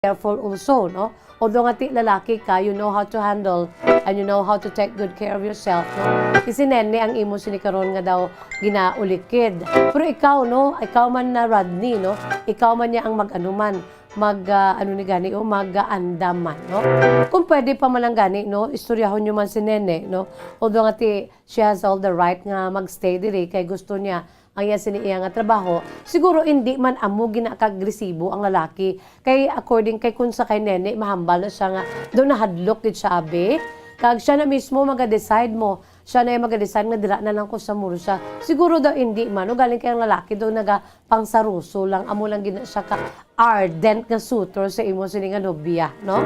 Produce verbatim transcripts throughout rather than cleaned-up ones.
careful also, no? Although nga ti lalaki ka, you know how to handle and you know how to take good care of yourself, no? Si Nene ang imo sini karon nga daw ginaulikid. Pero ikaw, no? Ikaw man na Rodney, no? Ikaw man niya ang mag-ano man, mag, ah, ano ni gani, o mag-aandam man, no? Kung pwede pa man lang gani, no? Istoryahon nyo man si Nene, no? Although nga ti, she has all the right nga magstay diri kay gusto niya ang iya sini iya nga trabaho. Siguro hindi man amo ginakagresibo ang lalaki. Kay according kay kun sa kay Nene, mahambal na siya nga daw nahadlok gid siya, abi. Kag siya na mismo maga-decide mo. Siya na yung maga-decide nga dira na lang ko sa Murcia. Siguro daw hindi man. Ugaling kay ang lalaki daw naga pangsaruso lang. Amo lang gina siya ka ardent nga suitor sa imo sini nga nobya, no?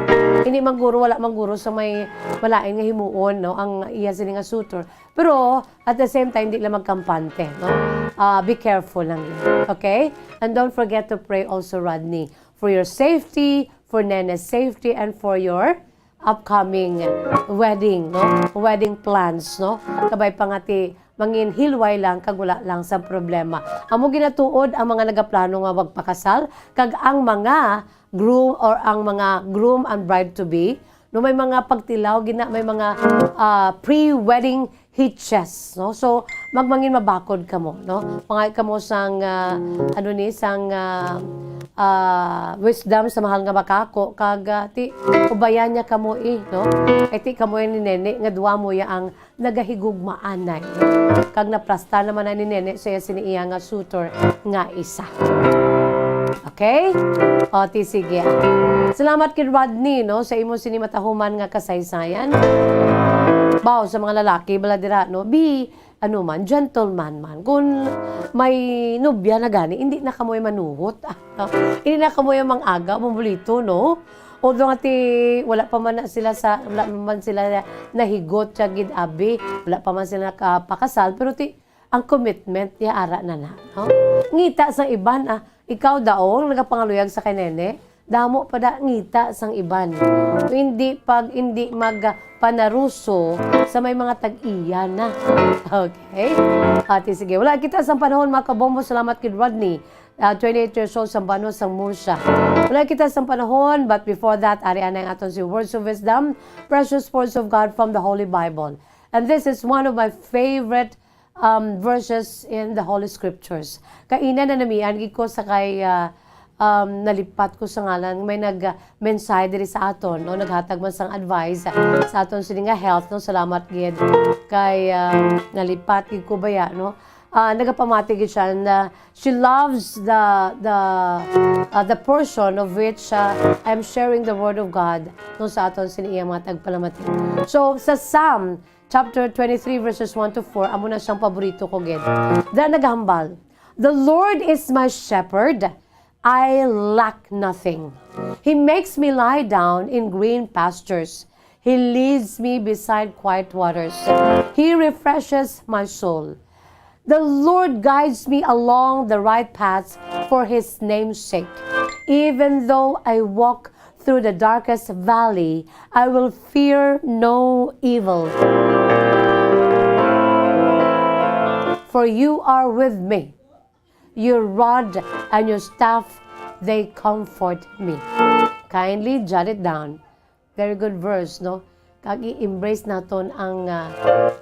Hindi man guro, wala man guro sa may malain nga himuon, no? Ang iya sini nga suitor. Pero, at the same time, di lang magkampante, no? Ah, be careful lang yun, okay? And don't forget to pray also, Rodney, for your safety, for Nene's safety, and for your upcoming wedding, no? Wedding plans, no? Kabay pa nga ti mangin hilway lang kag wala lang sa problema. Amo ginatuod ang mga nagaplano nga magpakasal kag ang mga groom or ang mga groom and bride to be, no, may mga pagtilaw gina, may mga, ah, pre-wedding hitches, no? So, magmangin mabakod kamo, no? Mga kamo sang, ah, ano ni, sang, ah, ah, wisdom sa mahal nga makako, kag, ah, ti, ubayan niya kamo, eh, no? Kay ti kamo ni Nene, nga duwa mo ya ang nagahigugmaanay. Kag naplasta naman na ni Nene sa iya sini iya nga suitor nga isa. Okay? O, ti sige. Salamat kay Rodney, no, sa imo sini matahuman nga kasaysayan. Baw, sa mga lalaki, bala dira, no, be, ano man, gentleman man. Kung may nobya na gani, hindi na kamoy manuhot. Ah, no? Hindi na kamoy ang mang-aga, mambulito, no? Although nga ti, wala pa man na sila sa, wala man sila nahigot sa gid abi, wala pa man sila nakapakasal, pero ti, ang commitment, ya ara na na, no? Ngita sa iban, ah, ikaw daw, nagapangaluyag sa kay Nene, damo pa da ngita sang iban. Hindi pag, hindi magpanaruso sa may mga tag-iya na. Okay? Ati, sige. Wala kita sang panahon, mga kabombo. Salamat kid Rodney. Ah, twenty-eight years old, sang Bano, sang Murcia. Wala kita sang panahon, but before that, ari anay ang aton si Words of Wisdom, precious words of God from the Holy Bible. And this is one of my favorite, um, verses in the Holy Scriptures. Kaina na namian gid ko sa kay, ah, um, nalipat ko sa ngalan, may nag, ah, mensahe diri sa aton, no? Naghatag man sang advice, ah, sa aton sini nga health, no? Salamat gid kay, ah, nalipat gid ko baya, no? Ah, nagapamati gid siya na she loves the, the, ah, the portion of which, ah, I'm sharing the word of God, no, sa aton sini iyang mga tagpalamati. So, sa Psalm chapter twenty-three, verses one to four, amo na siyang paborito ko gid. Dira nagahambal, "The Lord is my shepherd, I lack nothing. He makes me lie down in green pastures. He leads me beside quiet waters. He refreshes my soul. The Lord guides me along the right paths for his name's sake. Even though I walk through the darkest valley, I will fear no evil. For you are with me. Your rod and your staff, they comfort me." Kindly jot it down. Very good verse, no? Kag i-embrace naton ang, ah,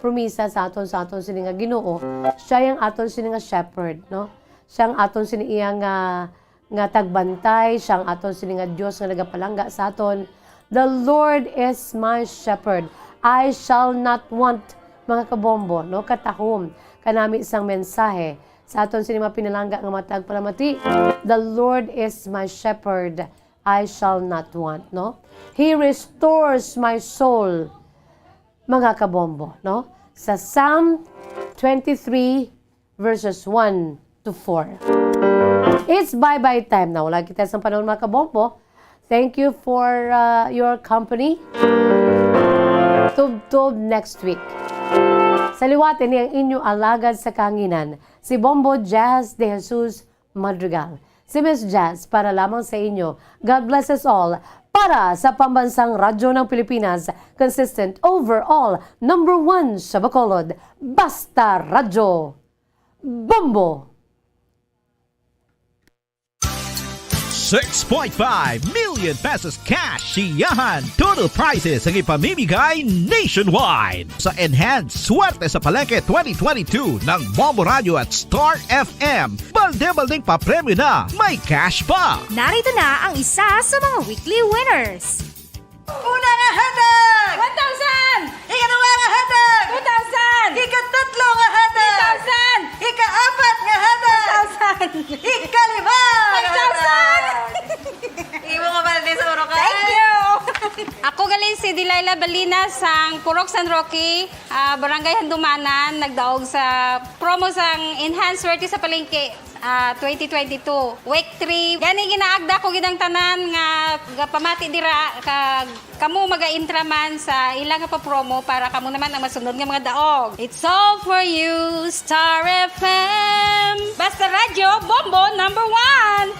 promisa sa aton, sa aton sini nga Ginoo. Siya ang aton sini nga shepherd, no? Siya ang aton sini iya nga, nga tagbantay, siya ang aton sini nga Dios nga nagapalangga sa aton. "The Lord is my shepherd. I shall not want," mga kabombo, no? Katahom kanami sang mensahe sa aton sini mga pinalangga nga mga tagpalamati. "The Lord is my shepherd. I shall not want," no? "He restores my soul," mga kabombo, no? Sa Psalm twenty-three, verses one to four. It's bye-bye time na. Wala kita sa panahon, mga kabombo. Thank you for, uh, your company. Tubtob next week. Sa liwat, ini ang inyo alagad sa kahanginan, si Bombo Jazz De Jesus Madrigal. Si Miss Jazz para lamang sa inyo. God bless us all. Para sa Pambansang Radyo ng Pilipinas, consistent, overall, number one sa Bacolod, Basta Radyo. Bombo! Six point five million pesos cash siyahan. Total prizes ang ipamimigay nationwide. Sa Enhance Swerte sa Palengke twenty twenty-two ng Bombo Radio at Star F M, balde-baldeng papremyo na, may cash pa. Narito na ang isa sa mga weekly winners. Una nga hatag! One thousand! Ikaduha nga hatag! Two thousand! Ikatatlo nga hatag! Three thousand! Ikaapat nga hatag! One thousand! Ikalima nga Five thousand! Hatag! Imo ka pala sa Boracay? Thank you! Ako gali si Delilah Balina sang Purok San Roque, ah, Barangay Handumanan, nagdaog sa promo sang Enhance Swerte sa Palengke. Ah, twenty twenty-two, week three. Gani ginaagda ko gid ang tanan nga gapamati dira, kag kamo maga-intraman sa ila nga pa-promo para kamo naman ang masunod nga mga daog. It's all for you, Star F M. Basta Radyo, Bombo number one.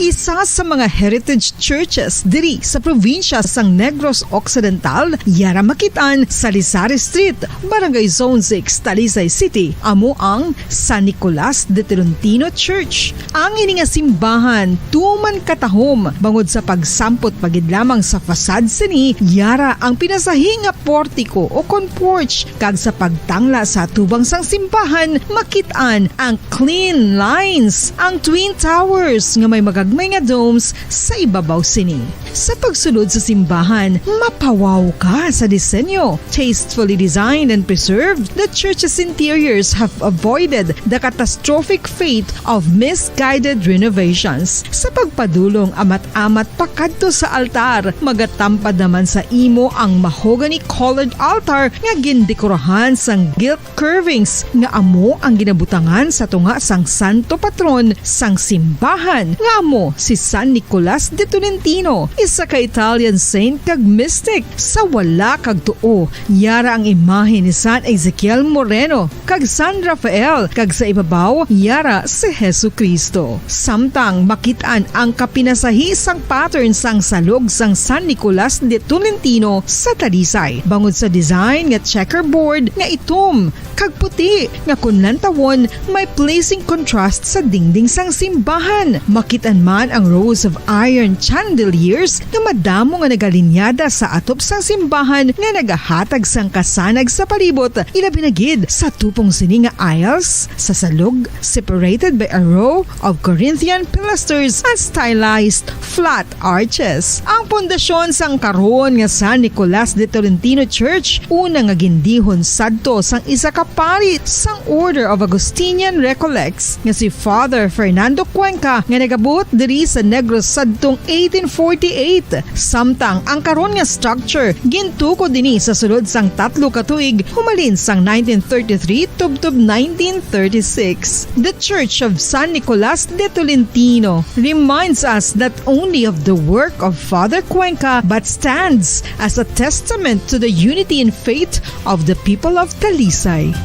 Isa sa mga heritage churches diri sa probinsya sang Negros Occidental, yara makit-an sa Lisari Street, Barangay Zone six, Talisay City, amo ang San Nicolas de Tolentino Church. Ang ini nga simbahan tuman katahom bangod sa pagsampot pa gid lamang sa facade sini, yara ang pinasahi nga portiko o kon porch, kag sa pagtangla sa atubang sang simbahan makit-an ang clean lines, ang twin towers nga may magagmay nga domes sa ibabaw sini. Sa pagsulod sa simbahan, mapawaw ka sa disenyo. Tastefully designed and preserved, the church's interiors have avoided the catastrophic fate of misguided renovations. Sa pagpadulong amat-amat pakadto sa altar, magatampad naman sa imo ang mahogany-colored altar nga gindekorahan sang gilt curvings nga amo ang ginabutangan sa tunga sang santo patron sang simbahan, nga amo si San Nicolas de Tolentino, isa ka Italian saint kag mystic. Sa wala kag tuo, yara ang imahe ni San Ezekiel Moreno kag San Rafael, kag sa ibabaw, yara si Jesu-Cristo. Samtang makit-an ang kapinasahi sang pattern sang salog sang San Nicolas de Tolentino sa Talisay, bangod sa design nga checkerboard nga itom kag puti, nga kon lantawon, may pleasing contrast sa dingding sang simbahan. Makit-an man ang rows of iron chandeliers nga madamo nga nagalinyada sa atop sang simbahan nga nagahatag sang kasanag sa palibot, ilabi na gid sa tupong sini nga aisles sa salog, separated by a row of Corinthian pilasters and stylized flat arches. Ang pundasyon sang karon nga San Nicolas de Tolentino Church, una nga gindihon sadto sang isa ka pari sang Order of Augustinian Recollects nga si Father Fernando Cuenca, nga nagabuot diri sa Negros sadtong eighteen forty-eight. Samtang ang karon nga structure gintukod ini sa sulod sang tatlo ka tuig, humalin sang nineteen thirty-three tubtob nineteen thirty-six. The Church of San Nicolas de Tolentino reminds us not only of the work of Father Cuenca, but stands as a testament to the unity in faith of the people of Talisay.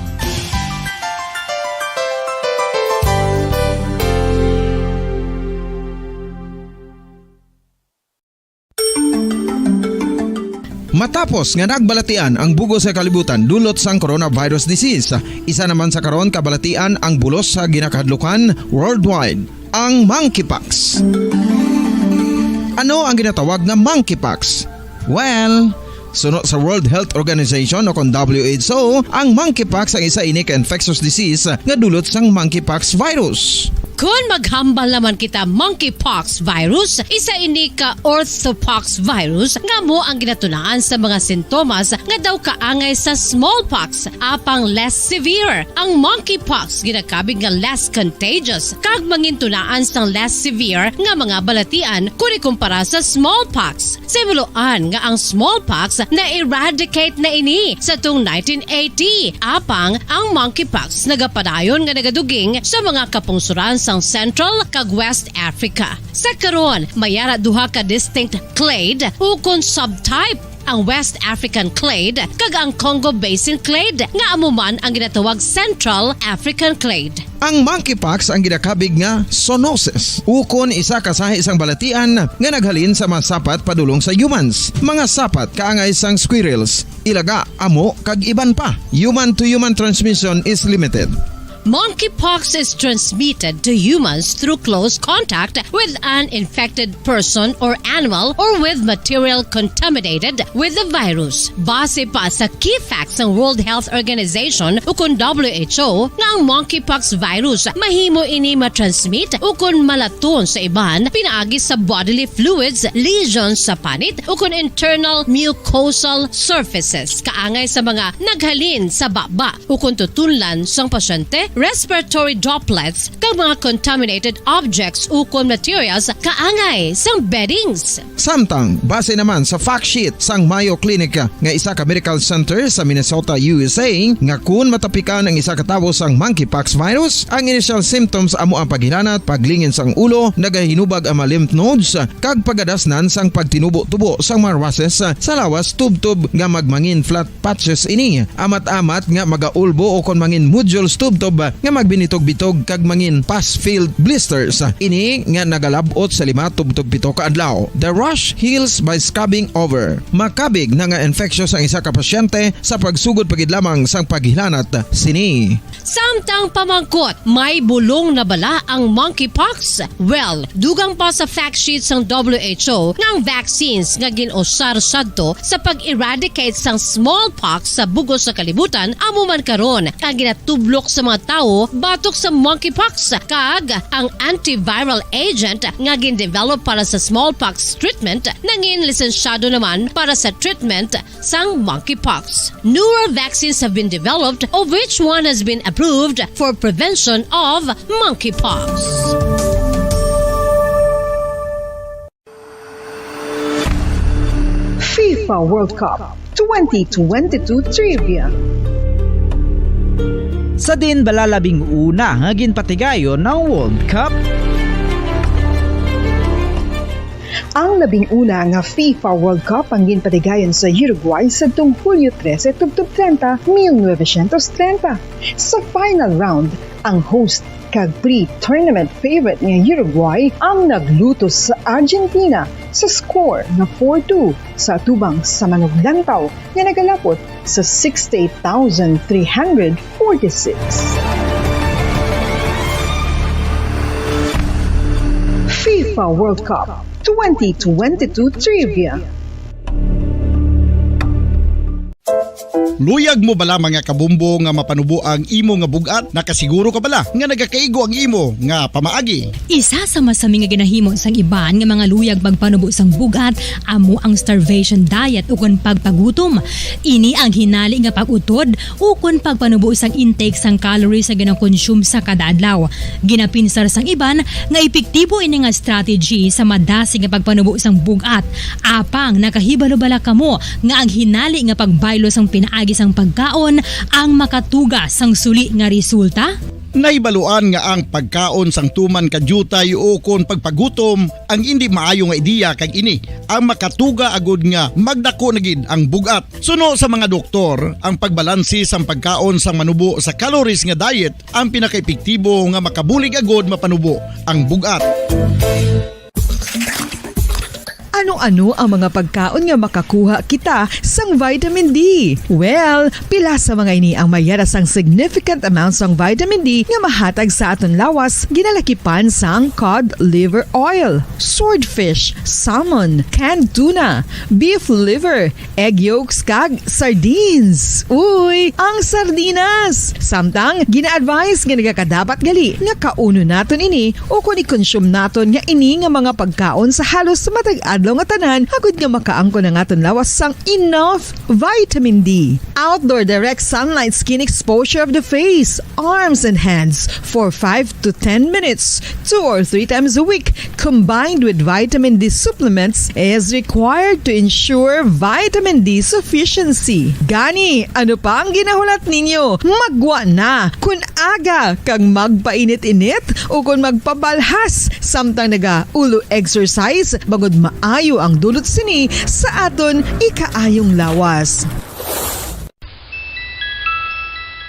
Matapos nga nagbalatian ang bug-os nga kalibutan dulot sang coronavirus disease, isa naman sa karon kabalatian ang bulos sa ginakahadlukan worldwide, ang monkeypox. Ano ang ginatawag nga monkeypox? Well, suno sa World Health Organization o kon W H O, ang monkeypox ang isa ini ka infectious disease nga dulot sang monkeypox virus. Kon maghambal naman kita monkeypox virus, isa ini ka orthopox virus nga amo ang ginatunaan sa mga sintomas nga daw kaangay sa smallpox, apang less severe. Ang monkeypox ginakabig nga less contagious kag mangintunaan sang less severe nga mga balatian kon ikumpara sa smallpox. Sa himuloan nga ang smallpox na-eradicate na ini sa tong nineteen eighty, apang ang monkeypox nagapadayon nga nagaduging sa mga kapungsoran sang Central kag West Africa. Sa karon, may ara duha ka distinct clade ukon subtype ang West African clade, kag ang Congo Basin clade, nga amo man ang ginatawag Central African clade. Ang monkeypox ang ginakabig nga zoonosis, ukon isa ka sahi sang balatian nga naghalin sa mga sapat padulong sa humans, mga sapat kaangay sang squirrels, ilaga, amo, kag iban pa. Human to human transmission is limited. Monkeypox is transmitted to humans through close contact with an infected person or animal or with material contaminated with the virus. Base pa sa key facts sang World Health Organization ukon W H O nga ang monkeypox virus mahimo ini ma-transmit ukon malaton sa iban pinaagi sa bodily fluids, lesions sa panit ukon internal mucosal surfaces kaangay sa mga naghalin sa baba ukon tutunlan sang pasyente, respiratory droplets, kag mga contaminated objects ukon materials kaangay sang beddings. Samtang, base naman sa fact sheet sang Mayo Clinic nga isa ka medical center sa Minnesota, U S A, nga kun matapikan ang isa ka tawo sang monkeypox virus, ang initial symptoms amo ang paghilanat, paglingin sang ulo, nagahinubag ang mga lymph nodes, kag pagadasnan sang pagtinubo-tubo sang mga rushes sa lawas tubtob nga magmangin flat patches ini. Amat-amat nga magaulbo o kon mangin nodules tubtob nga magbinitog-bitog kag mangin pus-filled blisters. Ini nga nagalab-ot sa lima tubtob pito ka adlaw. The rash heals by scabbing over. Makabig na nga infectious ang isa ka pasyente sa pagsugod pa gid lamang sang paghilanat sini. Samtang pamangkot, may bulong na bala ang monkeypox? Well, dugang pa sa fact sheet sang W H O nga ang vaccines nga gin-usar sadto sa pag-eradicate sang smallpox sa bug-os nga kalibutan amo man karon ang ginatublok sa mga tawo batok sa monkeypox, kag ang antiviral agent nga gin-develop para sa smallpox treatment nangin lisensyado naman para sa treatment sang monkeypox. Newer vaccines have been developed, of which one has been approved for prevention of monkeypox. FIFA World Cup twenty twenty-two Trivia. Sa diin bala labing una nga ginpatigayon ang World Cup? Ang labing una nga FIFA World Cup ang ginpatigayon sa Uruguay sadtong Hulyo trese tubtob treinta, mil novecientos treinta. Sa final round, ang host kag pre-tournament favorite nga Uruguay ang naglutos sa Argentina sa score nga four two sa atubang sa manuglantaw nga nagalapot sa sixty-eight thousand three hundred forty-six. FIFA World Cup twenty twenty-two Trivia. Luyag mo bala, mga kabombo, nga mapanubo ang imo nga bug-at? Nakasiguro ka bala nga nagakaigo ang imo nga pamaagi? Isa sa masami nga ginahimo sang iban nga mga luyag pagpanubo sang bug-at amo ang starvation diet ukon pagpagutom. Ini ang hinali nga pag-utod ukon pagpanubo sang intake sang calories nga ginakonsume sa kada adlaw. Ginapinsar sang iban nga epektibo ini nga strategy sa madasig nga pagpanubo sang bug-at. Apang nakahibalo bala kamo nga ang hinali nga pagbaylo sang pinaagi sang pagkaon ang makatuga sang suli nga resulta? Nahibaluan nga ang pagkaon sang tuman ka diutay ukon pagpagutom ang indi maayo nga ideya, kag ini ang makatuga agud nga magdako na gid ang bug-at. Suno sa mga doktor, ang pagbalanse sang pagkaon sang manubo sa calories nga diet ang pinakaepektibo nga makabulig agud mapanubo ang bug-at. Ano-ano ang mga pagkaon nga makakuha kita sang vitamin D? Well, pila sa mga ini ang mayara sang significant amount sang vitamin D nga mahatag sa aton lawas, ginalakipan sang cod liver oil, swordfish, salmon, canned tuna, beef liver, egg yolks, kag sardines. Uy, ang sardinas! Samtang, gina-advise nga nagakadapat gali nga kaunon naton ini o kon i-consume naton nga ini nga mga pagkaon sa halos matag adlaw nga tanan, agud nga makaangkon ang aton lawas sang enough vitamin D. Outdoor direct sunlight skin exposure of the face, arms, and hands for five to ten minutes, two or three times a week, combined with vitamin D supplements, is required to ensure vitamin D sufficiency. Gani, ano pa ang ginahulat ninyo? Maggwa na! Kun aga kag magpainit-init o kon magpabalhas samtang naga-ulo exercise, bangod maayo ang dulot sini sa aton ikaayong lawas.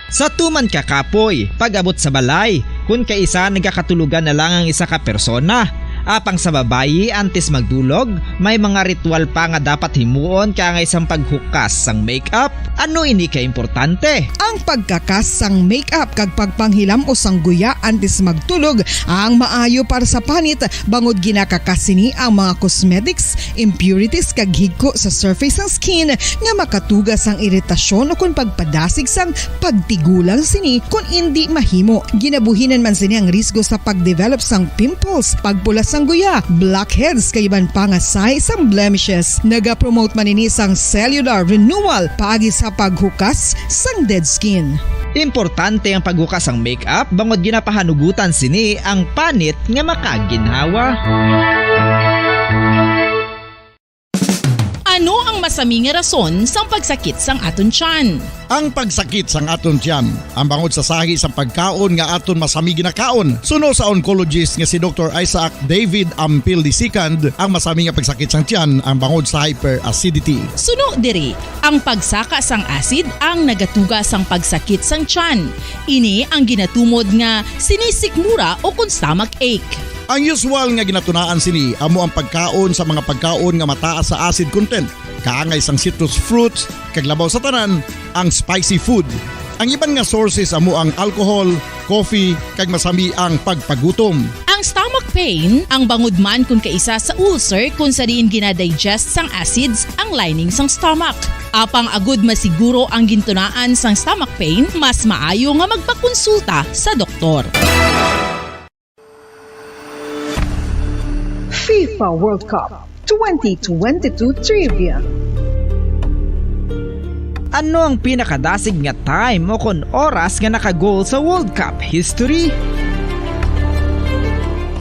Sa tuman ka kapoy, pag-abot sa balay, kun kaisa nagakatulogan na lang ang isa ka persona. Apang sa babayi, antes magdulog, may mga ritual pa nga dapat himuon kaangay sang paghukas sang makeup. Ano ini ka importante? Ang pagkakas sang makeup kag pagpanghilam-os sang guya antes magtulog ang maayo para sa panit, bangod ginakakas sini ang mga cosmetics, impurities kag higko sa surface sang skin nga makatuga sang iritasyon ukon pagpadasig sang pagtigulang sini kon indi mahimo. Ginabuhinan man sini ang risgo sa pagdevelop sang pimples, pagpula sang guya, blackheads kag iban pa nga sahi sang blemishes. Nagapromote man ini sang cellular renewal paagi sa paghukas sang dead skin. Importante ang paghukas sang makeup bangod ginapahanugutan sini ang panit nga makaginhawa. Ano ang masami nga rason sang pagsakit sang aton tiyan? Ang pagsakit sang aton tiyan, ang bangod sa sahi sang pagkaon nga aton masami ginakaon. Suno sa oncologist nga si Doktor Isaac David Ampil the second, ang masami nga pagsakit sang tiyan ang bangod sa hyperacidity. Suno diri, ang pagsaka sang acid ang nagatuga sang pagsakit sang tiyan. Ini ang ginatumod nga sinisikmura ukon stomach ache. Ang usual nga ginatunaan sini amo ang pagkaon sa mga pagkaon nga mataas sa acid content, kaangay sang citrus fruits, kag labaw sa tanan, ang spicy food. Ang iban nga sources amo ang alcohol, coffee, kag masami ang pagpagutom. Ang stomach pain, ang bangod man kon kaisa sa ulcer kon sa diin ginadigest sang acids ang lining sang stomach. Apang agud masiguro ang gintunaan sang stomach pain, mas maayo nga magpakonsulta sa doktor. FIFA World Cup twenty twenty-two Trivia. Ano ang pinakadasig nga time o kon oras nga naka-goal sa World Cup history?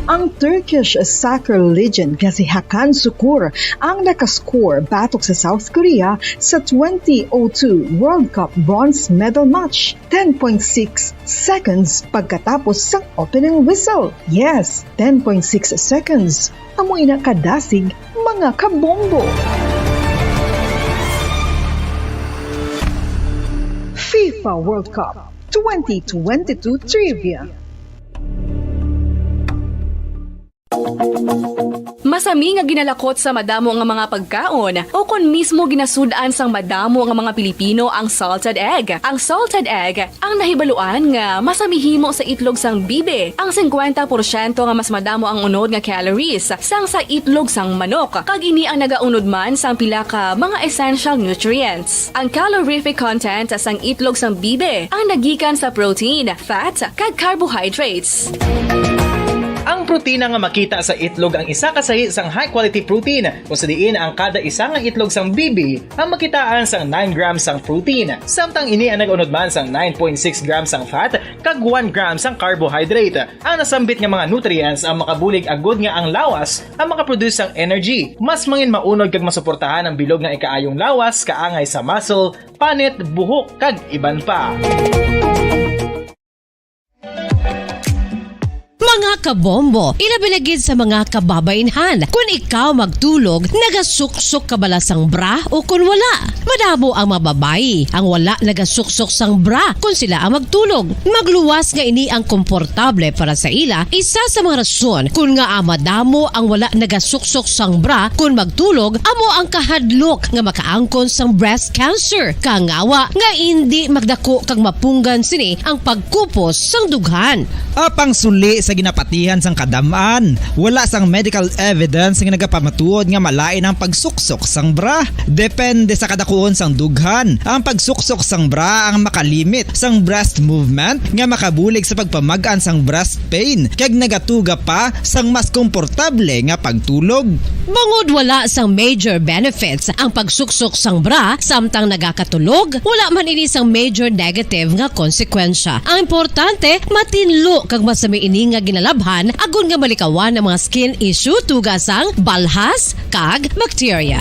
Ang Turkish soccer legend nga si Hakan Sukur ang nakascore batok sa South Korea sa twenty oh two World Cup bronze medal match, ten point six seconds pagkatapos sang opening whistle. Yes, ten point six seconds. Amo ina kadasig, mga kabombo. FIFA World Cup twenty twenty-two Trivia. Masami nga ginalakot sa madamo nga mga pagkaon, o kon mismo ginasud-an sang madamo nga mga Pilipino ang salted egg. Ang salted egg ang nahibaluan nga masami himo sa itlog sang bibi. Ang singkwenta porsyento nga mas madamo ang unod nga calories sang sa itlog sang manok, kag ini ang nagaunod man sang pila ka mga essential nutrients. Ang calorific content sang itlog sang bibi ang nagikan sa protein, fat, kag carbohydrates. Ang protina nga makita sa itlog ang isa ka sahi sang high-quality protein, kung sa diin ang kada isa nga itlog sang bibi ang makitaan sang nine grams sang protein, samtang ini ang nag-unod man sang nine point six grams sang fat kag one gram sang carbohydrate. Ang nasambit nga mga nutrients ang makabulig agud nga ang lawas ang makaproduce sang energy. Mas mangin maunod kag masuportahan ang bilog nga ikaayong lawas kaangay sa muscle, panit, buhok, kag iban pa. Mga kabombo, ilabi na gid sa mga kababainhan, kun ikaw magtulog, nagasuksok ka bala sang bra o kun wala? Madamo ang mga babayi ang wala nagasuksok sang bra kun sila ang magtulog. Magluwas nga ini ang komportable para sa ila, isa sa mga rason kun ngaa madamo ang wala nagasuksok sang bra kun magtulog amo ang kahadlok nga makaangkon sang breast cancer, kangawa nga indi magdako kag mapunggan sini ang pagkupos sang dughan. Apang suli sa ginapatihan sang kadam-an, wala sang medical evidence nga nagapamatuod nga malain ang pagsuksok sang bra. Depende sa kadakuon sang dughan, ang pagsuksok sang bra ang makalimit sang breast movement nga makabulig sa pagpamag-an sang breast pain kag nagatuga pa sang mas komportable nga pagtulog. Bangod wala sang major benefits ang pagsuksok sang bra samtang nagakatulog, wala man ini sang major negative nga konsekwensya. Ang importante, matinlo kag masami ini nga ginalabhan agod nga malikawan ang mga skin issue tuga sang balhas kag bakterya.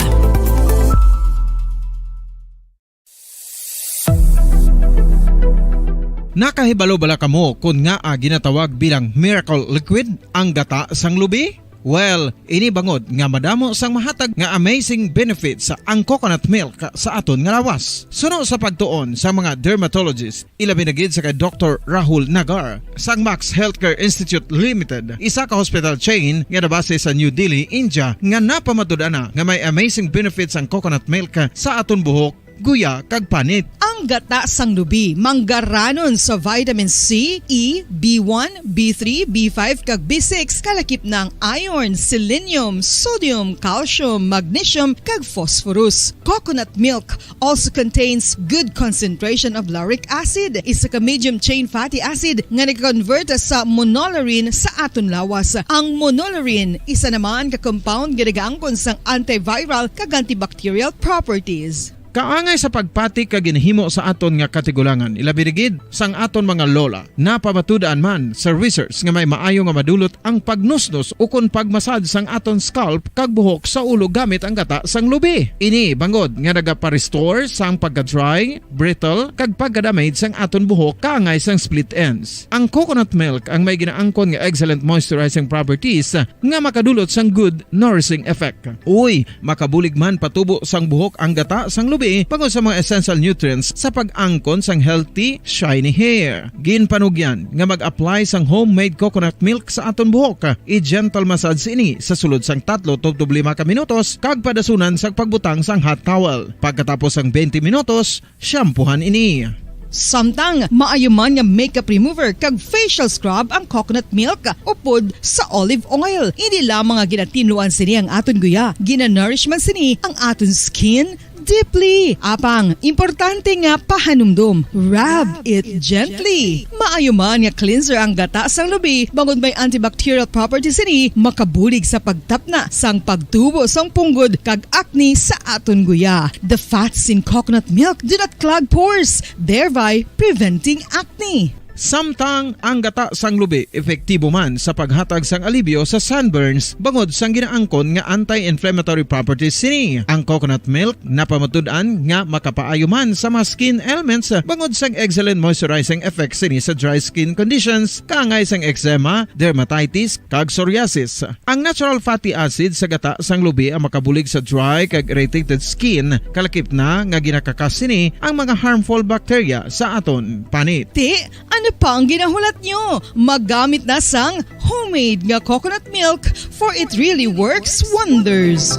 Nakahibalo bala kamo kon ngaa ginatawag bilang miracle liquid ang gata sang lubi? Well, ini bangod nga madamo sang mahatag nga amazing benefits ang coconut milk sa aton nga lawas. Suno sa pagtuon sa mga dermatologist, ilabi na gid sa kay Doktor Rahul Nagar sang Max Healthcare Institute Limited, isa ka hospital chain nga nabase sa New Delhi, India, nga napamatud-an na nga may amazing benefits ang coconut milk sa aton buhok, guya, kag panit. Ang gata sang lubi manggaranon sa vitamin C, E, B one, B three, B five, kag B six, kalakip na ang iron, selenium, sodium, calcium, magnesium, kag phosphorus. Coconut milk also contains good concentration of lauric acid, isa ka medium chain fatty acid nga nag-convert sa monolaurin sa aton lawas. Ang monolaurin, isa naman ka compound nga nagaangkon sang antiviral kag antibacterial properties. Kaangay sa pagpati kag ginhimo sa aton nga katigulangan, ilabi na gid sang aton mga lola. Napamatud-an man sa research nga may maayo nga madulot ang pagnusnos ukon pagmasad sang aton scalp kag buhok sa ulo gamit ang gata sang lubi. Ini bangod nga nagapa-restore sang pagka-dry, brittle, kag pagka-damage sang aton buhok kaangay sang split ends. Ang coconut milk ang may ginaangkon nga excellent moisturizing properties nga makadulot sang good nourishing effect. Uy, makabulig man patubo sang buhok ang gata sang lubi bangod sa mga essential nutrients sa pag-angkon sang healthy, shiny hair. Ginpanugyan nga mag-apply sang homemade coconut milk sa aton buhok. I-gentle massage ini sa sulod sang tatlo tubtob lima ka minutos kag padasunan sang pagbutang sang hot towel. Pagkatapos sang twenty minutos, shampoohan ini. Samtang maayo man nga makeup remover kag facial scrub ang coconut milk upod sa olive oil. Hindi lamang nga ginatinluan sini ang aton guya, ginanourish man sini ang aton skin deeply. Apang, importante nga pahanumdom, rub it gently. Maayo man nga cleanser ang gata sang lubi, bangod may antibacterial properties sini, makabulig sa pagtapna sang pagtubo sang punggod kag acne sa aton guya. The fats in coconut milk do not clog pores, thereby preventing acne. Samtang ang gata sang lubi epektibo man sa paghatag sang alibyo sa sunburns bangod sang ginaangkon nga anti-inflammatory properties sini. Ang coconut milk napamatud-an nga makapaayo man sa mga skin ailments bangod sang excellent moisturizing effects sini sa dry skin conditions, kaangay sang eczema, dermatitis, kag psoriasis. Ang natural fatty acid sa gata sang lubi ang makabulig sa dry kag irritated skin, kalakip na nga ginakakas sini ang mga harmful bacteria sa aton panit. Ti, ano pa ang ginahulat nyo? Magamit na sang homemade nga coconut milk, for it really works wonders.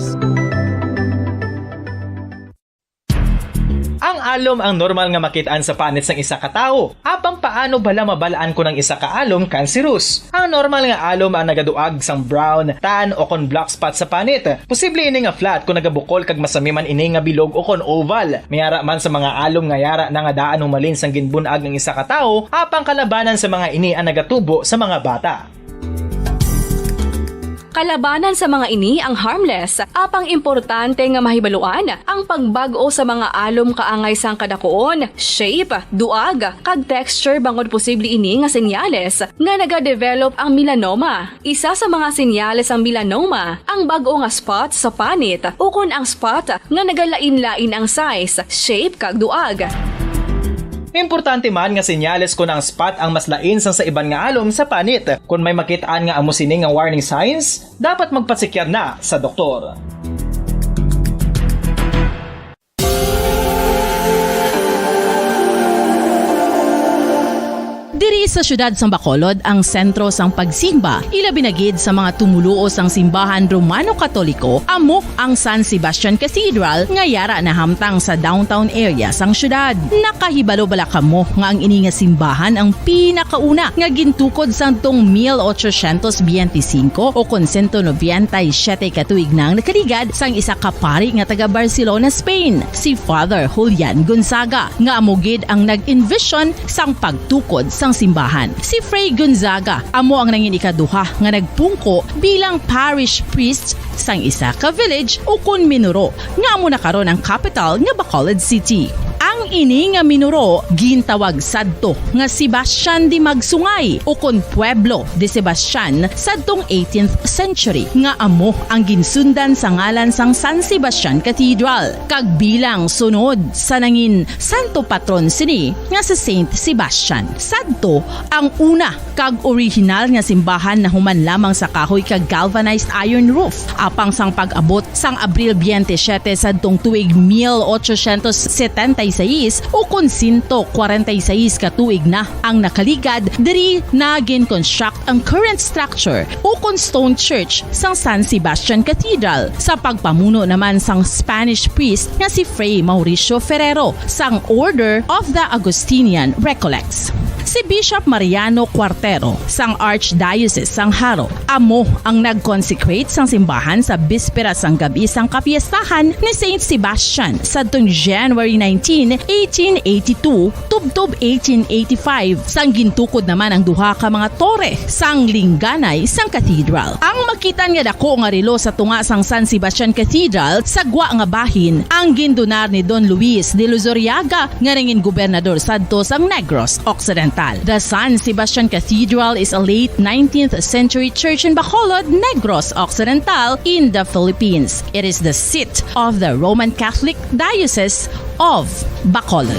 Ang alom ang normal nga makit-an sa panit sang isa ka tawo. Apang paano bala mabal-an kon ang isa ka alom kanserus? Ang normal nga alom ang nagaduag sang brown, tan, o kon black spot sa panit. Posible ini nga flat kon nagabukol kag masami man ini nga bilog o kon oval. May ara man sa mga alom nga yara na nga daan humalin sang ginbun-ag ang isa ka tawo, apang kalabanan sa mga ini ang nagatubo sa mga bata. Kalabanan sa mga ini ang harmless, apang importante nga mahibaluan ang pagbag-o sa mga alom kaangay sang kadakuon, shape, duag, kag texture bangod posible ini nga senyales nga nagadevelop ang melanoma. Isa sa mga senyales sang melanoma ang bag-o nga spot sa panit ukon ang spot nga nagalain-lain ang size, shape, kag duag. Importante man nga senyales kon ang spot ang mas lain sang sa iban nga alom sa panit. Kon may makit-an nga amo sini nga warning signs, dapat magpatsikyar na sa doktor. Diri sa siyudad sang Bacolod ang sentro sang pagsimba, ilabi na gid sa mga tumoluo sang simbahan Romano-Katoliko, amo ang San Sebastian Cathedral nga yara nahamtang sa downtown area sang siyudad. Nakahibalo bala kamo nga ang ini nga simbahan ang pinakauna nga gintukod sadtong mil ochocientos biyente singko o kon sento nobenta y siyete ka tuig na ang nakaligad sang isa ka pari nga taga Barcelona, Spain, si Father Julian Gonzaga, nga amo gid ang nag-envision sang pagtukod sang simbahan. Si Fray Gonzaga amo ang nangin ikaduha nga nagpungko bilang parish priest sang isa ka village ukon minuro nga amo na karon ang kapital nga Bacolod City. Ang Ini nga minuro gintawag sadto nga Sebastian de Magsungay, ukon Pueblo de Sebastian, sadtong eighteenth century, nga amo ang ginsundan sa ngalan sang San Sebastian Cathedral, kag bilang sunod sa nangin santo patron sini nga si Saint Sebastian. Sadto ang una kag orihinal nga simbahan nahuman lamang sa kahoy kag galvanized iron roof, apang sang pag-abot sang Abril twenty-seven sadtong tuig mil ochocientos setenta y seis, ukon sento kwarenta y seis ka tuig na ang nakaligad, diri na gin-construct ang current structure, ukon stone church, sang San Sebastian Cathedral, sa pagpamuno naman sang Spanish priest nga si Fray Mauricio Ferrero sang Order of the Augustinian Recollects. Si Bishop Mariano Cuartero sang Archdiocese sang Jaro amo ang nag-consecrate sang simbahan sa bispera sang gab-i sang kapiestahan ni Saint Sebastian sadtong January nineteen, eighteen eighty-two, tubtob eighteen eighty-five, sang gintukod naman ang duha ka mga tore sang lingganay sang cathedral. Ang makitan nga dako nga relo sa tunga sang San Sebastian Cathedral sa gwa nga bahin ang gindonar ni Don Luis de Luzuriaga, nga nangin gobernador sadto sang Negros Occidental. The San Sebastian Cathedral is a late nineteenth century church in Bacolod, Negros Occidental, in the Philippines. It is the seat of the Roman Catholic Diocese of Bacolod.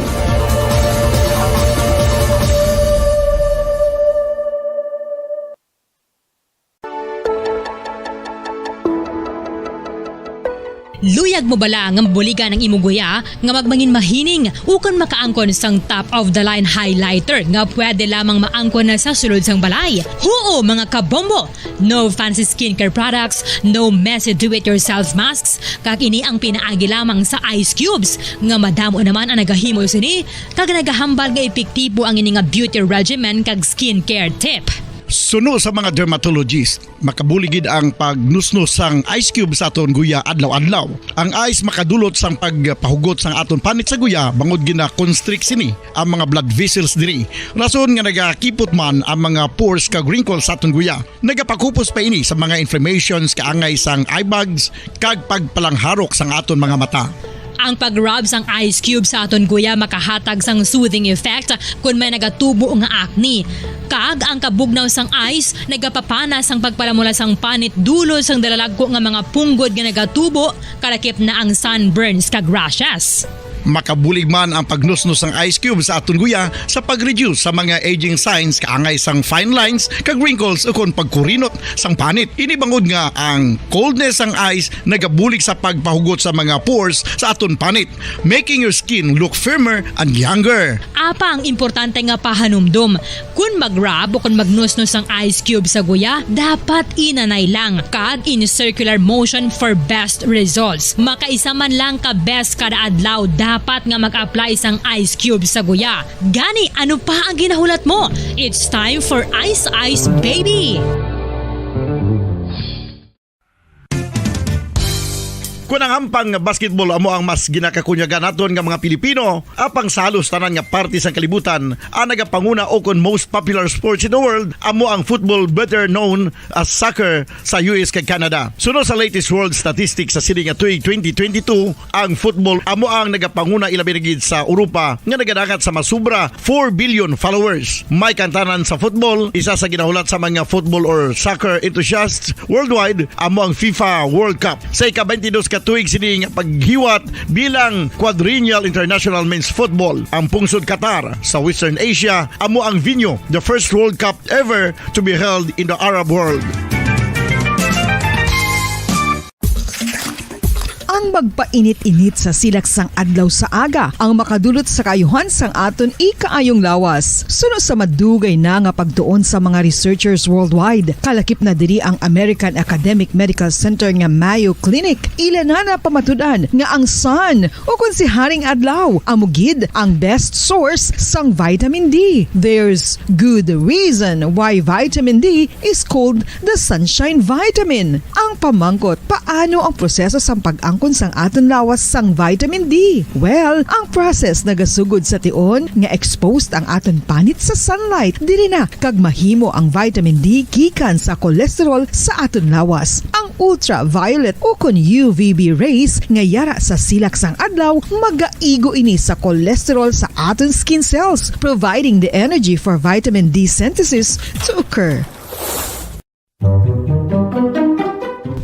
Luyag mo bala nga mabuligan ang imo guya nga magmangin mahining ukon makaangkon sang top-of-the-line highlighter nga pwede lamang maangkon na sa sulod sang balay? Huo, mga kabombo! No fancy skincare products, no messy do-it-yourself masks, kag ini ang pinaagi lamang sa ice cubes nga madamo naman ang nagahimo sini kag nagahambal nga epektibo ang ini nga beauty regimen kag skincare tip. Suno sa mga dermatologist, makabulig gid ang pagnusnos sang ice cube sa aton guya adlaw-adlaw. Ang ice makadulot sang pagpahugot sang aton panit sa guya bangod gina-constrict sini ang mga blood vessels diri. Rason nga nagakipot man ang mga pores kag wrinkles sa aton guya. Nagapakupos pa ini sa mga inflammations kaangay sang eye bags kag pagpalangharok sang aton mga mata. Ang pag-rub sang ice cube sa aton guya makahatag sang soothing effect kon may nagatubo nga acne. Kag ang kabugnaw sang ice nagapapana sang pagpalamula sang panit dulot sang dalalagko nga mga punggod nga nagatubo, kalakip na ang sunburns kag rashes. Makabulig man ang pagnusnos sang ice cube sa aton guya sa pag-reduce sa mga aging signs kaangay sang fine lines kag wrinkles ukon pagkurinot sang panit. Ini bangod nga ang coldness sang ice nagabulig sa pagpahugot sa mga pores sa aton panit, making your skin look firmer and younger. Apang importante nga pahanumdom, kon mag-rub o kon magnusnos ang ice cube sa guya, dapat inanay lang kag in circular motion for best results. Makaisa man lang ka beses kada adlaw dapat nga mag-apply sang ice cube sa guya. Gani, ano pa ang ginahulat mo? It's time for Ice Ice Baby! Kon ang hampang nga basketball amo ang mas ginakakunyagan naton nga mga Pilipino, apang sa halos tanan nga parte sang kalibutan, ang nagapanguna o kon most popular sports in the world amo ang football, better known as soccer, sa U S kag Canada. Suno sa latest world statistics sa sini nga tuig twenty twenty-two, ang football amo ang nagapanguna, ilabi na gid sa Europa nga nagadangat sa masubra four billion followers. May kantanan sa football, isa sa ginahulat sa mga football or soccer enthusiasts worldwide amo ang FIFA World Cup. Sa ika-twenty-dos ka tuig sini nga paghiwat bilang quadrennial international men's football, ang pungsod Qatar sa Western Asia amo ang venue, the first World Cup ever to be held in the Arab world. Ang magpainit-init sa silak sang adlaw sa aga ang makadulot sa kaayuhan sang aton ikaayong lawas. Suno sa madugay na nga pagtuon sa mga researchers worldwide, kalakip na diri ang American Academic Medical Center nga Mayo Clinic, ila na napamatud-an nga ang sun, o kon si Haring Adlaw, amo gid ang best source sang vitamin D. There's good reason why vitamin D is called the sunshine vitamin. Ang pamangkot, paano ang proseso sang pag-angkon sang aton lawas sang vitamin D? Well, ang process nagasugod sa tion nga exposed ang aton panit sa sunlight, diri na kag mahimo ang vitamin D gikan sa cholesterol sa aton lawas. Ang ultraviolet ukon U V B rays nga yara sa silak sang adlaw magaigo ini sa cholesterol sa aton skin cells, providing the energy for vitamin D synthesis to occur.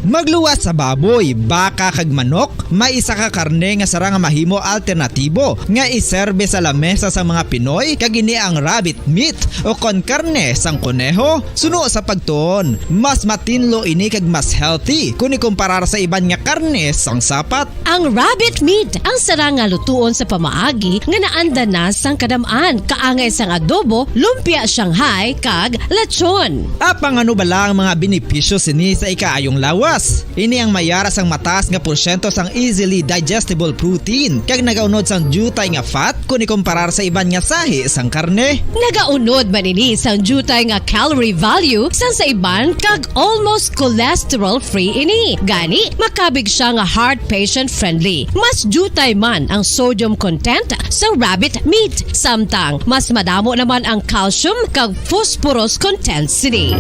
Magluwas sa baboy, baka, kag manok, may isa ka karne nga sarang nga mahimo alternatibo nga iserbe sa lamesa sang mga Pinoy, kag ini ang rabbit meat o kon karne sang koneho. Suno sa pagtuon, mas matinlo ini kag mas healthy kon ikumparar sa iban nga karne sang sapat. Ang rabbit meat ang sarang nga lutuon sa pamaagi nga naanda na sang kadam-an, kaangay sang adobo, lumpia Shanghai, kag lechon. Apang ano bala ang mga benepisyo sini sa ikaayong lawas? Ini ang mayara sang mataas nga porsyento sang easily digestible protein, kag nagaunod sang diutay nga fat kon ikumparar sa iban nga sahi sang karne. Nagaunod man ini sang diutay nga calorie value sang sa iban, kag almost cholesterol-free ini. Gani, makabig siya nga heart patient-friendly. Mas diutay man ang sodium content sa rabbit meat, samtang mas madamo naman ang calcium kag phosphorus content sini.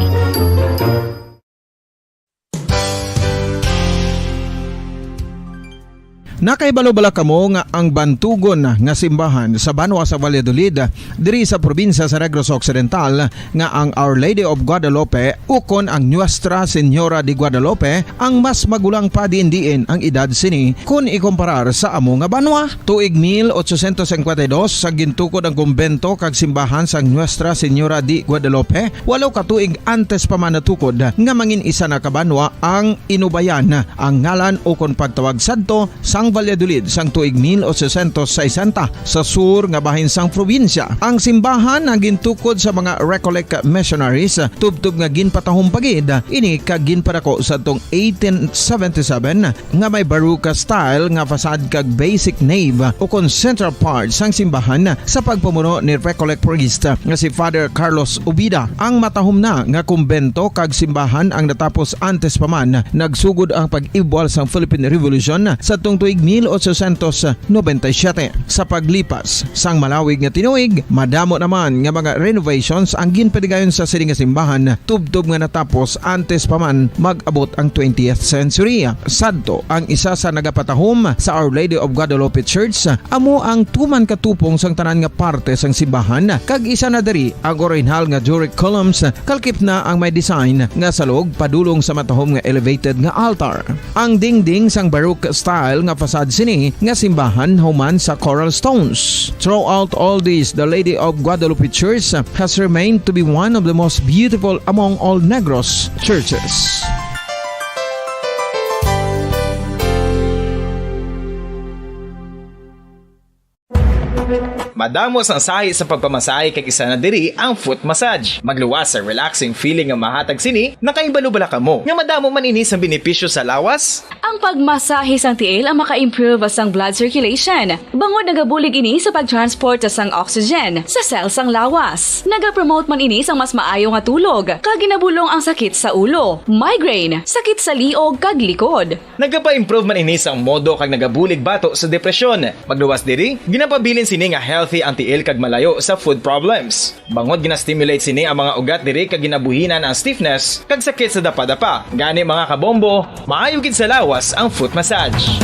Nakahibalo bala kamo nga ang bantugon nga simbahan sa banwa sa Valladolid, diri sa probinsya sa Negros Occidental, nga ang Our Lady of Guadalupe ukon ang Nuestra Señora de Guadalupe ang mas magulang pa diin-diin ang edad sini kon ikumparar sa amo nga banwa? Tuig mil ochocientos cincuenta y dos, sa gintukod ang kumbento kag simbahan sang Nuestra Señora de Guadalupe, walo ka tuig antes pa man natukod nga mangin isa na ka banwa ang Inubayan, ang ngalan ukon pagtawag sadto sang Valladolid sang tuig mil ochocientos sesenta, sa sur nga bahin sang probinsya. Ang simbahan ang gintukod sa mga Recollect missionaries, tubtob nga ginpatahom pa gid ini kag ginpadako sadtong eighteen seventy-seven, nga may Baroque style nga facade kag basic nave ukon central part sang simbahan sa pagpamuno ni Recollect priest nga si Father Carlos Ubida. Ang matahom na nga kumbento kag simbahan ang natapos antes pa man nagsugod ang pag-ibwal sang Philippine Revolution sadtong tuig mil ochocientos noventa y siete. Sa paglipas sang malawig nga tinuig, madamo naman nga mga renovations ang ginpadigayon sa sini nga simbahan, tubtob nga natapos antes pa man mag-abot ang twentieth century. Sadto, ang isa sa nagapatahom sa Our Lady of Guadalupe Church amo ang tuman katupong sang tanan nga parte sang simbahan, kag isa na diri ang orihinal nga Doric columns, kalkip na ang may design nga salog padulong sa matahom nga elevated nga altar. Ang dingding sang Baroque style nga facade sini nga simbahan human sa coral stones. Throughout all this, the Lady of Guadalupe Church has remained to be one of the most beautiful among all Negros churches. Madamo sang sahi sa pagpamasahe, kag isa na diri ang foot massage. Magluwas sa relaxing feeling nga mahatag sini. Nakahibalo bala kamo nga madamo man ini sang benepisyo sa lawas? Ang pagmasahe sang tiil ang maka-improve sang blood circulation, bangod nagabulig ini sa pag-transport sang oxygen sa cell sang lawas. Nagapromote man ini sang mas maayo nga tulog, kag ginabulong ang sakit sa ulo, migraine, sakit sa liog kag likod. Nagapa-improve man ini sang modo kag nagabulig bato sa depresyon. Magluwas diri, ginapabilin sini nga healthy ang tiil kag malayo sa foot problems. Bangod gina-stimulate sini ang mga ugat diri kag ginabuhinan ang stiffness kag sakit sa dapadapa. Gani, mga kabombo, maayo gid sa lawas ang foot massage.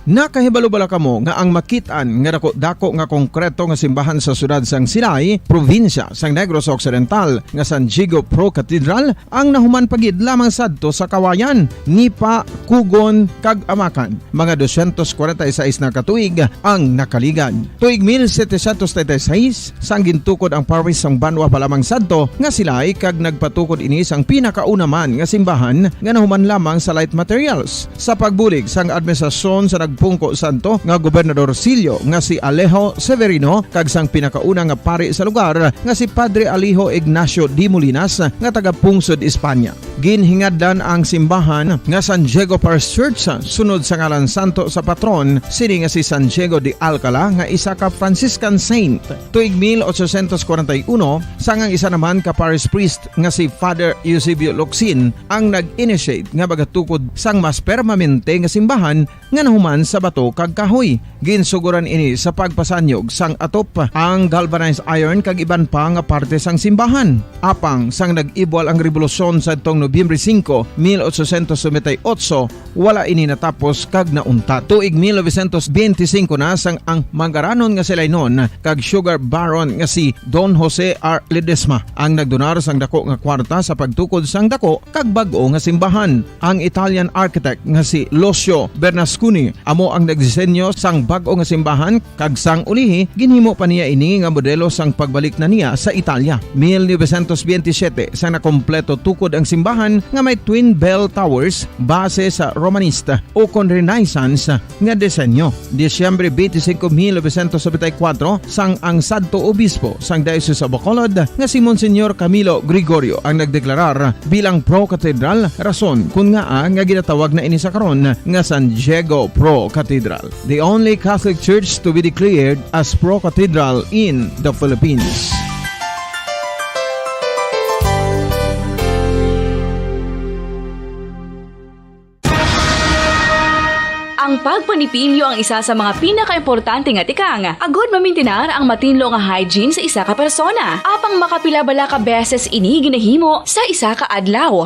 Nakahibalo bala kamo nga ang makit-an nga dako-dako nga konkreto nga simbahan sa siyudad sang Silay, probinsya sang Negros Occidental, nga San Diego Pro Cathedral, ang nahuman pa gid lamang sadto sa Kawayan, Nipa, Cogon, kag Amacan? Mga doscientos cuarenta y seis na ka tuig ang nakaligad. Tuig mil setecientos treinta y seis, sang gintukod ang parish sang banwa pa lamang sadto nga Silay, kag nagpatukod ini sang pinakauna man nga simbahan nga nahuman lamang sa light materials. Sa pagbulig sang administrasyon sa nag- Pungko Santo nga Gobernadorcillo nga si Alejo Severino kag sang pinakauna nga pari sa lugar nga si Padre Alejo Ignacio de Molinas nga taga Pungsod, Espanya. Ginhingadlan ang simbahan nga San Diego Parish Church sunod sa ngalan santo sa patron sini nga si San Diego de Alcala nga isa ka Franciscan saint. Tuig mil ochocientos kwarenta y uno, sang ang isa naman ka parish priest nga si Father Eusebio Locsin ang nag-initiate nga magatukod sang mas permanente nga simbahan nga nahuman sa bato kag kahoy. Ginsugoran ini sa pagpasanyog sang atop, ang galvanized iron kag iban pa nga parte sang simbahan. Apang sang nag-ibwal ang rebolusyon sadtong Nobyembre singko, mil ochocientos noventa y ocho, wala ini natapos kag nauntat. Tuig mil novecientos benti singko na sang ang mangaranon nga si Lainon kag sugar baron nga si Don Jose R. Ledesma ang nagdonar sang dako nga kwarta sa pagtukod sang dako kag bag-o nga simbahan. Ang Italian architect nga si Lucio Bernasconi amo ang nagdisenyo sang bag-o nga simbahan, kag sang ulihi ginhimo pa niya ini nga modelo sang pagbalik na niya sa Italia. Mil novecientos benti siyete, sang nakompleto tukod ang simbahan nga may twin bell towers base sa Romanista ukon Renaissance nga disenyo. Disyembre twenty-five, mil novecientos noventa y cuatro, sang ang sadto obispo sang Diocese of Bacolod nga si Monsignor Camilo Gregorio ang nagdeklarar bilang pro-cathedral, rason kon ngaa nga ginatawag na ini sa karon nga San Diego Pro Cathedral, the only Catholic church to be declared as pro-cathedral in the Philippines. Ang pagpanipilyo ang isa sa mga pinakaimportante nga tikang agud mamintinar ang matinlo nga hygiene sa isa ka persona. Apang makapila bala ka beses ini ginahimo sa isa ka adlaw?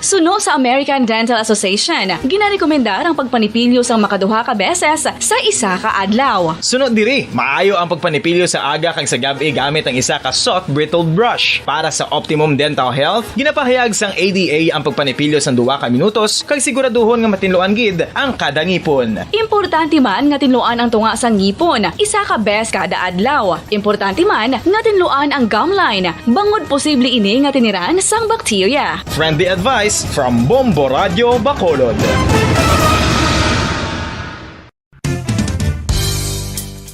Suno sa American Dental Association, ginarekomendar ang pagpanipilyo sang makaduha ka beses sa isa ka adlaw. Suno diri, maayo ang pagpanipilyo sa aga kag sa gab-i gamit ang isa ka soft bristled brush. Para sa optimum dental health, ginapahayag sang A D A ang pagpanipilyo sang duha ka minutos kag siguraduhon nga matinluan gid ang kada ngipon. Importante man nga tinluan ang tunga sang ngipon isa ka beses kada adlaw. Importante man nga tinluan ang gum line, bangod posible ini nga tiniran sang bakterya. Friendly advice from Bombo Radio Bacolod.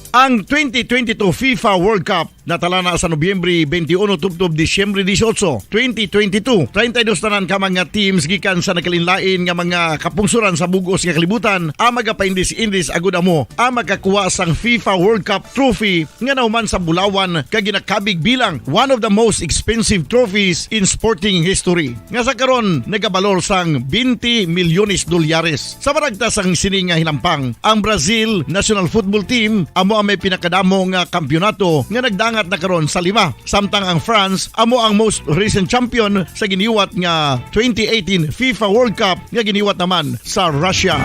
Ang twenty twenty-two FIFA World Cup natala na sa Nobyembre twenty-one tubtob Disyembre dieciocho, twenty twenty-two. Treinta y dos tanan ka mga teams gikan sa nagkalainlain nga mga kapungsoran sa bug-os nga kalibutan ang magapaindis-indis agud amo ang makakuha sang FIFA World Cup trophy nga nahuman sa bulawan kag ginakabig bilang one of the most expensive trophies in sporting history, nga sa karon nagabalor sang twenty milyones dolyares. Sa panagta sang sini nga hinampang, ang Brazil national football team amo ang may pinakadamo nga kampiyonato nga nagdangat na karon sa lima, samtang ang France amo ang most recent champion sa giniwat nga twenty eighteen FIFA World Cup nga giniwat naman sa Russia.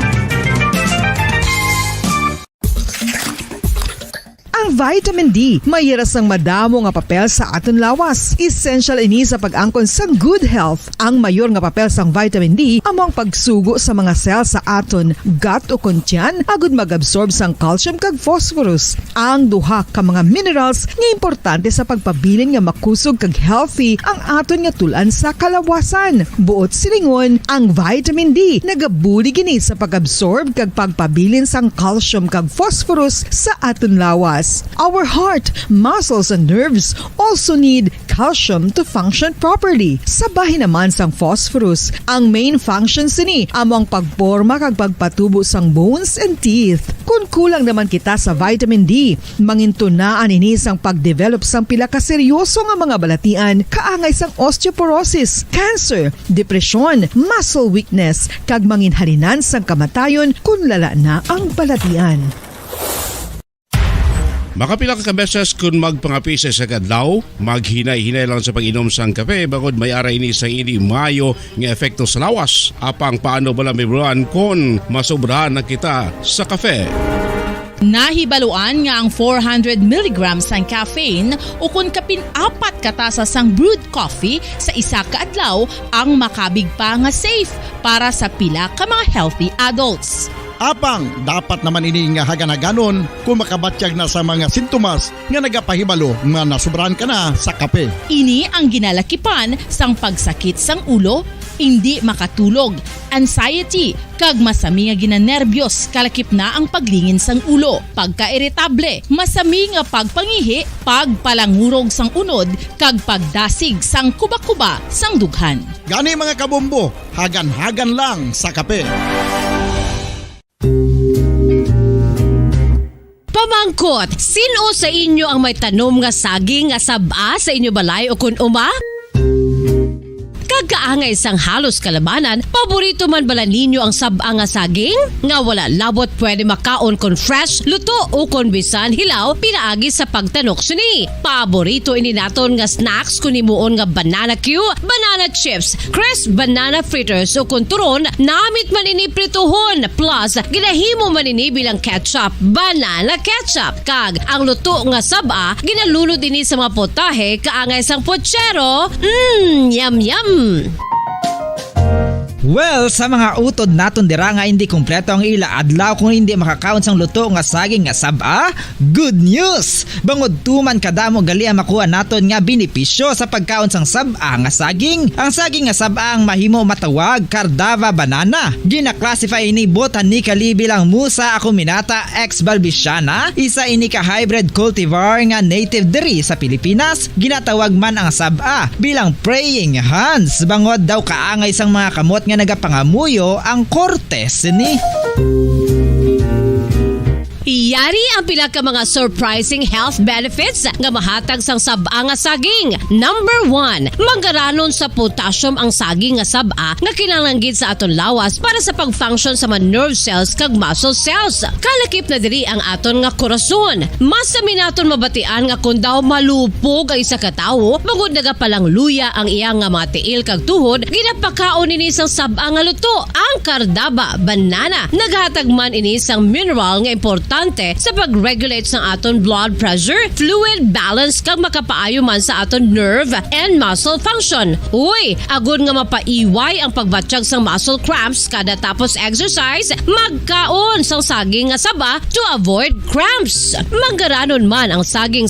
Ang vitamin D may ira sang madamo nga papel sa aton lawas. Essential ini sa pag-angkon sang good health. Ang mayor nga papel sang vitamin D amo ang pagsugo sa mga cell sa aton gut o kon tiyan agud mag-absorb sang calcium kag phosphorus, ang duha ka mga minerals nga importante sa pagpabilin nga makusog kag healthy ang aton nga tul-an sa kalawasan. Buot silingon, ang vitamin D nagabulig ini sa pag-absorb kag pagpabilin sang calcium kag phosphorus sa aton lawas. Our heart, muscles, and nerves also need calcium to function properly. Sa bahin naman sang phosphorus, ang main function sini amo ang pagporma kag pagpatubo sang bones and teeth. Kon kulang naman kita sa vitamin D, mangintunaan ini sang pag-develop sang pila ka seryoso nga mga balatian, kaangay sang osteoporosis, cancer, depresyon, muscle weakness, kag manginhalinan sang kamatayon kon lala na ang balatian. Makapila ka beses kon magpangape sa isa ka adlaw, maghinay-hinay lang sa pag-inom sang kape, bangod may ara ini sang indi maayo nga epekto sa lawas. Apang paano bala maibaloan kon masobrahan na kita sa kape? Nahibaluan nga ang four hundred milligrams sang caffeine ukon kapin apat ka tasa sang brewed coffee sa isa ka adlaw ang makabig pa nga safe para sa pila ka mga healthy adults. Apang dapat naman ini nga hagan-haganon kon makabatyag na sa mga sintomas nga nagapahibalo nga nasobrahan ka na sa kape. Ini ang ginalakipan sang pagsakit sang ulo, Indi makatulog, anxiety, kag masami nga ginanerbyos, kalakip na ang paglingin sang ulo, pagkairitable, masami nga pagpangihi, pagpalangurog sang unod, kag pagdasig sang kuba-kuba sang dughan. Gani, mga kabombo, hagan-hagan lang sa kape. Pamangkot, sin-o sa inyo ang may tanom nga saging nga sab-a sa inyo balay o kun uma? Kag kaangay sang halos kalabanan, paborito man bala ninyo ang sab-a nga saging? Nga wala labot pwede makaon kon fresh, luto, o kon bisan hilaw pinaagi sa pagtanok sini. Paborito ini naton nga snacks kon himuon nga banana cue, banana chips, crisp banana fritters, o kon turon, namit man ini prituhon, plus ginahimo man ini bilang ketchup, banana ketchup, kag ang luto nga sab-a ginalunod ini sa mga putahe kaangay sang puchero. Mm, yum, yum! Well, sa mga utod naton dira nga indi kompleto ang ila adlaw kung indi makakaon sang luto nga saging nga sab-a, good news! Bangod tuman kadamo gali ang makuha naton nga benepisyo sa pagkaon sang sab-a nga saging. Ang saging nga sab-a ang mahimo matawag Cardava banana. Gina-classify ini botanically bilang Musa acuminata ex balbisiana, isa ini ka hybrid cultivar nga native diri sa Pilipinas. Ginatawag man ang sab-a bilang praying hands, bangod daw kaangay sang mga kamot nga nagapangamuyo ang korte sini. Yari ang pila ka mga surprising health benefits nga mahatag sang sab-a nga saging. Number one, manggaranon sa potassium ang saging nga sab-a nga kinahanglan gid sa aton lawas para sa pag-function sa mga nerve cells kag muscle cells. Kalakip na diri ang aton nga korason. Masami naton mabatian nga kon daw malupog ang isa ka tawo, bangod nagapalangluya ang iya nga mga tiil kag tuhod, ginapakaon ini sang sab-a nga luto, ang Cardava banana. Naghatag man ini sang mineral nga importante sa pag-regulate sang aton blood pressure, fluid balance, kag makapaayo man sa aton nerve and muscle function. Uy, agod nga mapaiway ang pagbatyag sang muscle cramps kada tapos exercise, magkaon sang saging nga saba to avoid cramps. Manggaranon man ang saging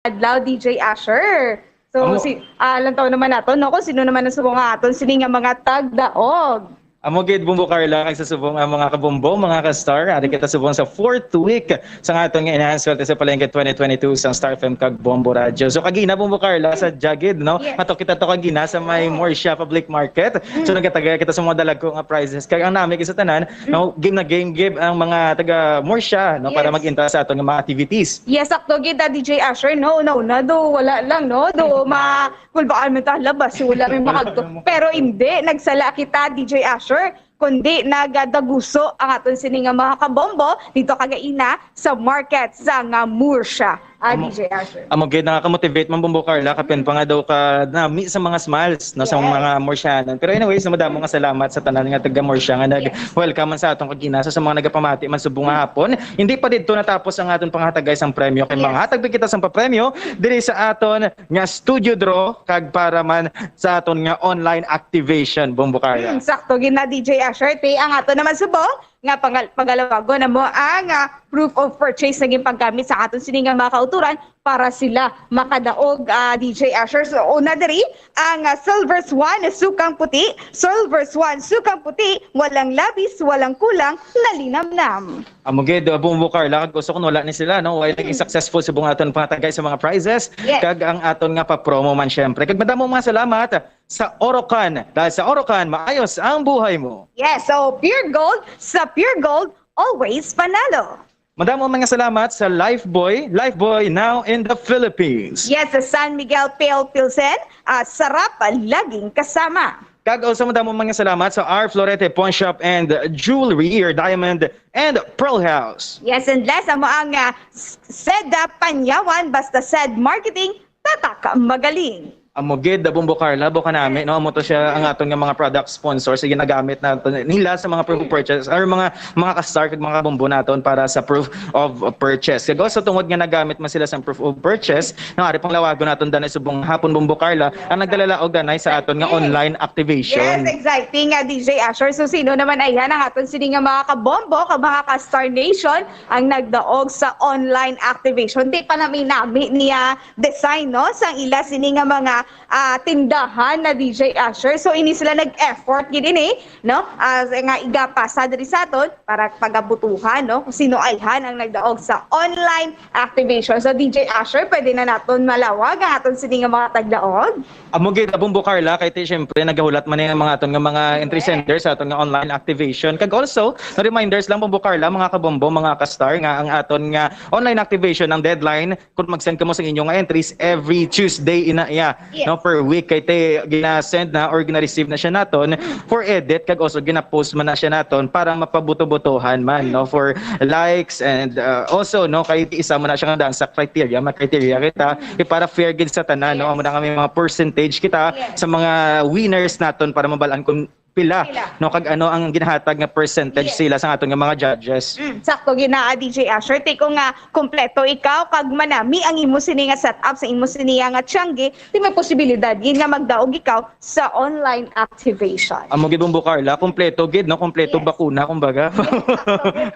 Adlaw, D J Asher. So, Amo- si, ah, lantaw naman nato, no, kung sino naman ang subong nga aton sini nga mga tagdaog. Amo gid, Bombo Carla, kag sa subong, ah, mga kabombo, mga ka-star, ari kita subong sa fourth week sa aton nga Enhanced Swerte sa Palengke twenty twenty-two sa Star F M kag Bombo Radio. So, kagina, Bombo Carla, sa Jagid, no? Yes. Ato kita to kagina sa may Oh. Murcia Public Market. So, Mm. nagkatagay kita sa mga dalagko nga prizes. Kag ang nami sa tanan, Mm. no, game na game, game ang mga taga Murcia, no, para Yes. mag-entra sa aton nga mga activities. Yes, sakto gid, ah, D J Asher, no? No, na do, wala lang, no? Do, ma-, kulbaan man ta, labas, wala may makagto. Pero hindi, nagsala kita, D J Asher, kundi nagadaguso ang aton sini nga mga kabombo dito kagaina sa market sa nga Murcia. Ah, Amo, D J Asher. Amo gid, nakaka-motivate man, Bombo Carla, kapin pa nga daw ka nami sa mga smiles, no, sa Yes. mga Murcianon. Pero anyways, madamo nga salamat sa tanan nga taga Murcia nga Yes. nag-welcome man sa aton kagina, sa, sa mga nagapamati man subong nga hapon. Hindi pa didto natapos ang aton panghatagay sang premyo, kay Yes. manghatag pa kita sang papremyo diri sa aton nga studio draw kag para man sa aton nga online activation, Bombo Carla. Hmm, sakto gid na, D J Asher. Te, ang ato naman subong nga pangal-, pagalawagon namo ang, ah, proof of purchase nga ginpanggamit sa aton sini nga mga kauturan para sila makadaog, ah, D J Asher. So, una diri ang, ah, Silver Swan, sukang puti. Silver Swan, sukang puti, walang labis, walang kulang, nalinamnam. Amo gid, uh, Bombo Carla, kag gusto ko wala ni sila, no? Wala naging Mm. successful subong aton panghatagay sa mga prizes, Yes. kag ang aton nga pa-promo man, syempre. Kag madamo mga salamat sa Orocan. Dahil sa Orocan, maayos ang buhay mo. Yes, so Pure Gold, sa Pure Gold, always panalo. Madamo man nga salamat sa Lifebuoy, Lifebuoy now in the Philippines. Yes, sa San Miguel Pale Pilsen, ah, sarap, ah, laging kasama. Kag also madamo man nga salamat sa R Florete Pawn Shop and Jewelry, your diamond and pearl house. Yes, and less amo ang, ah, s-, Seda Panyawan, basta Sed Marketing, tatak magaling. Amo gid, Bombo Carla, buka nami, no? Amo to siya ang aton nga mga product sponsors, ginagamit naton nila sa mga proof of purchase or mga, mga ka-star kag mga kabombo naton para sa proof of purchase. Kag also, tungod nga nagamit man sila sa proof of purchase, no, ari pang lawagon naton danay subong hapon, Bombo Carla, ang nagdalalaog danay sa aton nga online activation. Yes, exciting nga, D J Asher. So, sino naman ayhan ang aton sini nga mga kabombo kag mga ka-Star Nation ang nagdaog sa online activation? Di pa nami-nami niya design, no, sang ila sini nga mga, ah, tindahan na, D J Asher. So, ini sila nag-effort gid ini, no, ah, nga igapasa diri sa aton para pagabutuhan, no, kung sino ayhan ang nagdaog sa online activation. So, D J Asher, pwede na naton malawag ang aton sini nga mga tagdaog? Amo gid, Bombo Carla, kay ti, syempre, nagahulat man ni ang mga aton nga mga entry sender sa aton nga online activation. Kag also, na reminders lang, Bombo Carla, mga kabombo, mga ka-star, nga ang aton nga online activation, ang deadline kung mag-send kamo sa inyo nga entries, every Tuesday ina iya, yes, no, per week. Kay ti, gina-send na or gina-receive na siya naton for edit, kag also gina-post man na siya naton para mapabuto-butohan man, no, for likes and, uh, also, no, kay isa man na siya nga daan sa criteria, may criteria kita, kay para fair gid sa tanan, no, amo na nga may mga percentage kita, yes, sa mga winners naton para mabal-an kung pila, pila, no, kag ano ang ginahatag nga percentage, yes, sila sa aton nga mga judges. Mm, sakto gid na, D J Asher. Ti kung nga kompleto ikaw kag manami ang imo sini nga setup sa imo sini nga tiyanggi, ti may posibilidad gid nga magdaog ikaw sa online activation. Amo gid, Bombo Carla, kompleto gid, no? Kompleto, yes, bakuna, kumbaga. Yes, sakto gid.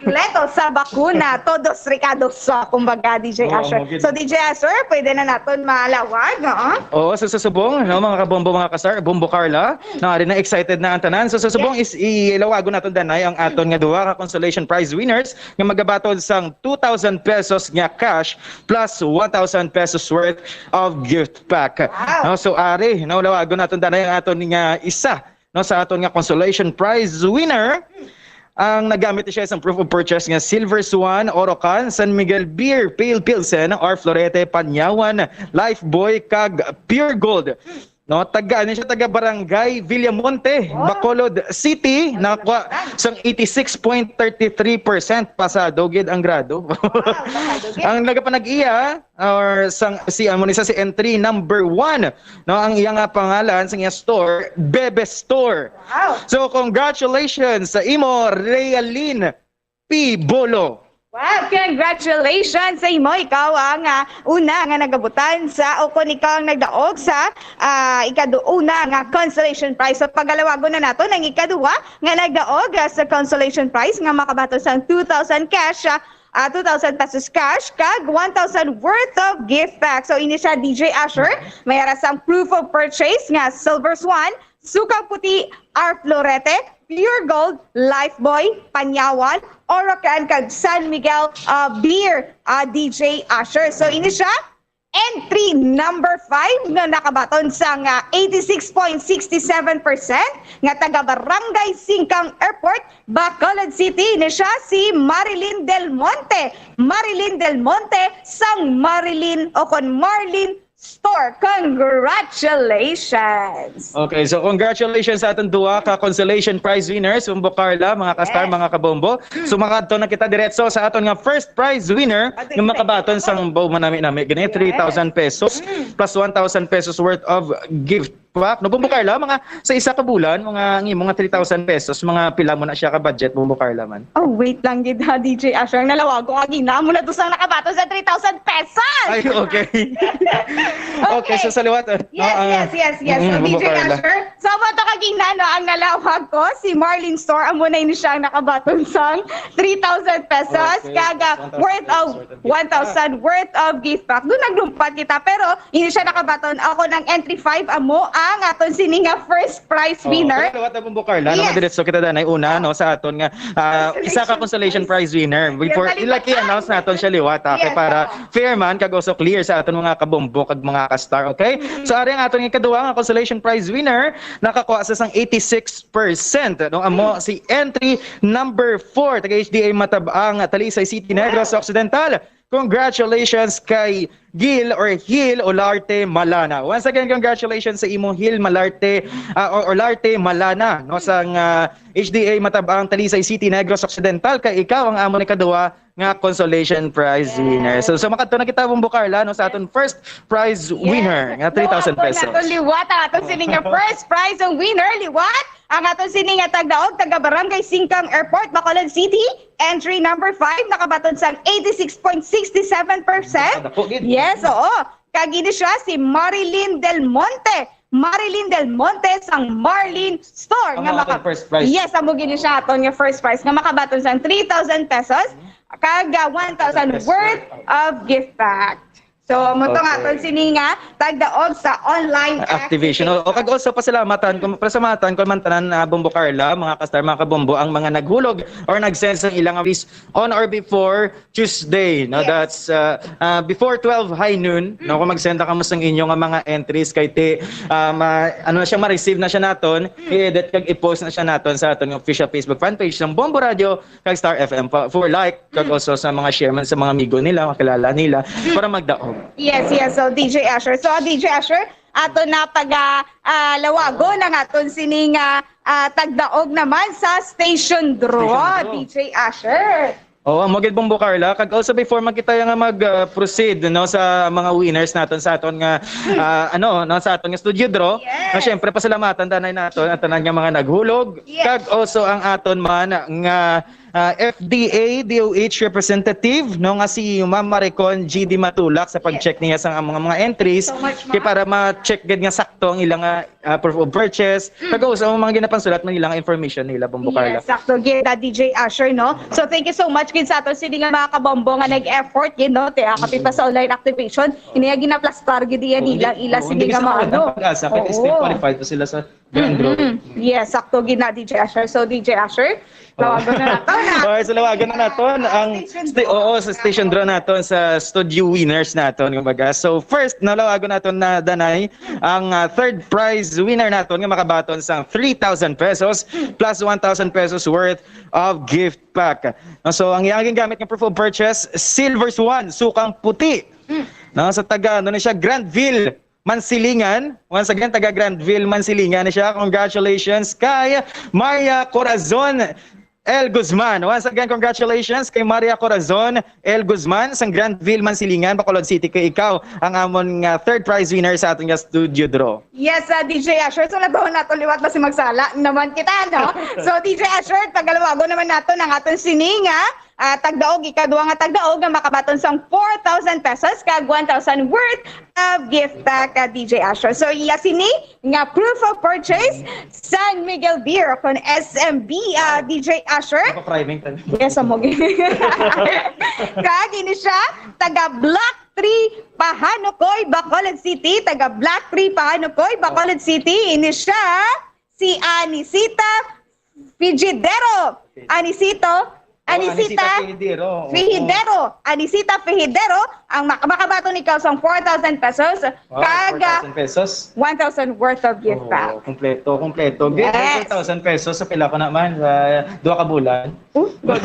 Kompleto sa bakuna, todos recados sa, kumbaga, D J Asher. Oo, amo gid. So, D J Asher, pwede na naton malawag, oo? Oo, so, sa subong, no, mga kabombo, mga ka-star, Bombo Carla, na ari na, excited na ang tanan. So, sa subong, yes, is ilawagon naton danay ang aton nga duha ka consolation prize winners nga magabaton sang two thousand pesos nga cash plus one thousand pesos worth of gift pack. Wow. No, so ari, no, lawagon naton danay ang aton nga isa, no, sa aton nga consolation prize winner. Ang nagamit siya sa proof of purchase nga Silver Swan, Orocan, San Miguel Beer, Pale Pilsen, R Florete, Panyawan, Lifebuoy, kag Pure Gold. No, taga, ano siya, taga Barangay Villamonte, wow, Bacolod City, nakakuha sang eighty-six point thirty-three percent, pasado gid ang grado. Wow, pasado gid. Ang nagapanag-iya, or sang, si, amo ni sa, si entry number one, no, ang iya nga pangalan sa iya store, Bebe Store. Wow. So, congratulations sa imo, Realin P. Bolo. Wow, congratulations sa imo. Ikaw ang, ah, una nga nagabutan sa, o kung ikaw ang nagdaog sa, ah, ikaduuna nga consolation prize. So, pagalawagon na naton ang ikaduwa nga nagdaog, ah, sa consolation prize nga makabaton sang two thousand cash, ah, ah, two thousand pesos cash, kag one thousand worth of gift pack. So, ini siya, D J Asher, may ara sang proof of purchase nga Silver Swan, Sukaw Puti, R Florete, Pure Gold, Lifebuoy, Panyawan, Orocan, kag San Miguel, ah, Beer, ah, D J Asher. So, ini siya, entry number five nga nakabaton sang, ah, eighty-six point six seven percent nga taga Barangay Singkang Airport, Bacolod City, ni siya si Marilyn Del Monte. Marilyn Del Monte sang Marilyn o kon Marlin Store. Congratulations! Okay, so congratulations sa aton duha ka consolation prize winners, Bombo Carla, mga ka-star, yes, mga kabombo. So, makadto na kita diretso sa aton nga first prize winner, ah, nga makabaton sang, baw, manami-nami gani, yes, three thousand pesos, mm, plus one thousand pesos worth of gift pack. No, Bombo Carla, mga sa isa ka bulan, mga, ang imo nga three thousand pesos, mga pila mo na siya ka budget, Bombo Carla, man? Oh, wait lang gid ha, D J Asher. Ang nalawagon ko kagina, amo na to sang nakabaton sa three thousand pesos! Ay, okay. Okay, okay, so sa liwat, uh, yes, uh, yes, yes, yes. So, mm, D J Asher, so, amo to kagina, no, ang nalawag ko, si Marlin Store, amo na ini siya ang nakabaton sang three thousand pesos, okay, kag, ah, worth of one thousand worth of gift pack. Doon naglumpat kita, pero hindi siya nakabaton. Ako ng entry five, amo ang aton sini nga first prize winner. Liwat na, Bombo Carla, no? Yes. Madiretso kita danay una, no, sa aton nga, ah, isa ka consolation prize winner. Before, ilaki announce naton siya liwat, ha, kay para fair man, kag also clear sa aton mga kabombo, kag mga ka-star, okay? So, ari ang aton ikaduha nga consolation prize winner, nakakuha sa sang eighty-six percent, no? Amo si entry number four, taga H D A Matabang, Talisay City, Negros Occidental. Congratulations kay Gil or Hil Olarte Malana. Once again, congratulations sa imo, Hil Malarte, ah, or Olarte Malana, no, sang, ah, H D A Matabang, Talisay City, Negros Occidental. Kay ikaw ang amon ikaduha nga consolation prize winner. So, so makadto na kita, Bombo Carla, no, sa aton first prize winner nga three thousand pesos. Liwat ang aton sini nga first prize winner, liwat. Ang aton sini nga tagdaog, taga Barangay Singkang Airport, Bacolod City, entry number five, nakabaton sang eighty-six point six seven percent. Yes, oo. Kag ini siya si Marilyn Del Monte. Marilyn Del Monte sang Marlin Store. Ang nga aton first prize. Yes, amo gini siya aton nga first prize nga makabaton sang three thousand pesos kag, ah, one thousand worth of gift pack. So, amo to nga aton sini nga tagdaog sa online activation. O, o, kag also pasalamatan, kung pasalamatan ko man tanan, ah, Bombo Carla, mga ka-star, mga kabombo, ang mga naghulog or nag-send sa ilang wish on or before Tuesday, no? Yes. That's, uh, uh, before twelve high noon, no? Kung mag-send na kamo sang inyo nga mga entries kay ti, uh, ma-, ano na siya, ma-receive na siya naton, i-edit kag i-post na siya naton sa aton official Facebook fan page ng Bombo Radio kag Star F M pa, for like, kag also sa mga share man sa mga amigo nila, makilala nila, para magdaog. Yes, yes. So, D J Asher. So, D J Asher, ato na pag, ah, ah, lawagon ang aton sini nga, ah, tagdaog naman sa station draw, station draw. D J Asher. Oo, amo gid, Bombo Carla. Kag also, before man kita nga mag, ah, proceed, no, sa mga winners naton sa aton nga, ah, ano, no, sa aton nga studio draw, yes, na syempre pasalamatan danay naton ang tanan nga mga naghulog. Yes. Kag also ang aton man nga, ah, F D A D O H representative, no, nga si Ma'am Maricon G D Matulak sa pag-check niya sa mga, mga entries. Thank you so much, ma'am. Kay para ma-check gid nga sakto ang ilang, ah, ah, proof of purchase, kag also ang mga ginapansulat man nila nga information nila, Bombo Carla. Yes, sakto gid, ah, D J Asher, no? So, thank you so much gid sa aton sini nga mga kabombo nga nag-effort gid, no? Te, ah, kapin pa sa online activation, ini nga ginaplastar gid iya nila, ila sini nga mga, ano. Pag-asa, kay still qualified pa sila sa grand drawing. Yes, sakto gid na, D J Asher. So, D J Asher, lawagon na naton, ah. Okay, so lawagon na naton ang station draw. Oo, sa station draw naton sa studio winners naton, kumbaga. So, first, nalawagon naton na danay ang, ah, third prize winner naton nga makabaton sang three thousand pesos plus one thousand pesos worth of gift pack. No, so, ang iyang gingamit nga proof of purchase, Silver Swan, sukang puti. No, sa taga, ano ni siya, Granville, Mansilingan. Once again, taga Granville, Mansilingan ni siya. Congratulations kay Maria Corazon L Guzman. Once again, congratulations kay Maria Corazon L Guzman sang Granville, Mansilingan, Bacolod City. Kay ikaw ang amon nga third prize winner sa aton nga studio draw. Yes, ah, D J Asher. So, natuhon nato liwat ba si magsala naman kita, no? So, D J Asher, pagalawagon naman nato ang aton sini nga, ah, tagdaog, ikaduha nga tagdaog nga makabaton sang four thousand pesos kag one thousand worth of gift pack, ah, D J Asher. So, iya sini nga proof of purchase, San Miguel Beer kon S M B, ah, D J Asher. Naka-priming tayo. Yes, amo gid. Kag ini siya, taga Block three, Pahanukoy, Bacolod City. Taga Block three, Pahanukoy, Bacolod City. Ini siya, si Anisita Fijidero. Anisito, Oh, Anisita Anisita Fijidero. Oo. Fijidero. Anisita Fijidero, ang mak-, makabaton ikaw sang four thousand pesos. Wow, kag, ah, four thousand pesos. One thousand worth of gift pack. Oo, kompleto, kompleto. Yes. Four thousand pesos sa pila ko naman, sa duha ka bulan. Oh, God.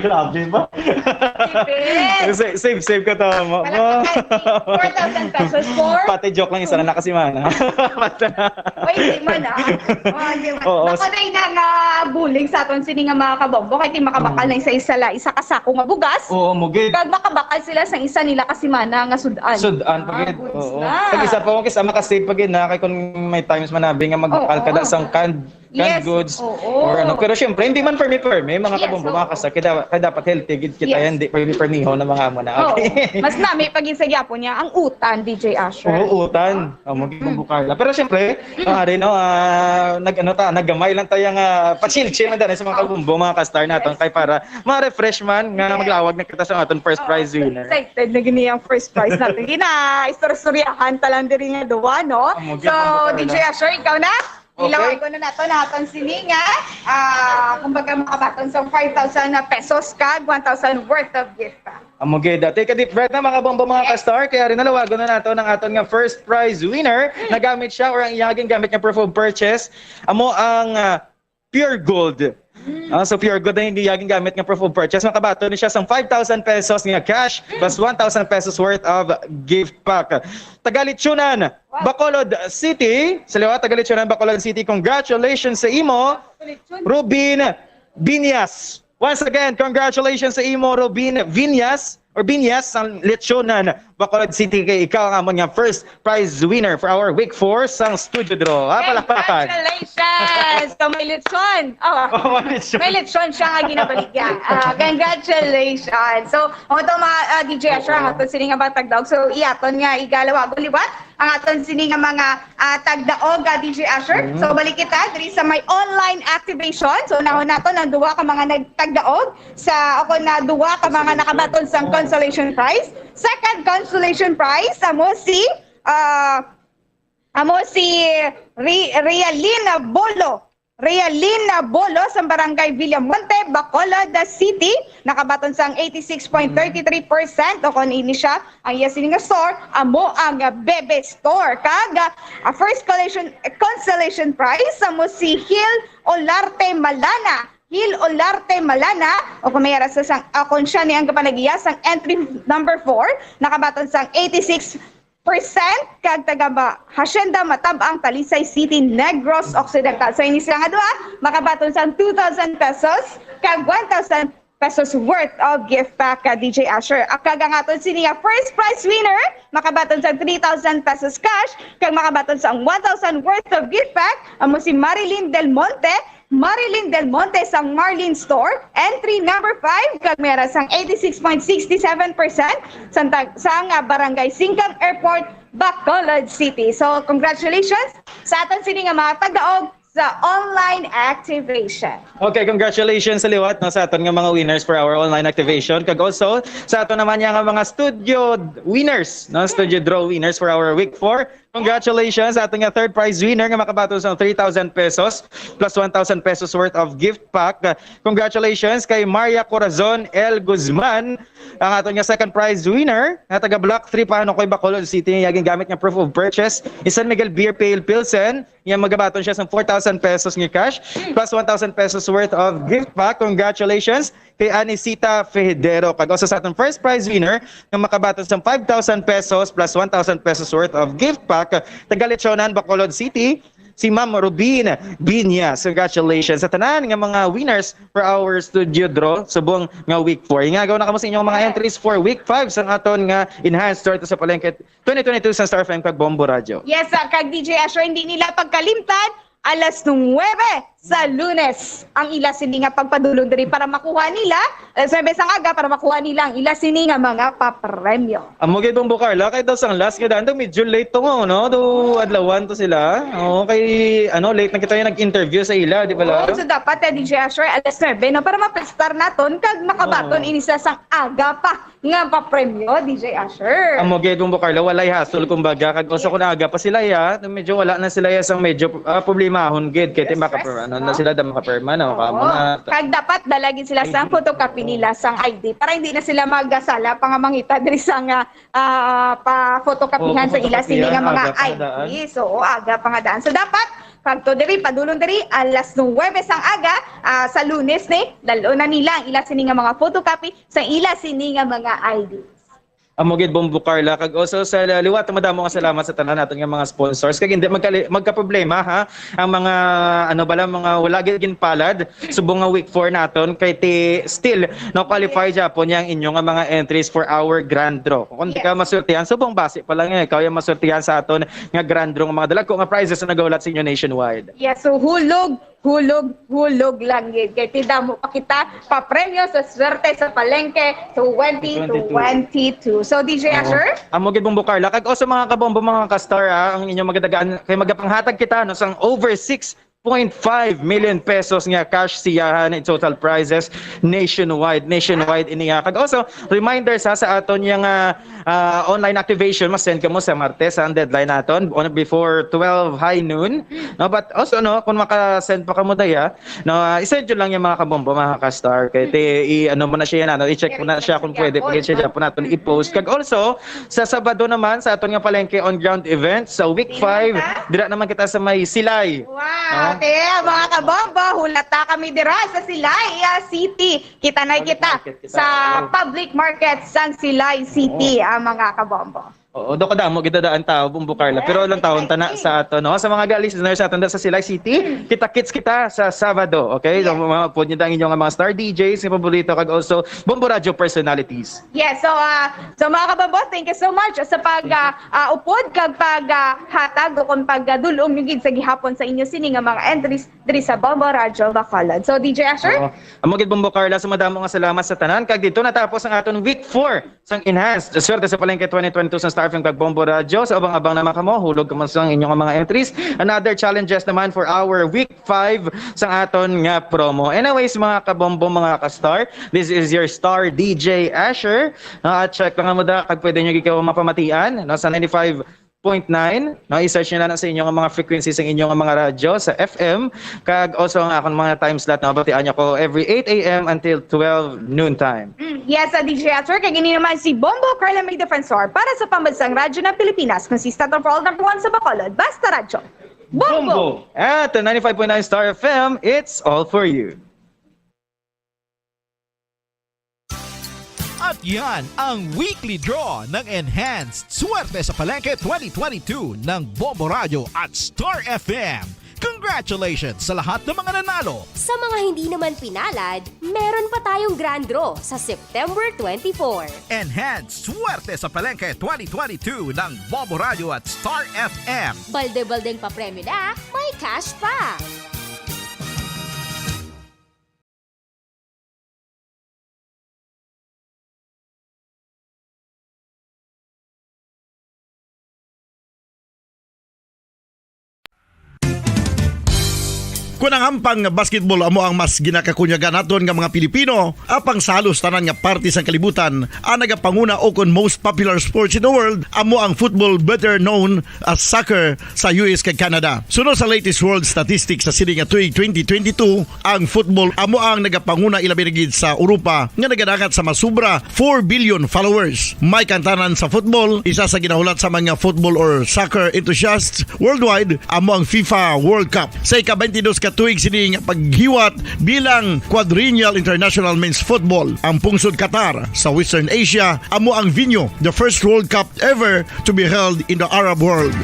Grabe ba? Tipid. Sa-, save, save ka tama. Palakpakan, four thousand pesos for Pati joke lang, isa na nakasimana. Oy, di man, ah. Oh, di man. Oo. Baka na ina nga bulig sa aton sini nga mga kabombo, kay di makabakal na isa-isa la, isa ka sako nga bugas. Oo, mo gid. Kag makabakal sila sa isa nila ka simana nga sud-an. Sud-an pa gid. Ah, goods na. Oo. Kag isa pa, kung kisa makasave pa gid na, kay kung may times man abi nga magbakal ka na sang canned canned Yes, goods, oo. or ano. Pero syempre, hindi man permi-permi, mga Yes, kabombo, mga oo. kastar, kaya, kaya dapat healthy gid kita, Yes. hindi permi-permiho na mga amo na. Oo. Okay. Mas nami pag isa gyapon niya ang utan, D J Asher. Oo, utan. Oh, mag-, Mm. Bombo Carla. Pero syempre, Mm. maaari, no, ah, nag-, ano ta, naggamay lang tayo nga pa-chill-chill na dali sa mga Oh. kabombo, mga kastar naton, Yes. kay para ma-refresh man nga Yes. maglawag na kita sa aton first Oo. prize winner. Excited na gini ang first prize natin. Gina, istorya-istoryahan ta lang diri nga duwa, no? Amo gyud, So, Bombo Carla. D J Asher, ikaw na? Okay. Ilawagon na nato na aton sini nga, ah, kumbaga, makabaton sa five thousand na pesos kag one thousand worth of gift pack. Amo gid, ah, take a deep breath na, mga bombo, mga Yes. kastar. Kaya rin nalawagon na nato ng aton nga first prize winner. Nagamit siya or ang iyang gingamit nga proof of purchase. Amo ang, ah, Pure Gold. Mm. Ah, so Pure Gold ang iyang gingamit nga proof of purchase. Makabaton ni siya sang five thousand pesos nga cash plus one thousand pesos worth of gift pack. Tagalichunan, Wow. Bacolod City. Sa liwat, Tagalichunan, Bacolod City. Congratulations sa imo, Tagalichunan. Rubin Binyas. Once again, congratulations sa imo, Rubin Viñas, or Viñas, sang Lechonan, Bacolod City, kay ikaw ang amon nga first prize winner for our week four sang Studio Draw. Ah, palakpakan. Congratulations! So, may lechon. Oh, Oh, may lechon. May lechon siya nga ginabaligya. Ah, congratulations. So, mo to mga, ah, D J Asher, Oo. ang aton sini nga mga tagdaog. So, iyaton nga igalawagon liwat ang aton sini nga mga, ah, tagdaog, ah, D J Asher. Mhm. So, balik kita diri sa may online activation. So, unahon naton ang duha ka mga nagtagdaog sa, ako na, duha ka mga nakabaton sang consolation prize. Second consolation prize, amo si, ah, amo si Re-, Realina Bolo. Realina Bolo sa Barangay Villamonte, Bacolod City, nakabaton sang eighty-six point thirty-three percent, o kon ini siya ang iya sini nga store, amo ang Bebe Store. Kag, ah, first collection, consolation prize, amo si Hil Olarte Malana. Hil Olarte Malana, o kung may ara sa sang, ah, kung siya ni ang kapanagiya sang entry number four, nakabaton sang eighty-six percent kag taga Ma-, Hacienda Matabang, Talisay City, Negros Occidental. So, ini sila nga duha, makabaton sang two thousand pesos kag one thousand pesos worth of gift pack ka D J Asher. Kag ang aton sini nga first prize winner, makabaton sang three thousand pesos cash, kag makabaton sang one thousand worth of gift pack, amo si Marilyn Del Monte, Marilyn Del Monte sang Marlin Store, entry number five, kag may ara sang eighty-six point six seven percent sang tag-, sang, ah, Barangay Singkang Airport, Bacolod City. So, congratulations sa aton sini nga mga tagdaog sa online activation. Okay, congratulations sa liwat, no, sa aton nga mga winners for our online activation, kag also sa aton naman nga mga studio winners, no, studio draw winners for our week four. Congratulations sa aton nga third prize winner nga makabaton sa three thousand pesos plus one thousand pesos worth of gift pack. Congratulations kay Maria Corazon L Guzman, ang aton nga second prize winner nga taga Block three, Panukoy, Bacolod City. Iya gingamit nga proof of purchase is San Miguel Beer Pale Pilsen. Iya magabaton siya sa four thousand pesos nga cash plus one thousand pesos worth of gift pack. Congratulations kay Anisita Federo. Kag also sa aton first prize winner nga makabaton sang five thousand pesos plus one thousand pesos worth of gift pack, taga Lechonan, Bacolod City, si Ma'am Rubin Binyas. Congratulations sa tanan nga mga winners for our studio draw subong nga week four. Ingagaw na kamo sa inyong mga entries for week five sang aton nga Enhanced Tour sa Palengke twenty twenty-two sa Star F M kag Bombo Radio. Yes, ah, kag D J Asher, hindi nila pagkalimtan, alas nuwebe sa Lunes ang ila sini nga pagpadulong diri para makuha nila, alas nuwebe sang aga para makuha nila ang ila sini nga mga papremyo. Amo gid, Bombo Carla, kay daw sang last nga daan daw medyo late to nga, no? Do adlawan to sila. Oo, kay ano, late na kita yung nag-interview sa ila, di ba? Oo, so dapat, eh, D J Asher, alas nuwebe, no, para maprestar naton kag makabaton Oo. ini sa sang aga pa nga papremyo, D J Asher. Amo gid, Bombo Carla, walay hassle, kumbaga, kag also kung aga pa sila, ya, medyo wala na sila, ya, sang medyo, ah, problemahon gid, kay Yes, di maka-, yes. ano na sila, da makaperma na, o Oo. kamo na. Kag dapat dala gid sila sang I D. photocopy Oo. nila sang I D para hindi na sila magasala pa nga mangita diri sa nga, ah, pa-photocopyhan Oo, sa ila sini nga mga photocopyhan, aga pa nga I D. daan. So, oo, aga pa nga daan. So, dapat, kadto diri, padulong diri, alas nuwebe sang aga, ah, sa Lunes ni, dal-on na nila ang ila sini nga mga photocopy sa ila sini nga mga I D. Amo gid, Bombo Carla, kag also sa liwat, madamo nga salamat sa tanan naton nga mga sponsors. Kag hindi magkali-, magkaproblema, ha, ang mga, ano bala, mga wala gid ginpalad subong nga week four naton, kay ti-, still no-qualify Yes. gyapon yang inyo nga mga entries for our grand draw. Kung di ka Yes. masultihan, subong basi pa lang, eh, ikaw yung masultihan sa aton nga grand draw nga mga dalagko nga prizes na nagahulat sa inyo nationwide. Yes, so hulog, Hulog, hulog lang gid. Kay ti damo pa kita papremyo sa Swerte sa Palengke twenty twenty-two. So, D J Oo. Asher? Amo gid, Bombo Carla. Kag also, mga kabombo, mga ka-star, ah, ang inyong magadagaan, kay magapanghatag kita, no, sang over six point five million pesos nga cash siyahan in total prizes nationwide. Nationwide ini, ah. Kag also, reminder sa, sa aton yang, ah, ah, online activation, ma-send kamo sa Martes, ang deadline naton, on, before twelve high noon. No, but also, no, kung maka-send pa kamo daya, no, ah, i-send nyo lang yung mga kabombo, mga ka-star. Kay ti, i-, ano mo na siya yan, ano, i-check mo na siya kung pwede, pag siya po natin i-post. Kag also, sa Sabado naman, sa aton nga palengke on ground event, sa week five, dira naman kita sa may Silay. Wow, no? Te, mga kabombo, hulata kami dira sa Silay, ah, City. Kita na kita sa public market sang Silay City, ah, mga kabombo. Oo, do kadamo gid daan tao, Bombo Carla. Pero lang taon ta na sa ato, no? Sa mga ga-, listeners sa aton sa Silay City, kita-kits kita sa Sabado, okay? So, mga upod nyo ang inyong mga star D Js, yung paborito, kag also Bombo Radio personalities. Yes, so, ah, so mga kabombo, thank you so much sa pag, ah, ah, upod kag pag, ah, hatag o kung pagdulong nyo gid sa gihapon sa inyo sini nga mga entries diri sa Bombo Radio Bacolod. So, D J Asher? Oo. Amo gid, Bombo Carla, so madamo nga salamat sa tanan. Kag dito natapos ang aton week four sang Enhanced Swerte sa Palengke twenty twenty-two sa Star F M kag Bombo Radio. So, abang-abang naman kamo, hulog kamo sa inyong mga entries. Another challenges naman for our week five sang aton nga promo. Anyways, mga kabombo, mga ka-star, this is your star D J Asher. Ah, check lang mo da, kag pwede nyo ikaw mapamatian, no, sa ninety-five point nine, no? I-search nyo na lang sa inyong mga frequency sa inyong mga radyo, sa F M, kag also ang akong mga time slot, no? Batian nyo ko every eight a m until twelve noon time. Mm, yes, sa D J Asher, kag ini naman si Bombo Carla May Defensor para sa Pambansang Radyo ng Pilipinas, consistent for all number one sa Bacolod. Basta Radyo. Bombo! At ninety-five point nine Star F M, it's all for you. At yan ang weekly draw ng Enhanced Swerte sa Palengke twenty twenty-two ng Bombo Radio at Star F M. Congratulations sa lahat ng mga nanalo! Sa mga hindi naman pinalad, meron pa tayong grand draw sa September twenty-four. Enhanced Swerte sa Palengke twenty twenty-two ng Bombo Radio at Star F M. Balde-baldeng papremyo na, may cash pa! Kun ang hampang nga basketball amo ang mas ginakakunyagan naton nga mga Pilipino, apang sa halos tanan nga parte sang kalibutan, ang nagapanguna o kon most popular sports in the world amo ang football, better known as soccer, sa U S kag Canada. Suno sa latest world statistics sa sini nga tuig twenty twenty-two, ang football amo ang nagapanguna, ilabi na gid sa Europa nga nagadangat sa masubra four billion followers. May kantanan sa football, isa sa ginahulat sa mga football or soccer enthusiasts worldwide, amo ang FIFA World Cup. Sa ika-twenty-dos ka tuig sini nga paghiwat bilang Quadrennial International Men's Football, ang pungsod Qatar sa Western Asia amo ang venue, the first World Cup ever to be held in the Arab world.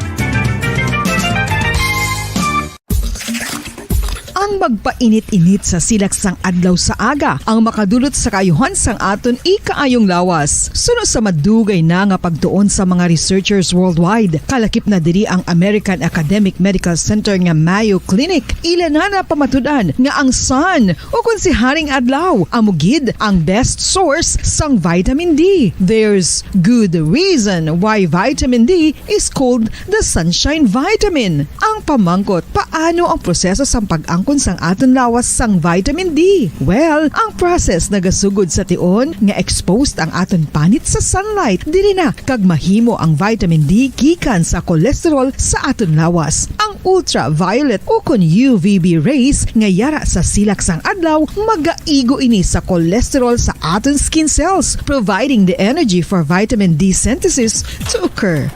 Ang magpainit-init sa silak sang adlaw sa aga ang makadulot sa kaayuhan sang aton ikaayong lawas. Suno sa madugay na nga pagtuon sa mga researchers worldwide, kalakip na diri ang American Academic Medical Center nga Mayo Clinic. Ila na napamatud-an nga ang sun, o kon si Haring Adlaw, amo gid ang best source sang vitamin D. There's good reason why vitamin D is called the sunshine vitamin. Ang pamangkot, paano ang proseso sang pag-angkon sang aton lawas sang vitamin D? Well, ang process nagasugod sa tion nga exposed ang aton panit sa sunlight. Diri na kag mahimo ang vitamin D gikan sa cholesterol sa aton lawas. Ang ultraviolet o kon U V B rays nga yara sa silak sang adlaw magaigo ini sa cholesterol sa aton skin cells, providing the energy for vitamin D synthesis to occur.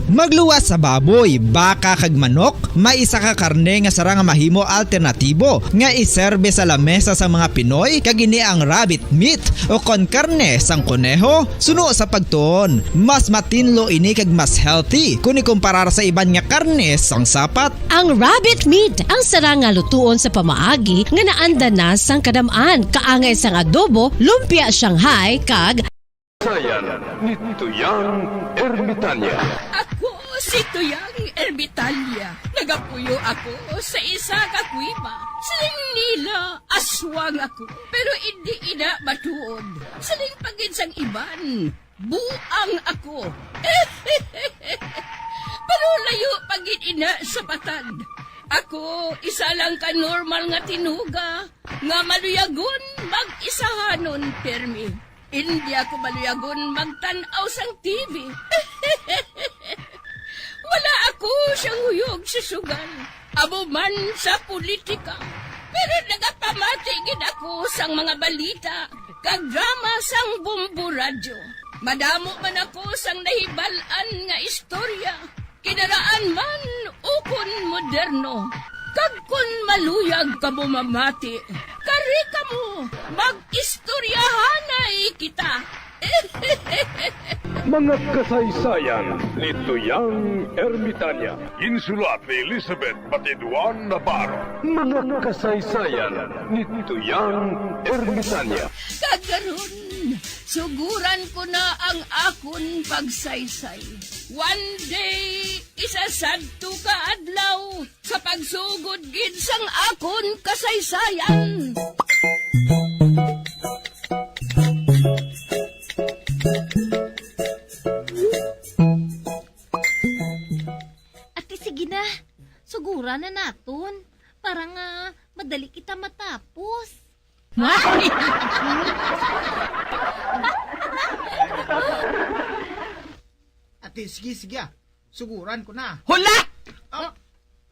Magluwas sa baboy, baka, kag manok, may isa ka karne nga sarang nga mahimo alternatibo nga iserbe sa lamesa sang mga Pinoy, kag ini ang rabbit meat o kon karne sang koneho. Suno sa pagtuon, mas matinlo ini kag mas healthy kon ikumparar sa iban nga karne sang sapat. Ang rabbit meat ang sarang nga lutuon sa pamaagi nga naanda na sang kadam-an, kaangay sang adobo, lumpia Shanghai, kag Sayan ni Tuyang Ermitanya. Ako si Tuyang Ermitalia, nagapuyo ako sa isa ka kuweba. Siling nila, aswang ako, pero indi ina matuod. Siling pa gid sang iban, buang ako. Pero layo pa gid ina sa patag. Ako, isa lang ka normal nga tinuga nga maluyagon mag-isahanon pirmi. Indi ako maluyagon magtan-aw sang T V. Wala ako siyang huyog sa sugal, amo man sa politika. Pero nagapamati gid ako sang mga balita kag drama sang Bombo Radyo. Madamo man ako sang nahibal-an nga istorya, kinaraan man ukon moderno. Kag kon maluyag kamo mamati, kari kamo, mag-istoryahanay kita. Mga kasaysayan ni Tuyang Ermitanya. Ginsulat ni Elizabeth Batiduan Navarro. Mga kasaysayan ni Tuyang Ermitanya. Kag karon, suguran ko na ang akon pagsaysay. One day, isa sadto ka adlaw, sa pagsugod gid sang akon kasaysayan. Ate, sige na. Sugura na naton. Para nga madali kita matapos. Ate, sige, sige, ah. Suguran ko na. Hulat! Ah.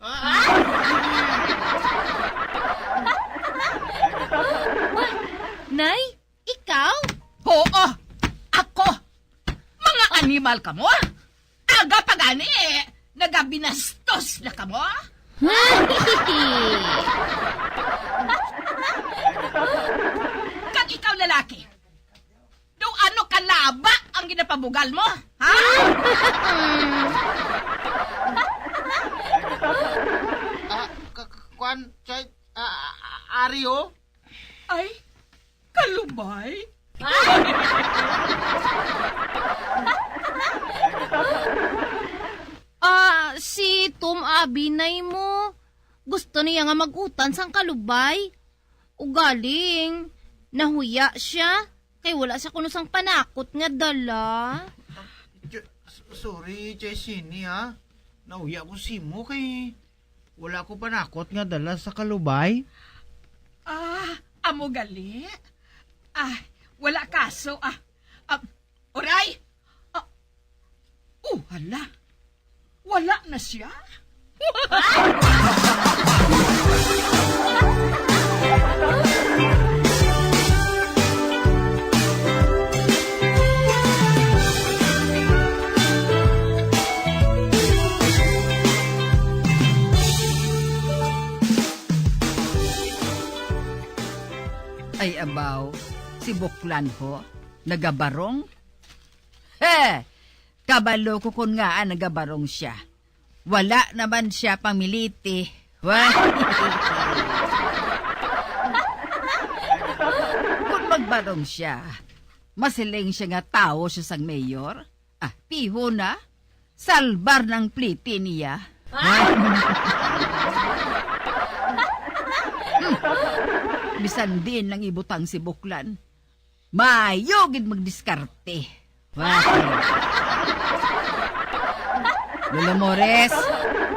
Ah. Nay, ikaw? Oo, ako. Mga animal kamo, ah. Aga pa gani, eh, nagabinastos na kamo? Kag ikaw, lalaki, daw ano ka laba ang ginapabugal mo, ha? Ah, ka-, ka-, kwan, chay, ah, ah, ari, oh. Ay, kalubay? Ah, si Tom Abinay mo. Gusto niya nga mag-utan sang kalubay. Ugaling, nahuya siya, kay wala siya kuno sang panakot nga dala. Ch-, s-, sorry, Chay Sini, ha? Nahuya ko simo kay wala ko panakot nga dala sa kalubay. Ah, amo gali? Ah, wala kaso, ah. Ah, oray! Ah, oh, hala. Wala na siya? Ay, abaw, si Buklan ho, nagabarong? He! Kabalo ko kon ngaa nagabarong sia. Wala naman sia pamiliti. Wa-, kon magbarong sia, masiling sia nga tawo sia sang mayor. Ah, piho na. Salbar nang pliti niya. Hmm. Bisan diin lang ibutang si Buklan, maayo gid magdiskarte. Wa-, Lolo Mores,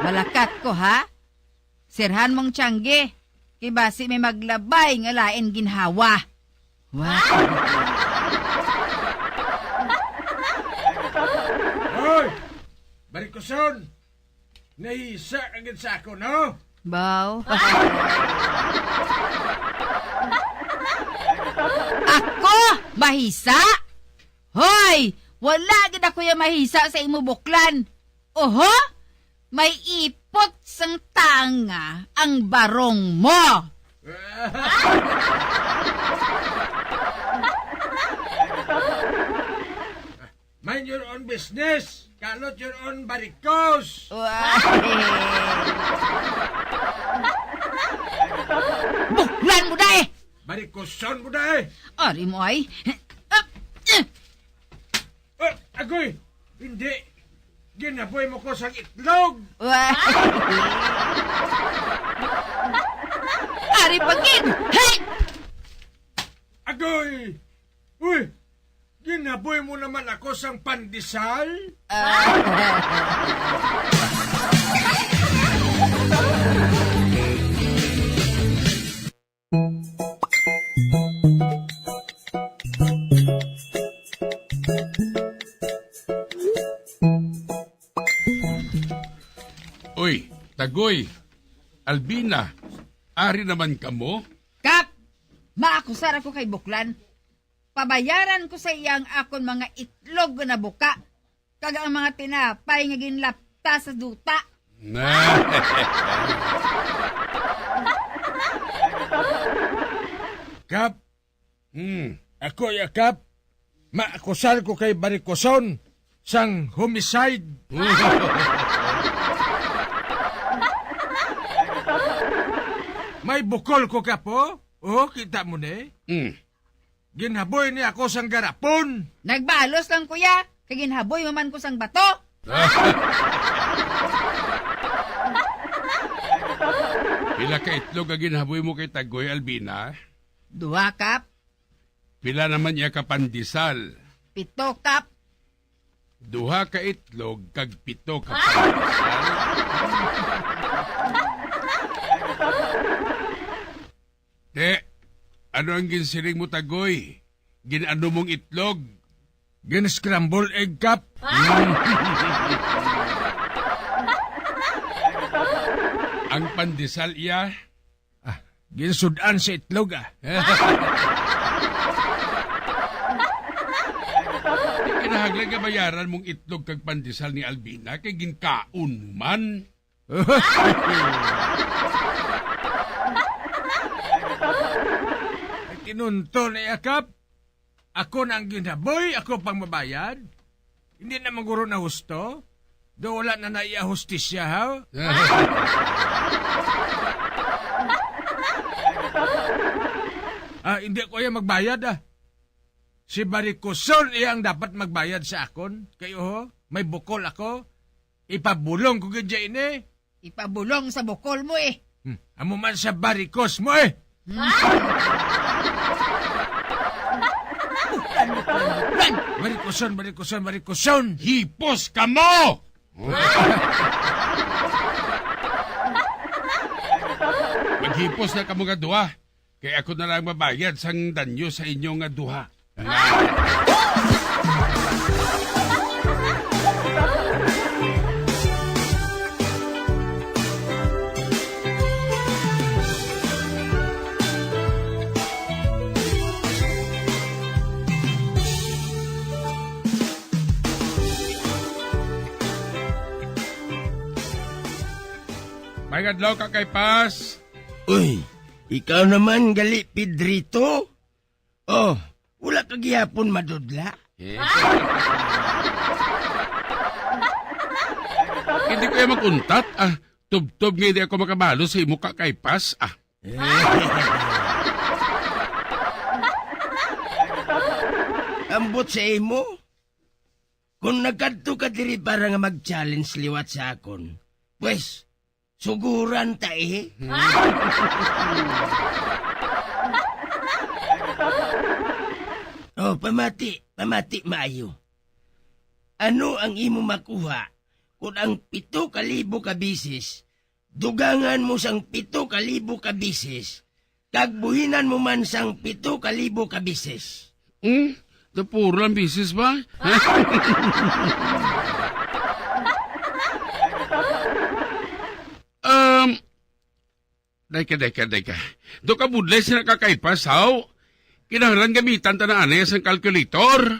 malakat ko, ha? Sirhan mong tiyangge, kay basi may maglabay nga lain ginhawa. Wa-, Hoy! Barikuson! Nahisa ka gid sa ako, no? Baw. Ako? Mahisa? Hoy! Wala gid ako ya mahisa sa imo, Buklan. Oho? May ipot sang tanga ang barong mo. Mind your own business. Kalot your own barikos. Wa-, Buklan mo, dai! Barikoson mo, dai! Ari mo, ay. Ah, agoy! Hindi. Ginaboy mo ko sang itlog. Wa-, Ari pa gid! Hey! Agoy! Uy! Ginaboy mo naman ako sang pandesal? Ah. Uy, Tagoy, Albina, ari naman kamo? Kap, maakusar ako kay Buklan. Pabayaran ko sa iya ang akon mga itlog nga nabuka, kag ang mga tinapay nga ginlapta sa duta. Kap, hmm, ako ya, Kap, maakusar ko kay Barikoson sang homicide. May bukol ko, Kap, oh. Oh, kita mo ni? Hmm. Ginhaboy ni ako sang garapon. Nagbalos lang, kuya, kay ginhaboy mo man ko sang bato. Pila ka itlog ang ginhaboy mo kay Tagoy, Albina? Duha, Kap. Pila naman iya ka pandesal? Pito, Kap. Duha ka itlog kag pito ka pandesal? Te, ano ang ginsiling mo, Tagoy? Gin-ano mong itlog? Gin-scramble egg, Kap. Ang pandesal iya? Ah, ginsud-an sa itlog, ah. Di kinahanglan nga bayaran mong itlog kag pandesal ni Albina kay ginkaon mo man. Ay, tinunto na iya, Kap. Ako na ang ginhaboy, ako pang mabayad. Hindi na maguro na husto. Do wala na na iya hustisya, ha? Ah, hindi ko iya magbayad, ah. Si Barikoson iya ang dapat magbayad sa akon. Kay, oho, may bukol ako. Ipabulong ko gid dya ini. Ipabulong sa bukol mo, eh. Hmm, amo man sa barikos mo, eh. Hmm. Buklan, buklan, buklan. Barikoson, barikoson, barikoson. Hipos kamo! Maghipos na kamo nga duha. Kay ako na lang mabayad sang danyo sa inyo nga duha. Maayong adlaw, Kak Kaypas. Uy, ikaw naman gali, Pedrito? Oh, wala ka gihapon madudla? Eh. Hindi ko yan makuntat, ah. Tubtob nga hindi ako makabalo sa imo, Kak Kaypas, ah. Ambot sa imo, kung nagkadto ka diri para nga mag-challenge liwat sa akon, pwes, suguran ta, eh. Oh, pamati, pamati maayo. Ano ang imo makuha kung ang pito ka libo ka bisis dugangan mo sang pito ka libo ka bisis, kag buhinan mo man sang pito ka libo ka bisis? Hmm? Napuro lang bisis ba? Um, dayka, dayka, dayka. Do ka budlay sina Kak Kaypas, haw? Kinahanglan gamitan ta na anay sang calculator.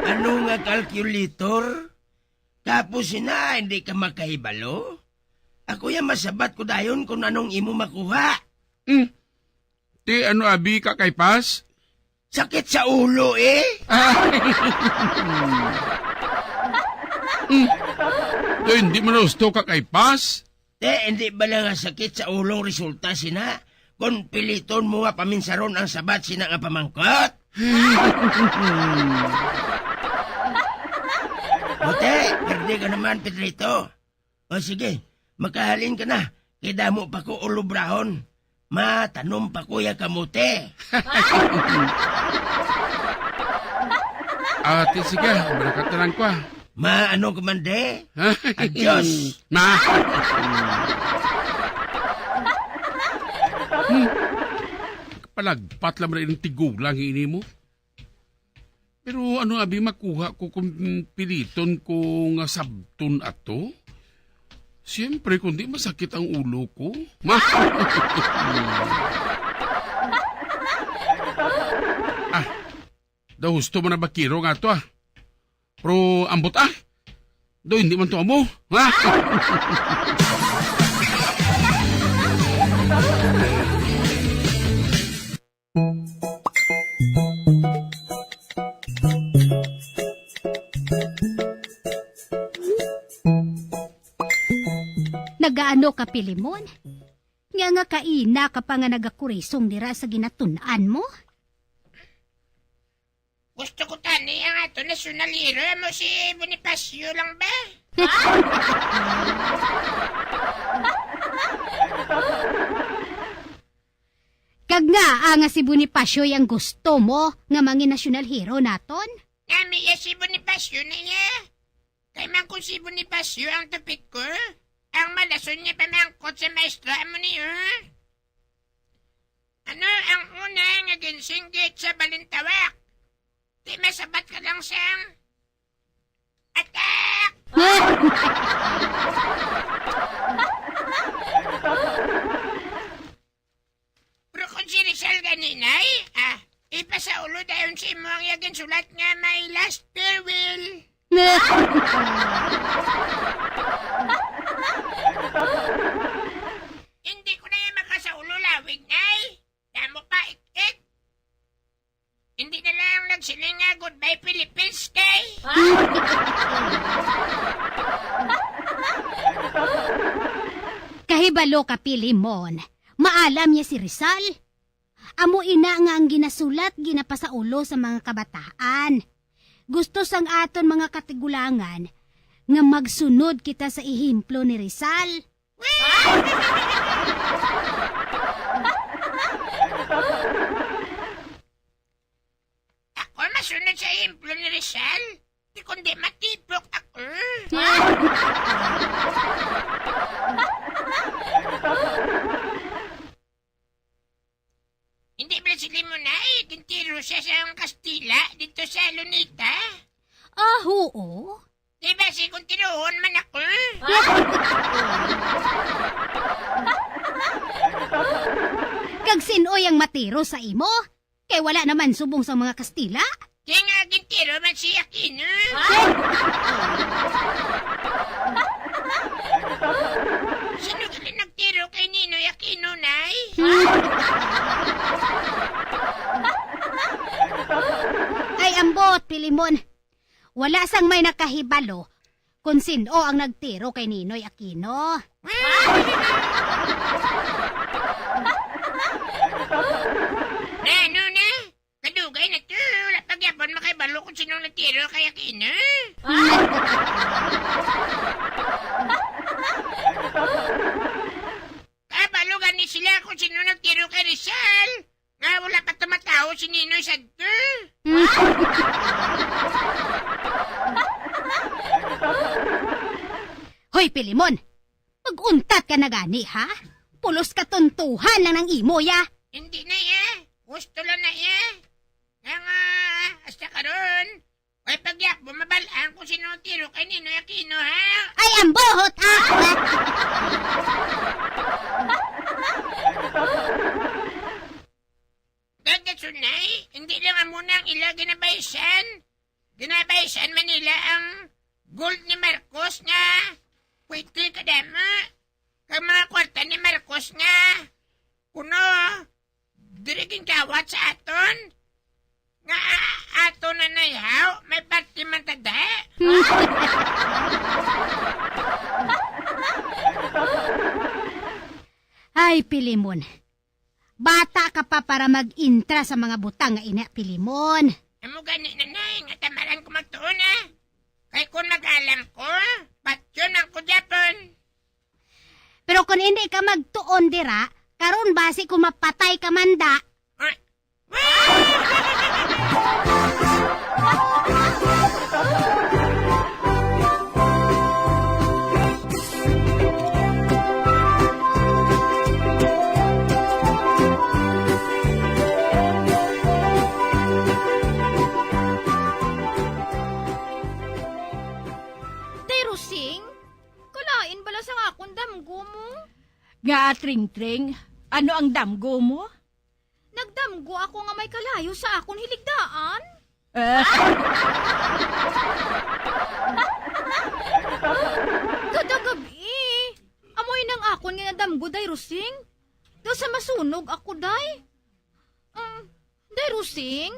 Ano nga calculator? Tapos sina, hindi ka makahibalo? Ako ya masabat ko dayon kung anong imo makuha. Hmm. Ti ano abi, Kak Kaypas? Sakit sa ulo, eh. Ah. Hmm. Ti, hindi man husto, Kak Kaypas. Te, hindi ba lang nga sakit sa ulong resulta sina? Kung piliton mo nga paminsaron ang sabat sina nga pamangkot? Buti, perde ka naman, Pedrito. O sige, makahalin ka na. Kay damo pa ko ulobrahon. Matanom pa ko ya kamote. Ati, sige, barakat na lang ko, ah. Ma, ano ka man, de? Adios. Ma. Hmm. Palagpat lang rin ang tigulang ini mo. Pero ano abi makuha ko kung piliton ko nga sabton ato? Siyempre, kundi masakit ang ulo ko. Ma- Ah, daw husto man na bakiro nga to, ah. Pero ambot, ah. Daw hindi man to amo. Ha? Nagaano ka, Pilimon? Nga nga kaina ka pa nga nagakurisong dira sa ginatun-an mo? Gusto ko tani ang ato nasyonal hero mo si Bonifacio lang ba? Kag ngaa nga si Bonifacio ang gusto mo nga mangin national hero naton? Nami iya si Bonifacio na iya. Kay man kung si Bonifacio ang tupit ko, ang malason niya pamangkot sa maestra mo niyo. Ano ang una nga ginsinggit sa balintawak? Di masabat ka lang sang attack! Pero kung si Rizal ganinay, ah, ipasaulo dayon sa imo ang iya ginsulat nga my last farewell. Hindi ko na yan makasaulo lawig, nay. Damo pa, ik-ik. Hindi na lang nagsiling nga goodbye Philippines, kay. Kahibalo ka, Pilimon. Maalam niya si Rizal. Amo ina nga ang ginasulat, ginapasaulo sa mga kabataan. Gusto sang aton mga katigulangan nga magsunod kita sa ehemplo ni Rizal. Ako masunod sa ehemplo ni Rizal, di kundi matipok ako. Hindi ba sila mo na eh? Gintiro siya sa Kastila dito sa Luneta? Ah, oo. Di ba si kung tinuon man ako? Kag sin-oy ang matiro sa imo? Kay wala naman subong sa mga Kastila. Kaya nga gintiro man si Aquino. Sino gali nagtiro kay Ninoy Aquino, nay? Ay, ambot, Pilimon. Wala sang may nakahibalo kon sin-o ang nagtiro kay Ninoy Aquino. Ano na? Kadugay na to. Wala pa gyapon makahibalo kung sino nagtiro kay Aquino. Kabalo gani sila kung sino nagtiro kay Rizal. Nga wala pa tumatawo si Ninoy sadto. Hoy, Pilimon! Mag-untat ka na gani, ha? Pulos ka tuntuhan lang ng imo, ya. Hindi na, ya. Gusto lang na, ya. Nga nga, hasta karon, ay pagyap mo mabal-an kung sino ang tiro kay Ninoy Aquino, ha? Ay, ang buhot, ha? Dadasunay, hindi lang amo na ang ila ginabaysan. Ginabaysan man nila ang gold ni Marcos nga pwerte kadamo. Kag mga kwarta ni Marcos nga kuno diri gingkawat sa aton. Nga a-, aton na nayhaw, may parte man ta da. Ay, Pilimon. Bata ka pa para mag-intra sa mga butang nga ina, Pilimon. Amo gani, nanay, nga tamaran ko magtuon, ah. Kay kung mag-alam ko, patyon man ko gyapon. Pero kung hindi ka magtuon dira, karon basi kung mapatay ka man da. Ay. Day Rosing, kalain bala sang akon damgo mo? Nga, Tring-tring, ano ang damgo mo? Nagdamgo ako nga may kalayo sa akon hiligdaan. Ah. Kada gab-i, amo ini ang akon nga nadamgo, Day Rosing. Daw sa masunog ako, Day. Um, Day Rosing,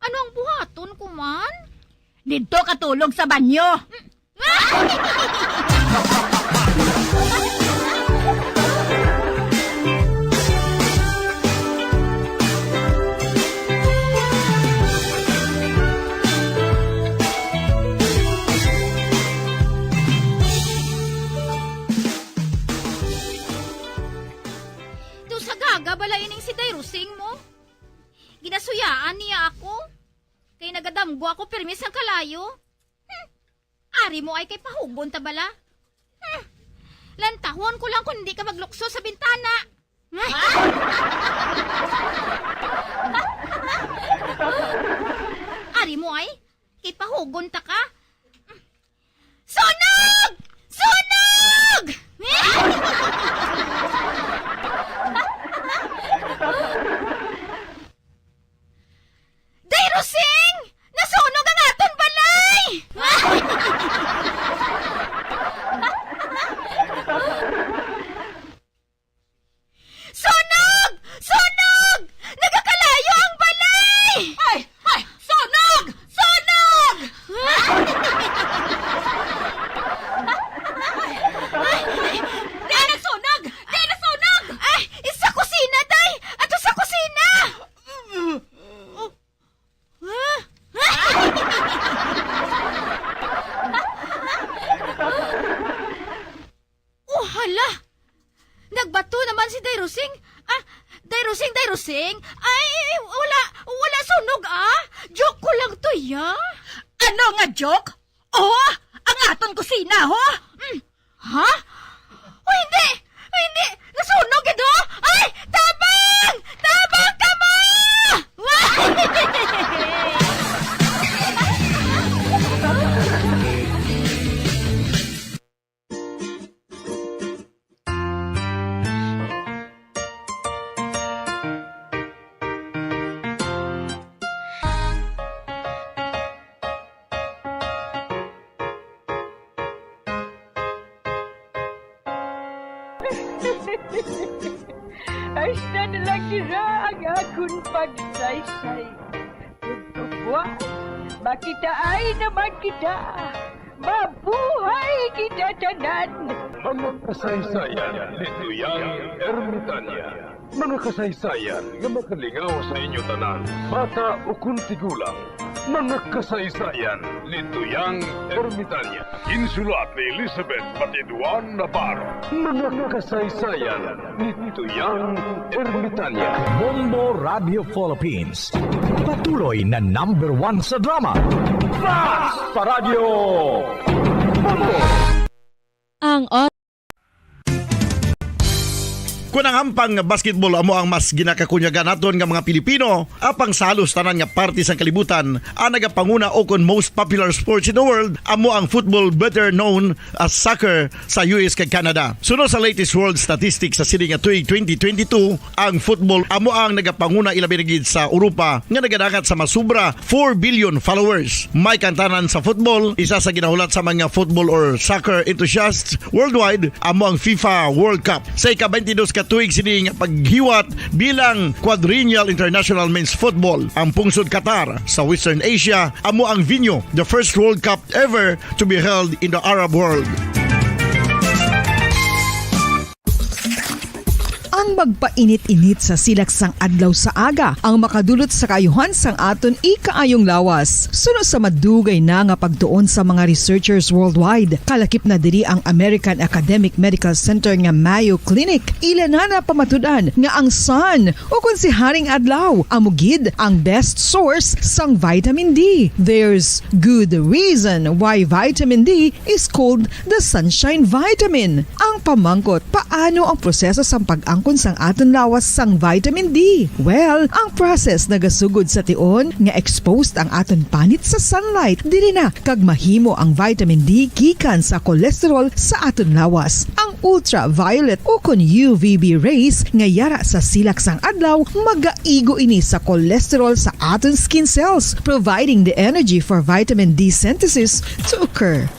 ano ang buhaton ko man? Didto ka tulog sa banyo. Daw sa gaga bala ining si Day Rosing mo. Ginasuyaan niya ako. Kay nagadamgo ako pirmi sang kalayo. Hmm. Ari mo ay kay pahugon ta bala. Hmm. Lantahon ko lang kung hindi ka maglukso sa bintana. Ari mo ay, kay pahugon ta ka. Sunog! Sunog! Day Rosing! Nasunog ang aton balay! Sunog! Sunog! Nagakalayo ang balay! Ay! Ay! Sunog! Sunog! Ay! Ay! Ay! Di na sunog! Di na sunog! Ay! Sa kusina, day! Ato sa kusina! Oh. Ah! Oh, hala! Nagbato naman si Day Rosing. Ah, Day Rosing, Day Rosing. Ay, wala, wala sunog, ah. Joke ko lang to, ya. Ano nga joke? Oh, ang aton kusina, ho? Mm. Ha? Oh, hindi! Oh, hindi! Nasunog ito! Ay! Tabang! Tabang kamo! Hasta na lang dira ang akon pagsaysay. Ug buwas, makitaay naman kita. Mabuhay kita tanan! Mga kasaysayan ni Tuyang Ermitania. Mga kasaysayan nga makalingaw sa inyo tanan, bata ukon tigulang. Mga kasaysayan ni Tuyang Ermitania. Ginsulat ni Elizabeth Batidwan Navarro. Mga kasaysayan ni Tuyang Ermitania. Bombo Radio Philippines. Patuloy na number one sa drama. Fast pa Radyo Bombo! Ang or- Kun ang hampang nga basketball amo ang mas ginakakunyagan naton nga mga Pilipino, apang sa halos tanan nga parte sang kalibutan, ang nagapanguna o kon most popular sports in the world amo ang football, better known as soccer, sa U S kag Canada. Suno sa latest world statistics sa sini nga tuig twenty twenty-two, ang football amo ang nagapanguna, ilabi na gid sa Europa nga nagadangat sa masubra four billion followers. May kantanan sa football, isa sa ginahulat sa mga football or soccer enthusiasts worldwide amo ang FIFA World Cup. Sa ika-twenty-dos ka tuig sini nga paghiwat bilang Quadrennial International Men's Football, ang pungsod Qatar sa Western Asia amo ang venue, the first World Cup ever to be held in the Arab world. Ang Magpainit-init sa silak sang adlaw sa aga ang makadulot sa kaayuhan sang aton ikaayong lawas. Suno sa madugay na nga pagtuon sa mga researchers worldwide, kalakip na diri ang American Academic Medical Center nga Mayo Clinic, ila na napamatud-an nga ang sun, ukon si Haring Adlaw, amo gid ang best source sang vitamin D. There's good reason why vitamin D is called the sunshine vitamin. Ang pamangkot, paano ang proseso sang pag-angkon sang aton lawas sang vitamin D? Well, ang process nagasugod sa tion nga exposed ang aton panit sa sunlight. Diri na kag mahimo ang vitamin D gikan sa cholesterol sa aton lawas. Ang ultraviolet ukon U V B rays nga yara sa silak sang adlaw magaigo ini sa cholesterol sa aton skin cells, providing the energy for vitamin D synthesis to occur.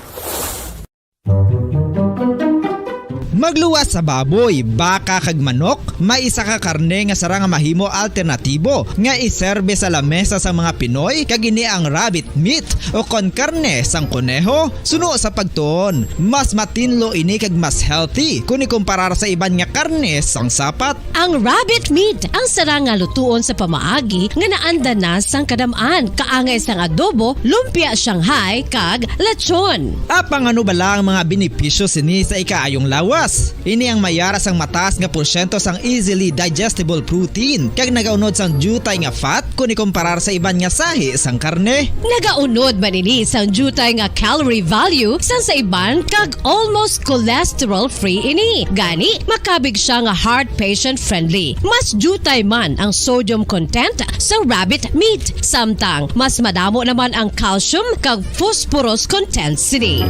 Magluwas sa baboy, baka, kag manok, may isa ka karne nga sarang nga mahimo alternatibo nga iserbe sa lamesa sang mga Pinoy, kag ini ang rabbit meat, ukon karne sang koneho. Suno sa pagtuon, mas matinlo ini kag mas healthy kon ikumparar sa iban nga karne sang sapat. Ang rabbit meat ang sarang nga lutuon sa pamaagi nga naanda na sang kadam-an, kaangay sang adobo, lumpia Shanghai, kag lechon. Apang ano bala ang mga benepisyo sini sa ikaayong lawas? Ini ang mayara sang mataas nga porsyento sang easily digestible protein, kag nagaunod sang diutay nga fat kon ikumparar sa iban nga sahi sang karne. Nagaunod man ini sang diutay nga calorie value sang sa iban, kag almost cholesterol-free ini. Gani, makabig sia nga heart patient-friendly. Mas diutay man ang sodium content sa rabbit meat, samtang mas madamo naman ang calcium kag phosphorus content sini.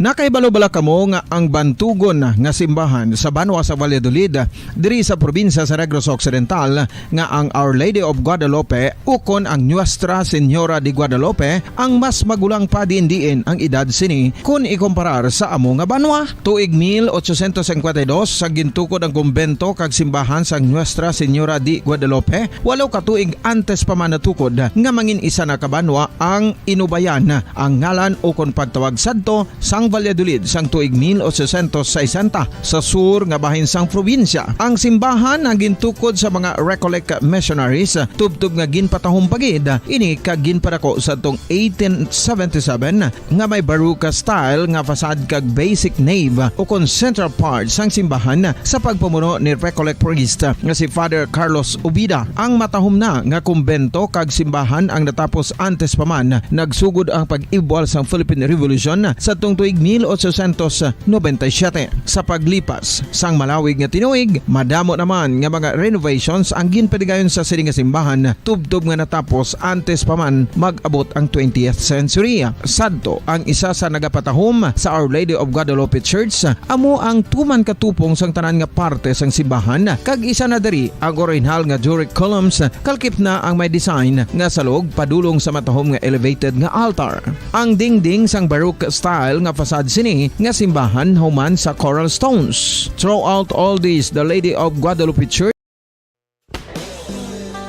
Nakahibalo bala kamo nga ang bantugon nga simbahan sa banwa sa Valladolid, diri sa probinsya sa Negros Occidental, nga ang Our Lady of Guadalupe ukon ang Nuestra Señora de Guadalupe ang mas magulang pa diin-diin ang edad sini kon ikumparar sa amo nga banwa? Tuig mil ochocientos cincuenta y dos, sa gintukod ang kumbento kag simbahan sang Nuestra Señora de Guadalupe, walo ka tuig antes pa man natukod nga mangin isa na ka banwa ang Inubayan, ang ngalan ukon pagtawag sadto sang Valladolid sang tuig mil ochocientos sesenta, sa sur nga bahin sang probinsya. Ang simbahan ang gintukod sa mga Recollect missionaries, tubtob nga ginpatahom pa gid ini kag ginpadako sadtong eighteen seventy-seven, nga may Baroque style nga facade kag basic nave ukon central part sang simbahan sa pagpamuno ni Recollect priest nga si Father Carlos Ubida. Ang matahom na nga kumbento kag simbahan ang natapos antes pa man nagsugod ang pag-ibwal sang Philippine Revolution sadtong tuig mil ochocientos noventa y siete. Sa paglipas sang malawig nga tinuig, madamo naman nga mga renovations ang ginpatigayon sa sini nga simbahan, tubtob nga natapos antes pa man mag-abot ang twentieth century. Sadto, ang isa sa nagapatahom sa Our Lady of Guadalupe Church amo ang tuman katupong sang tanan nga parte sang simbahan, kag isa na diri ang orihinal nga Doric columns, kalkip na ang may design nga salog padulong sa matahom nga elevated nga altar. Ang dingding sang Baroque style nga facade sini nga simbahan human sa coral stones. Throughout all this, the Lady of Guadalupe Church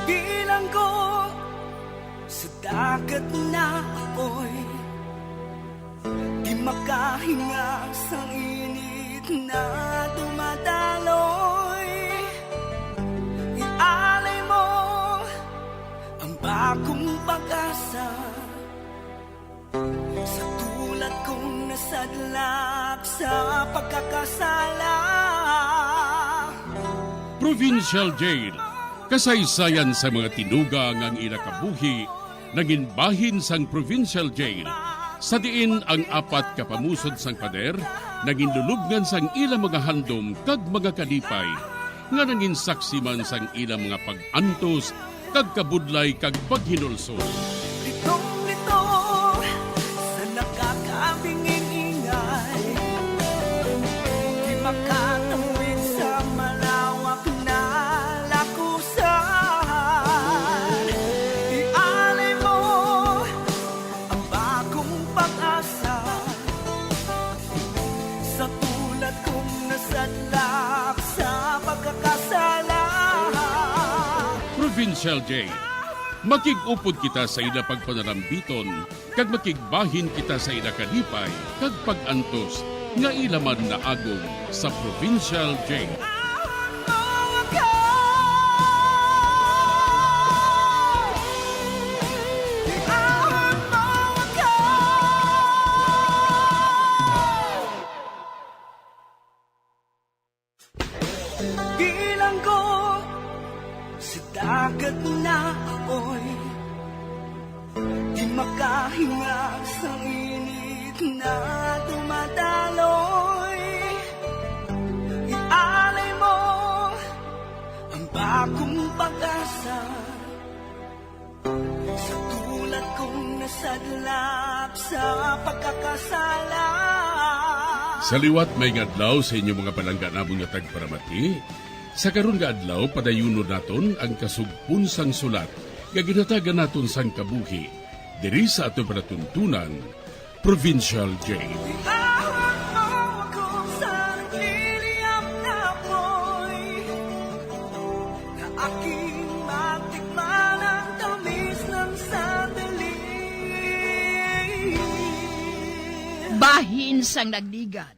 Bilang ko sa dagat na apoy, di makahinga sa init na dumadaloy. Ialay mo ang bagong pag-asa sa tulad kong nasadlak sa pagkakasala. Provincial Jail. Kasaysayan sa mga tinuga nga ang ila kabuhi nangin bahin sang Provincial Jail, sa diin ang apat ka pamusod sang pader nangin lulubngan sang ila mga handom kag mga kalipay, nga nangin saksi man sang ila mga pag-antos kag kabudlay kag paghinulsol. Litong-lito sa nakakabinging ingay, di makatawid sa malawak na lakusan. Ialay mo ang bagong pag-asa sa tulad kong nasadlak sa pagkakasala. Provincial Jail. Makig-upod kita sa ila pagpanarambiton, kag makigbahin kita sa ila kalipay kag pag-antos nga ila man naagom sa Provincial Jail. Bilanggo sa dagat na apoy, di makahinga sa init na dumadaloy. Ialay mo ang bagong pag-asa sa tulad kong nasadlap sa pagkakasala. Sa liwat, maayong adlaw sa inyo, mga palangga namon nga tagparamati. Sa karon nga adlaw, padayunon naton ang kasugpon sang sulat nga ginhatagan naton sang kabuhi diri sa aton palatuntunan, Provincial Jail. Iahon mo ako sa nagliliyab na apoy, na aking matikman ang tamis ng sandali. Bahin sang nagligad.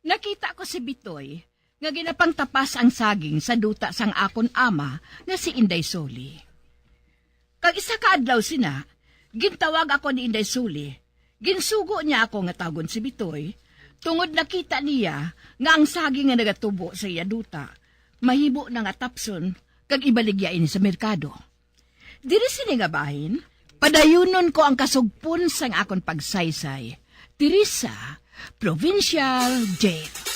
Nakita ko si Bitoy nga ginapangtapas ang saging sa duta sang akon ama nga si Inday Suli. Kag isa ka adlaw sina, gintawag ako ni Inday Suli. Ginsugo niya ako nga tawgon si Bitoy, tungod nakita niya nga ang saging nga nagatubo sa iya duta mahimo na nga tapson kag ibaligya ini sa merkado. Diri sini nga bahin, padayunon ko ang kasugpon sang akon pagsaysay diri sa Provincial Jail.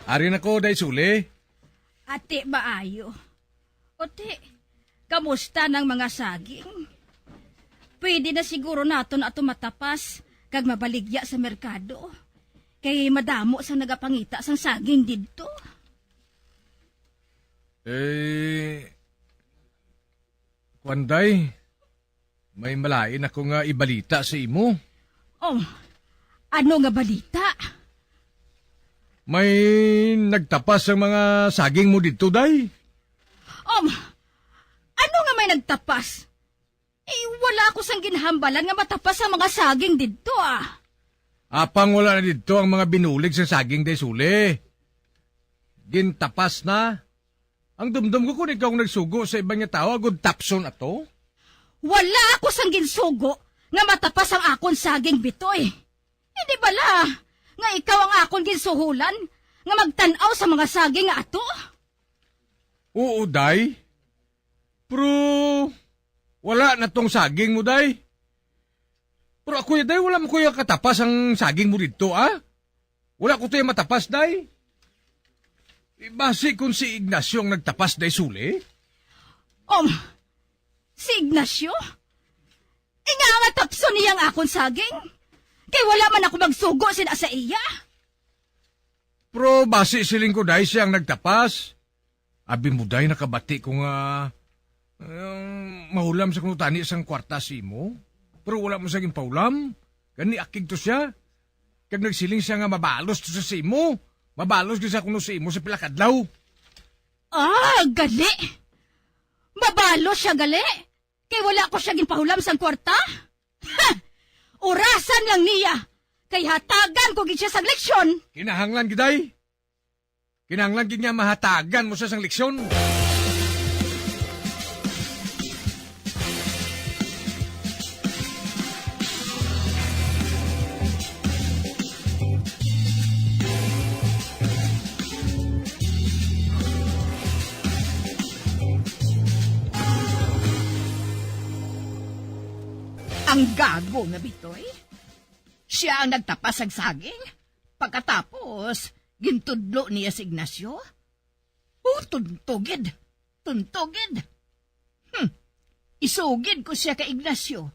Ari na ko, Day Suli. Ati, maayo. Oti, kamusta nang mga saging? Pwede na siguro naton ato matapas kag mabaligya sa merkado. Kay madamo sang nagapangita sang saging didto. Eh, kuwan, Day, may malain ako nga ibalita sa imo. Oh, ano nga balita? May nagtapas sang mga saging mo didto, Day. Um, ano nga may nagtapas? Eh, wala ako sang ginhambalan nga matapas ang mga saging didto, ah. Apang wala na didto ang mga binulig sa saging, Day Suli. Gintapas na. Ang dumdom ko, kon ikaw ang nagsugo sa iban nga tawo, agod tapson ato. Wala ako sang ginsugo nga matapas ang akon saging, Bitoy. Hindi bala nga ikaw ang akon ginsuhulan nga magtan-aw sa mga saging nga ato? Oo, Day. Pero wala na tong saging mo, Day. Pero ako, Day, wala man ko iya katapas ang saging mo didto, ah. Wala ko to iya matapas, Day. Eh, basi kung si Ignacio ang nagtapas, Day Suli? Um, si Ignacio? Inga nga tapson niya ang akon saging? Kay wala man ako magsugo sina sa iya. Pero basi siling ko, Day, siya ang nagtapas. Abi mo, Day, nakabati ko nga, um, mahulam sa kuno tani sang kwarta sa imo. Pero wala mo sa ginpahulam. Gani akig to siya. Kag nagsiling siya nga mabalos to sa, sa imo. Mabalos gyud siya kuno sa imo sa pila ka adlaw. Ah, gali! Mabalos siya, gali! Kay wala ko siya ginpahulam sang kwarta? Ha! Orasan lang niya, kay hatagan ko gid siya sang leksyon. Kinahanglan gid, Day. Kinahanglan gid nga mahatagan mo siya sang leksyon. Ang gago nga Bitoy. Siya ang nagtapas sang saging. Pagkatapos, gintudlo niya si Ignacio. Oh, tuntugid. Tuntugid. Hmm. Isugid ko siya kay Ignacio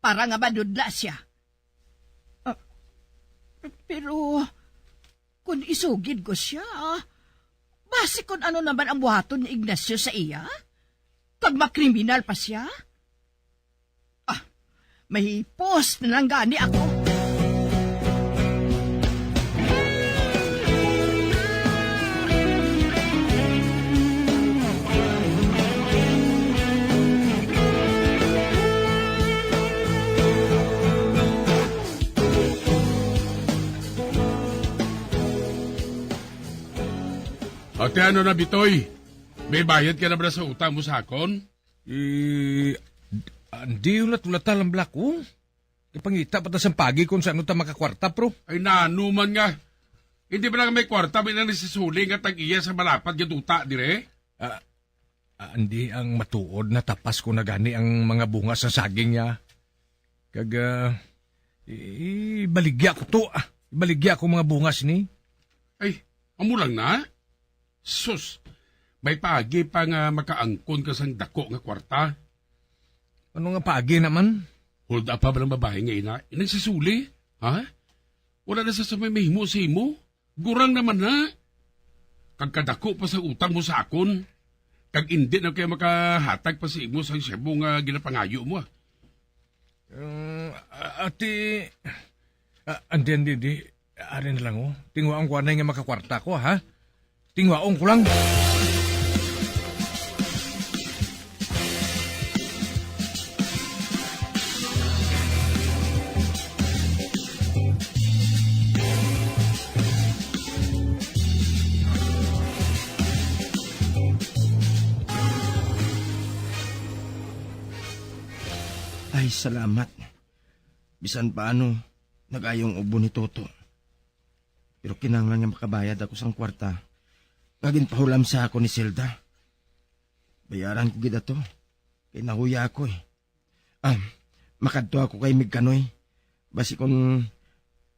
para nga madudla siya. Ah, pero kung isugid ko siya, basi kung ano naman ang buhaton ni Ignacio sa iya? Kag makriminal pa siya? Ah, mahipos na lang gani ako. Kay ano na, Bitoy? May bayad ka na ba sa utang mo sa akon? Eh, andi, hulat-hulata lang bala ko. Ipangita pa ta sang pagi kung saan ta makakwarta, pro. Ay, nano man nga. Hindi ba lang may kwarta, may nang nasisuli nga tag-iya sa malapad nga duta dire? Ah, ah, andi, ang matuod, natapas ko na gani ang mga bunga sa saging niya. Kag, ah, i-, ibaligya ko to, ah. Ibaligya ko mga bunga sini. Ay, amo lang na? Sus, may paagi pa nga makaangkon ka sang dako nga kwarta. Ano nga paagi naman? Hold up pa ba ng babae nga ina? Inang sisuli? Ha? Wala na sa samay mahimo sa imo? Gurang naman na. Kag kadako pa sa utang mo sa akon. Kag indi na kaya makahatag pa sa imo sang shabu nga ginapangayo mo, ah. Um, a-, ati, a-, andi, andi, andi. Ari na lang, oh. Tingwaon ko anay nga makakwarta ko, ha? Tingwaon ko lang. Ay, salamat. Bisan paano, nag-ayong ubo ni Toto. Pero kinahanglan nga makabayad ako sang kwarta nga ginpahulam sa ako ni Zelda. Bayaran ko gid ato, kay nahuya ako, eh. Ah, makadto ako kay Mig Kanoy. Basi kon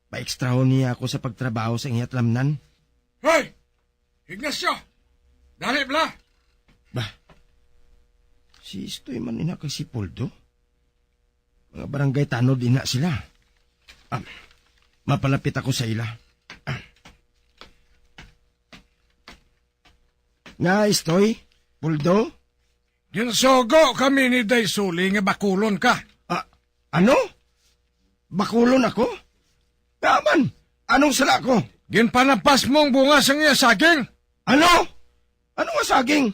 paekstrahon niya ako sa pagtrabaho sa iya talamnan. Hoy! Ignacio! Dali bala! Bah, si Istoy man ina kag si Poldo? Mga barangay tanod ina sila. Ah, mapalapit ako sa ila. Ah. Nga, Istoy? Poldo? Ginsugo kami ni Day Suli nga bakulon ka. Ah, ano? Bakulon ako? Nga man, anong sala ko? Ginpanapas mo ang bunga sang iya saging. Ano? Ano nga saging?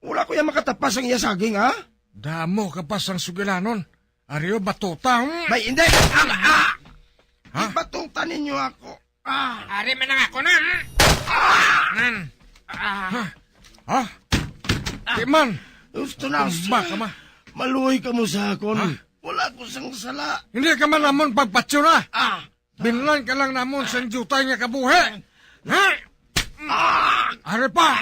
Wala ko yan makatapas ang iya saging, ha? Damo ka pa sang sugilanon. Ari o, batuta, hmm? Bay, hindi! Ah, ah! Ha? Batuta ninyo ako. Ah! Ari man ang ako na, hmm? Ah! Nan. Ah! Ha? Ha? Di man. Gusto na, Tumba ka, ma. Maluoy ka mo sa akon. Ha? Wala ko sang sala. Hindi ka man namon pagpatyo na. Ah! Binlan ka lang namon sang diutay nga kabuhi. Ha? Ari pa.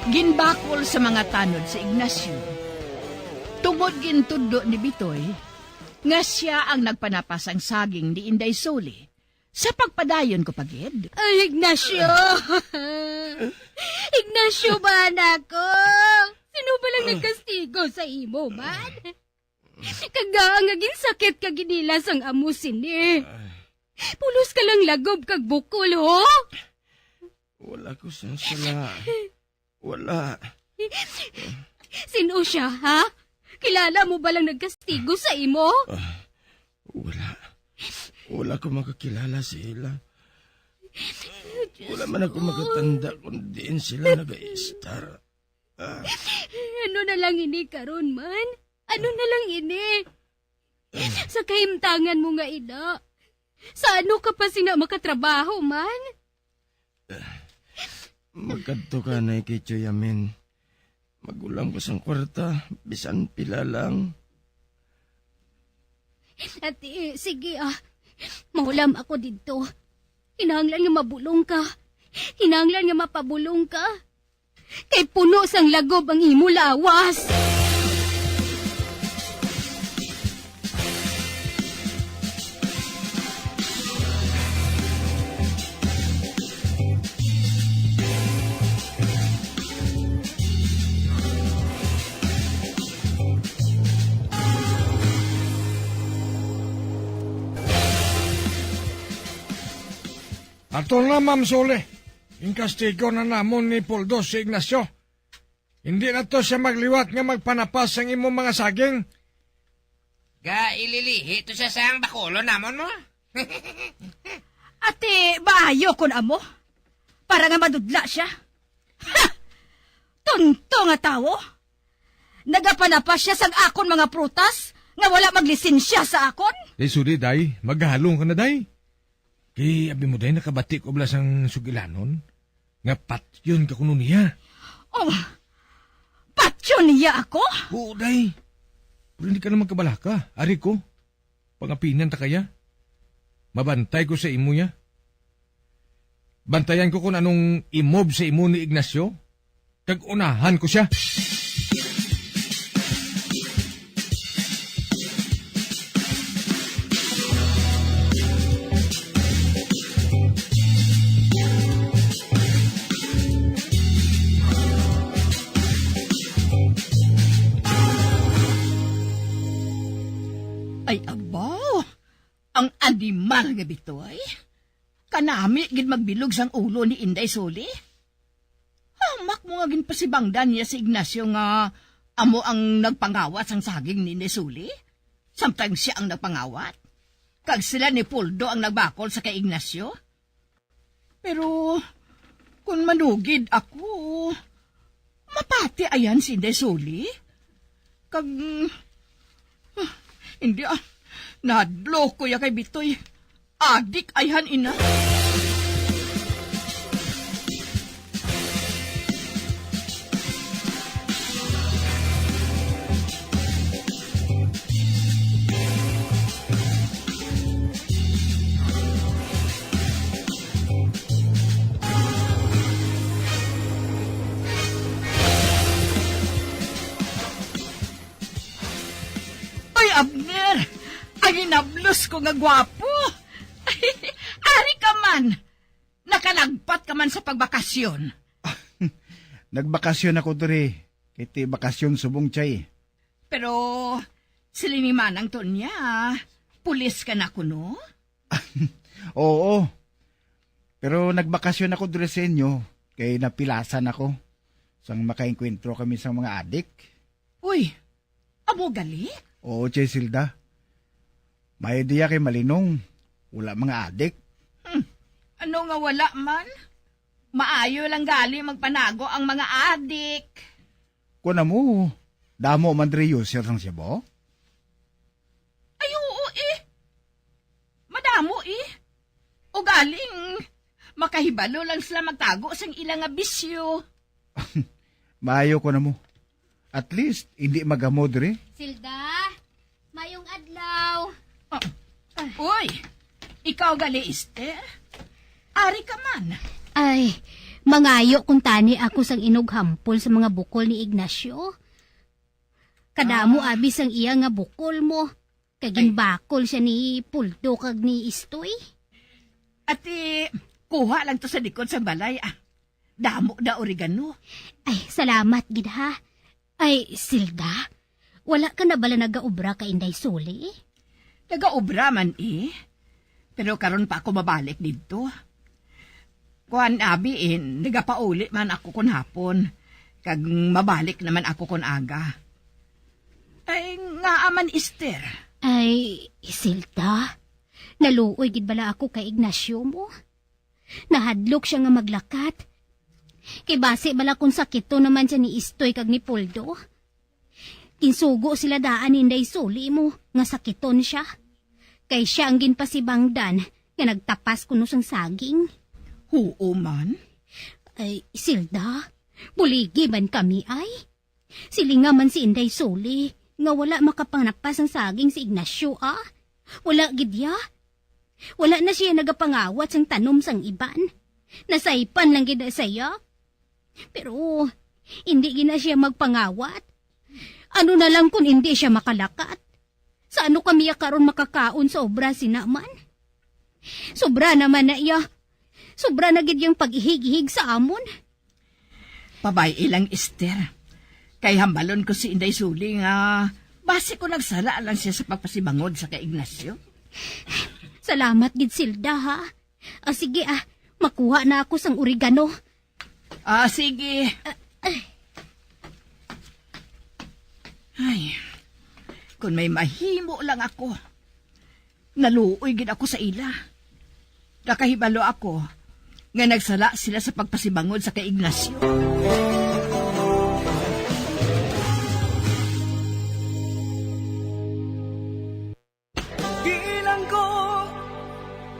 Ginbakol sa mga tanod si Ignacio. Tungod gintudlo ni Bitoy nga sia ang nagpanapas sang saging ni Inday Soli, sa pagpadayon ko pa gid. Ay, Ignacio! Ignacio, ba nako? Sino ba lang nagkastigo sa imo, man? Kag ngaa nga ginsakit ka ginila sang amo sini? Pulos ka lang lagob kag bukol, ho? Wala ko sang sala. Wala. Sin-o sia, ha? Kilala mo ba lang nagkastigo sa imo? Ah, wala. Wala ko makakilala sa ila. Diyos Wala man ako ko. Makatanda kung diin sila nag-iistar. Ah. Ano na lang ini karon, man? Ano na lang ini? Sa kahimtangan mo nga ina, sa ano ka pa sina makatrabaho, man? Magkadto ka na kay Tio Yamin. Magulam ko sang kwarta, bisan pila lang. Ati, sige, ah. Maulam ako didto. Kinahanglan nga mabulong ka. Kinahanglan nga mapabulong ka. Kay puno sang lagob ang imo lawas. Ato na, Ma'am Suli. Inkastigo na namon ni Poldo si Ignacio. Hindi na to siya magliwat nga magpanapas sang imong mga saging. Ga ililihi to siya sang bakulon namon mo? Ati, maayo kon amo, para nga madudla sia. Ha! Tonto nga tawo! Nagapanapas sia sang akon mga prutas nga wala maglisensya sa akon. Day, sorry, day. Maghalong ka na, day. Kay abi mo, day, nakabati ko bala sang sugilanon nga patyon ka kuno niya. Oh, patyon niya ako? Oo, day. Pero hindi ka naman kabalaka. Ari ko, pangapinan ta kaya. Mabantay ko sa imo niya. Bantayan ko kung anong imob sa imo ni Ignacio, kag unahan ko sia. Ay, abaw! Ang animal nga Bitoy! Kanami gid magbilog sang ulo ni Inday Suli. Hamak mo nga ginpasibangdan niya si Ignacio nga amo ang nagpangawat sang saging ni Inday Suli, samtang sia ang nagpangawat, kag sila ni Puldo ang nagbakol sa kay Ignacio. Pero kon manugid ako, mapati ayan si Inday Suli. Kag, ah, hindi, ah, nahadlok ko ya kay Bitoy. Adik ayhan ina. Ay, Abner! Ang hinablos ko nga gwapo! Ari ka man! Nakalagpat ka man sa pagbakasyon. Nagbakasyon ako diri. Kay ti bakasyon subong, Chay. Pero siling ni Manang Tonya, pulis ka na kuno? Oo. Pero nagbakasyon ako diri sa inyo kay napilasan ako sang makaengkwentro kami sang mga adik. Uy, amo gali? Oo, Chay Silda. May diya kay malinong. Wala mga adik. Hmm. Ano nga wala man? Maayo lang gali magpanago ang mga adik. Kuan mo, damo man diri user sang Cebu? Ay, oo, eh. Madamo, eh. Ugaling makahibalo lang sila magtago sang ila nga bisyo. Maayo ko na mo. At least, hindi magamo diri. Silda, mayong adlaw. Ah, uy, ikaw gali, Esther? Ari ka man. Ay, mangayo kung tani ako sang inughampol sa mga bukol ni Ignacio. Kadamo Ah. abi sang iya nga bukol mo. Kay Ay. ginbakol siya ni Puldo kag ni Istoy. Ati, kuha lang to sa likod sa balay, ah. Damo na oregano. Ay, salamat gid, ha. Ay, Silda, wala ka na bala nagaobra ka Inday Suli? Nagaobra man, eh. Pero karon pa ako mabalik didto. Kuan, abi, eh, nagapauli man ako kon hapon. Kag mabalik naman ako kon aga. Ay, ngaa man, Esther? Ay, Isilda, naluoy gid bala ako kay Ignacio mo. Nahadlok siya nga maglakat. Kay basi bala kung sakiton naman siya ni Istoy kag ni Poldo. Ginsugo sila daan ni Inday Suli mo nga sakiton siya. Kay siya ang ginpasibangdan nga nagtapas kuno sang saging. Huo man. Ay, Isilda, buligi man kami ay. Silinga man si Inday Suli nga wala makapanapas sang saging si Ignacio, ah. Wala gid ya. Wala na siya nagapangawat sang tanom sang iban. Nasaypan lang gid na siya. Pero hindi gid na siya magpangawat. Ano na lang kung hindi siya makalakat? Sa ano kami ya karon makakaon sa obra sina man? Sobra naman na iya. Sobra na gid yang pag-ihig-ihig sa amon. Pabay-i lang, Esther. Kay hambalon ko si Inday Suli nga basi ko nagsala lang siya sa pagpasibangod sa kay Ignacio. Salamat gid, Silda, ha. Ah, sige, ah. Makuha na ako sang oregano. Ah, sige. Ay, kung may mahimo lang ako. Naluoy gid ako sa ila. Nakahibalo ako nga nagsala sila sa pagpasibangod sa kay Ignacio. Bilanggo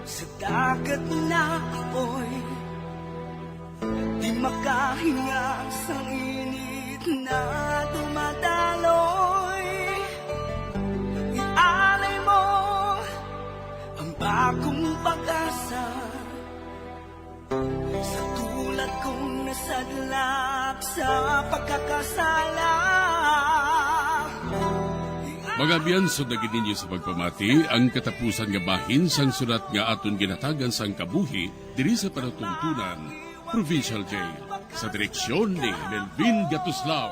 sa dagat na apoy, di makahinga sa init na dumadaloy. Ialay mo ang bagong pag-asa sa tulad kong nasadlak sa pagkakasala. Mga abyan, sugad gid ninyo sa pagpamati ang katapusan nga bahin sang sulat nga aton ginhatagan sang kabuhi diri sa palatuntunan, Provincial Jail, sa direksyon ni Melvin Gatuslao.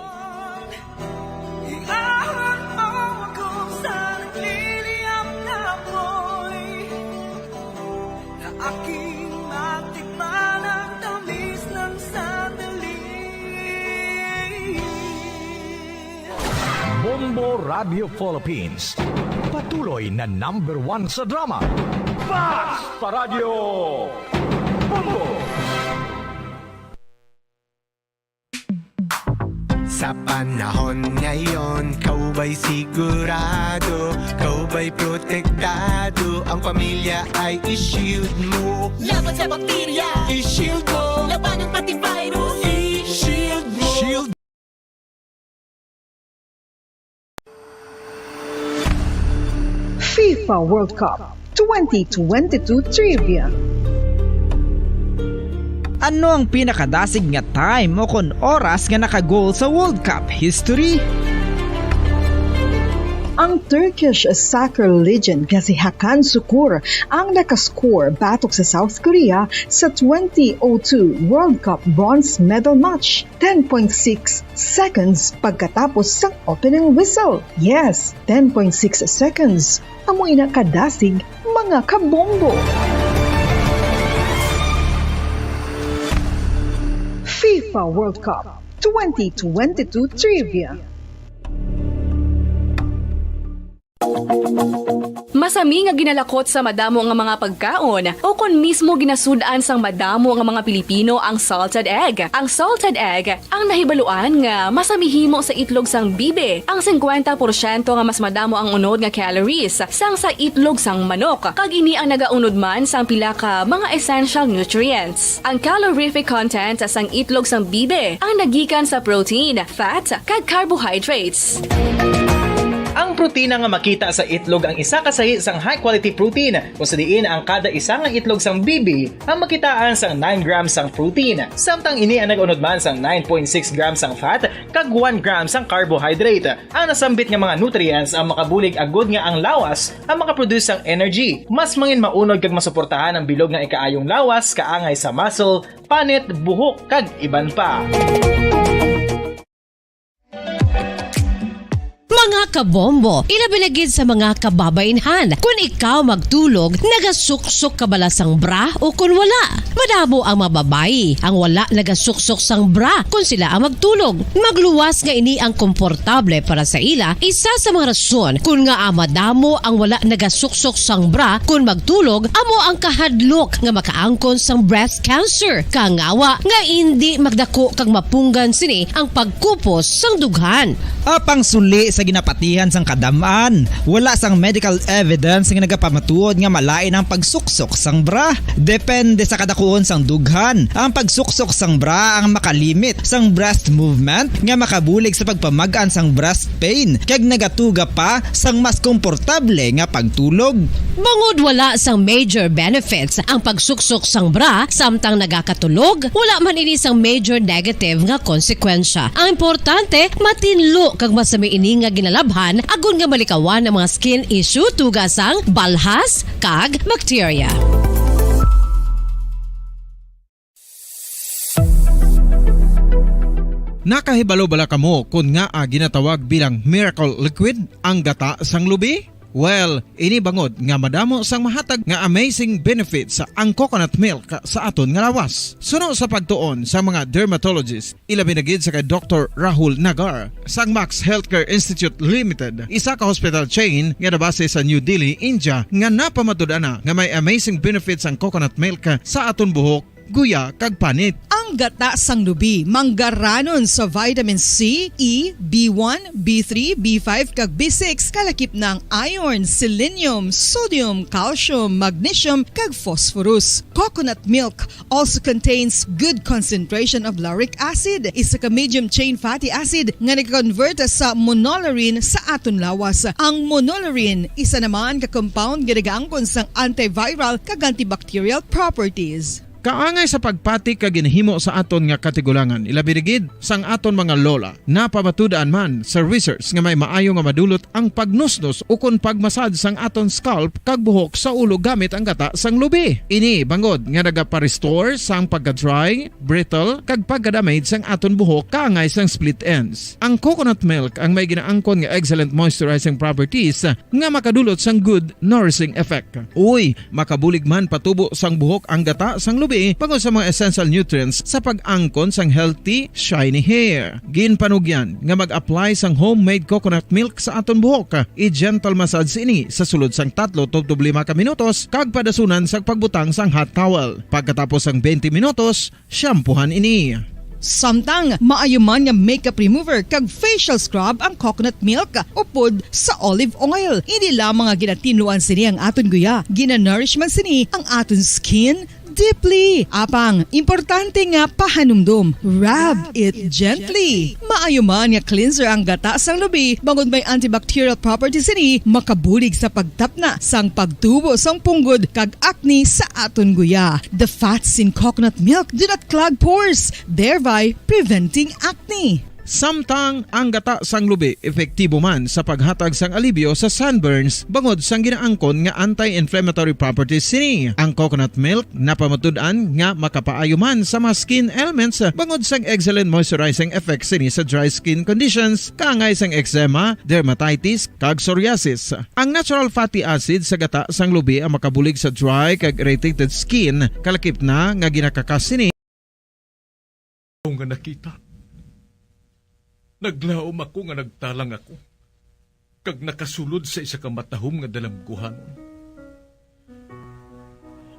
Iahon mo ako sa nagliliyab na apoy, na aking matikman ang tamis ng sandali. Bombo Radio Philippines, patuloy na number one sa drama. Basta Radyo Bombo! Sa panahon ngayon, kaw ba'y sigurado? Kaw ba'y protektado? Ang pamilya ay i-shield mo. Laban sa bakterya, i-shield mo. Labanan pati virus, i-shield mo. Shield. FIFA World Cup twenty twenty-two Trivia. Ano ang pinakadasig nga time o kon oras nga naka-goal sa World Cup history? Ang Turkish soccer legend nga si Hakan Sukur ang nakascore batok sa South Korea sa twenty oh two World Cup bronze medal match, ten point six seconds pagkatapos sang opening whistle. Yes, ten point six seconds. Amo ina kadasig, mga kabombo. FIFA World Cup twenty twenty-two Trivia. Masami nga ginalakot sa madamo nga mga pagkaon, o kon mismo ginasud-an sang madamo nga mga Pilipino ang salted egg. Ang salted egg ang nahibaluan nga masami himo sa itlog sang bibi. Ang singkwenta porsyento nga mas madamo ang unod nga calories sang sa itlog sang manok, kag ini ang nagaunod man sang pila ka mga essential nutrients. Ang calorific content sang itlog sang bibi ang nagikan sa protein, fat, kag carbohydrates. Ang protina nga makita sa itlog ang isa ka sahi sang high-quality protein, kung sa diin ang kada isa nga itlog sang bibi ang makitaan sang nine grams sang protein, samtang ini ang nag-unod man sang nine point six grams sang fat kag one gram sang carbohydrate. Ang nasambit nga mga nutrients ang makabulig agud nga ang lawas ang makaproduce sang energy, mas mangin maunod kag masuportahan ang bilog nga ikaayong lawas, kaangay sa muscle, panit, buhok, kag iban pa. Mga kabombo, ilabi na gid sa mga kababainhan. Kun ikaw magtulog, nagasuksok ka bala sang bra o kun wala? Madamo ang mga babayi ang wala nagasuksok sang bra kun sila ang magtulog. Magluwas nga ini ang komportable para sa ila, isa sa mga rason kun ngaa madamo ang wala nagasuksok sang bra kun magtulog amo ang kahadlok nga makaangkon sang breast cancer. Kangawa nga indi magdako kag mapunggan sini ang pagkupos sang dughan. Apang suli sa ginapatihan sang kadam-an, wala sang medical evidence nga nagapamatuod nga malain ang pagsuksok sang bra. Depende sa kadakuon sang dughan, ang pagsuksok sang bra ang makalimit sang breast movement nga makabulig sa pagpamag-an sang breast pain kag nagatuga pa sang mas komportable nga pagtulog. Bangod wala sang major benefits ang pagsuksok sang bra samtang nagakatulog, wala man ini sang major negative nga konsekwensya. Ang importante, matinlo kag masami ini nga ginalabhan agod nga malikawan ang mga skin issue tuga sang balhas kag bakterya. Nakahibalo bala kamo kon ngaa ginatawag bilang miracle liquid ang gata sang lubi? Well, ini bangod nga madamo sang mahatag nga amazing benefits ang coconut milk sa aton nga lawas. Suno sa pagtuon sa mga dermatologist, ilabi na gid sa kay Doktor Rahul Nagar sang Max Healthcare Institute Limited, isa ka hospital chain nga nabase sa New Delhi, India, nga napamatud-an na nga may amazing benefits ang coconut milk sa aton buhok, guya, kag panit. Ang gata sang lubi manggaranon sa vitamin C, E, B one, B three, B five, kag B six, kalakip na ang iron, selenium, sodium, calcium, magnesium, kag phosphorus. Coconut milk also contains good concentration of lauric acid, isa ka medium chain fatty acid nga nag-convert sa monolaurin sa aton lawas. Ang monolaurin, isa naman ka compound nga nagaangkon sang antiviral kag antibacterial properties. Kaangay sa pagpati kag ginhimo sa aton nga katigulangan, ilabi na gid sang aton mga lola. Napamatud-an man sa research nga may maayo nga madulot ang pagnusnos ukon pag-massage sang aton scalp kag buhok sa ulo gamit ang gata sang lubi. Ini bangod nga nagapa-restore sang pagka-dry, brittle, kag pagka-damage sang aton buhok kaangay sang split ends. Ang coconut milk ang may ginaangkon nga excellent moisturizing properties nga makadulot sang good nourishing effect. Uy, makabulig man patubo sang buhok ang gata sang lubi bangod sa mga essential nutrients sa pag-angkon sang healthy, shiny hair. Ginpanugyan nga mag-apply sang homemade coconut milk sa aton buhok. I-gentle massage ini sa sulod sang tatlo tubtob lima ka minutos kag padasunan sang pagbutang sang hot towel. Pagkatapos sang twenty minutos, shampoohan ini. Samtang maayo man nga makeup remover kag facial scrub ang coconut milk upod sa olive oil. Hindi lamang nga ginatinluan sini ang aton guya, ginanourish man sini ang aton skin deeply. Apang, importante nga pahanumdom, rub it gently. Maayo man nga cleanser ang gata sang lubi, bangod may antibacterial properties sini, makabulig sa pagtapna sang pagtubo sang punggod kag acne sa aton guya. The fats in coconut milk do not clog pores, thereby preventing acne. Samtang ang gata sang lubi epektibo man sa paghatag sang alibyo sa sunburns bangod sang ginaangkon nga anti-inflammatory properties sini. Ang coconut milk napamatud-an nga makapaayo man sa mga skin ailments bangod sang excellent moisturizing effects sini sa dry skin conditions, kaangay sang eczema, dermatitis, kag psoriasis. Ang natural fatty acid sa gata sang lubi ang makabulig sa dry kag irritated skin, kalakip na nga ginakakas sini. Ako nga nakita, naglaom ako nga nagtalang ako, kag nakasulod sa isa ka matahom nga dalamguhanon.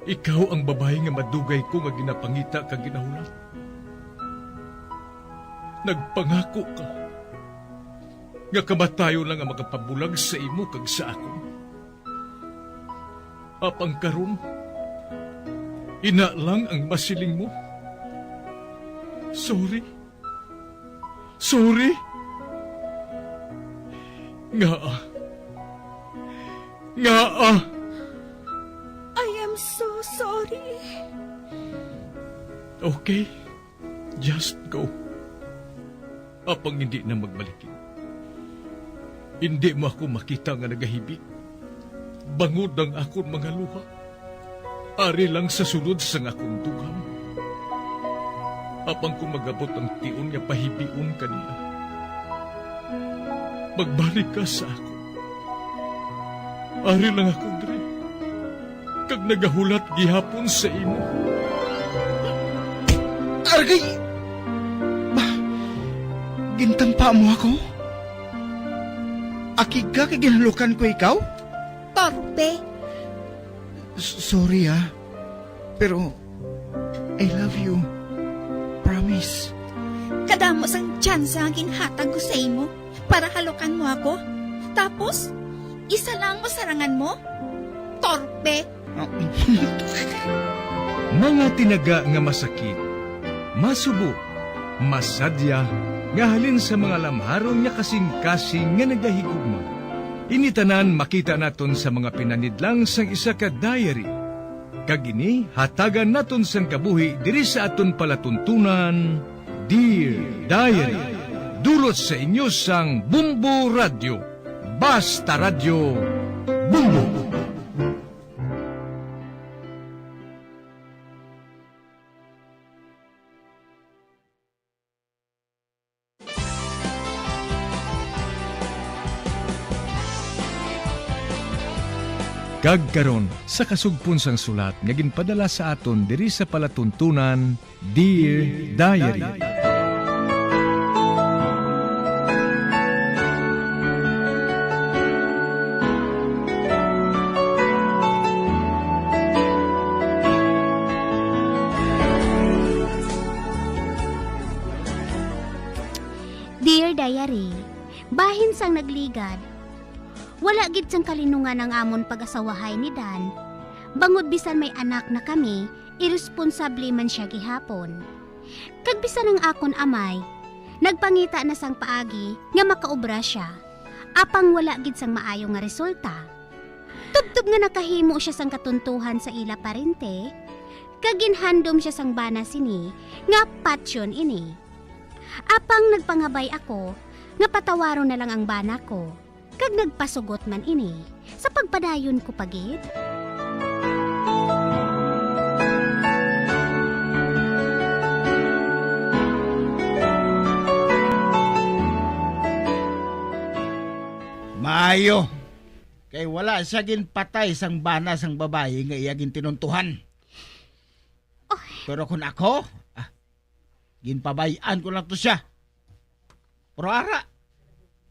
Ikaw ang babayi nga madugay ko nga ginapangita kag ginahulat. Nagpangako ka nga kamatayon lang ang makapabulag sa imo kag sa akon. Apang karon, ina lang ang masiling mo. Sorry. Sorry. Ngaa? Ngaa? I am so sorry. Okay. Just go. Apang hindi na magbalik. Hindi mo ako makita nga nagahibi. Bangod ang akon mga luha. Ari lang sa sulod sang akon dughan. Apang kung mag-abot ang tion nga pahibion ka niya, magbalik ka sa akon. Ari lang ako diri, kag nagahulat gihapon sa imo. Argay! Ba, gintampa mo ako? Akig ka kay ginhalukan ko ikaw? Torpe. S-, sorry, ah. Pero, I love you. Promise. Kadamo sang tsansa nga ginhatag ko sa imo para halukan mo ako. Tapos, isa lang mo sarangan mo? Torpe. Mga tinaga nga masakit, masubo, masadya, nga halin sa mga lamharon nga kasing-kasing nga nagahigugma. Ini tanan makita naton sa mga pinanidlang sang isa ka diary. Kag ini hatagan naton sang kabuhi diri sa aton palatuntunan, Dear Diary. Dulot sa inyo sang Bombo Radyo. Basta Radyo, Bombo. Kag karon, sa kasugpon sang sulat nga ginpadala sa aton diri sa palatuntunan, Dear Diary. Dear Diary, bahin sang nagligad, wala gid sang kalinungan ang amon pag-asawahay ni Dan. Bangod bisan may anak na kami, iresponsable man sia gihapon. Kag bisan ang akon amay, nagpangita na sang paagi nga makaobra sia, apang wala gid sang maayo nga resulta. Tubtob nga nakahimo sia sang katuntuhan sa ila parente, kag ginhandom sia sang bana sini nga patyon ini. Apang nagpangabay ako nga patawaron na lang ang bana ko, kag nagpasugot man ini sa pagpadayon ko pa gid. Maayo, kay wala sia ginpatay sang bana sang babayi nga iya gintinuntuhan. Oy. Pero kun ako, ah, ginpabay-an ko lang to sia. Pero ara,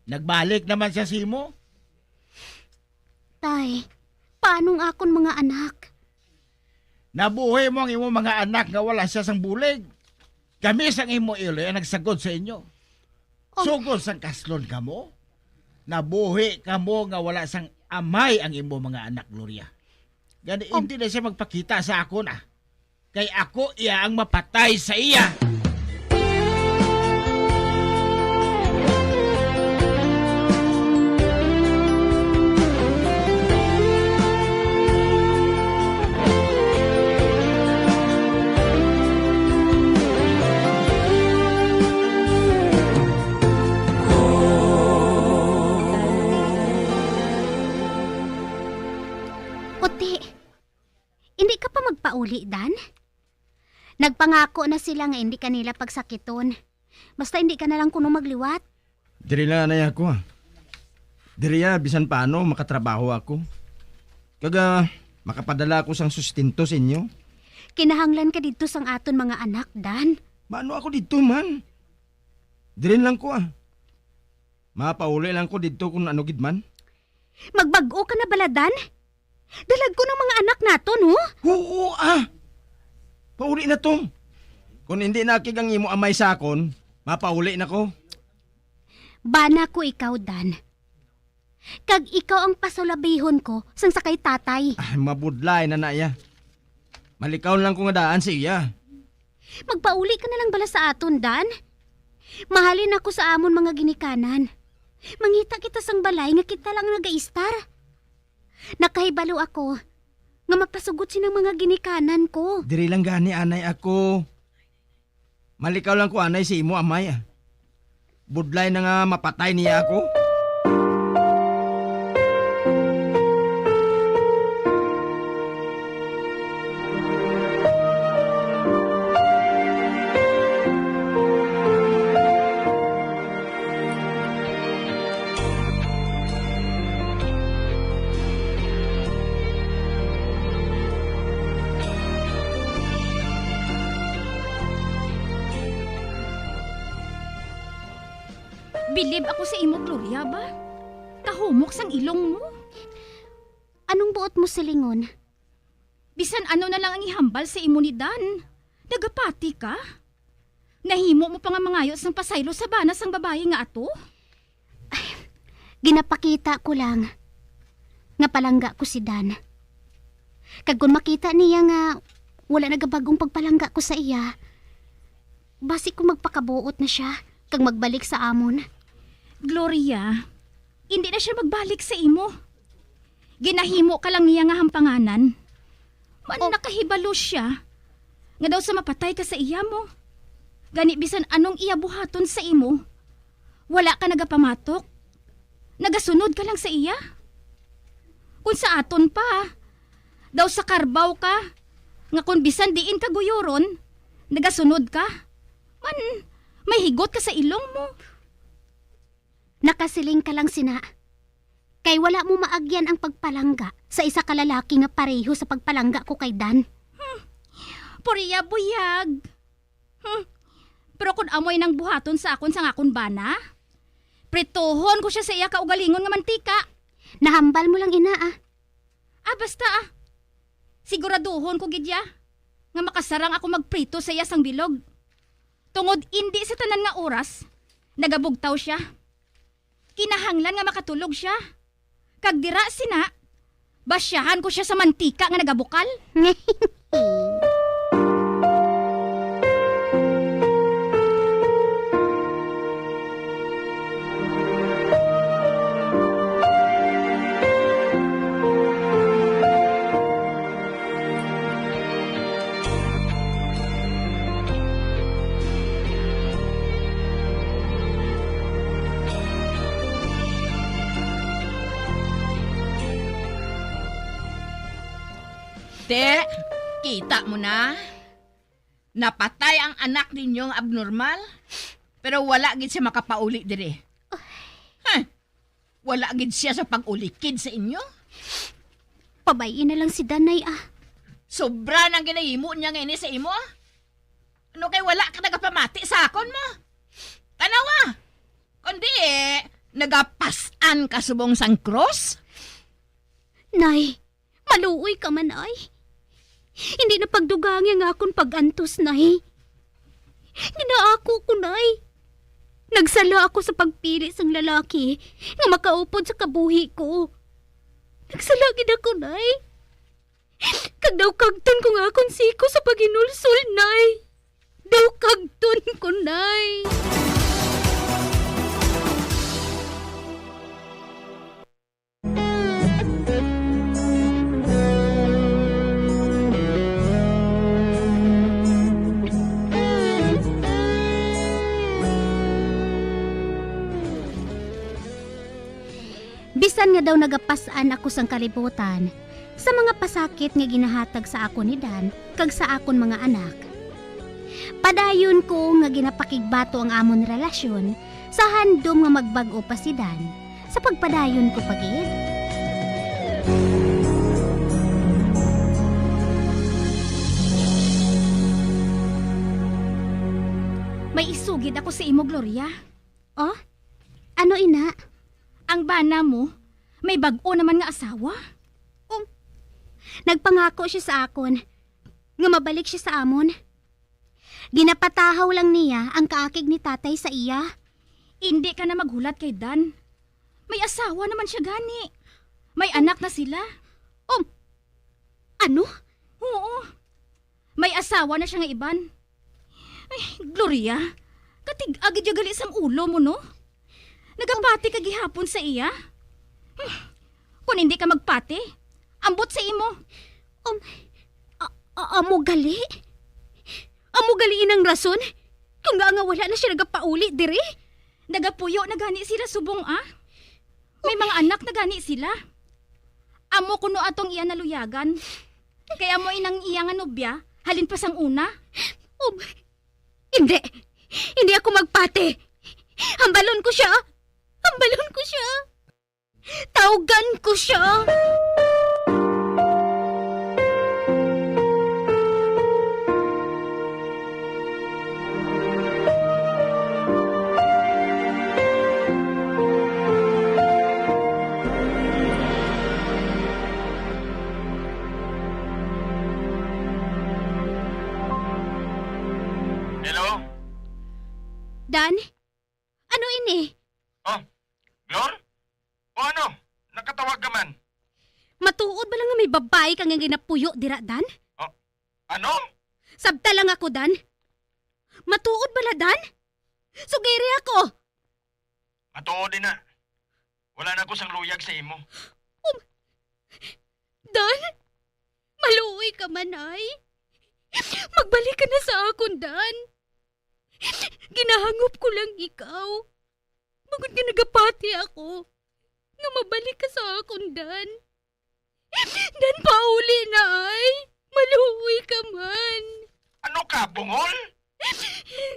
nagbalik naman sia sa imo. Tay, paano ang akon mga anak? Nabuhi mo ang imo mga anak nga wala sia sang bulig. Kami sang imo iloy ang nagsagod sa inyo. Oh. Sugod sang kaslon kamo, nabuhi kamo nga wala sang amay ang imo mga anak, Gloria. Gani, oh, hindi na sia magpakita sa akon, ah. Kay ako iya ang mapatay sa iya. Indi ka pa magpauli, Dan? Nagpangako na sila nga indi ka nila pagsakiton. Basta indi ka na lang kuno magliwat. Diri lang anay ako, ah. Diri, ah, bisan paano makatrabaho ako. Kag, ah, makapadala ako sang sustento sa inyo. Kinahanglan ka didto sang aton mga anak, Dan. Maano ako didto man? Diri lang ko, ah. Mapauli lang ko didto kung ano gid man. Magbag-o ka na bala, Dan? Dalagko ng mga anak naton, ho? Oo, ah. Pauli na to. Kung hindi nakig ang imo amay sa akon, mapauli na ko. Bana ko ikaw, Dan. Kag ikaw ang pasulabihon ko sang sa kay tatay. Ah, mabudlay na na iya. Malikaw lang ko nga daan sa iya. Magpauli ka na lang bala sa aton, Dan. Mahalin ako sa amon mga ginikanan. Mangita kita sang balay nga kita lang nagaistar. Nakahibalo ako nga mapasugot sinang mga ginikanan ko. Diri lang gani, anay ako. Malikaw lang ko anay sa imo, amay, ah. Budlay na nga mapatay niya ako. Bilib ako sa imo, Gloria, ba? Kahumok sang ilong mo. Anong buot mo silingon? Bisan ano na lang ang ihambal sa imo ni Dan, nagapati ka? Nahimo mo pa nga mangayo sang pasaylo sa bana sang babayi nga ato? Ay, ginapakita ko lang nga palangga ko si Dan. Kag kon makita niya nga wala nagabag-ong pagpalangga ko sa iya, basi ko magpakabuot na sia kag magbalik sa amon. Gloria, hindi na sia magbalik sa imo. Ginahimo ka lang niya nga hampanganan. Man, oh, nakahibalo sia nga daw sa mapatay ka sa iya mo. Gani, bisan anong iya buhaton sa imo, wala ka nagapamatok. Nagasunod ka lang sa iya. Kung sa aton pa, daw sa karbaw ka, nga kung bisan diin ka guyuron, nagasunod ka. Man, may higot ka sa ilong mo. Nakasiling ka lang sina, kay wala mo maagyan ang pagpalangga sa isa ka lalaki nga pareho sa pagpalangga ko kay Dan. Hmm. Puriya buyag. Hmm. Pero kun amo inang buhaton sa akon sang akon bana, prituhon ko sia sa iya kaugalingon nga mantika. Nahambal mo lang ina, ah. Ah, basta, ah. Siguraduhon ko gid ya nga makasarang ako magprito sa iya sang bilog. Tungod indi sa tanan nga oras nagabugtaw sia. Kinahanglan nga makatulog sia. Kag dira sina, basyahan ko sia sa mantika nga nagabukal. Te, kita mo na? Napatay ang anak ninyo nga abnormal, pero wala gid siya makapauli diri. Huh? Wala gid siya sa pag-ulikid sa inyo? Pabay-i na lang si Danay, ah. Sobra nang ginahimo niya nga ini sa imo, ah. Ano kay wala ka nagapamati sa akon mo? Tanawa! Kundi, eh, nagapas-an ka subong sang krus? Nay, maluoy ka man, ay. Hindi na pagdugangi ang akon pag-antos, Nay. Ginaako ko, Nay. Nagsala ako sa pagpili sang lalaki nga makaupod sa kabuhi ko. Nagsala gid ako, Nay. Kag daw kagton ko nga akon siko sa paghinulsol, Nay. Daw kagton ko, Nay. Bisan nga daw nagapas-an ako sang kalibutan, sa mga pasakit nga ginahatag sa akon ni Dan kag sa akon mga anak, padayon ko nga ginapakigbato ang amon relasyon sa handom nga magbag-o pa si Dan sa pagpadayon ko pa gid. May isugid ako sa imo, Gloria. Oh? Ano ina? Ang bana mo, may bag-o naman nga asawa. Um, nagpangako siya sa akon nga mabalik siya sa amon. Ginapatahaw lang niya ang kaakig ni tatay sa iya. Indi ka na maghulat kay Dan. May asawa naman siya gani. May anak na sila. Um, ano? Oo. May asawa na siya nga iban. Ay, Gloria, katig-a gid ya gali sang ulo mo, no? Nagapati ka gihapon sa iya? Hmm, kung hindi ka magpati, ambot sa imo. Um, a-, a-, amo gali? Amo gali inang rason kung nga, nga wala na siya nagapauli diri? Nagapuyo na gani sila subong, ah. May mga anak na gani sila. Amo kuno atong iya naluyagan. Kay amo inang iya nga nobya, halin pa sang una. Um, hindi. Hindi ako magpati. Hambalon ko siya. Hambalon ko siya. Tawgan ko siya. Hello? Dan? Ano ini? Oh, Glor? O ano? Nakatawag ka man? Matuod ba lang nga may babae ka nga ginapuyo dira, Dan? Oh, ano? Sabta lang ako, Dan. Matuod bala, Dan? Sugiri ako. Matuod, ina. Wala na ako sang luyag sa imo. Um, Dan, maluoy ka man, ay. Magbalik ka na sa akon, Dan. Ginahangop ko lang ikaw. Bangod nga nagapati ako nga mabalik ka sa akon, Dan. Dan, pauli na, ay. Maluoy ka man. Ano ka, bungol?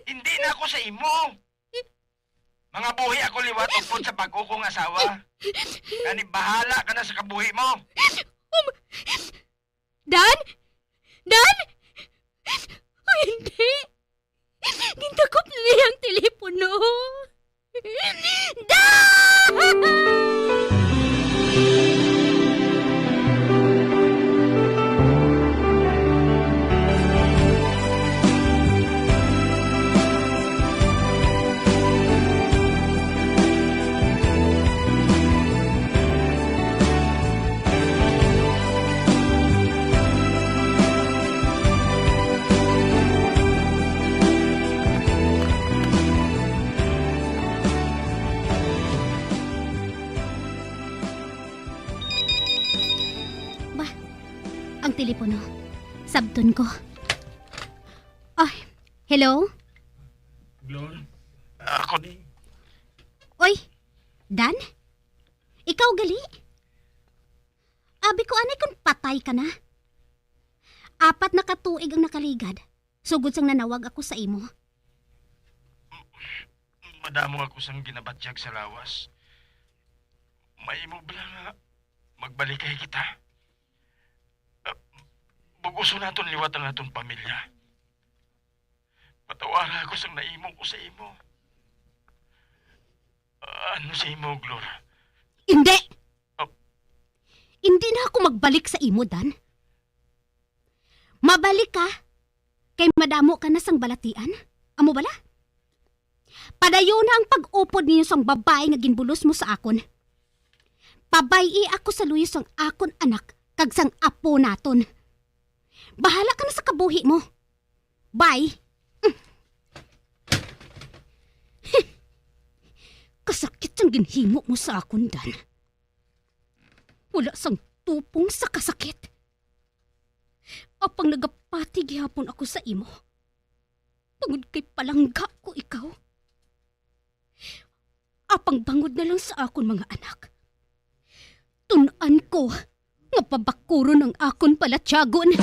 Hindi na ako sa imo. Mangabuhi ako liwat upod sa bag-o kong asawa. Gani, bahala ka na sa kabuhi mo. Um, Dan? Dan? Ay, hindi. Gintakop na niya ang telepono. Dan! Ba, ang telepono. Sabton ko. Ay, hello? Glor, ako ni. Oy, Dan? Ikaw gali? Abi ko anay kon patay ka na. Apat na ka tuig ang nakaligad, sugod sang nanawag ako sa imo. Madamo ako sang ginabatyag sa lawas. Mahimo bala nga magbalikay kita? Ah, bug-oson naton liwat ang aton pamilya. Patawara ako sang naimo ko sa imo. Ah, ano sa imo, Glor? Hindi! Ah. Hindi na ako magbalik sa imo, Dan. Mabalik ka, kay madamo ka na sang balatian. Amo bala? Padayon na ang pag-upod ninyo sang babayi nga ginbulos mo sa akon. Pabay-i ako sa luyo sang akon anak kag sang apo naton. Bahala ka na sa kabuhi mo. Bye. Kasakit ang ginhimo mo sa akon, Dan. Wala sang tupong sa kasakit. Apang nagapati gihapon ako sa imo, tungod kay palangga ko ikaw. Apang bangod na lang sa akon mga anak, tun-an ko nga pabakuron ang akon balatyagon.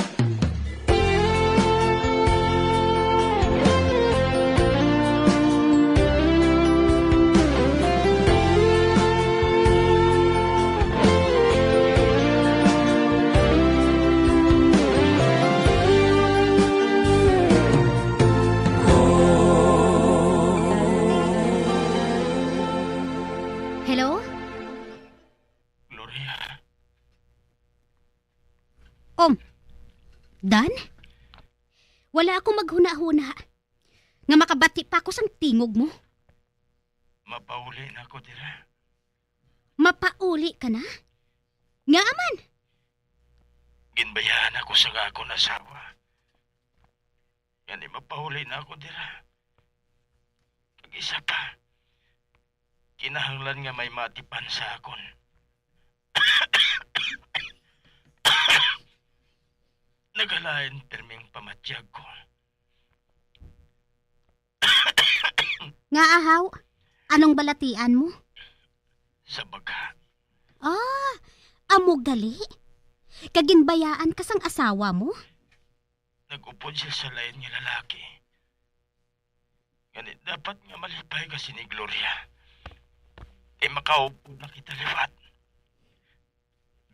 Hello? Gloria. Um, Dan? Wala ako maghuna-huna nga makabati pa ako sang tingog mo. Mapauli na ako dira. Mapauli ka na? Ngaa man? Ginbayaan ako sa akon asawa. Gani mapauli na ako dira. Kag isa pa, kinahanglan nga may matipan sa akon. Nagalain pirming pamatyag ko. Nga ahaw, anong balatian mo? Sa baga. Ah, amo gali? Kaginbayaan ka sang asawa mo? Nag-upod siya sa lain nga lalaki. Gani, dapat nga malipay ka sini, Gloria. Kay makaupod na kita liwat.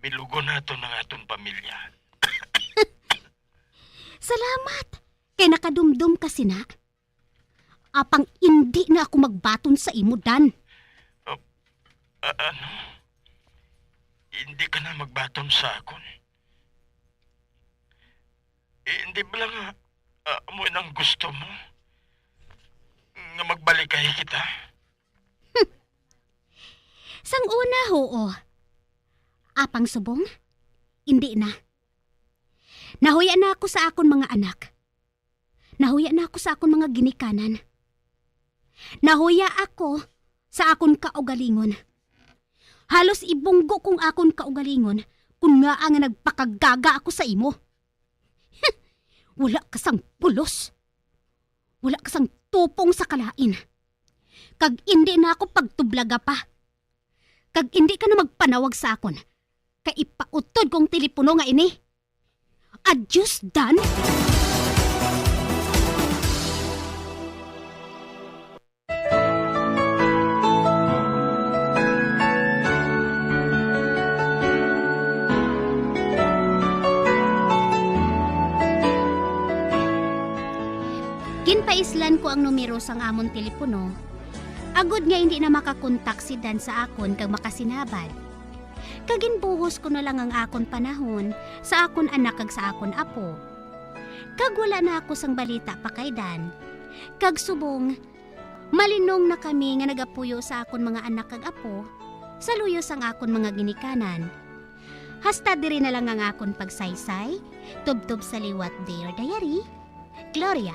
Bilugon naton ang aton pamilya. Salamat! Kay nakadumdom ka sina. Apang indi na ako magbaton sa imo, Dan. Ah, ah, ano? Hindi ka na magbaton sa akon? Eh, hindi ba lang, ah, amo nang gusto mo? Nga magbalikay kita? Sang una, huo. Apang subong, indi na. Nahuya na ako sa akon mga anak. Nahuya na ako sa akon mga ginikanan. Nahuya ako sa akon kaugalingon. Halos ibunggo kong akon kaugalingon kung ngaa nga nagpakagaga ako sa imo. Wala ka sang pulos. Wala ka sang tupong sa kalain. Kag indi na ako pagtublaga pa. Kag indi ka na magpanawag sa akon. Kay ipautod ko ang telepono nga ini. Adios, Dan! Ginpaislan ko ang numero sang amon telepono, agod nga indi na makakontak si Dan sa akon kag makasinabad. Kag ginbuhos ko na lang ang akon panahon sa akon anak kag sa akon apo. Kag wala na ako sang balita pa kay Dan. Kag subong, malinong na kami nga nagapuyo sa akon mga anak kag apo, sa luyo sang akon mga ginikanan. Hasta diri na lang ang akon pagsaysay, tubtob sa liwat, Dear Diary, Gloria.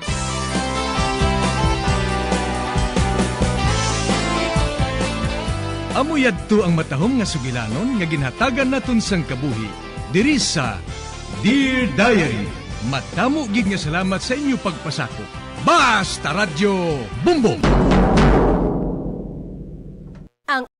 Amo yadto ang matahom nga sugilanon nga ginhatagan naton sang kabuhi diri sa Dear Diary. Madamo gid nga salamat sa inyo pagpasakop. Basta Radyo Bumbong! Ang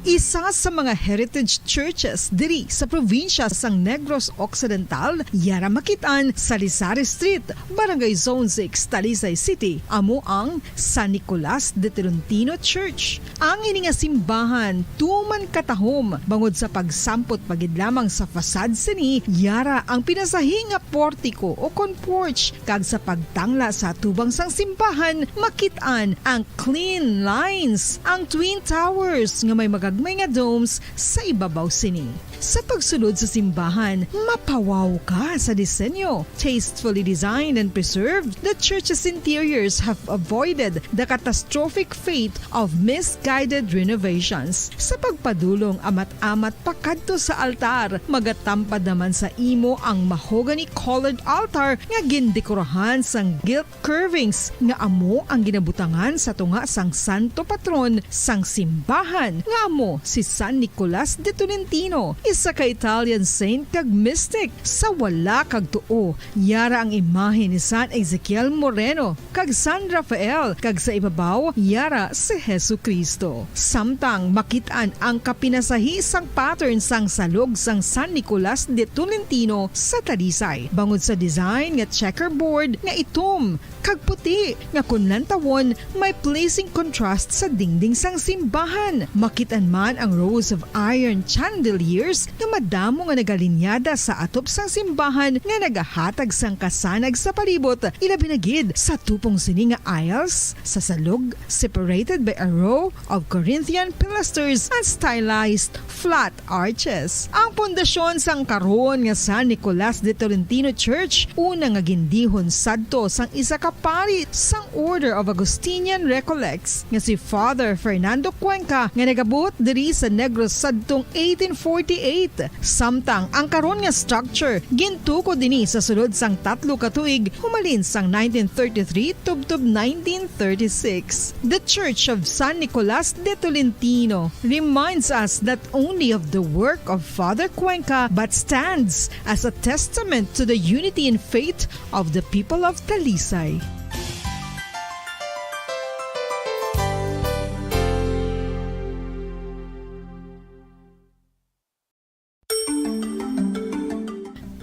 Isa sa mga heritage churches diri sa probinsya sang Negros Occidental, yara makit-an sa Lisari Street, Barangay Zone six, Talisay City, amo ang San Nicolas de Tolentino Church. Ang ini nga simbahan tuman katahom bangod sa pagsampot pa gid lamang sa facade sini, yara ang pinasahi nga portiko o kon porch, kag sa pagtangla sa atubang sang simbahan, makit-an ang clean lines, ang twin towers nga may magagmay nga domes sa ibabaw sini. Sa pagsulod sa simbahan, mapawaw ka sa disenyo. Tastefully designed and preserved, the church's interiors have avoided the catastrophic fate of misguided renovations. Sa pagpadulong amat-amat pakadto sa altar, magatampad naman sa imo ang mahogany-colored altar nga gindekorahan sang gilt curvings nga amo ang ginabutangan sa tunga sang santo patron sang simbahan, nga amo si San Nicolas de Tolentino, isa ka Italian saint kag mystic. Sa wala kag tuo, yara ang imahe ni San Ezekiel Moreno kag San Rafael, kag sa ibabaw, yara si Jesu-Cristo. Samtang makit-an ang kapinasahi sang pattern sang salog sang San Nicolas de Tolentino sa Talisay, bangod sa design nga checkerboard nga itom kag puti, nga kon lantawon, may pleasing contrast sa dingding sang simbahan. Makit-an man ang rows of iron chandeliers nga madamo nga nagalinyada sa atop sang simbahan nga nagahatag sang kasanag sa palibot, ilabi na gid sa tupong sini nga aisles sa salog, separated by a row of Corinthian pilasters and stylized flat arches. Ang pundasyon sang karon nga San Nicolas de Tolentino Church, una nga gindihon sadto sang isa ka pari sang Order of Augustinian Recollects nga si Father Fernando Cuenca, nga nagabuot diri sa Negros sadtong eighteen forty-eight. Samtang ang karon nga structure gintukod ini sa sulod sang tatlo ka tuig, humalin sang nineteen thirty-three tubtob nineteen thirty-six. The Church of San Nicolas de Tolentino reminds us not only of the work of Father Cuenca, but stands as a testament to the unity in faith of the people of Talisay.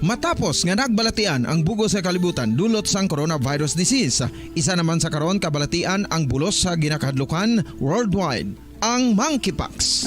Matapos nga nagbalatian ang bug-os nga kalibutan dulot sang coronavirus disease, isa naman sa karon kabalatian ang bulos sa ginakahadlukan worldwide, ang monkeypox.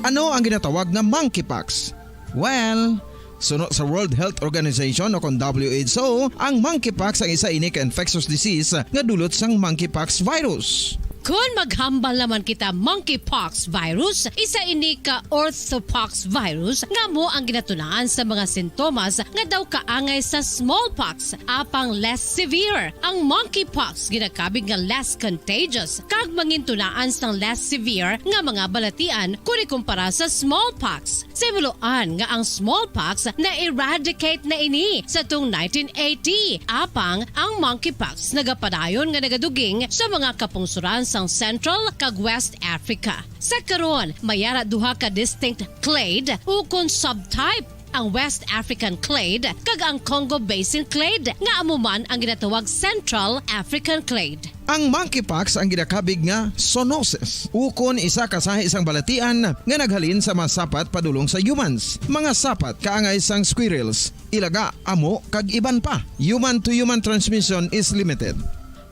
Ano ang ginatawag nga monkeypox? Well, suno sa World Health Organization o kon W H O, ang monkeypox ang isa ini ka infectious disease nga dulot sang monkeypox virus. Kon maghambal naman kita monkeypox virus, isa ini ka orthopox virus nga amo ang ginatunaan sa mga sintomas nga daw kaangay sa smallpox, apang less severe. Ang monkeypox ginakabig nga less contagious kag mangintunaan sang less severe nga mga balatian kon ikumpara sa smallpox. Sa himuloan nga ang smallpox na-eradicate na ini sa tung nineteen eighty, apang ang monkeypox nagapadayon nga nagaduging sa mga kapungsoran sang Central kag West Africa. Sa karon, may ara duha ka distinct clade ukon subtype, ang West African clade kag ang Congo Basin clade, nga amo man ang ginatawag Central African clade. Ang monkeypox ang ginakabig nga zoonosis, ukon isa ka sahi sang balatian nga naghalin sa mga sapat padulong sa humans, mga sapat kaangay sang squirrels, ilaga, amo, kag iban pa. Human to human transmission is limited.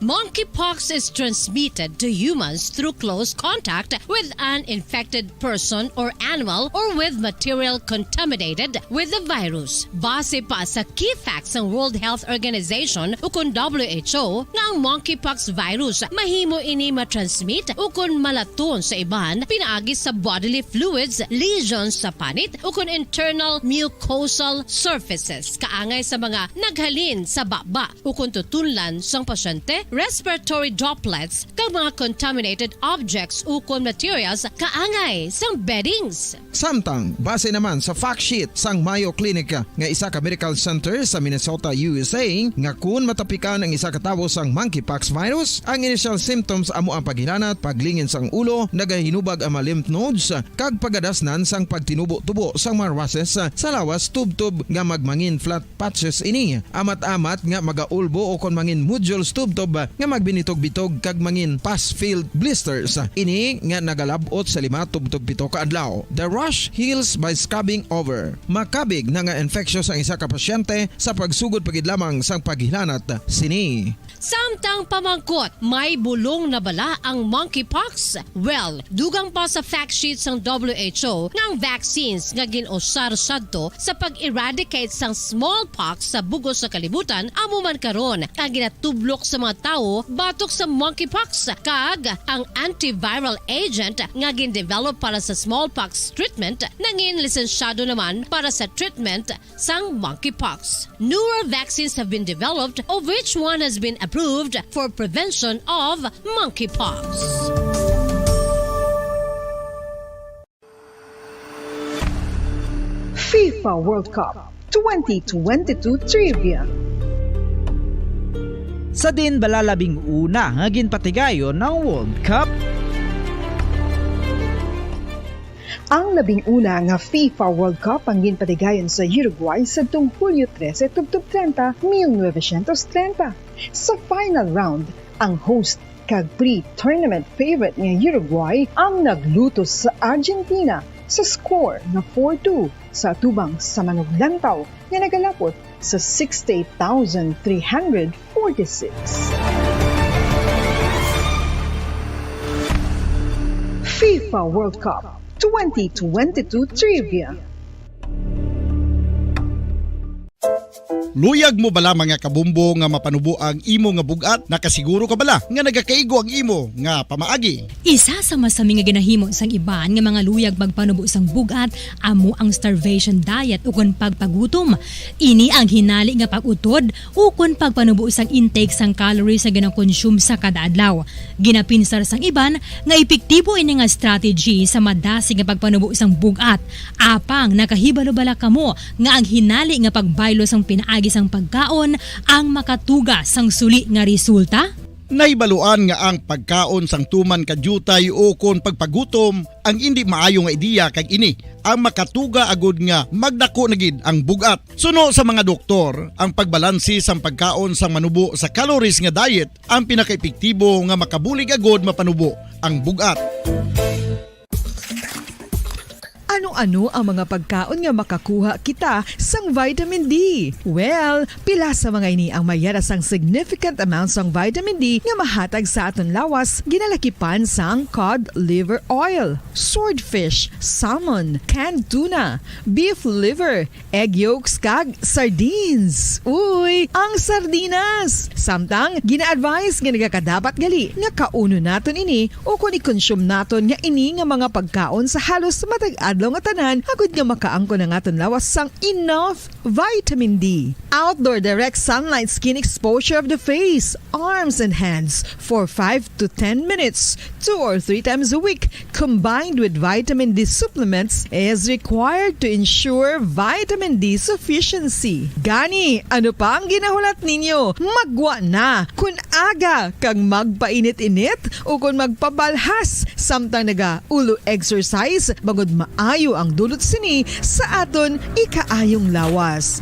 Monkeypox is transmitted to humans through close contact with an infected person or animal or with material contaminated with the virus. Base pa sa key facts sang World Health Organization ukon W H O nga ang monkeypox virus mahimo ini matransmit ukon malaton sa iban pinaagi sa bodily fluids, lesions sa panit ukon internal mucosal surfaces kaangay sa mga naghalin sa baba ukon tutunlan sang pasyente, respiratory droplets, kag mga contaminated objects ukon materials kaangay sang beddings. Samtang, base naman sa fact sheet sang Mayo Clinic nga isa ka medical center sa Minnesota, U S A, nga kun matapikan ang isa ka tawo sang monkeypox virus, ang initial symptoms amo ang paghilanat, paglingin sang ulo, nagahinubag ang mga lymph nodes, kag pagadasnan sang pagtinubo-tubo sang mga rushes sa lawas tubtob nga magmangin flat patches ini. Amat-amat nga magaulbo o kon mangin nodules tubtob nga magbinitog-bitog kag mangin pus-filled blisters. Ini nga nagalab-ot sa lima tubtob pito ka adlaw. The rash heals by scabbing over. Makabig na nga infectious ang isa ka pasyente sa pagsugod pa gid lamang sang paghilanat sini. Samtang pamangkot, may bulong na bala ang monkeypox? Well, dugang pa sa fact sheet sang W H O nga ang vaccines nga gin-usar sadto sa pag-eradicate sang smallpox sa bug-os nga kalibutan amo man karon ang ginatublok sa mga tawo batok sa monkeypox, kag ang antiviral agent nga gin-develop para sa smallpox treatment nangin lisensyado naman para sa treatment sang monkeypox. Newer vaccines have been developed, of which one has been approved for prevention of monkeypox. FIFA World Cup twenty twenty-two Trivia. Sa din bala labing una nga ginpatigayon ang World Cup? Ang labing una nga FIFA World Cup ang ginpatigayon sa Uruguay sadtong Hulyo trese tubtob treinta, mil novecientos treinta. Sa final round, ang host kag pre-tournament favorite nga Uruguay ang naglutos sa Argentina sa score nga four two sa atubang sa manuglantaw nga nagalapot sa sixty-eight thousand three hundred forty-six. FIFA World Cup twenty twenty-two Trivia. Luyag mo bala, mga kabombo, nga mapanubo ang imo nga bug-at? Nakasiguro ka bala nga nagakaigo ang imo nga pamaagi? Isa sa masami nga ginahimo sang iban nga mga luyag magpanubo sang bug-at amo ang starvation diet ukon pagpagutom. Ini ang hinali nga pag-utod ukon pagpanubo sang intake sang calories nga ginakonsume sa kada adlaw. Ginapinsar sang iban nga epektibo ini nga strategy sa madasig nga pagpanubo sang bug-at. Apang nakahibalo bala kamo nga ang hinali nga pagbaylo sang pinaagi sang pagkaon ang makatuga sang suli nga resulta? Nahibaluan nga ang pagkaon sang tuman ka diutay ukon pagpagutom ang indi maayo nga ideya, kag ini ang makatuga agud nga magdako na gid ang bug-at. Suno sa mga doktor, ang pagbalanse sang pagkaon sang manubo sa calories nga diet ang pinakaepektibo nga makabulig agud mapanubo ang bug-at. Ano-ano ang mga pagkaon nga makakuha kita sang vitamin D? Well, pila sa mga ini ang may yara sang significant amount sang vitamin D nga mahatag sa aton lawas, ginalakipan sang cod liver oil, swordfish, salmon, canned tuna, beef liver, egg yolks, kag sardines. Uy, ang sardinas! Samtang, gina-advise nga nagakadapat gali nga kaunon naton ini ukon i-consume naton nga ini nga mga pagkaon sa halos matag adlaw nga tanan, agud nga makaangkon ang aton lawas sang enough vitamin D. Outdoor direct sunlight skin exposure of the face, arms, and hands for five to ten minutes, two or three times a week, combined with vitamin D supplements, is required to ensure vitamin D sufficiency. Gani, ano pa ang ginahulat ninyo? Maggwa na! Kun aga kag magpainit-init ukon magpabalhas samtang nagaulo exercise, bangod maayo ang dulot sini sa aton ikaayong lawas.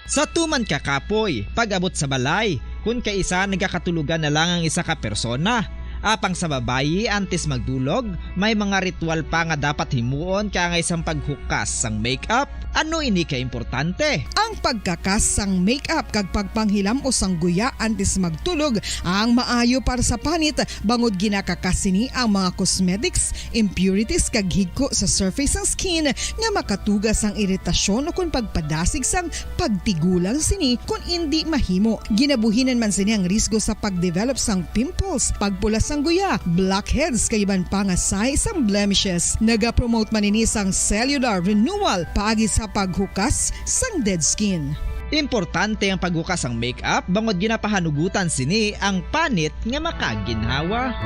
Sa tuman ka kapoy, pag-abot sa balay, kun kaisa nagakatulogan na lang ang isa ka persona, Apang sa babayi, antes magdulog, may mga ritual pa nga dapat himuon kaangay sang paghukas sang makeup. Ano ini ka importante? Ang pagkakas sang makeup kag pagpanghilam-os sang guya antes magtulog ang maayo para sa panit, bangod ginakakas sini ang mga cosmetics, impurities, kag higko sa surface sang skin nga makatuga sang iritasyon ukon pagpadasig sang pagtigulang sini kon indi mahimo. Ginabuhinan man sini ang risgo sa pag-develop sang pimples, pagpula sang guya, blackheads, kag iban pa nga sahi sang blemishes. Nagapromote man ini sang cellular renewal paagi sa paghukas sang dead skin. Importante ang paghukas sang makeup bangod ginapahanugutan sini ang panit nga makaginhawa.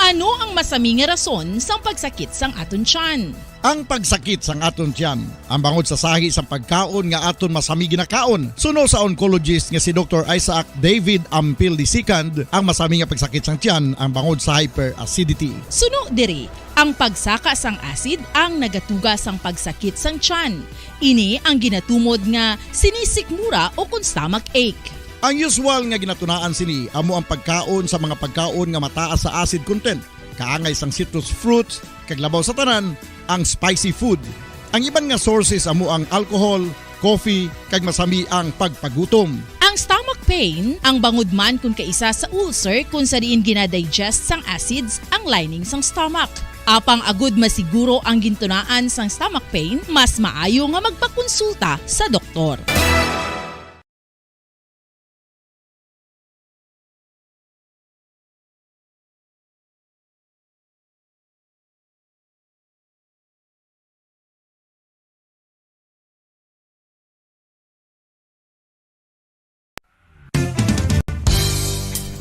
Ano ang masami nga rason sang pagsakit sang aton tiyan? Ang pagsakit sang aton tiyan, ang bangod sa sahi sang pagkaon nga aton masami ginakaon, suno sa oncologist nga si Doktor Isaac David Ampil the second, ang masami nga pagsakit sang tiyan ang bangod sa hyperacidity. Suno diri, ang pagsaka sang acid ang nagatuga sang pagsakit sang tiyan. Ini ang ginatumod nga sinisikmura o kon stomach ache. Ang usual nga ginatunaan sini amo ang pagkaon sa mga pagkaon nga mataas sa acid content, kaangay sang citrus fruits, kag labaw sa tanan, ang spicy food. Ang iban nga sources amo ang alcohol, coffee, kag masami ang pagpagutom. Ang stomach pain, ang bangod man kon kaisa sa ulcer kon sa diin ginadigest sang acids ang lining sang stomach. Apang agud masiguro ang gintunaan sang stomach pain, mas maayo nga magpakonsulta sa doktor.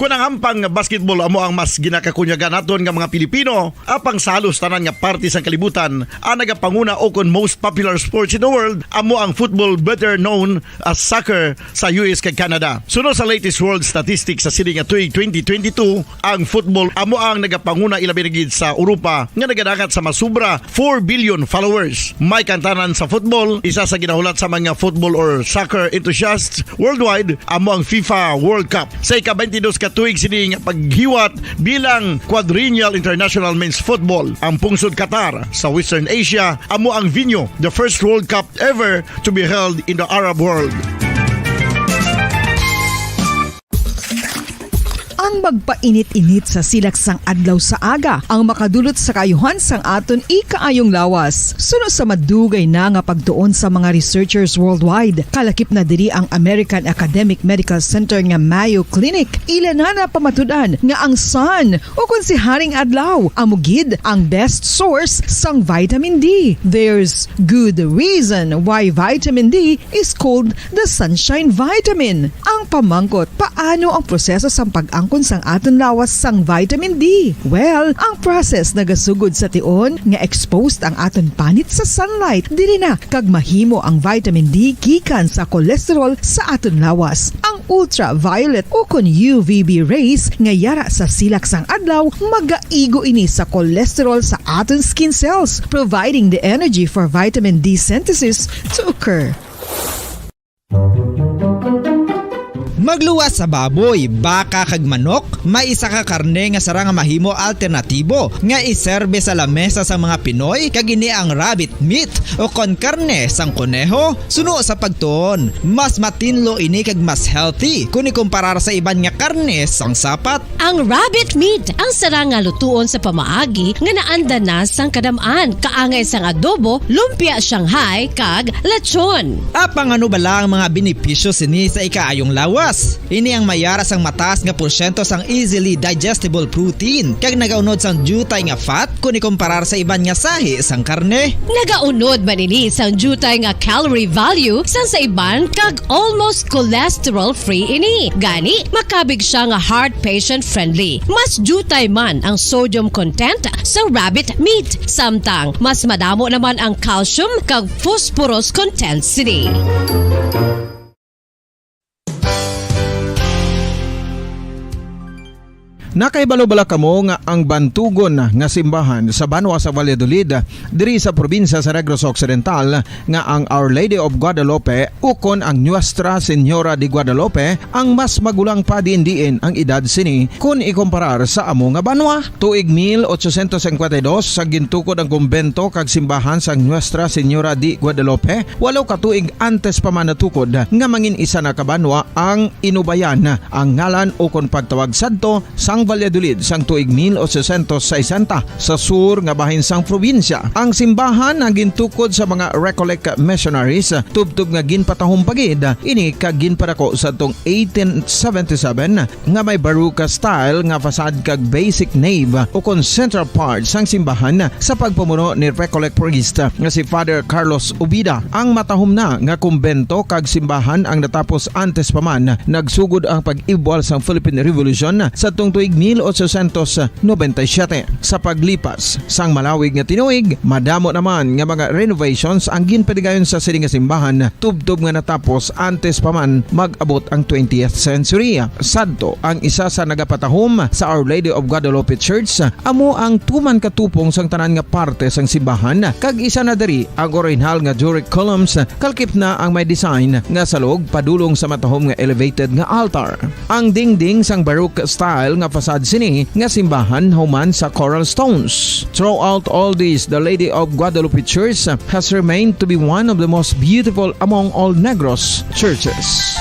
Kon ang ampang nga basketball amo ang mas ginakakunyagan naton nga mga Pilipino, apang sa halos tanan nga parte sang kalibutan, ang nagapanguna ukon most popular sports in the world amo ang football, better known as soccer, sa U S kag Canada. Suno sa latest world statistics sa sini nga tuig twenty twenty-two, ang football amo ang nagapanguna, ilabi na gid sa Europa nga nagadangat sa masubra four billion followers. May kaangtanan sa football, isa sa ginahulat sa mga football or soccer enthusiasts worldwide amo ang FIFA World Cup. Sa ika-twenty-dos ka tuig sini nga paghiwat bilang Quadrennial International Men's Football, ang pungsod Qatar sa Western Asia amo ang venue, the first World Cup ever to be held in the Arab world. Ang magpainit-init sa silak sang adlaw sa aga ang makadulot sa kaayuhan sang aton ikaayong lawas. Suno sa madugay na nga pagtuon sa mga researchers worldwide, kalakip na diri ang American Academic Medical Center nga Mayo Clinic. Ila na napamatud-an nga ang sun, o kon si Haring Adlaw, amo gid ang best source sang vitamin D. There's good reason why vitamin D is called the sunshine vitamin. Ang pamangkot, paano ang proseso sang pag-angkon sang aton lawas sang vitamin D? Well, ang process nagasugod sa tion nga exposed ang aton panit sa sunlight. Diri na kag mahimo ang vitamin D gikan sa cholesterol sa aton lawas. Ang ultraviolet ukon U V B rays nga yara sa silak sang adlaw magaigo ini sa cholesterol sa aton skin cells, providing the energy for vitamin D synthesis to occur. Magluwas sa baboy, baka, kag manok, may isa ka karne nga sarang nga mahimo alternatibo nga iserbe sa lamesa sang mga Pinoy, kag ini ang rabbit meat o kon karne sang koneho. Suno sa pagtuon, mas matinlo ini kag mas healthy kon ikumparar sa iban nga karne sang sapat. Ang rabbit meat ang sarang nga lutuon sa pamaagi nga naanda na sang kadam-an, kaangay sang adobo, lumpia Shanghai, kag lechon. Apang ano bala ang mga benepisyo sini sa ikaayong lawas? Ini ang mayara sang mataas nga porsyento sang easily digestible protein kag nagaunod sang diutay nga fat kon ikumparar sa iban nga sahi sang karne. Nagaunod man ini sang diutay nga calorie value sang sa iban kag almost cholesterol-free ini. Gani, makabig sia nga heart patient-friendly. Mas diutay man ang sodium content sa rabbit meat, samtang mas madamo naman ang calcium kag phosphorus content sini. Nakahibalo bala kamo nga ang bantugon nga simbahan sa banwa sa Valladolid, diri sa probinsya sa Negros Occidental, nga ang Our Lady of Guadalupe ukon ang Nuestra Señora de Guadalupe ang mas magulang pa diin-diin ang edad sini kon ikomparar sa amo nga banwa? Tuig mil ochocientos cincuenta y dos, sa gintukod ang kumbento kag simbahan sang Nuestra Señora de Guadalupe, walo ka tuig antes pa man natukod nga mangin isa na ka banwa ang Inubayan, ang ngalan ukon pagtawag sadto, sang Valladolid sang tuig mil ochocientos sesenta, sa sur nga bahin sang probinsya. Ang simbahan ang gintukod sa mga Recollect missionaries, tubtob nga ginpatahom pa gid ini kag ginpadako sadtong eighteen seventy-seven, nga may Baroque style nga facade kag basic nave ukon central part sang simbahan sa pagpamuno ni Recollect priest nga si Father Carlos Ubida. Ang matahom na nga kumbento kag simbahan ang natapos antes pa man nagsugod ang pag-ibwal sang Philippine Revolution sadtong tuig mil ochocientos noventa y siete. Sa paglipas sang malawig nga tinuig, madamo naman nga mga renovations ang ginpadigayon sa sini nga simbahan, tubtob nga natapos antes pa man mag-abot ang twentieth century. Sadto, ang isa sa nagapatahom sa Our Lady of Guadalupe Church amo ang tuman katupong sang tanan nga parte sang simbahan, kag isa na diri ang orihinal nga Doric columns, kalkip na ang may design nga salog padulong sa matahom nga elevated nga altar. Ang dingding sang Baroque style nga facade sini nga simbahan human sa coral stones. Throughout all this, the Lady of Guadalupe Church has remained to be one of the most beautiful among all Negros churches.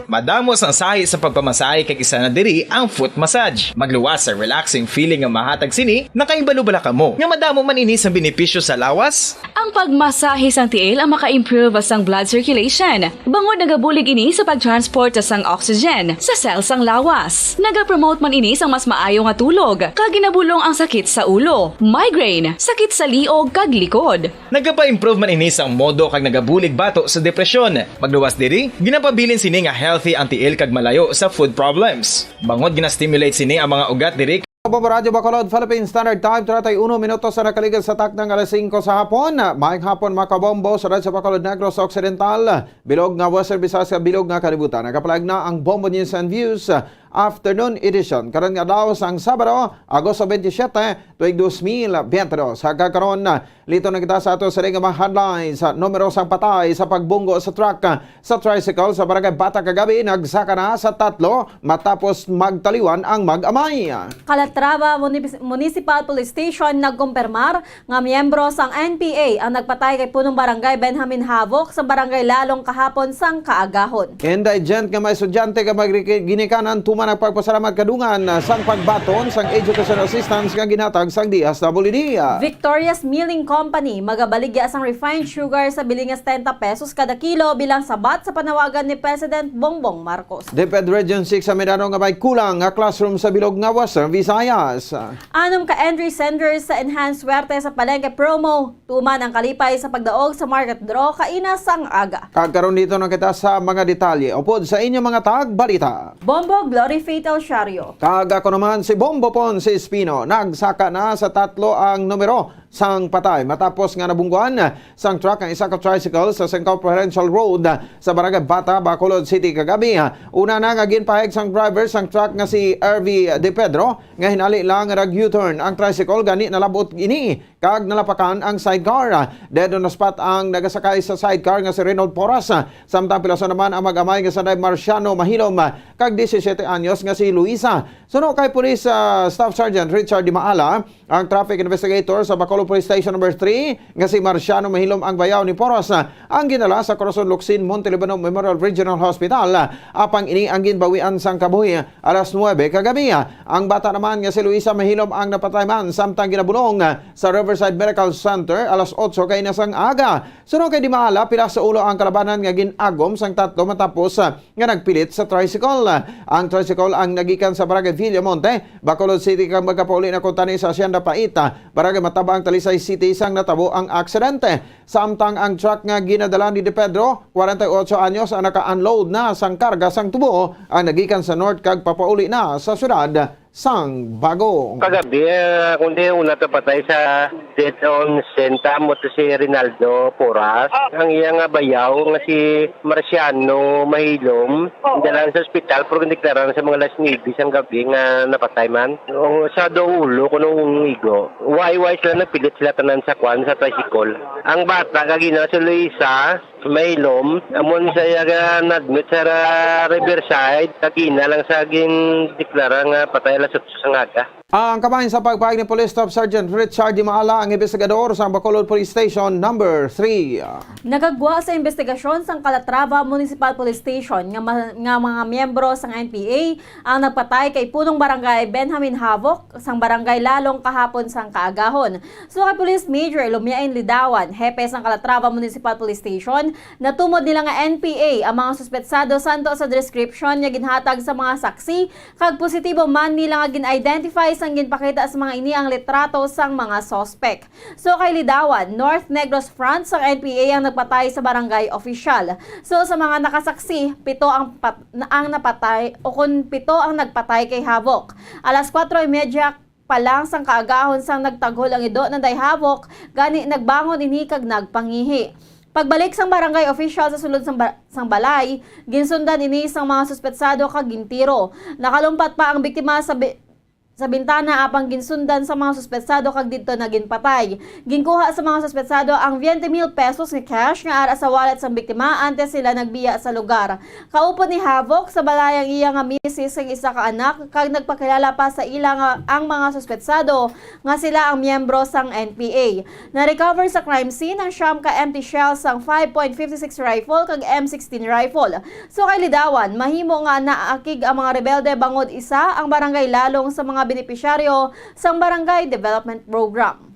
Madamo sang sahi sa pagpamasahe kag isa na diri ang foot massage. Magluwas sa relaxing feeling nga mahatag sini, nakahibalo bala kamo nga madamo man ini sang benepisyo sa lawas? Ang pagmasahe sang tiil ang maka-improve sang blood circulation, bangod nagabulig ini sa pag-transport sang oxygen sa cell sang lawas. Nagapromote man ini sang mas maayo nga tulog, kag ginabulong ang sakit sa ulo, migraine, sakit sa liog, kag likod. Nagapa-improve man ini sang modo kag nagabulig bato sa depresyon. Magluwas diri, ginapabilin sini nga healthy ang tiil kag malayo sa food problems. Bangod gina-stimulate sini ang mga ugat diri. Bombo Radyo Bacolod, Philippine Standard Time, treinta y uno minutos sa nakaligad sa takna nga alas singko sa hapon. Maayong hapon, mga kabombo sa Radyo Bacolod, Negros Occidental, bilog nga Western Visayas, bilog nga kalibutan. Nagapalaag na ang Bombo News and Views Afternoon Edition karon nga adlaw sang Sabado, Agosto twenty-seven, tuig dos mil twenty-two. Sa kakaron, lito na kita sa ato sa mga headlines. Numero sang patay sa pagbunggo sa truck sa tricycle sa Barangay Bata kagabi, nagsaka na sa tatlo matapos magtaliwan ang mag-amay. Calatrava Munis-, Municipal Police Station nagkumpirmar nga miyembro sang N P A ang nagpatay kay Punong Barangay Benjamin Havok sa Barangay Lalong kahapon sang kaagahon. Indigent nga mga estudyante ka magri-, ginikanan tuman ang pagpasalamat kadungan, ah, sang pagbaton sang education assistance nga ginhatag sang D S W D. Victorious Milling Company magabaligya sang refined sugar sa bili nga setenta pesos kada kilo bilang sabat sa panawagan ni President Bongbong Marcos. DepEd Region six sa Mindanao nga may kulang nga classroom sa bilog nga Western Visayas. Anom ka entry centers sa Enhanced Suwerte sa Palengke promo. Tuman ang kalipay sa pagdaog sa market draw kaina sang aga. Kag karon, dito na kita sa mga detalye upod sa inyo mga tagbalita. Bombo Glory Fatal Shario. Kag ako naman si Bombo Pon si Espino. Nagsaka na sa tatlo ang numero sang patay matapos nga nabungguan sang truck ang isa ka tricycle sa Sangkao Provincial Road sa Barangay Bata, Bacolod City kagabi. Una na nga ginpahayag sang driver sang truck nga si Ervi De Pedro nga hinali lang nag-U-turn ang tricycle, gani nalabot ini kag nalapakan ang sidecar. Dead on the spot ang nagasakay sa sidecar nga si Reynold Porras, samtang pilason naman ang mag-amay nga sanday Marciano Mahilom kag disisiete anyos nga si Luisa. Suno kay Police, ah, Staff Sergeant Richard Dimaala, ang traffic investigator sa Bacolod Police Station Number three nga si Marciano Mahilom ang bayaw ni Porras, ang ginala sa Corazon Locsin Monte Libano Memorial Regional Hospital. Apang ini ang ginbawian sang kabuhi alas nuebe kagabi. Ang bata naman nga si Luisa Mahilom ang napatay man samtang ginabulong sa Riverside Medical Center alas otso kaina sang aga. Suno kay Dimaala, pila sa ulo ang kalabanan nga gin-agom sang tatlo matapos, ah, nga nagpilit sa tricycle. Ang tricycle ang nagikan sa Barangay Villamonte, Bacolod City, kag magapauli na kuntani sa Hacienda Paita, Barangay Matabang, Talisay City, sang natabo ang aksidente. Samtang ang truck nga ginadala ni De Pedro, kwarenta y otso anyos, ang naka-unload na sang karga sang tubo, ang nagikan sa North kag papauli na sa syudad sang Bago. Kagabi, eh, kundi una to patay sa dead on scene, amo to si Rinaldo Porras. Ang iya nga bayaw nga si Marciano Mahilom, dalan sa ospital, pero gindeklara sa mga alas nuebe sang gabi nga napatay man. O, sa do ulo kuno ang igo. Wai-wai sila, nagpilit sila tanan sa kwan, sa tricycle. Ang bata, kagina si Luisa, Mahilom, amo ni siya nga na-admit sa ra-, Riverside, kagina lang sa gindeklara nga patay alas otso sang aga. Ang kabahin sa pagpahayag ni Police Staff Sergeant Richard Dimaala, ang investigador sa Bacolod Police Station Number three. Nagagwa sa investigasyon sang Calatrava Municipal Police Station nga, ma- nga mga miyembro sang N P A ang nagpatay kay punong barangay Benjamin Havok sang barangay Lalong kahapon sang kaagahon. So kay Police Major Lumiain Lidawan, hepe sang Calatrava Municipal Police Station, natumod nila nga N P A ang mga suspetsado santo sa description nga ginhatag sa mga saksi kag positibo man nila nga gin-identify sang ginpakita sa mga ini ang litrato sang mga suspek. So kay Lidawan, North Negros Front sang N P A ang nagpatay sa barangay opisyal. So sa mga nakasaksi, pito ang pat- ang napatay o kun pito ang nagpatay kay Havok. Alas kwatro y media pa lang sang kaagahon sang nagtaghol ang ido nanday Havok, gani nagbangon ini kag nagpangihi. Pagbalik sang barangay opisyal sa sulod sang, ba- sang balay, ginsundan ini sang mga suspetsado kag gintiro. Nakalumpat pa ang biktima sa bi- sa bintana apang ginsundan sa mga suspetsado kag didto na ginpatay. Ginkuha sa mga suspetsado ang twenty mil pesos nga cash nga ara sa wallet sang biktima antes sila nagbiya sa lugar. Kaupod ni Havok sa balay ang iya nga misis kag isa ka anak kag nagpakilala pa sa ila nga ang mga suspetsado nga sila ang miyembro sang N P A. Na-recover sa crime scene ang siyam ka empty shells sang five point five six rifle kag M sixteen rifle. So kay Lidawan, mahimo nga naakig ang mga rebelde bangod isa ang barangay Lalong sa mga benepisyaryo sang Barangay Development Program.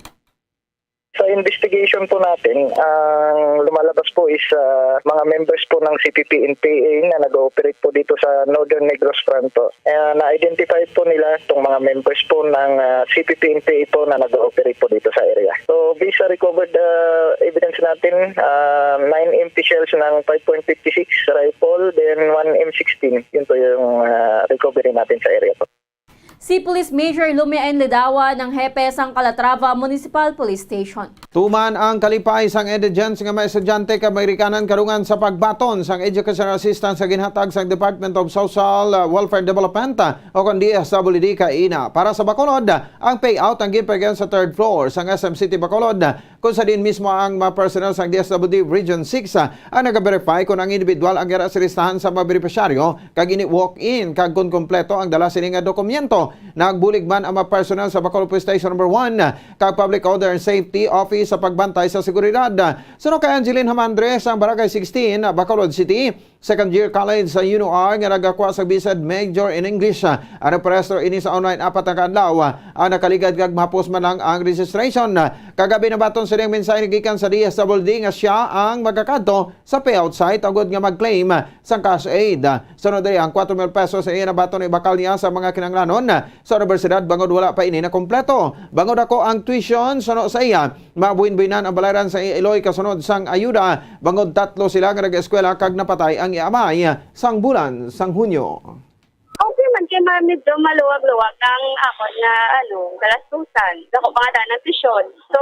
Sa investigation po natin, ang lumalabas po is ah, mga members po ng C P P N P A na nag-ooperate po dito sa Northern Negros Front po. Ah, na-identify po nila itong mga members po ng ah, C P P N P A po na nag-ooperate po dito sa area. So, based sa recovered ah, evidence natin, ah, nine empty shells ng five point five six rifle, then one M sixteen. Yun po yung ah, recovery natin sa area po. Si Police Major Lumia N. Lidawan ang hepe sang Calatrava Municipal Police Station. Tuman ang kalipay sang indigent nga mga estudyante kag Amerikanan karungan sa pagbaton sang educational assistance nga ginhatag sang Department of Social uh, Welfare Development uh, o kon D S W D kaina. Para sa Bacolod, ang payout ang ginpahigayon sa third floor sang S M City Bacolod, kung sa diin mismo ang mga personnel sang D S W D Region six uh, ang nagaverify kung ang individual ang yara sa listahan sa mga benepisyaryo kag ini walk-in kag kon kompleto ang dala sini nga dokumento. Nagbulig man ang mga personnel sa Bacolod Police Station Number one kag Public Order and Safety Office sa pagbantay sa seguridad. Suno kay Angeline Hamandres, ang Barangay sixteen, Bacolod City, second year college sa U N O R nga nagakwa sa BSED major in English. Ang nagparehistro ini sa online apat na ka adlaw ang nakaligad kag mahapos man lang ang registration. Kagabi nabaton sini ang mensahe gikan sa D S W D nga siya ang magakadto sa payout site agod nga mag-claim sang cash aid. Sunod diri ang kwatro mil pesos sa iya nabaton ibakal niya sa mga kinahanglanon sa universidad bangod wala pa ini nakompleto. Bangod ako ang tuition, suno sa iya, mabuin-buinan ang balayran sa iya iloy kasunod sang ayuda bangod tatlo sila nga nag-eskwela kag napatay ang iya amay sang bulan sang Hunyo. Okay man kay ma medyo maluwag-luwag ang akon nga ano, galastusan. Dako pa nga daan ang tuition. So,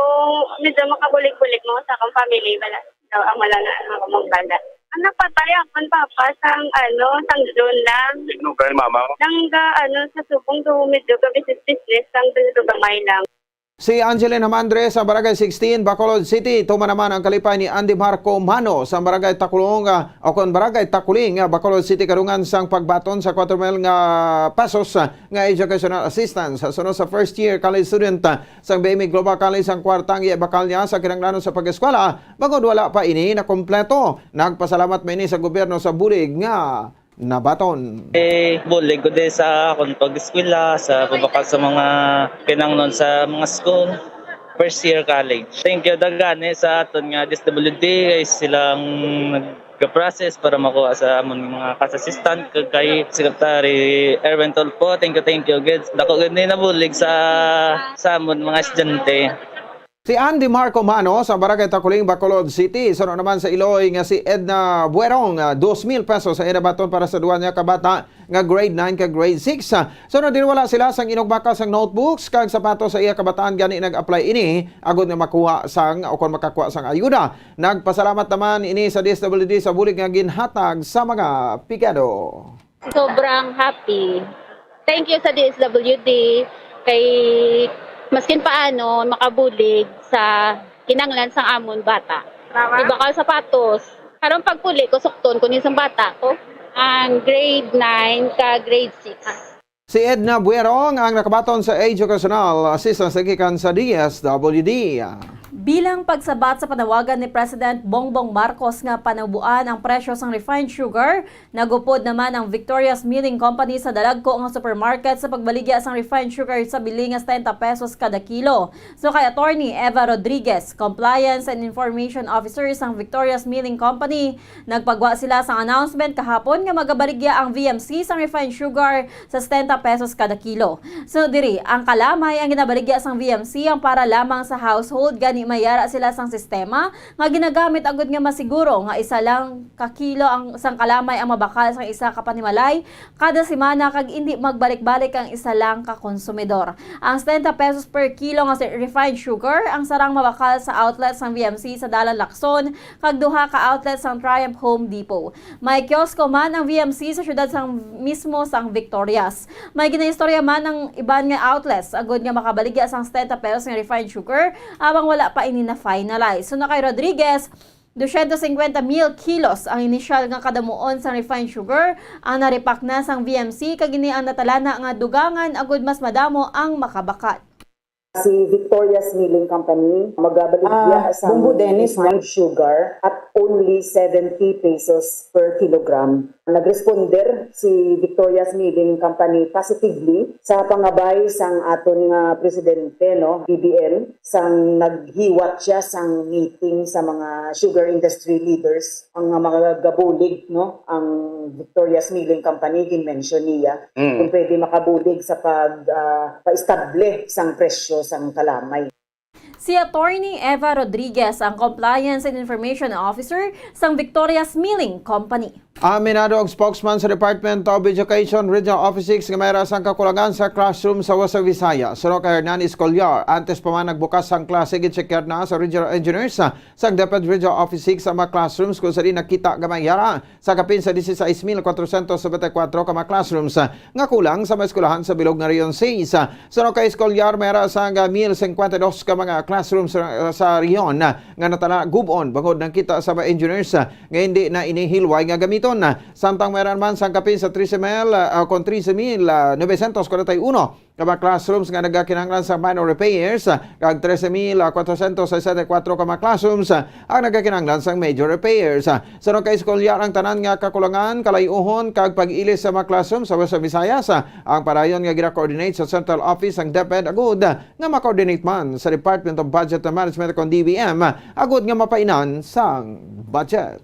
medyo makabulig-bulig mo sa akong family bala. So, ang wala na ang akong bala. Ang napatay akon papa sang ano, sang June lang. Sino kay mama mo? Nang ga, ano, sa subong do medyo gabi sa business sang do gamay lang. Si Angeline Hamandres sa Barangay sixteen, Bacolod City. Tuman naman ang kalipay ni Andy Marco Mano sa Barangay Takulong, ah, o kon Barangay Takuling, ah, Bacolod City, karungan sang pagbaton sa kwatro mil nga pesos, ah, nga educational assistance. Suno sa first year college student, ah, sang B M E Global College ang kwarta nga ibakal niya sa kinahanglanon sa pag-eskwela, bangod wala pa ini nakompleto. Nagpasalamat man ini sa gobyerno sa bulig nga nabaton. Eh, bulig ko din sa akong pag-eskwela, sa pagbakal sa mga kinangnon sa mga school, first year college. Thank you dagani sa aton nga D S W D kay silang nag-process para makuha sa amon mga cash assistant, kag kay Secretary Erwin Tulfo. Thank you, thank you gid. Dako gid ni nabulig sa sa amon mga estudyante. Si Andy Marco Mano sa Barangay Taculing, Bacolod City. Suno naman sa Iloy nga si Edna Buerong, ah, dos mil pesos sa ira baton para sa duwa niya ka bata nga grade nine ka grade six. Ah, suno din wala sila sang inugmaka sang notebooks kag sapatos sa iya kabataan, gani nag-apply ini agod nga makuha sang o kon makakuha sang ayuda. Nagpasalamat naman ini sa D S W D sa bulig nga ginhatag sa mga pigado. Sobrang happy. Thank you sa D S W D kay maskin paano makabulig sa kinanglan sang amon bata. Tama. Iba ka sapatos. Karon pagpuli ko, sukton ko ni sang bata ko. Ang grade nine ka grade six. Si Edna Buerong ang nakabaton sa Educational Assistance gikan sa D S W D. Bilang pagsabat sa panawagan ni President Bongbong Marcos nga panabuan ang presyo sang refined sugar, nagupod naman ang Victoria's Milling Company sa dalagko nga supermarket sa pagbaligya sang refined sugar sa bili nga setenta pesos kada kilo. So kay Attorney Eva Rodriguez, Compliance and Information Officer sang Victoria's Milling Company, nagpagwa sila sang announcement kahapon nga magabaligya ang V M C sang refined sugar sa setenta pesos kada kilo. So diri, ang kalamay ang ginabaligya sang V M C ang para lamang sa household, gani may ara sila sang sistema nga ginagamit agud nga masiguro nga isa lang ka kilo ang sang kalamay ang mabakal sang isa ka panimalay kada semana kag indi magbalik-balik ang isa lang ka konsumidor. Ang setenta pesos per kilo nga si-, refined sugar ang sarang mabakal sa outlet sang V M C sa Dalan Lacson kag duha ka outlet sang Triumph Home Depot. May kiosko man ang V M C sa siyudad sang mismo sang Victorias. May ginaistorya man ang iban nga outlets agud nga makabaligya sang setenta pesos nga refined sugar, abang wala pa ini na-finalize. Suno kay Rodriguez, dosyentos singkwenta mil kilos ang inisyal nga kadamuon sang refined sugar ang na-repack na sang V M C, kag ini ang natalana nga dugangan agud mas madamo ang makabakat. Si Victoria's Milling Company magabaligya Ah, sa Bumbo Dennis, no? Refined sugar at only seventy pesos per kilogram. Nagresponder si Victoria's Milling Company positively sa pangabay sang aton nga presidente, no, B B M, sang naghiwat siya sang meeting sa mga sugar industry leaders, ang mga gabulig, no, ang Victoria's Milling Company, gin-mention niya, Mm. kung pwede makabulig sa pag, ah, paestable sang presyo sang kalamay. Si Attorney Eva Rodriguez ang Compliance and Information Officer sang Victoria's Milling Company. Aminado ang spokesman sa Department of Education Regional Office six nga mayara sang kakulangan sa classroom sa Western Visayas. Suno kay Hernan Escollar, antes pa man nagbukas sang klase, gin-checkar na sa regional engineers, ah, sang DepEd Regional Office six ang mga classrooms kung sa diin nakita nga may yara sa kapin sa dieciséis mil cuatrocientos noventa y cuatro ka mga classrooms, ah, nga kulang sa mga eskwelahan sa bilog nga Region six. Ah, suno kay Escollar, may yara sang mil cincuenta y dos ka mga classrooms sa, sa rehiyon, ah, nga natala gub-on bangod nakita sa mga engineers, ah, nga hindi na ini hilway nga gamiton. Samtang mayra man sang kapin sa trese mil, ah, kon trese mil novecientos cuarenta y uno ka mga classrooms nga nagakinahanglan sa minor repairs, ah, kag trese mil cuatrocientos sesenta y cuatro ka mga classrooms, ah, ang nagakinahanglan sang major repairs. Ah, suno kay Escollar, ang tanan nga kakulangan, kalayuhon, kag pag-ilis sa mga classrooms sa Western Visayas, ah, ang padayon nga gina-coordinate sa central office sang DepEd agud nga ma-coordinate man sa Department of Budget and Management kon D B M, agud nga mapainan sang budget.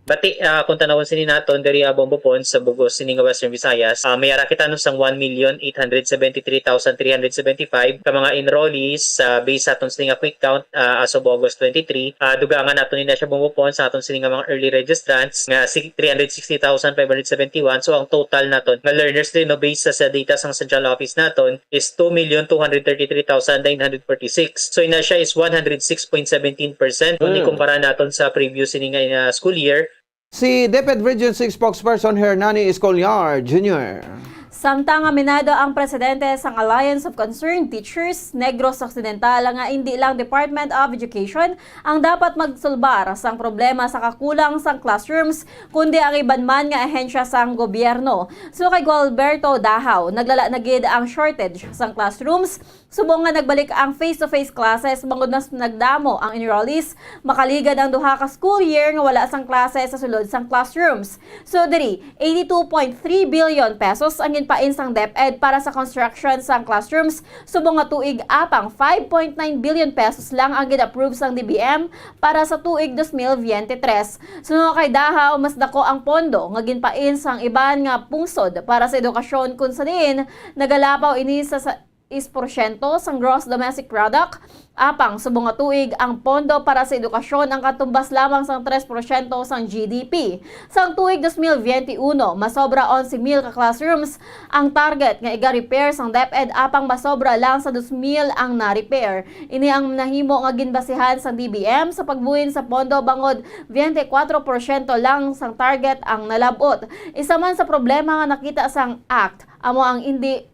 Bati, ah, kung tanawon sini naton diri, ah, Bombo Pons, sa bug-os sini nga Western Visayas, ah, may ara kita, no, sang one million eight hundred seventy-three thousand three hundred seventy-five ka mga enrollees, ah, based sa aton sini nga quick count, ah, as of August twenty-three. Ah, dugangan naton ni na siya, Bombo Pons, sa aton sini nga mga early registrants nga si-, three hundred sixty thousand five hundred seventy-one. So, ang total naton nga learners din, no, based sa, sa data sang central office naton, is two million two hundred thirty-three thousand nine hundred forty-six. So, ina siya is one hundred six point seventeen percent kung Mm. ikumpara naton sa previous ini nga, uh, school year. Si DepEd Region six spokesperson Hernani Escollar Junior. Samtang aminado ang presidente sang Alliance of Concerned Teachers Negros Occidental nga indi lang Department of Education ang dapat magsulbar sang problema sa kakulang sang classrooms, kundi ang iban man nga ahensya sang gobyerno. So kay Gualberto Dahaw, naglala na gid ang shortage sang classrooms, subong nga nagbalik ang face-to-face classes bangod mas nagdamo ang enrollees, makaligad ang duha ka school year nga wala sang klase sa sulod sang classrooms. So diri, eighty-two point three billion pesos ang ginpain sang DepEd para sa construction sang classrooms, subong nga tuig apang five point nine billion pesos lang ang gin-approve sang D B M para sa tuig dos mil biyente tres. Suno kay Dahaw, mas dako ang pondo nga ginpain sang iban nga pungsod para sa edukasyon, kun sa diin nagalapaw ini sa, sa porsyento sang gross domestic product, apang subong nga tuig ang pondo para sa edukasyon ang katumbas lamang sang tres porsyento sang G D P. Sang tuig dos mil biyente uno, masobra onse mil ka classrooms ang target nga iga-repair sang DepEd, apang masobra lang sa dos mil ang na-repair. Ini ang nahimo nga ginbasihan sang D B M sa pagbuhin sa pondo, bangod biyente kwatro porsyento lang sang target ang nalab-ot. Isa man sa problema nga nakita sang act amo ang indi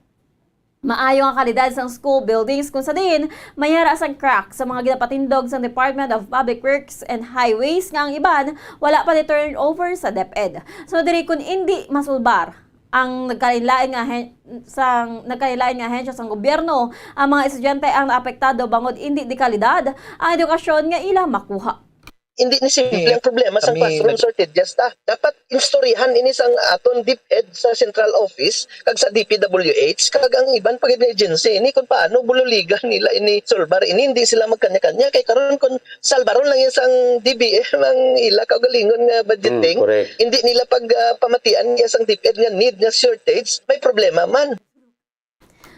maayo nga kalidad sang school buildings, kung sa diin mayara sang crack sa mga ginapatindog sang Department of Public Works and Highways, nga ang iban wala pa ni-turnover sa DepEd. So diri, kung indi masulbar ang nagkalain-lain nga ahen-, sang nagkalain-lain nga ahensya sang gobyerno, ang mga estudyante ang naapektado bangod indi di kalidad ang edukasyon nga ila makuha. Hindi ni simple Eh, ang problema sang kami classroom nag- shortages ta. Dapat istoryahan ini sang aton DepEd sa central office kag sa D P W H kag ang iban pa gid nga agency ini, kung paano bululigan nila ini, solbar ini. Hindi sila magkanya-kanya kay karon kung salbaron lang yan sang D B M ang ila kaugalingon nga budgeting, Mm, correct. Hindi nila pag, ah, pamatian niya sang DepEd nga need nga shortage, may problema man.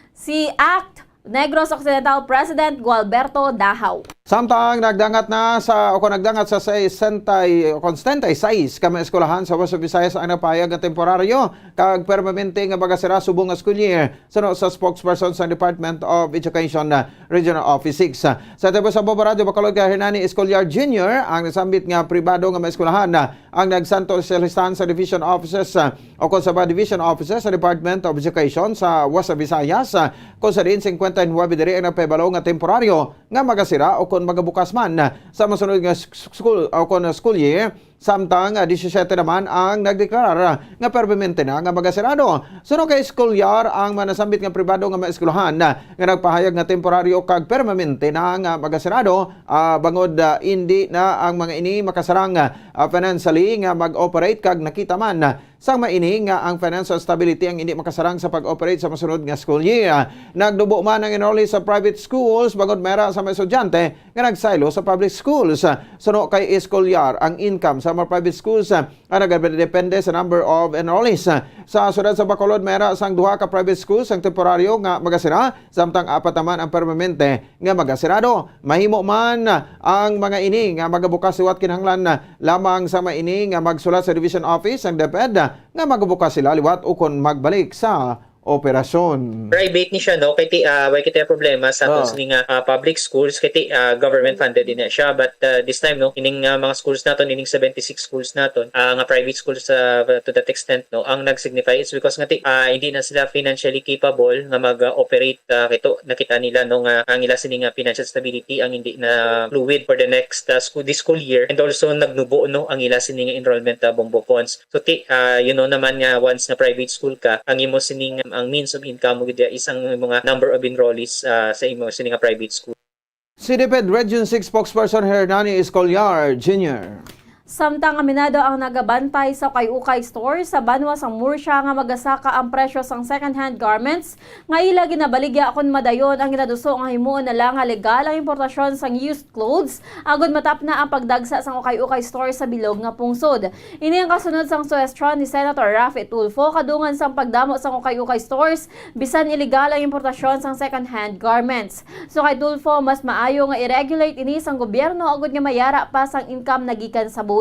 Si act Negros Occidental President Gualberto Dahaw. Samtang nagdangat na sa, o kung nagdangat sa sesenta y, o kung setenta y seis ka mga eskwelahan sa West Visayas ang napahayag nga temporaryo kag permanente nga magasira subong nga school year, suno sa spokesperson sa Department of Education, uh, Regional Office six. Sa tagbo sa Bombo Radyo Bacolod kay Hernani Escolar Junior, ang nasambit nga pribado nga mga eskwelahan, uh, ang nagsanto sa listahan sa division offices, uh, o kon sa mga division offices sa Department of Education sa West Visayas, uh, kung sa diin singkwenta y nuebe diri ang napahibalo nga temporaryo nga magasira o kon magabukas man, uh, sa masunod nga s-, s-, school o kon school year, samtang, uh, disisyete naman ang nagdeklarar, uh, nga permanente na nga magasirado. Suno kay Escolar, ang mga nasambit nga pribado nga mga eskwelahan, uh, nga nagpahayag nga temporaryo kag permanente na nga magasirado, ah, bangod, ah, indi na ang mga ini makasarang, ah, financially nga mag-operate kag nakita man, ah, sang maini nga ang financial stability ang indi makasarang sa pag-operate sa masunod nga school year. Nagdubo man ang enrollees sa private schools bangod mera sa mga estudyante nga nagsaylo sa public schools. Suno kay Escolar, ang income sa mga private schools, ah, ang nagadepende sa number of enrollees. Sa siyudad sa Bacolod, mera sang duha ka private schools ang temporaryo nga magasira, samtang apat naman ang permanente nga magasirado. Mahimo man ang mga ini nga magabukas liwat, kinahanglan lamang sa mga ini nga magsulat sa division office ang DepEd nga magabukas sila liwat ukon magbalik sa operasyon. Private ni siya, no? Kay ti, ah, way kita problema sa aton Ah. sini nga, ah, public schools, kay ti, ah, government funded din na siya. But, ah, this time, no, ining, ah, mga schools naton, ining seventy-six schools naton, ah, nga private schools, ah, to that extent, no, ang nag-signify is because nga ti, ah, hindi na sila financially capable nga mag-operate, ah, kay ti nakita nila, no, nga ang ila sini nga financial stability ang hindi na fluid for the next, ah, school, this school year, and also nagnubo, no, ang ila sini nga enrollment, ah, bombo funds. So, ti, ah, you know naman nga once nga private school ka, ang imo sining, ang means of income mo gid is ang mga number of enrollees, ah, sa imo sini nga private school. Si DepEd Region six spokesperson Hernani Escolar Junior. Samtang aminado ang nagabantay sa ukay-ukay store sa banwa sang Murcia nga magasaka ang presyo sang second-hand garments nga ila ginabaligya, kon madayon ang ginaduso nga himuon na lang nga legal ang importasyon sang used clothes, agud matapna ang pagdagsa sang ukay-ukay store sa bilog nga pungsod. Ini ang kasunod sang suhestyon ni Senator Raffy Tulfo kadungan sang pagdamo sang ukay-ukay stores, bisan ilegal ang importasyon sang second-hand garments. So kay Tulfo, mas maayo nga i-regulate ini sang gobyerno agud nga mayara pa sang income nagikan sa buhis.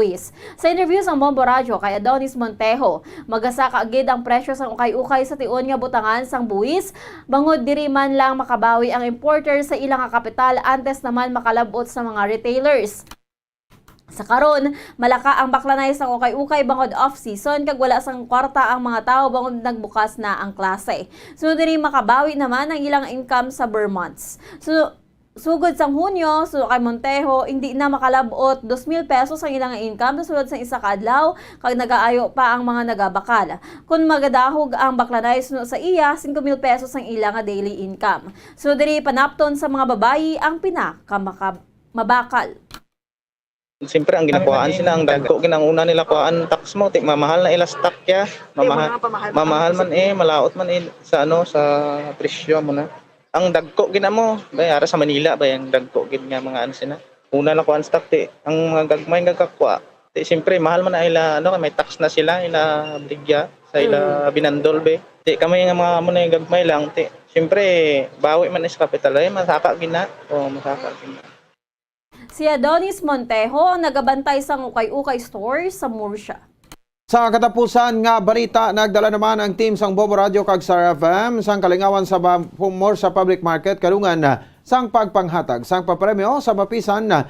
Sa interview sang Bombo Radyo kay Adonis Montejo, magasaka gid ang presyo sang ukay-ukay sa tion nga butangan sang buhis, bangod diri man lang makabawi ang importer sa ila nga kapital antes naman makalab-ot sa mga retailers. Sa karon, malaka ang baklanay sang ukay-ukay bangod off-season kag wala sang kwarta ang mga tawo bangod nagbukas na ang klase. Sunod diri, makabawi naman ang ilang income sa ber months. So, sugod sang Hunyo, so kay Montejo, hindi na makalab-ot dos mil pesos ang ilang income sa sulod sang isa ka adlaw, kag nagaayo pa ang mga nagabakal. Kon magadahog ang baklanay suno sa iya, singko mil pesos ang ila nga daily income. So diri panapton sa mga babayi ang pinakamaka-, mabakal. Siyempre, ang ginakuhaan sila, ang dagko gid ang una nila kuhaan tax mo, ti mamahal na ila stock ya. Mamahal, mamahal man eh, malaot man eh sa ano, sa presyo mo na. Ang dagko gid mo, bay, ara sa Manila bay, ang dagko gid nga mga ano sila. Una na kuhaan stock ti, ang mga gagmay nga kakwa. Ti siyempre, mahal man na ila, ano, may tax na sila, ila baligya sa ila binandol be. Ti kami nga mga amo na yung gagmay lang, ti Siyempre, bawi man is kapital, ay, masaka gina. O, masaka gina. Si Adonis Montejo ang nagabantay sang Ukay-Ukay Store sa Murcia. Sa katapusan nga balita, nagdala naman ang team sang Bombo Radio kag Star F M sang kalingawan sa ba- Murcia Public Market, kadungan sang pagpanghatag sang papremyo sa mapisan ah,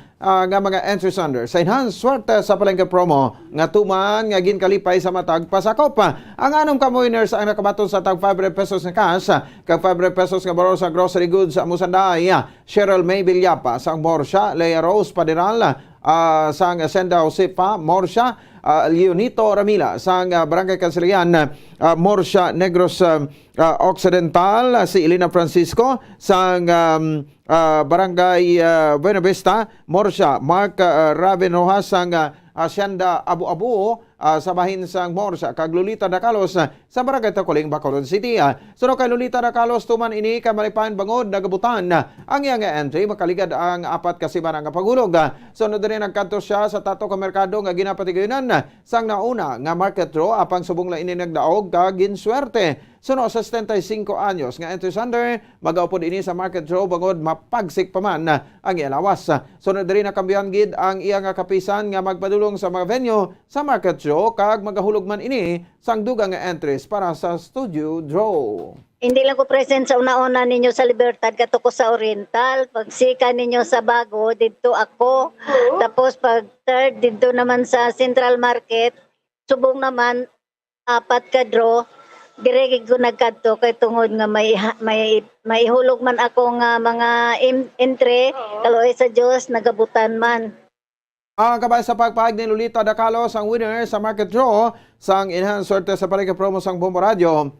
nga mga entry sunder sa Enhanced Swerte sa Palengke Promo nga tuman nga ginkalipay sa matag pasakop. Ang anom ka winners ang nakabaton sa tag five hundred pesos nga cash kag five hundred pesos nga valor sa grocery goods sa Musanday. Cheryl May Villapa sang Murcia, Lea Rose Paderal ah, sang Senda Josefa Murcia, ah, Leonito Ramila sang ah, Barangay Kansilian, ah, Murcia, Negros ah, ah, Occidental, ah, si Elena Francisco sang um, ah, Barangay ah, Buenavista, Murcia, Mark ah, Raven Rojas sang ah, Hacienda Abu-Abu, ah, sa bahin sang Murcia, kag Lolita Dacalos ah, sa Barangay Taculing, Bacolod City. Ah, suno kay Lolita Dacalos, tuman ini ka malipayon bangod nagabutan ah, ang iya nga entry, makaligad ang apat ka semana nga paghulog. Ah, sunod diri nagkadto siya sa tato ka merkado nga ginapatigayonan ah, sang nauna nga market draw, apang subong lang ini nagdaog kag ginswerte. Suno sa setenta y cinco anyos nga entry sunder, magaupod ini sa market draw bangod mapagsik pa man ang iya lawas. Sunod diri nakambyohan gid ang iya nga kapisan nga magpadulong sa mga venue sa market draw kag magahulog man ini sang dugang nga entries para sa studio draw. Hindi lang ko present sa una-una ninyo sa Libertad, kato ko sa Oriental. Pagsika ninyo sa bago, didto ako. Tapos pag third, didto naman sa Central Market. Subong naman, apat ka draw, dire gid ko nagkadto kay tungod nga may ha- may maihulog man ako nga mga im- entry, kaluoy sa Dios nagabutan man. Ang kabay sa pagpahayag ni Lolita Dacalos ang winner sa market draw sang Enhanced Swerte sa Palengke Promo sang Bombo Radio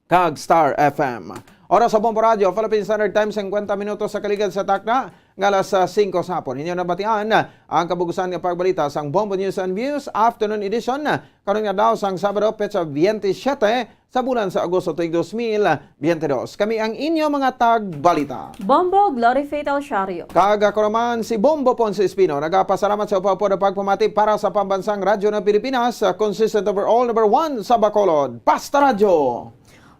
kag Star F M. Oras sa Bombo Radio, Philippine Standard Time, singkwenta minutos sa kaligad sa takna nga alas ah, singko sa hapon. Inyo nabatian ang kabugusan nga pagbalita sang Bombo News and Views Afternoon Edition, karon nga daw sang Sabado, petsa twenty-seven sa bulan sa Agosto tuig dos mil biyente dos. Kami ang inyo mga tagbalita. Bombo Glory Fatal Shario. Kag ako naman si Bombo Ponce Espino. Nagapasalamat sa upod-upod nga pagpamati para sa Pambansang Radyo ng Pilipinas, ah, consistent overall number one sa Bacolod. Basta Radyo!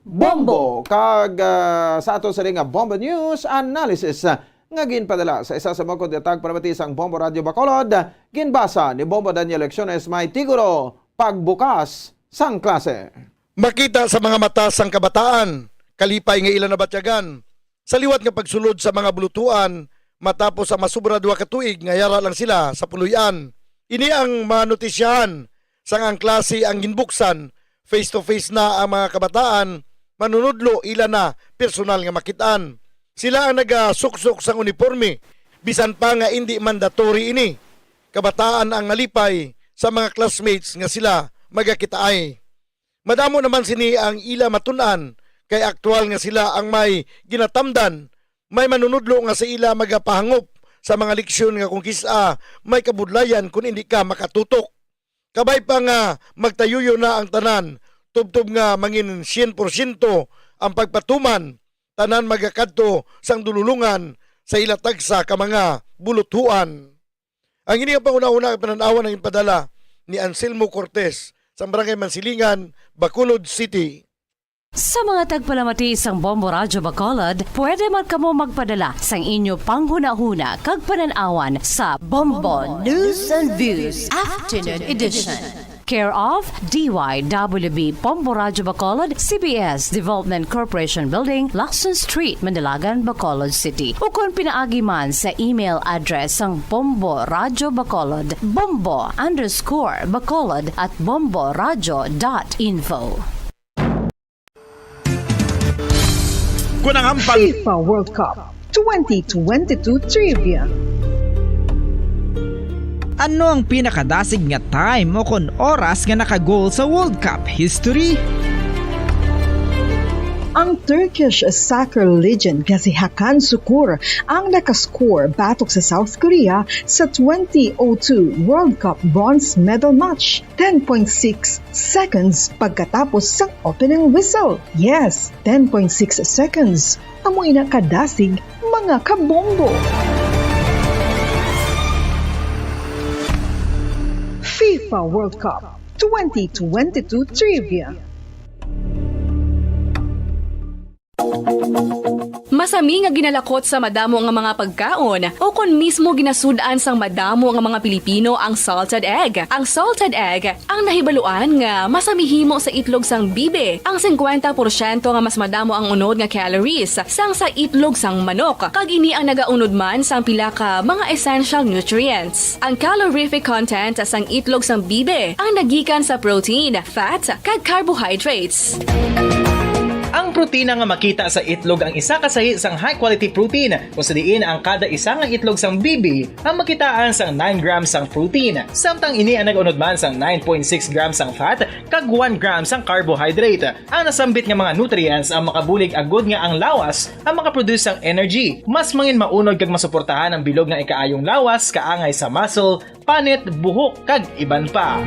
Bombo! Kag ah, sa ato sa nga Bombo News Analysis, ah, nga ginpadala sa isa sa mga kontaktang para sang Bombo Radyo Bacolod, ginbasa ni Bombo Daniel Lecciones may titulo, Pagbukas sang Klase. Makita sa mga mata sang kabataan, kalipay nga ila nabatyagan, sa liwat nga pagsulod sa mga bulutuan matapos ang masobra duha ka tuig nga yara lang sila sa puloy-an. Ini ang manotisyahan sang ang klase ang ginbuksan, face to face na ang mga kabataan, manunudlo ila na personal nga makit-an. Sila ang nagasuksok sang uniporme, bisan pa nga indi mandatory ini. Kabataan ang nalipay sa mga classmates nga sila magakitaay. Madamo naman sini ang ila matun-an, kay aktual nga sila ang may ginatamdan, may manunudlo nga sa ila magapahangop sa mga leksyon nga kung kis-a may kabudlayan kon indi ka makatutok. Kabay pa nga magtayuyo na ang tanan, tubtob nga mangin syen porsyento ang pagpatuman, tanan magakadto sang dululungan sa ila tagsa ka mga buluthuan. Ang ini nga panghunahuna kay panan-awan ang ginpadala ni Anselmo Cortez sang Barangay Mansilingan, Bacolod City. Sa mga tagpalamati sang Bombo Radyo Bacolod, pwede man kamo magpadala sang inyo panghunahuna kag panan-awan sa Bombo News and Views Afternoon Edition. Care of D Y W B Bombo Radyo Bacolod, C B S Development Corporation Building, Lacson Street, Mandilagan, Bacolod City. Ukon pinaagi man sa email address sang Bombo Radyo Bacolod, bombo underscore bacolod at bomboradyo dot info. Kon ang ampang FIFA World Cup twenty twenty-two Trivia. Ano ang pinakadasig nga time o kon oras nga naka-goal sa World Cup history? Ang Turkish soccer legend nga si Hakan Sukur ang nakascore batok sa South Korea sa twenty oh two World Cup bronze medal match. Ten point six seconds pagkatapos sang opening whistle. Yes, ten point six seconds. Amo ina kadasig, mga kabombo. FIFA World Cup twenty twenty-two Trivia. Masami nga ginalakot sa madamo nga mga pagkaon, o kon mismo ginasud-an sang madamo nga mga Pilipino ang salted egg. Ang salted egg ang nahibaluan nga masami himo sa itlog sang bibi. Ang singkwenta porsyento nga mas madamo ang unod nga calories sang sa itlog sang manok, kag ini ang nagaunod man sang pila ka mga essential nutrients. Ang calorific content sang itlog sang bibi ang nagikan sa protein, fat, kag carbohydrates. Ang protina nga makita sa itlog ang isa ka sahi sang high-quality protein, kung sa diin ang kada isa nga itlog sang bibi ang makitaan sang nine grams sang protein, samtang ini ang nag-unod man sang nine point six grams sang fat kag one gram sang carbohydrate. Ang nasambit nga mga nutrients ang makabulig agud nga ang lawas ang makaproduce sang energy. Mas mangin maunod kag masuportahan ang bilog nga ikaayong lawas kaangay sa muscle, panit, buhok, kag iban pa.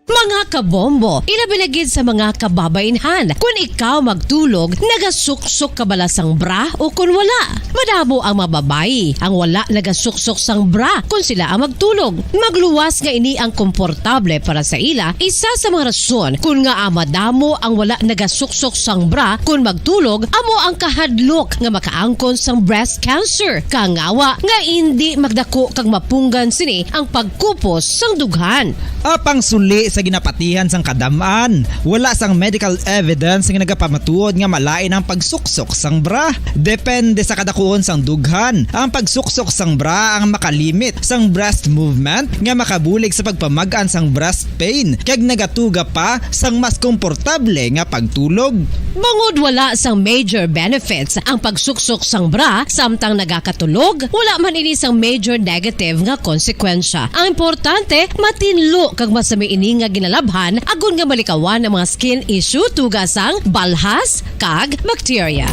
Mga kabombo, ilabi na gid sa mga kababainhan, kun ikaw magtulog, nagasuksok ka bala sang bra o kun wala? Madamo ang mga babayi ang wala nagasuksok sang bra kun sila ang magtulog. Magluwas nga ini ang komportable para sa ila, isa sa mga rason kun ngaa madamo ang wala nagasuksok sang bra kun magtulog amo ang kahadlok nga makaangkon sang breast cancer, kangawa nga indi magdako kag mapunggan sini ang pagkupos sang dughan. Apang suli sa ginapatihan sang kadam-an, wala sang medical evidence nga nagapamatuod nga malain ang pagsuksok sang bra. Depende sa kadakuon sang dughan, ang pagsuksok sang bra ang makalimit sang breast movement nga makabulig sa pagpamag-an sang breast pain kag nagatuga pa sang mas komportable nga pagtulog. Bangod wala sang major benefits ang pagsuksok sang bra samtang nagakatulog, wala man ini sang major negative nga konsekwensya. Ang importante, matinlo kag masami ini nga ginalabhan agod nga malikawan ang mga skin issue, tuga sang balhas kag bakterya.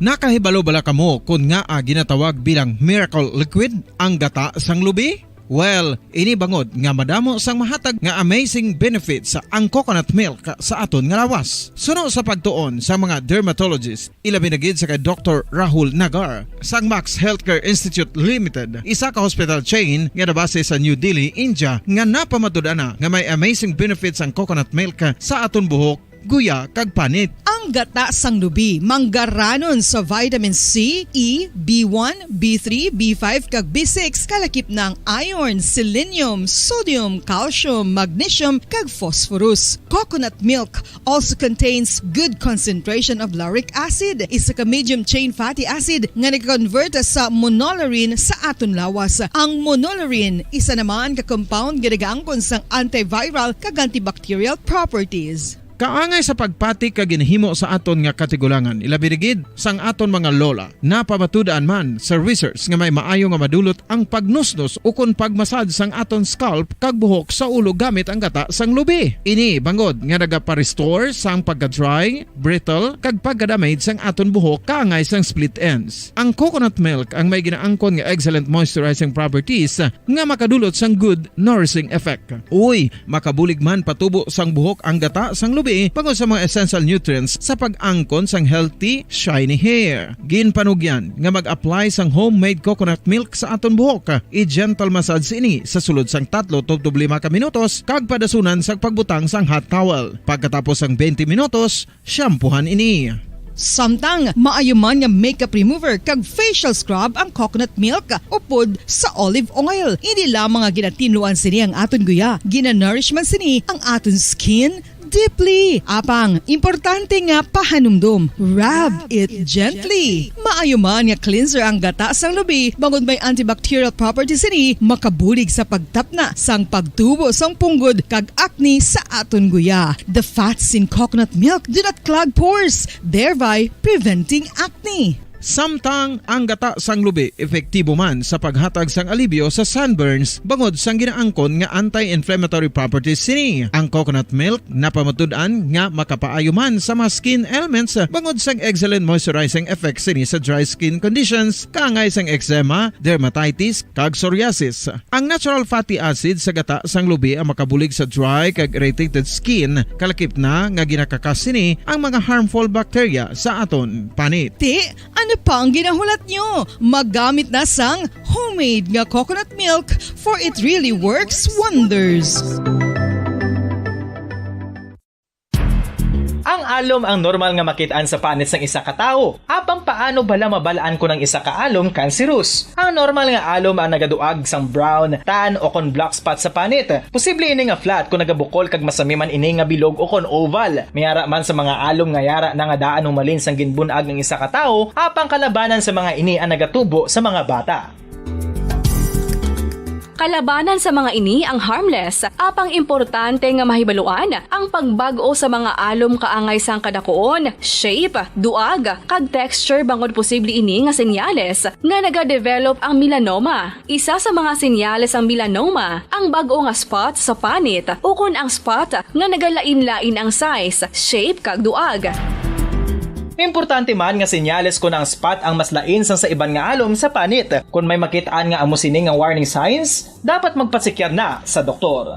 Nakahibalo bala kamo kon ngaa ginatawag bilang miracle liquid ang gata sang lubi? Well, ini bangod nga madamo sang mahatag nga amazing benefits ang coconut milk sa aton nga lawas. Suno sa pagtuon sa mga dermatologist, ilabi na gid sa kay Doktor Rahul Nagar sang Max Healthcare Institute Limited, isa ka hospital chain nga nabase sa New Delhi, India, nga napamatud-an na nga may amazing benefits ang coconut milk sa aton buhok, guya, kag panit. Ang gata sang lubi manggaranon sa vitamin C, E, B one, B three, B five, kag B six, kalakip na ang iron, selenium, sodium, calcium, magnesium, kag phosphorus. Coconut milk also contains good concentration of lauric acid, isa ka medium chain fatty acid nga nag-convert sa monolaurin sa aton lawas. Ang monolaurin isa naman ka compound nga nagaangkon sang antiviral kag antibacterial properties. Kaangay sa pagpati kag ginhimo sa aton nga katigulangan, ilabi na gid sang aton mga lola, napamatud-an man sa research nga may maayo nga madulot ang pagnusnos ukon pagmasad sang aton scalp kag buhok sa ulo gamit ang gata sang lubi. Ini bangod nga nagapa-restore sang pagka-dry, brittle, kag pagka-damage sang aton buhok kaangay sang split ends. Ang coconut milk ang may ginaangkon nga excellent moisturizing properties nga makadulot sang good nourishing effect. Uy, makabulig man patubo sang buhok ang gata sang lubi bangod sa mga essential nutrients sa pag-angkon sang healthy, shiny hair. Ginpanugyan nga mag-apply sang homemade coconut milk sa aton buhok. I-gentle massage ini sa sulod sang tatlo tubtob lima ka minutos kag padasunan sang pagbutang sang hot towel. Pagkatapos sang twenty minutos, shampoohan ini. Samtang maayo man nga makeup remover kag facial scrub ang coconut milk upod sa olive oil. Hindi lamang nga ginatinluan sini ang aton guya, ginanourish man sini ang aton skin deeply. Apang, importante nga pahanumdom, rub it gently. Maayo man nga cleanser ang gata sang lubi, bangod may antibacterial properties sini, makabulig sa pagtapna sang pagtubo sang punggod kag acne sa aton guya. The fats in coconut milk do not clog pores, thereby preventing acne. Samtang ang gata sang lubi epektibo man sa paghatag sang alibyo sa sunburns bangod sang ginaangkon nga anti-inflammatory properties sini. Ang coconut milk napamatud-an nga makapaayo man sa mga skin ailments bangod sang excellent moisturizing effect sini sa dry skin conditions, kaangay sang eczema, dermatitis, kag psoriasis. Ang natural fatty acid sa gata sang lubi ang makabulig sa dry kag irritated skin, kalakip na nga ginakakas sini ang mga harmful bacteria sa aton panit. Ti, ano Pang ginahulat nyo, maggamit na sang homemade nga coconut milk, for it really works wonders. Ang alom ang normal nga makit-an sa panit sang isa ka tawo. Apang paano bala mabal-an kon ang isa ka alom cancerous? Ang normal nga alom ang nagaduag sang brown, tan, o kon black spot sa panit. Posible ini nga flat kon nagabukol kag masami man ini nga bilog o kon oval. May ara man sa mga alom nga yara na nga daan humalin sang ginbun-ag ang isa ka tawo, apang kalabanan sa mga ini ang nagatubo sa mga bata. Kalabanan sa mga ini ang harmless, apang importante nga mahibaluan ang pagbag-o sa mga alom kaangay sang kadakuon, shape, duag, kag texture bangod posible ini nga senyales nga nagadevelop ang melanoma. Isa sa mga senyales sang melanoma ang bag-o nga spot sa panit ukon ang spot nga nagalain-lain ang size, shape, kag duag. Importante man nga senyales kon ang spot ang mas lain sang sa iban nga alom sa panit. Kon may makit-an nga amo sini nga warning signs, dapat magpasikyar na sa doktor.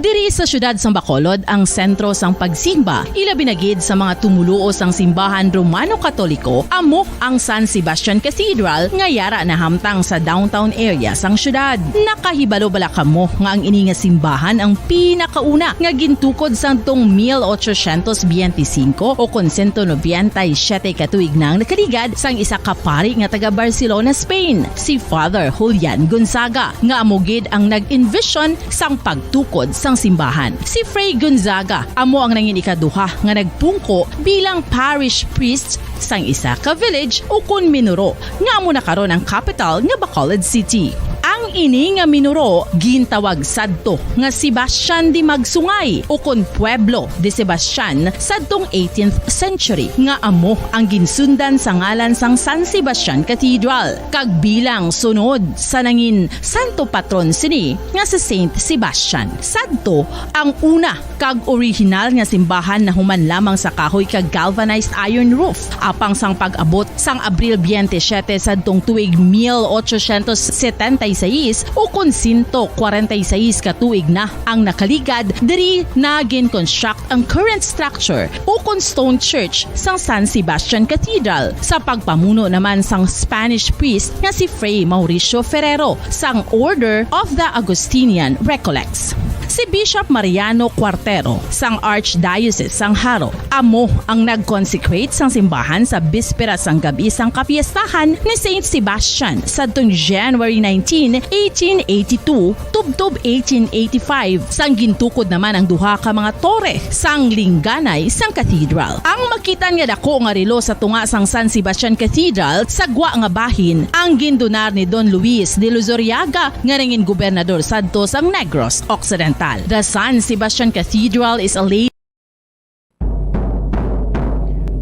Diri sa siyudad sang Bacolod ang sentro sang pagsimba, ilabi na gid sa mga tumoluo sang simbahan Romano-Katoliko, amo ang San Sebastian Cathedral nga yara nahamtang sa downtown area sang siyudad. Nakahibalo bala kamo nga ang ini nga simbahan ang pinakauna nga gintukod sadtong mil ochocientos biyente singko o kon sento nobenta y siyete ka tuig na ang nakaligad sang isa ka pari nga taga Barcelona, Spain, si Father Julian Gonzaga, nga amo gid ang nag-envision sang pagtukod sang simbahan. Si Fray Gonzaga amo ang nangin ikaduha nga nagpungko bilang parish priest sang isa ka village ukon minuro nga amo na karon ang kapital nga Bacolod City. Ang ini nga minuro gintawag sadto nga Sebastian de Magsungay ukon Pueblo de Sebastian sadtong eighteenth century, nga amo ang ginsundan sa ngalan sang San Sebastian Cathedral, kag bilang sunod sa nangin santo patron sini nga si Saint Sebastian. Sadto ang una kag orihinal nga simbahan nahuman lamang sa kahoy kag galvanized iron roof. Apang sang pag-abot sang Abril biyente siyete sadtong tuig mil ochocientos setenta y seis, ukon sento kwarenta y seis ka tuig na ang nakaligad, diri na gin-construct ang current structure ukon stone church sang San Sebastian Cathedral, sa pagpamuno naman sang Spanish priest nga si Fray Mauricio Ferrero sang Order of the Augustinian Recollects. Si Bishop Mariano Cuartero sang Archdiocese sang Jaro amo ang nag-consecrate sang simbahan sa bispera sang gab-i sang kapiestahan ni Saint Sebastian sadtong January nineteen, eighteen eighty-two, tubtob eighteen eighty-five, sang gintukod naman ang duha ka mga tore sang lingganay sang cathedral. Ang makit-an nga daku nga relo sa tunga sang San Sebastian Cathedral sa gwa nga bahin ang gindonar ni Don Luis de Luzuriaga, nga nangin gobernador sadto sang Negros Occidental. The San Sebastian Cathedral is a late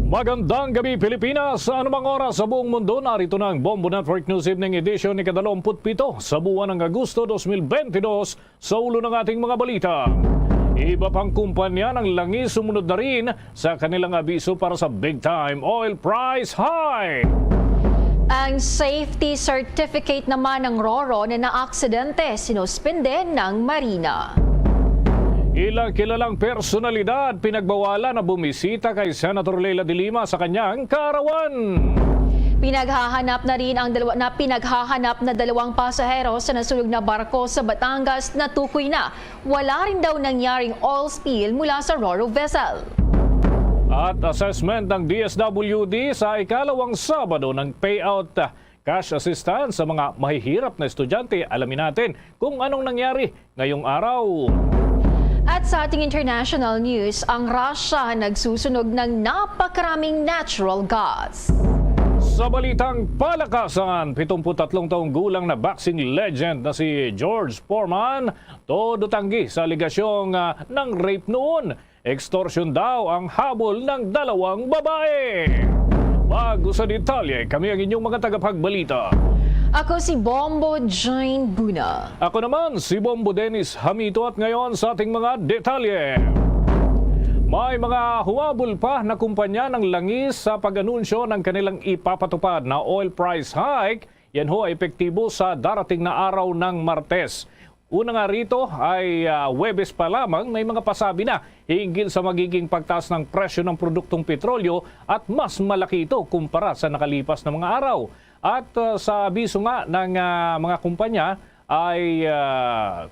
Magandang gabi, Pilipinas. Sa anumang oras sa buong mundo, narito na ang Bombo Network News Evening Edition, ikadalawamput pito sa buwan ng Agosto, dos mil bente dos. Sa ulo ng ating mga balita, iba pang kumpanya ng langis sumunod na rin sa kanilang abiso para sa big time oil price hike. Ang safety certificate naman ng Roro na naaksidente, sinuspende ng Marina. Ilang kilalang personalidad pinagbawalan na bumisita kay Senator Leila de Lima sa kanyang kaarawan. Pinaghahanap na rin ang dalawa, na pinaghahanap na dalawang pasahero sa nasunog na barko sa Batangas, natukoy na. Wala rin daw nangyaring oil spill mula sa Roro vessel. At assessment ng D S W D sa ikalawang Sabado ng payout, cash assistance sa mga mahihirap na estudyante. Alamin natin kung anong nangyari ngayong araw. At sa ating international news, ang Russia nagsusunog ng napakaraming natural gas. Sa balitang palakasan, pitong tatlong taong gulang na boxing legend na si George Foreman todo tanggi sa alegasyong, ah, ng rape noon. Extortion daw ang habol ng dalawang babae. Bago sa detalye, kami ang inyong mga tagapagbalita. Ako si Bombo Jane Buna. Ako naman si Bombo Dennis Hamito, at ngayon sa ating mga detalye. May mga huwabol pa na kumpanya ng langis sa pag-anunsyo ng kanilang ipapatupad na oil price hike. Yan ho ay epektibo sa darating na araw ng Martes. Una nga rito ay, ah, Huwebes pa lamang may mga pasabi na hinggil sa magiging pagtaas ng presyo ng produktong petrolyo at mas malaki ito kumpara sa nakalipas na mga araw. At, ah, sa abiso nga ng, ah, mga kumpanya ay, ah,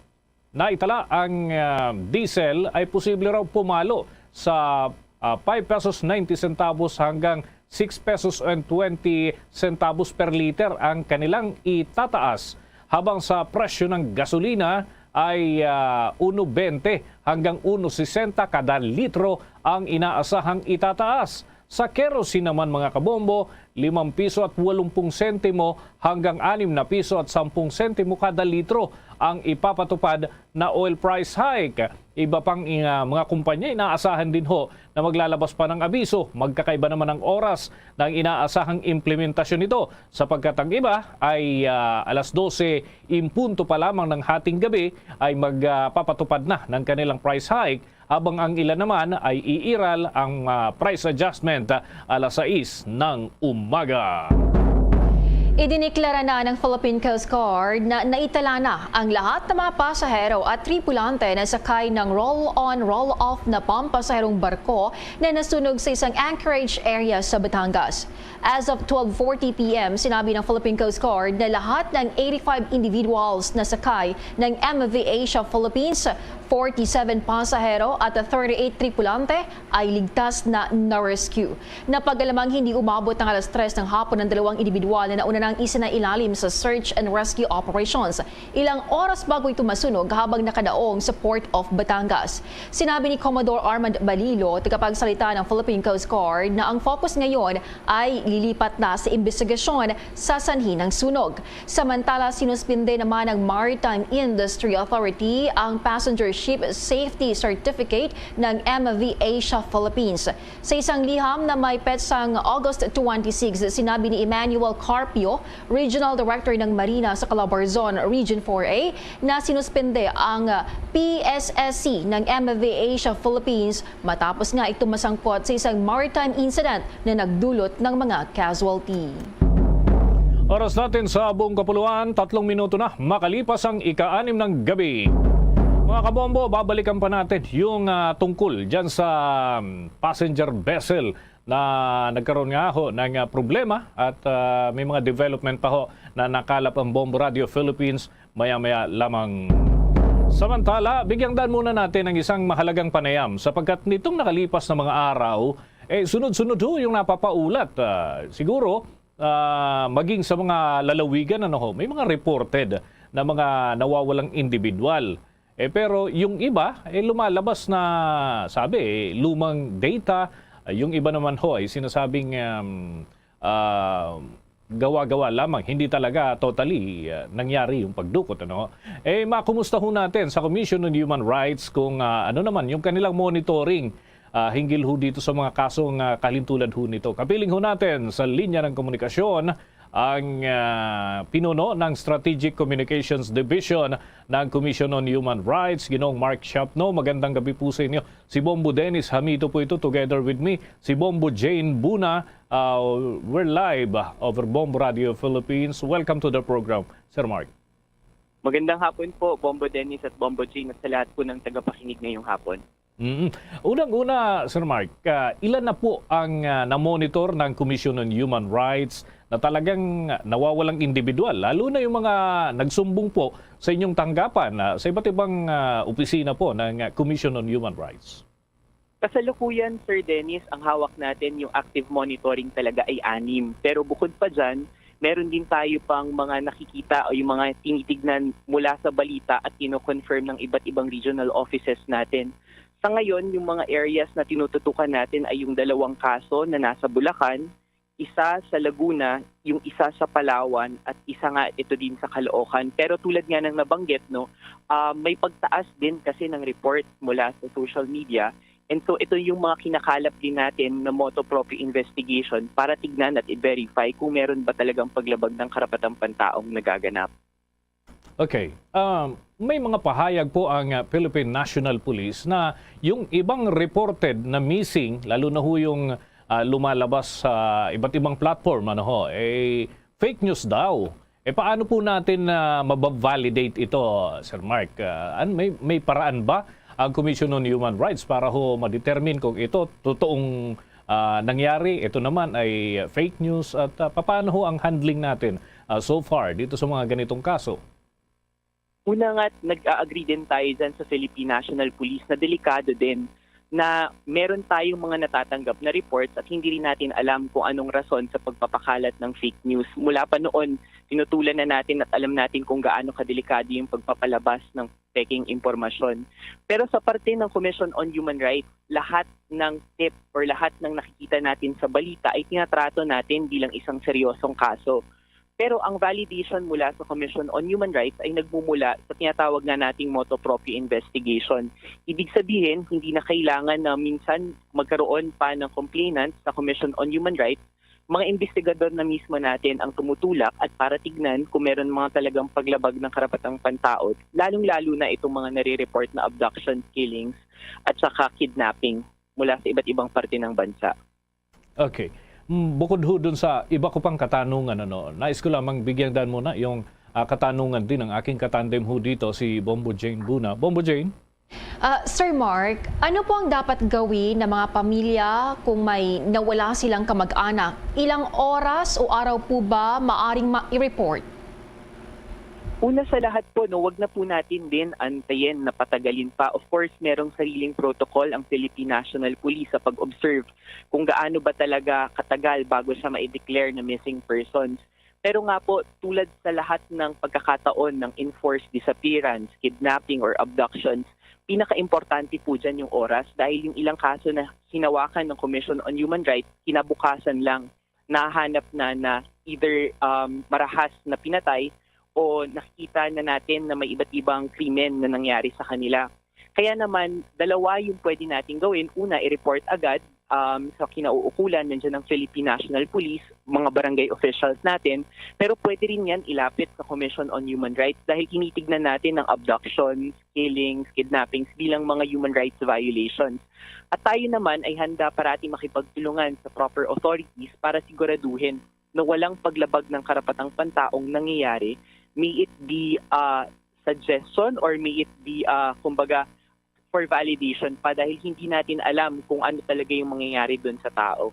naitala ang, ah, diesel ay posible raw pumalo sa, ah, five pesos ninety centavos hanggang six pesos and twenty centavos per liter ang kanilang itataas, habang sa presyo ng gasolina ay, ah, uno bente hanggang uno sesenta kada litro ang inaasahang itataas. Sa kerosene naman, mga kabombo, limang piso at walumpung sentimo hanggang anim na piso at sampung sentimo kada litro ang ipapatupad na oil price hike. Iba pang, ah, mga kumpanya inaasahan din ho na maglalabas pa ng abiso. Magkakaiba naman ang oras ng inaasahang implementasyon nito, sapagkat ang iba ay, ah, alas dose in punto pa lamang ng hating gabi ay magpapatupad na ng kanilang price hike, habang ang ilan naman ay iiral ang, ah, price adjustment, ah, alas sais ng umaga. Idiniklara na ng Philippine Coast Guard na naitala na ang lahat ng mga pasahero at tripulante na sakay ng roll-on, roll-off na pampasaherong barko na nasunog sa isang anchorage area sa Batangas. As of twelve forty p m, sinabi ng Philippine Coast Guard na lahat ng eighty-five individuals na sakay ng M V Asia Philippines, forty-seven pasahero at thirty-eight tripulante ay ligtas na na-rescue. Napag-alamang hindi umabot ng alas tres ng hapon ang dalawang individual na nauna nang isinailalim sa search and rescue operations. Ilang oras bago ito masunog habang nakadaong sa Port of Batangas. Sinabi ni Commodore Armand Balilo, tagapagsalita ng Philippine Coast Guard, na ang focus ngayon ay lilipat na sa imbestigasyon sa sanhi ng sunog. Samantala, sinuspinde naman ng Maritime Industry Authority ang Passenger Ship Safety Certificate ng M V Asia Philippines. Sa isang liham na may petsang August twenty-six, sinabi ni Emmanuel Carpio, Regional Director ng Marina sa Calabarzon Region four A, na sinuspende ang P S S C ng M V Asia Philippines matapos nga ito masangkot sa isang maritime incident na nagdulot ng mga casualty. Oras natin sa buong kapuluan, tatlong minuto na makalipas ang ika-anim ng gabi. Mga kabombo, babalikan pa natin yung, ah, tungkol dyan sa, um, passenger vessel na nagkaroon nga ho ng, ah, problema at, ah, may mga development pa ho na nakalap ang Bombo Radio Philippines maya-maya lamang. Samantala, bigyang daan muna natin ang isang mahalagang panayam sapagkat nitong nakalipas na mga araw, eh, sunod-sunod ho yung napapaulat. Ah, siguro, ah, maging sa mga lalawigan, ano ho, may mga reported na mga nawawalang individual. Eh, pero yung iba, eh, lumalabas na, sabi, eh, lumang data. Ah, yung iba naman ho ay sinasabing, um, ah, gawa-gawa lamang, hindi talaga totally, ah, nangyari yung pagdukot, ano? Eh, makumusta ho natin sa Commission on Human Rights kung, ah, ano naman yung kanilang monitoring, ah, hinggil ho dito sa mga kasong, ah, kalintulan ho nito. Kapiling ho natin sa linya ng komunikasyon ang, ah, pinuno ng Strategic Communications Division ng Commission on Human Rights, Ginoong Mark Shapno. Magandang gabi po sa inyo. Si Bombo Dennis Hamito po ito, together with me, si Bombo Jane Buna. Ah, we're live over Bombo Radio Philippines. Welcome to the program, Sir Mark. Magandang hapon po, Bombo Dennis at Bombo Jane, at sa lahat po ng tagapakinig ngayong hapon. Mm. Unang-una, Sir Mark, ah, ilan na po ang, ah, namonitor ng Commission on Human Rights na talagang nawawalang individual, lalo na yung mga nagsumbong po sa inyong tanggapan, ah, sa iba't ibang, ah, opisina po ng, ah, Commission on Human Rights? Kasalukuyan, Sir Dennis, ang hawak natin, yung active monitoring talaga ay anim. Pero bukod pa dyan, meron din tayo pang mga nakikita o yung mga tinitignan mula sa balita at kino-confirm ng iba't ibang regional offices natin. Sa ngayon, yung mga areas na tinututukan natin ay yung dalawang kaso na nasa Bulacan, isa sa Laguna, yung isa sa Palawan, at isa nga ito din sa Caloocan. Pero tulad nga ng nabanggit, no, ah, may pagtaas din kasi ng report mula sa social media. And so, ito yung mga kinakalap din natin na motu proprio investigation para tignan at i-verify kung meron ba talagang paglabag ng karapatang pantaong nagaganap. Okay. Um, may mga pahayag po ang, uh, Philippine National Police na yung ibang reported na missing, lalo na ho yung, uh, lumalabas sa iba't ibang platform, ano ho, eh, fake news daw. Eh, paano po natin na mababalidate ito, Sir Mark? Ah, an-, may, may paraan ba ang Commission on Human Rights para ho ma-determine kung ito totoong, ah, nangyari, ito naman ay fake news, at, ah, papaano ho ang handling natin, ah, so far dito sa mga ganitong kaso? Una nga, nag-a-agree din tayo dyan sa Philippine National Police na delikado din na meron tayong mga natatanggap na reports at hindi rin natin alam kung anong rason sa pagpapakalat ng fake news. Mula pa noon, tinutulan na natin at alam natin kung gaano kadelikado yung pagpapalabas ng pekeng impormasyon. Pero sa parte ng Commission on Human Rights, lahat ng tip or lahat ng nakikita natin sa balita ay tinatrato natin bilang isang seryosong kaso. Pero ang validation mula sa Commission on Human Rights ay nagmumula sa tinatawag nga nating motu proprio investigation. Ibig sabihin, hindi na kailangan na minsan magkaroon pa ng complainant sa Commission on Human Rights. Mga investigador na mismo natin ang tumutulak at para tignan kung meron mga talagang paglabag ng karapatang pantao, lalong-lalo na itong mga nare-report na abduction, killings, at saka kidnapping mula sa iba't ibang parte ng bansa. Okay. Mm, bukod ho dun sa iba ko pang katanungan, ano, nais ko lamang bigyan daan muna yung, ah, katanungan din ng aking katandem ho dito, si Bombo Jane Buna. Bombo Jane? Ah, Sir Mark, ano po ang dapat gawin ng mga pamilya kung may nawala silang kamag-anak? Ilang oras o araw po ba maaring ma-, i-report? Una sa lahat po, no, wag na po natin din antayin na patagalin pa. Of course, merong sariling protocol ang Philippine National Police sa pag-observe kung gaano ba talaga katagal bago siya ma-declare na missing persons. Pero nga po, tulad sa lahat ng pagkakataon ng enforced disappearance, kidnapping, or abductions, pinaka-importante po dyan yung oras dahil yung ilang kaso na hinawakan ng Commission on Human Rights, kinabukasan lang nahanap na na either, um, marahas na pinatay o nakikita na natin na may iba't ibang krimen na nangyari sa kanila. Kaya naman, dalawa yung pwede nating gawin. Una, i-report agad, um, sa kinauukulan. Nandiyan ang Philippine National Police, mga barangay officials natin, pero pwede rin yan ilapit sa Commission on Human Rights dahil tinitignan natin ang abductions, killings, kidnappings bilang mga human rights violations. At tayo naman ay handa parati makipagtulungan sa proper authorities para siguraduhin na walang paglabag ng karapatang pantaong nangyayari, may it be, ah, suggestion or may it be, ah, kumbaga, for validation pa dahil hindi natin alam kung ano talaga yung mangyayari dun sa tao.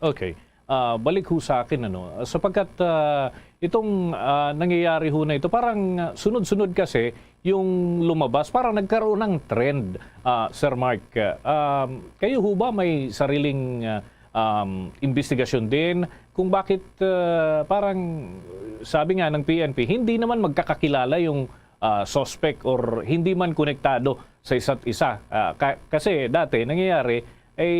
Okay. Ah, balik ho sa akin, ano, sapagkat, ah, itong, ah, nangyayari ho na ito, parang, ah, sunod-sunod kasi yung lumabas, parang nagkaroon ng trend, ah, Sir Mark. Um, kayo ho ba may sariling, ah, um, investigasyon din kung bakit, ah, parang sabi nga ng P N P, hindi naman magkakakilala yung, ah, suspect or hindi man konektado sa isa't isa? Ah, ka-, kasi dati nangyayari, ay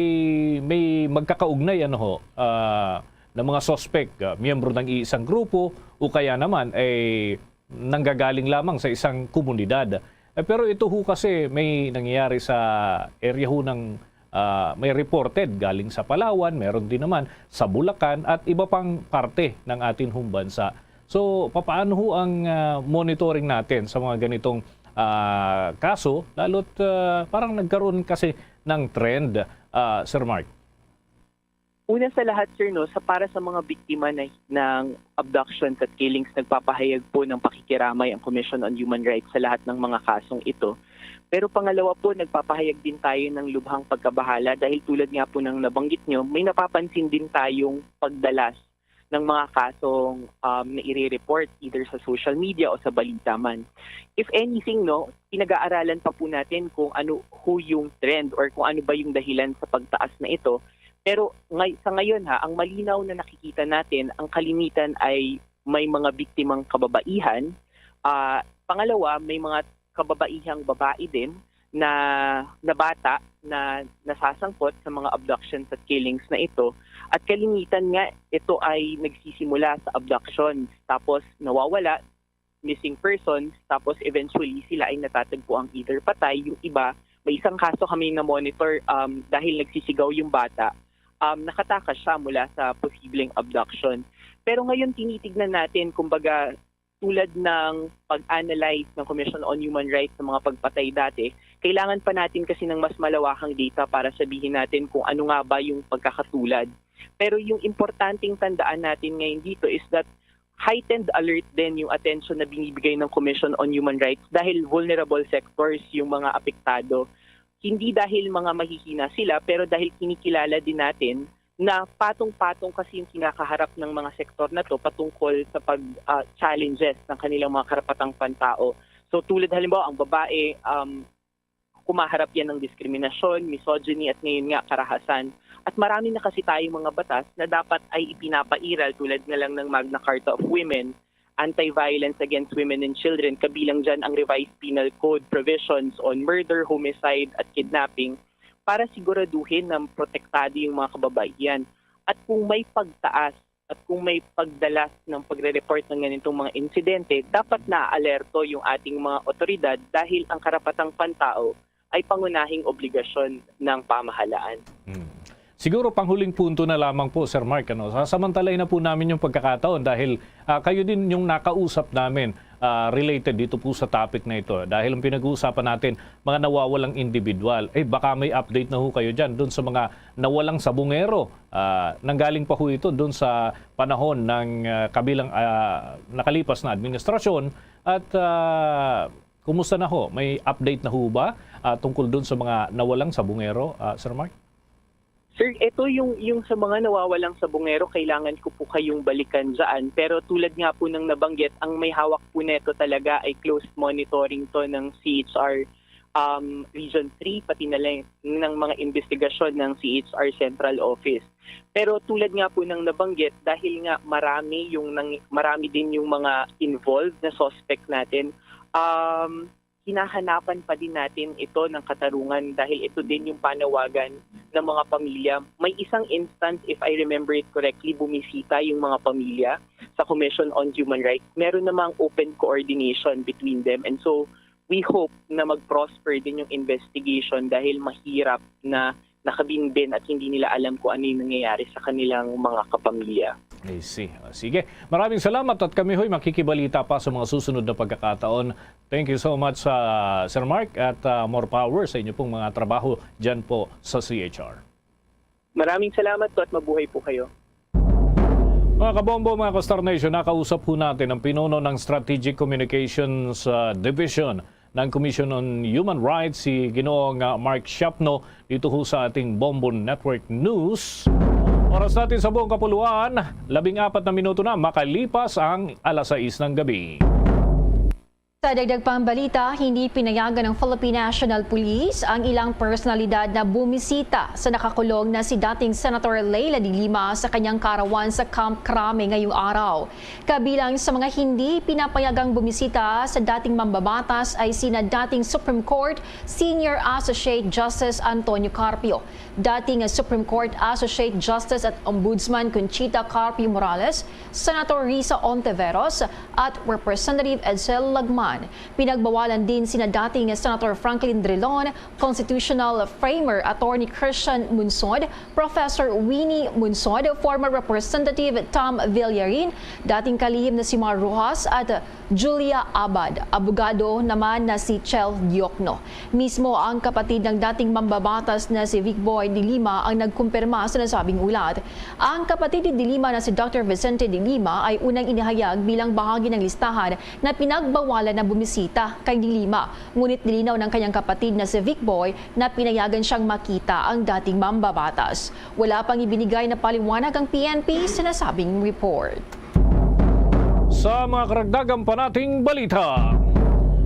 may magkakaugnay, ano ho, ah, ng mga suspect, ah, miyembro ng iisang grupo o kaya naman ay nanggagaling lamang sa isang komunidad. Eh, pero ito ho kasi may nangyayari sa area ho ng, ah, may reported galing sa Palawan, meron din naman sa Bulacan at iba pang parte ng atin hong bansa. So, papaano ho ang, ah, monitoring natin sa mga ganitong, ah, kaso? Lalo't, ah, parang nagkaroon kasi ng trend, ah, Sir Mark. Una sa lahat, sir, no, sa para sa mga biktima na, ng abductions at killings, nagpapahayag po ng pakikiramay ang Commission on Human Rights sa lahat ng mga kasong ito. Pero pangalawa po, nagpapahayag din tayo ng lubhang pagkabahala dahil tulad nga po ng nabanggit nyo, may napapansin din tayong pagdalas ng mga kasong, um, na i-report either sa social media o sa balita man. If anything, no, pinag-aaralan pa po natin kung ano ho yung trend or kung ano ba yung dahilan sa pagtaas na ito. Pero ngay-, sa ngayon ha, ang malinaw na nakikita natin, ang kalimitan ay may mga biktimang kababaihan. Ah, pangalawa, may mga kababaihang babae din na, na bata na nasasangkot sa mga abductions at killings na ito. At kalimitan nga, ito ay nagsisimula sa abductions, tapos nawawala, missing persons, tapos eventually sila ay natatagpuang either patay, yung iba, may isang kaso kami na monitor, um, dahil nagsisigaw yung bata, um, nakatakas siya mula sa posibleng abduction. Pero ngayon tinitignan natin, kumbaga, tulad ng pag-analyze ng Commission on Human Rights sa mga pagpatay dati, kailangan pa natin kasi ng mas malawakang data para sabihin natin kung ano nga ba yung pagkakatulad. Pero yung importanteng tandaan natin ngayon dito is that heightened alert din yung attention na binibigay ng Commission on Human Rights dahil vulnerable sectors yung mga apektado. Hindi dahil mga mahihina sila, pero dahil kinikilala din natin na patong-patong kasi yung kinakaharap ng mga sektor na to patungkol sa pag, ah, challenges ng kanilang mga karapatang pantao. So, tulad halimbawa, ang babae, um, kumaharap yan ng diskriminasyon, misogyny, at ngayon nga, karahasan. At marami na kasi tayong mga batas na dapat ay ipinapairal, tulad na lang ng Magna Carta of Women, Anti-Violence Against Women and Children, kabilang dyan ang Revised Penal Code provisions on murder, homicide, at kidnapping, para siguraduhin na protektado yung mga kababaihan. At kung may pagtaas at kung may pagdalas ng pagre-report ng ganitong mga insidente, dapat naaalerto yung ating mga otoridad dahil ang karapatang pantao ay pangunahing obligasyon ng pamahalaan. Hmm. Siguro panghuling punto na lamang po, Sir Mark, ano, sasamantalain na po namin yung pagkakataon dahil, ah, kayo din yung nakausap namin, ah, related dito po sa topic na ito. Dahil ang pinag-uusapan natin, mga nawawalang individual. Eh, baka may update na ho kayo dyan dun sa mga nawalang sabungero. Ah, nanggaling pa ho ito dun sa panahon ng, ah, kabilang, ah, nakalipas na administrasyon. At, ah, kumusta na ho? May update na ho ba, ah, tungkol dun sa mga nawalang sabungero, ah, Sir Mark? Sir, ito yung, yung sa mga nawawalang sabungero, kailangan ko po kayong balikan dyan. Pero tulad nga po ng nabanggit, ang may hawak po neto talaga ay close monitoring to ng C H R, um, Region three, pati na lang ng mga investigasyon ng C H R Central Office. Pero tulad nga po ng nabanggit, dahil nga marami yung nang, marami din yung mga involved na suspect natin, um, hinahanapan pa din natin ito ng katarungan dahil ito din yung panawagan ng mga pamilya. May isang instance, if I remember it correctly, bumisita yung mga pamilya sa Commission on Human Rights. Meron namang open coordination between them. And so, we hope na mag-prosper din yung investigation dahil mahirap na nakabinbin at hindi nila alam kung ano yung nangyayari sa kanilang mga kapamilya. I see. O, sige. Maraming salamat at kami ho'y makikibalita pa sa mga susunod na pagkakataon. Thank you so much, ah, Sir Mark, at, ah, more power sa inyo pong mga trabaho dyan po sa C H R. Maraming salamat po at mabuhay po kayo. Mga kabombo, mga Ka-Star Nation, nakausap po natin ang pinuno ng Strategic Communications, ah, Division ng Commission on Human Rights, si Ginoong, ah, Mark Shapno, dito ho sa ating Bombo Network News. Oras natin sa buong kapuluan, labing apat na minuto na makalipas ang alas sais ng gabi. Sa dagdag pang balita, hindi pinayagan ng Philippine National Police ang ilang personalidad na bumisita sa nakakulong na si dating Senator Leila de Lima sa kanyang karawan sa Camp Crame ngayong araw. Kabilang sa mga hindi pinapayagang bumisita sa dating mambabatas ay sina dating Supreme Court Senior Associate Justice Antonio Carpio, dating Supreme Court Associate Justice at Ombudsman Conchita Carpio Morales, Senator Risa Ontiveros, at Representative Edsel Lagman. Pinagbawalan din sina dating Senator Franklin Drilon, constitutional framer Attorney Christian Monsod, Professor Winnie Monsod, former Representative Tom Villarin, dating kalihim na si Mar Roxas, at Julia Abad. Abogado naman na si Chel Diokno. Mismo ang kapatid ng dating mambabatas na si Vic Boy de Lima ang nagkumpirma sa nasabing ulat. Ang kapatid ni de Lima na si Doctor Vicente de Lima ay unang inihayag bilang bahagi ng listahan na pinagbawalan na bumisita kay de Lima. Ngunit nilinaw ng kanyang kapatid na si Vic Boy na pinayagan siyang makita ang dating mambabatas. Wala pang ibinigay na paliwanag ang P N P sa nasabing report. Sa mga karagdagan pa nating balita,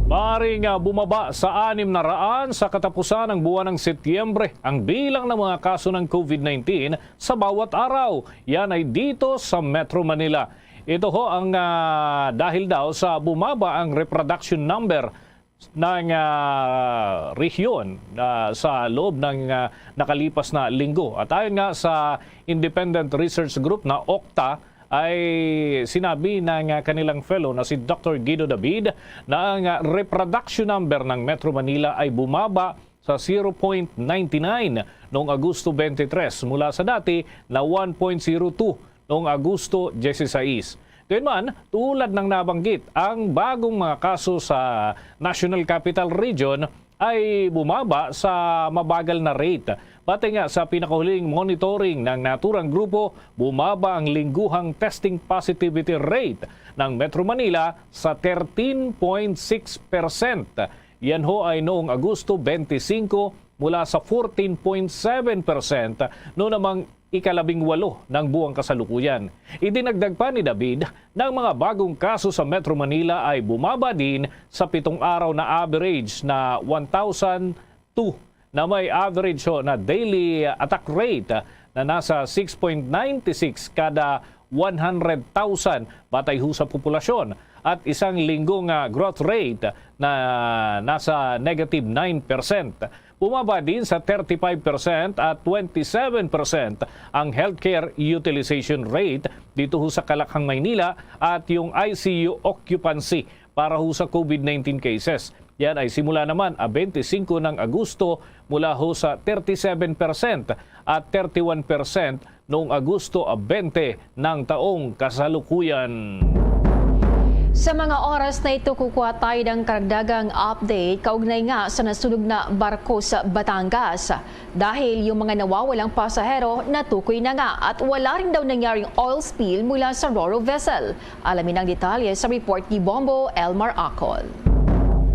maaaring, ah, bumaba sa anim na raan sa katapusan ng buwan ng Setyembre ang bilang ng mga kaso ng COVID nineteen sa bawat araw. Yan ay dito sa Metro Manila. Ito ho ang, ah, dahil daw sa bumaba ang reproduction number ng, ah, rehiyon, ah, sa loob ng, ah, nakalipas na linggo. At ayon nga sa Independent Research Group na okta, ay sinabi ng, ah, kanilang fellow na si Doctor Guido David na ang, ah, reproduction number ng Metro Manila ay bumaba sa zero point nine nine noong Agosto twenty-three mula sa dati na one point zero two noong Agosto dieciséis. Gayunman, tulad ng nabanggit, ang bagong mga kaso sa National Capital Region ay bumaba sa mabagal na rate. Batay nga sa pinakahuling monitoring ng naturang grupo, bumaba ang lingguhang testing positivity rate ng Metro Manila sa thirteen point six percent. Yan ho ay noong Agosto twenty-five mula sa fourteen point seven percent no namang ikalabing walo ng buwang kasalukuyan. Idinagdag pa ni David na ang mga bagong kaso sa Metro Manila ay bumaba din sa pitong araw na average na one thousand two na may average ho na daily attack rate na nasa six point nine six kada one hundred thousand batay ho sa populasyon at isang linggo nga growth rate na nasa negative nine percent. Bumaba din sa thirty-five percent at twenty-seven percent ang healthcare utilization rate dito ho sa Calakhang, Maynila at yung I C U occupancy para ho sa COVID nineteen cases. Yan ay simula naman a twenty-five ng Agosto mula ho sa thirty-seven percent at thirty-one percent noong Agosto a twenty ng taong kasalukuyan. Sa mga oras na ito, kukuha tayo ng karagdagang update kaugnay nga sa nasunog na barko sa Batangas. Dahil yung mga nawawalang pasahero natukoy na nga at wala rin daw nangyaring oil spill mula sa Roro vessel. Alamin ang detalye sa report ni Bombo Elmar Acol.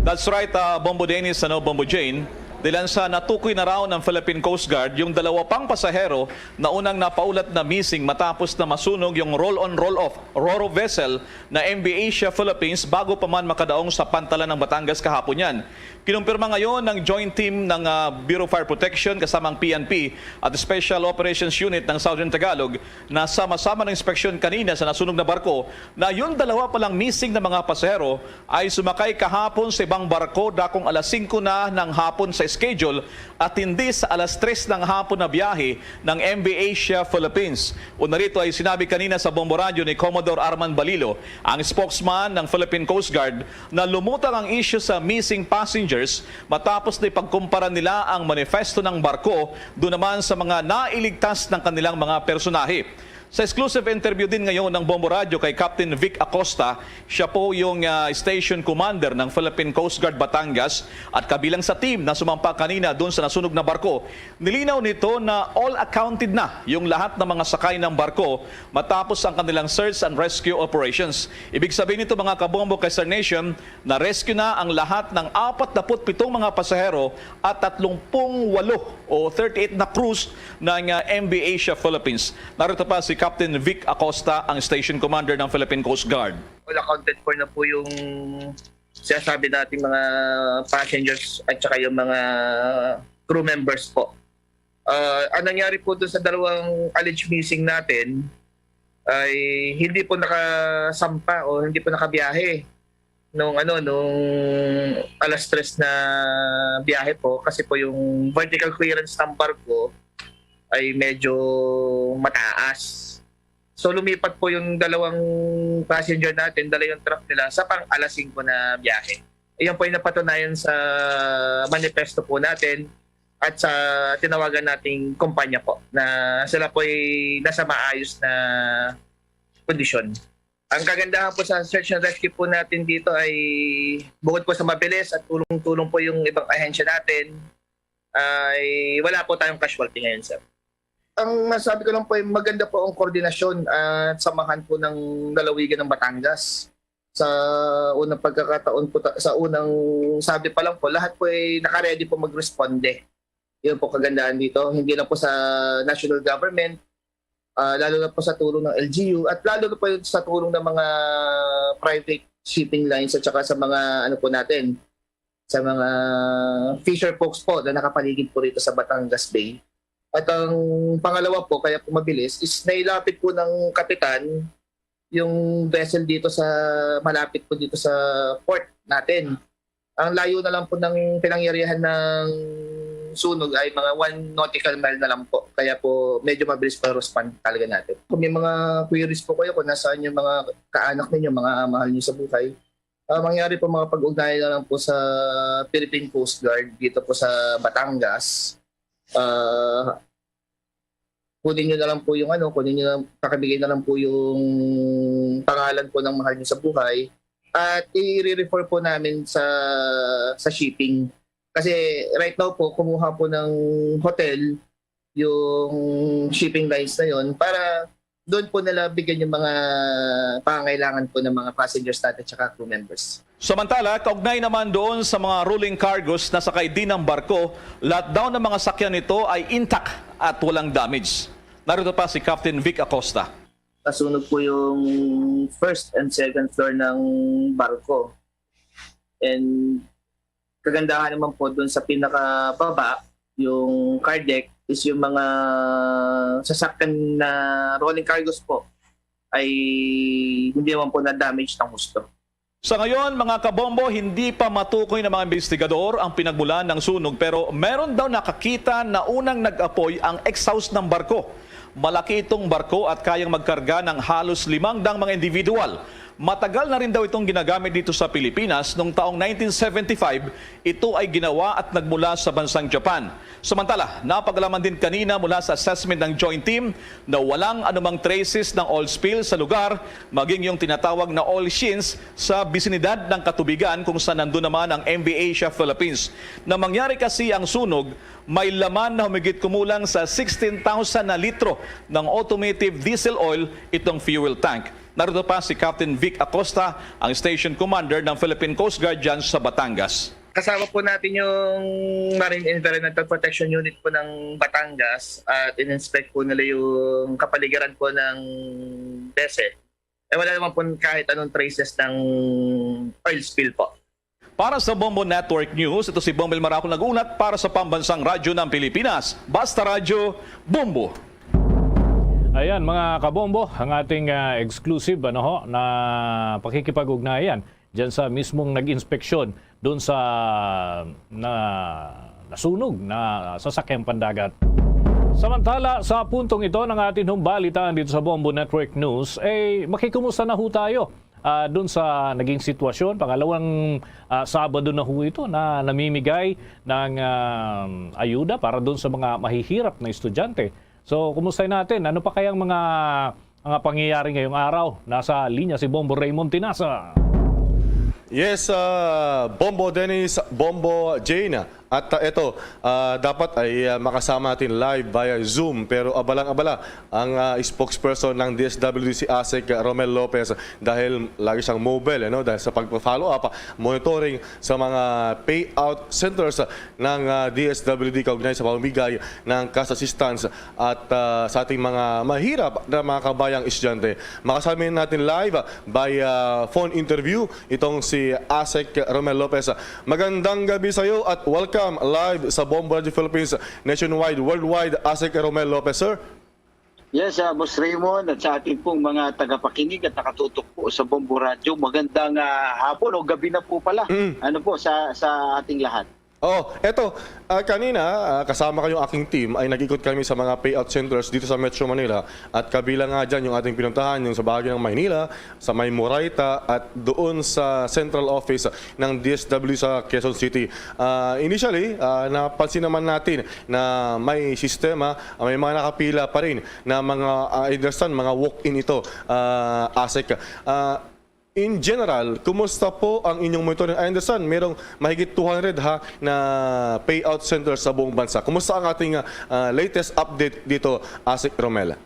That's right, uh, Bombo Dennis, ano, Bombo Jane. Dilan sa natukoy na raw ng Philippine Coast Guard yung dalawa pang pasahero na unang napaulat na missing matapos na masunog yung roll-on roll-off Roro vessel na M V Asia Philippines bago pa man makadaong sa pantalan ng Batangas kahapon yan. Kinumpirma ngayon ng joint team ng uh, Bureau of Fire Protection kasama ang P N P at Special Operations Unit ng Southern Tagalog na sama-sama ng inspeksyon kanina sa nasunog na barko na yung dalawa palang missing na mga pasahero ay sumakay kahapon sa ibang barko dakong alas singko na ng hapon sa schedule at hindi sa alas tres ng hapon na biyahe ng M V Asia Philippines. Una rito ay sinabi kanina sa Bombo Radyo ni Commodore Arman Balilo, ang spokesman ng Philippine Coast Guard, na lumutang ang isyu sa missing passengers matapos na ipagkumpara nila ang manifesto ng barko doon naman sa mga nailigtas ng kanilang mga personahe. Sa exclusive interview din ngayon ng Bombo Radyo kay Captain Vic Acosta, siya po yung uh, station commander ng Philippine Coast Guard Batangas at kabilang sa team na sumampa kanina doon sa nasunog na barko. Nilinaw nito na all accounted na yung lahat ng mga sakay ng barko matapos ang kanilang search and rescue operations. Ibig sabihin nito mga kabombo kay Sir Nation, na-rescue na ang lahat ng apat na put pitong mga pasahero at tatlong pung walo o thirty-eight na crews ng uh, M V Asia Philippines. Narito pa si Captain Vic Acosta, ang station commander ng Philippine Coast Guard. All accounted for na po yung sinasabi nating mga passengers at saka yung mga crew members po. Uh, ang nangyari po doon sa dalawang alleged missing natin ay hindi po nakasampa o hindi po nakabiyahe nung ano nung alas tres na biyahe po kasi po yung vertical clearance ng barko ay medyo mataas. So lumipat po yung dalawang passenger natin, dala yung truck nila sa pang alas singko na biyahe. Iyon po yung napatunayan sa manifesto po natin at sa tinawagan nating kumpanya po na sila po ay nasa maayos na kondisyon. Ang kagandahan po sa search and rescue po natin dito ay bukod po sa mabilis at tulong-tulong po yung ibang ahensya natin, ay wala po tayong casualty ngayon, sir. Ang masabi ko lang po ay maganda po ang koordinasyon at samahan po ng lalawigan ng Batangas. Sa unang pagkakataon po, ta- sa unang sabi pa lang po, lahat po ay nakaready po magresponde. Yun po kagandahan dito. Hindi lang po sa national government, ah, lalo na po sa tulong ng L G U at lalo na po sa tulong ng mga private shipping lines at saka sa mga ano po natin, sa mga fisher folks po na nakapaligid po rito sa Batangas Bay. At ang pangalawa po, kaya po mabilis, is nailapit po ng kapitan yung vessel dito sa malapit po dito sa port natin. Ang layo na lang po ng pinangyarihan ng sunog ay mga one nautical mile na lang po. Kaya po medyo mabilis pa respond talaga natin. Kung may mga queries po kayo kung nasaan yung mga kaanak ninyo, mga mahal niyo sa buhay, ah, mangyari po mga pag-ugnayan na lang po sa Philippine Coast Guard dito po sa Batangas. Ah, kunin niyo na lang po yung ano, kunin niyo na, pakibigay na lang po yung pangalan po ng mahal niyo sa buhay at i-refer po namin sa sa shipping Kasi right now po, kumuha po ng hotel yung shipping lines na yon para doon po nila bigyan yung mga pangangailangan po ng mga passengers natin tsaka crew members. Samantala, kaugnay naman doon sa mga rolling cargos na sakay din ng barko, lahat daw ng mga sakyan nito ay intact at walang damage. Narito pa si Captain Vic Acosta. Nasunog po yung first and second floor ng barko. And kagandahan naman po doon sa pinakababa, yung car deck, is yung mga sasakyan na rolling cargos po ay hindi naman po na-damage ng husto. Sa ngayon, mga kabombo, hindi pa matukoy ng mga investigador ang pinagmulan ng sunog, pero meron daw nakakita na unang nag-apoy ang exhaust ng barko. Malaki itong barko at kayang magkarga ng halos limang dang mga individual. Matagal na rin daw itong ginagamit dito sa Pilipinas. Nung taong nineteen seventy-five, ito ay ginawa at nagmula sa bansang Japan. Samantala, napagalaman din kanina mula sa assessment ng Joint Team na walang anumang traces ng oil spill sa lugar, maging yung tinatawag na oil shins sa bisinidad ng katubigan kung saan nandun naman ang M V Asia Philippines. Na mangyari kasi ang sunog, may laman na humigit kumulang sa sixteen thousand na litro ng automotive diesel oil itong fuel tank. Narito pa si Captain Vic Acosta, ang station commander ng Philippine Coast Guard dyan sa Batangas. Kasama po natin yung Marine Environmental Protection Unit po ng Batangas at in-inspect po nila yung kapaligiran po ng bese. Eh, wala naman po kahit anong traces ng oil spill po. Para sa Bombo Network News, ito si Bombo Maraco nag-unat para sa Pambansang Radyo ng Pilipinas. Basta Radyo, Bombo! Ayan, mga kabombo, ang ating, ah, exclusive, ano ho, na pakikipag-ugnayan dyan sa mismong nag-inspeksyon doon sa na, nasunog na sasakyang pandagat. Samantala, sa puntong ito ng ating humbalitaan dito sa Bombo Network News, eh, makikumusta na ho tayo, ah, doon sa naging sitwasyon. Pangalawang, ah, Sabado na ho ito na namimigay ng, ah, ayuda para doon sa mga mahihirap na estudyante. So, kumusta natin? Ano pa kayang mga, mga pangyayari ngayong araw? Nasa linya si Bombo Raymond Tinasa. Yes, ah, Bombo Dennis, Bombo Jane. At, ah, eto, ah, dapat ay, ah, makasama natin live via Zoom. Pero abalang-abala ang, ah, spokesperson ng D S W D, si ASEC Romel Lopez, dahil lagi siyang mobile, ano, dahil sa pagpa-follow up, monitoring sa mga payout centers ng, ah, D S W D kaugnay sa pamimigay ng cash assistance at, ah, sa ating mga mahirap na mga kabayang estudyante. Makasama natin live by, ah, phone interview itong si ASEC Romel Lopez. Magandang gabi sa iyo at welcome live sa Bombo Radio Philippines nationwide, worldwide, ASEC Romel Lopez, sir. Yes, ah, Boss Raymond, at sa ating pong mga tagapakinig at nakatutok po sa Bombo Radio, magandang, ah, hapon o gabi na po pala. Mm. Ano po sa, sa ating lahat? Oh, eto, ah, kanina, ah, kasama ko yung aking team, ay nag-ikot kami sa mga payout centers dito sa Metro Manila at kabilang nga dyan yung ating pinuntahan, yung sa bahagi ng Maynila, sa may Moraita at doon sa central office ng D S W sa Quezon City. Ah, initially, ah, napansin naman natin na may sistema, ah, may mga nakapila pa rin na mga, ah, I understand, mga walk-in ito, ah, ASEC. Ah, in general, kumusta po ang inyong monitoring? I understand, merong mahigit two hundred ha, na payout centers sa buong bansa. Kumusta ang ating, ah, latest update dito, ASEC Romel?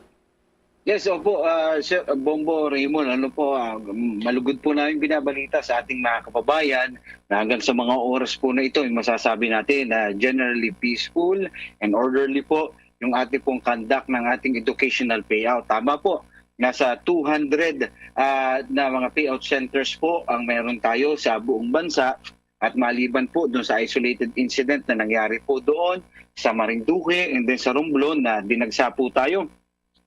Yes, opo, ah, Sir Bombo Raymond, ano po, ah, malugod po namin binabalita sa ating mga kababayan na hanggang sa mga oras po na ito, yung masasabi natin na generally peaceful and orderly po yung ating pong conduct ng ating educational payout. Tama po, nasa two hundred, ah, na mga payout centers po ang meron tayo sa buong bansa. At maliban po dun sa isolated incident na nangyari po doon sa Marinduque and then sa Romblon na dinagsa po tayo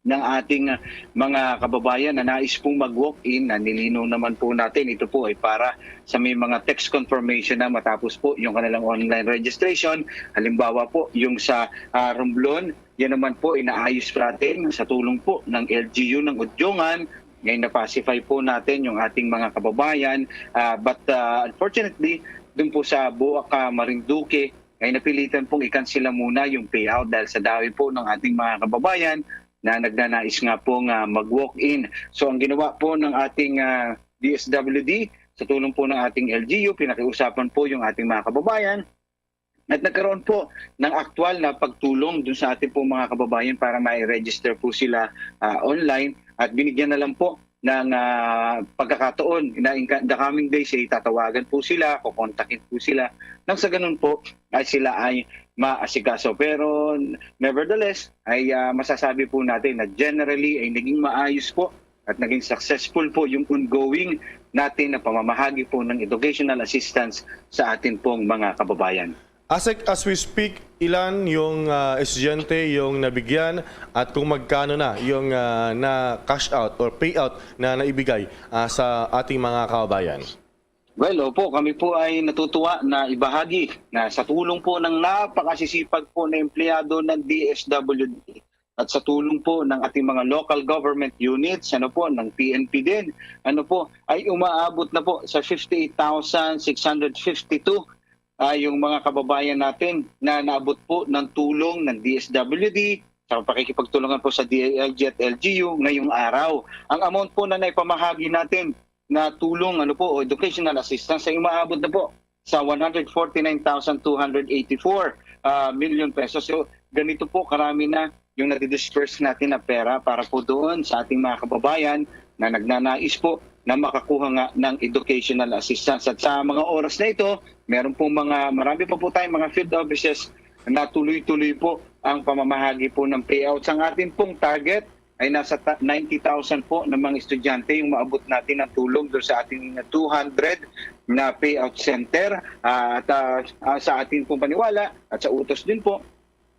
ng ating, ah, mga kababayan na nais pong mag-walk-in, na nilinaw naman po natin, ito po ay para sa may mga text confirmation na matapos po yung kanilang online registration. Halimbawa po, yung sa, ah, Romblon, yan naman po inaayos natin sa tulong po ng L G U ng Udyongan. Ngayon na-pacify po natin yung ating mga kababayan. Ah, but, ah, unfortunately, dun po sa Buaca, Marinduque, ay napilitan pong ikansela muna yung payout dahil sa dami po ng ating mga kababayan na nagnanais nga pong, ah, mag-walk-in. So, ang ginawa po ng ating, ah, D S W D, sa tulong po ng ating L G U, pinakiusapan po yung ating mga kababayan At nagkaroon po ng aktual na pagtulong dun sa ating pong mga kababayan para ma-register po sila, ah, online, at binigyan na lang po ng, ah, pagkakataon na in the coming days ay tatawagan po sila, kukontakin po sila, nang sa ganun po ay sila ay maasikaso. Pero nevertheless, ay, ah, masasabi po natin na generally ay naging maayos po at naging successful po yung ongoing natin na pamamahagi po ng educational assistance sa atin pong mga kababayan. Asek, as we speak, ilan yung, ah, estudyante yung nabigyan at kung magkano na yung, ah, na cash out or payout na naibigay, ah, sa ating mga kababayan? Well, opo, kami po ay natutuwa na ibahagi na sa tulong po ng napakasisipag po na empleyado ng D S W D at sa tulong po ng ating mga local government units, ano po, ng P N P din, ano po, ay umaabot na po sa fifty-eight thousand six hundred fifty-two, ah, yung mga kababayan natin na naabot po ng tulong ng D S W D sa pakikipagtulungan po sa D I L G at L G U ngayong araw. Ang amount po na naipamahagi natin na tulong, ano po, o educational assistance ay umaabot na po sa one hundred forty-nine thousand two hundred eighty-four, ah, million pesos. So, ganito po karami na yung nadi-disperse natin na pera para po doon sa ating mga kababayan na nagnanais po na makakuha nga ng educational assistance. At sa mga oras na ito, meron pong mga, marami pa po tayong mga field offices na tuloy-tuloy po ang pamamahagi po ng payouts. Ang atin pong target ay nasa ta-, ninety thousand po ng mga estudyante yung maabot natin ang tulong doon sa ating two hundred na payout center. Ah, at, ah, ah, sa ating pong paniwala at sa utos din po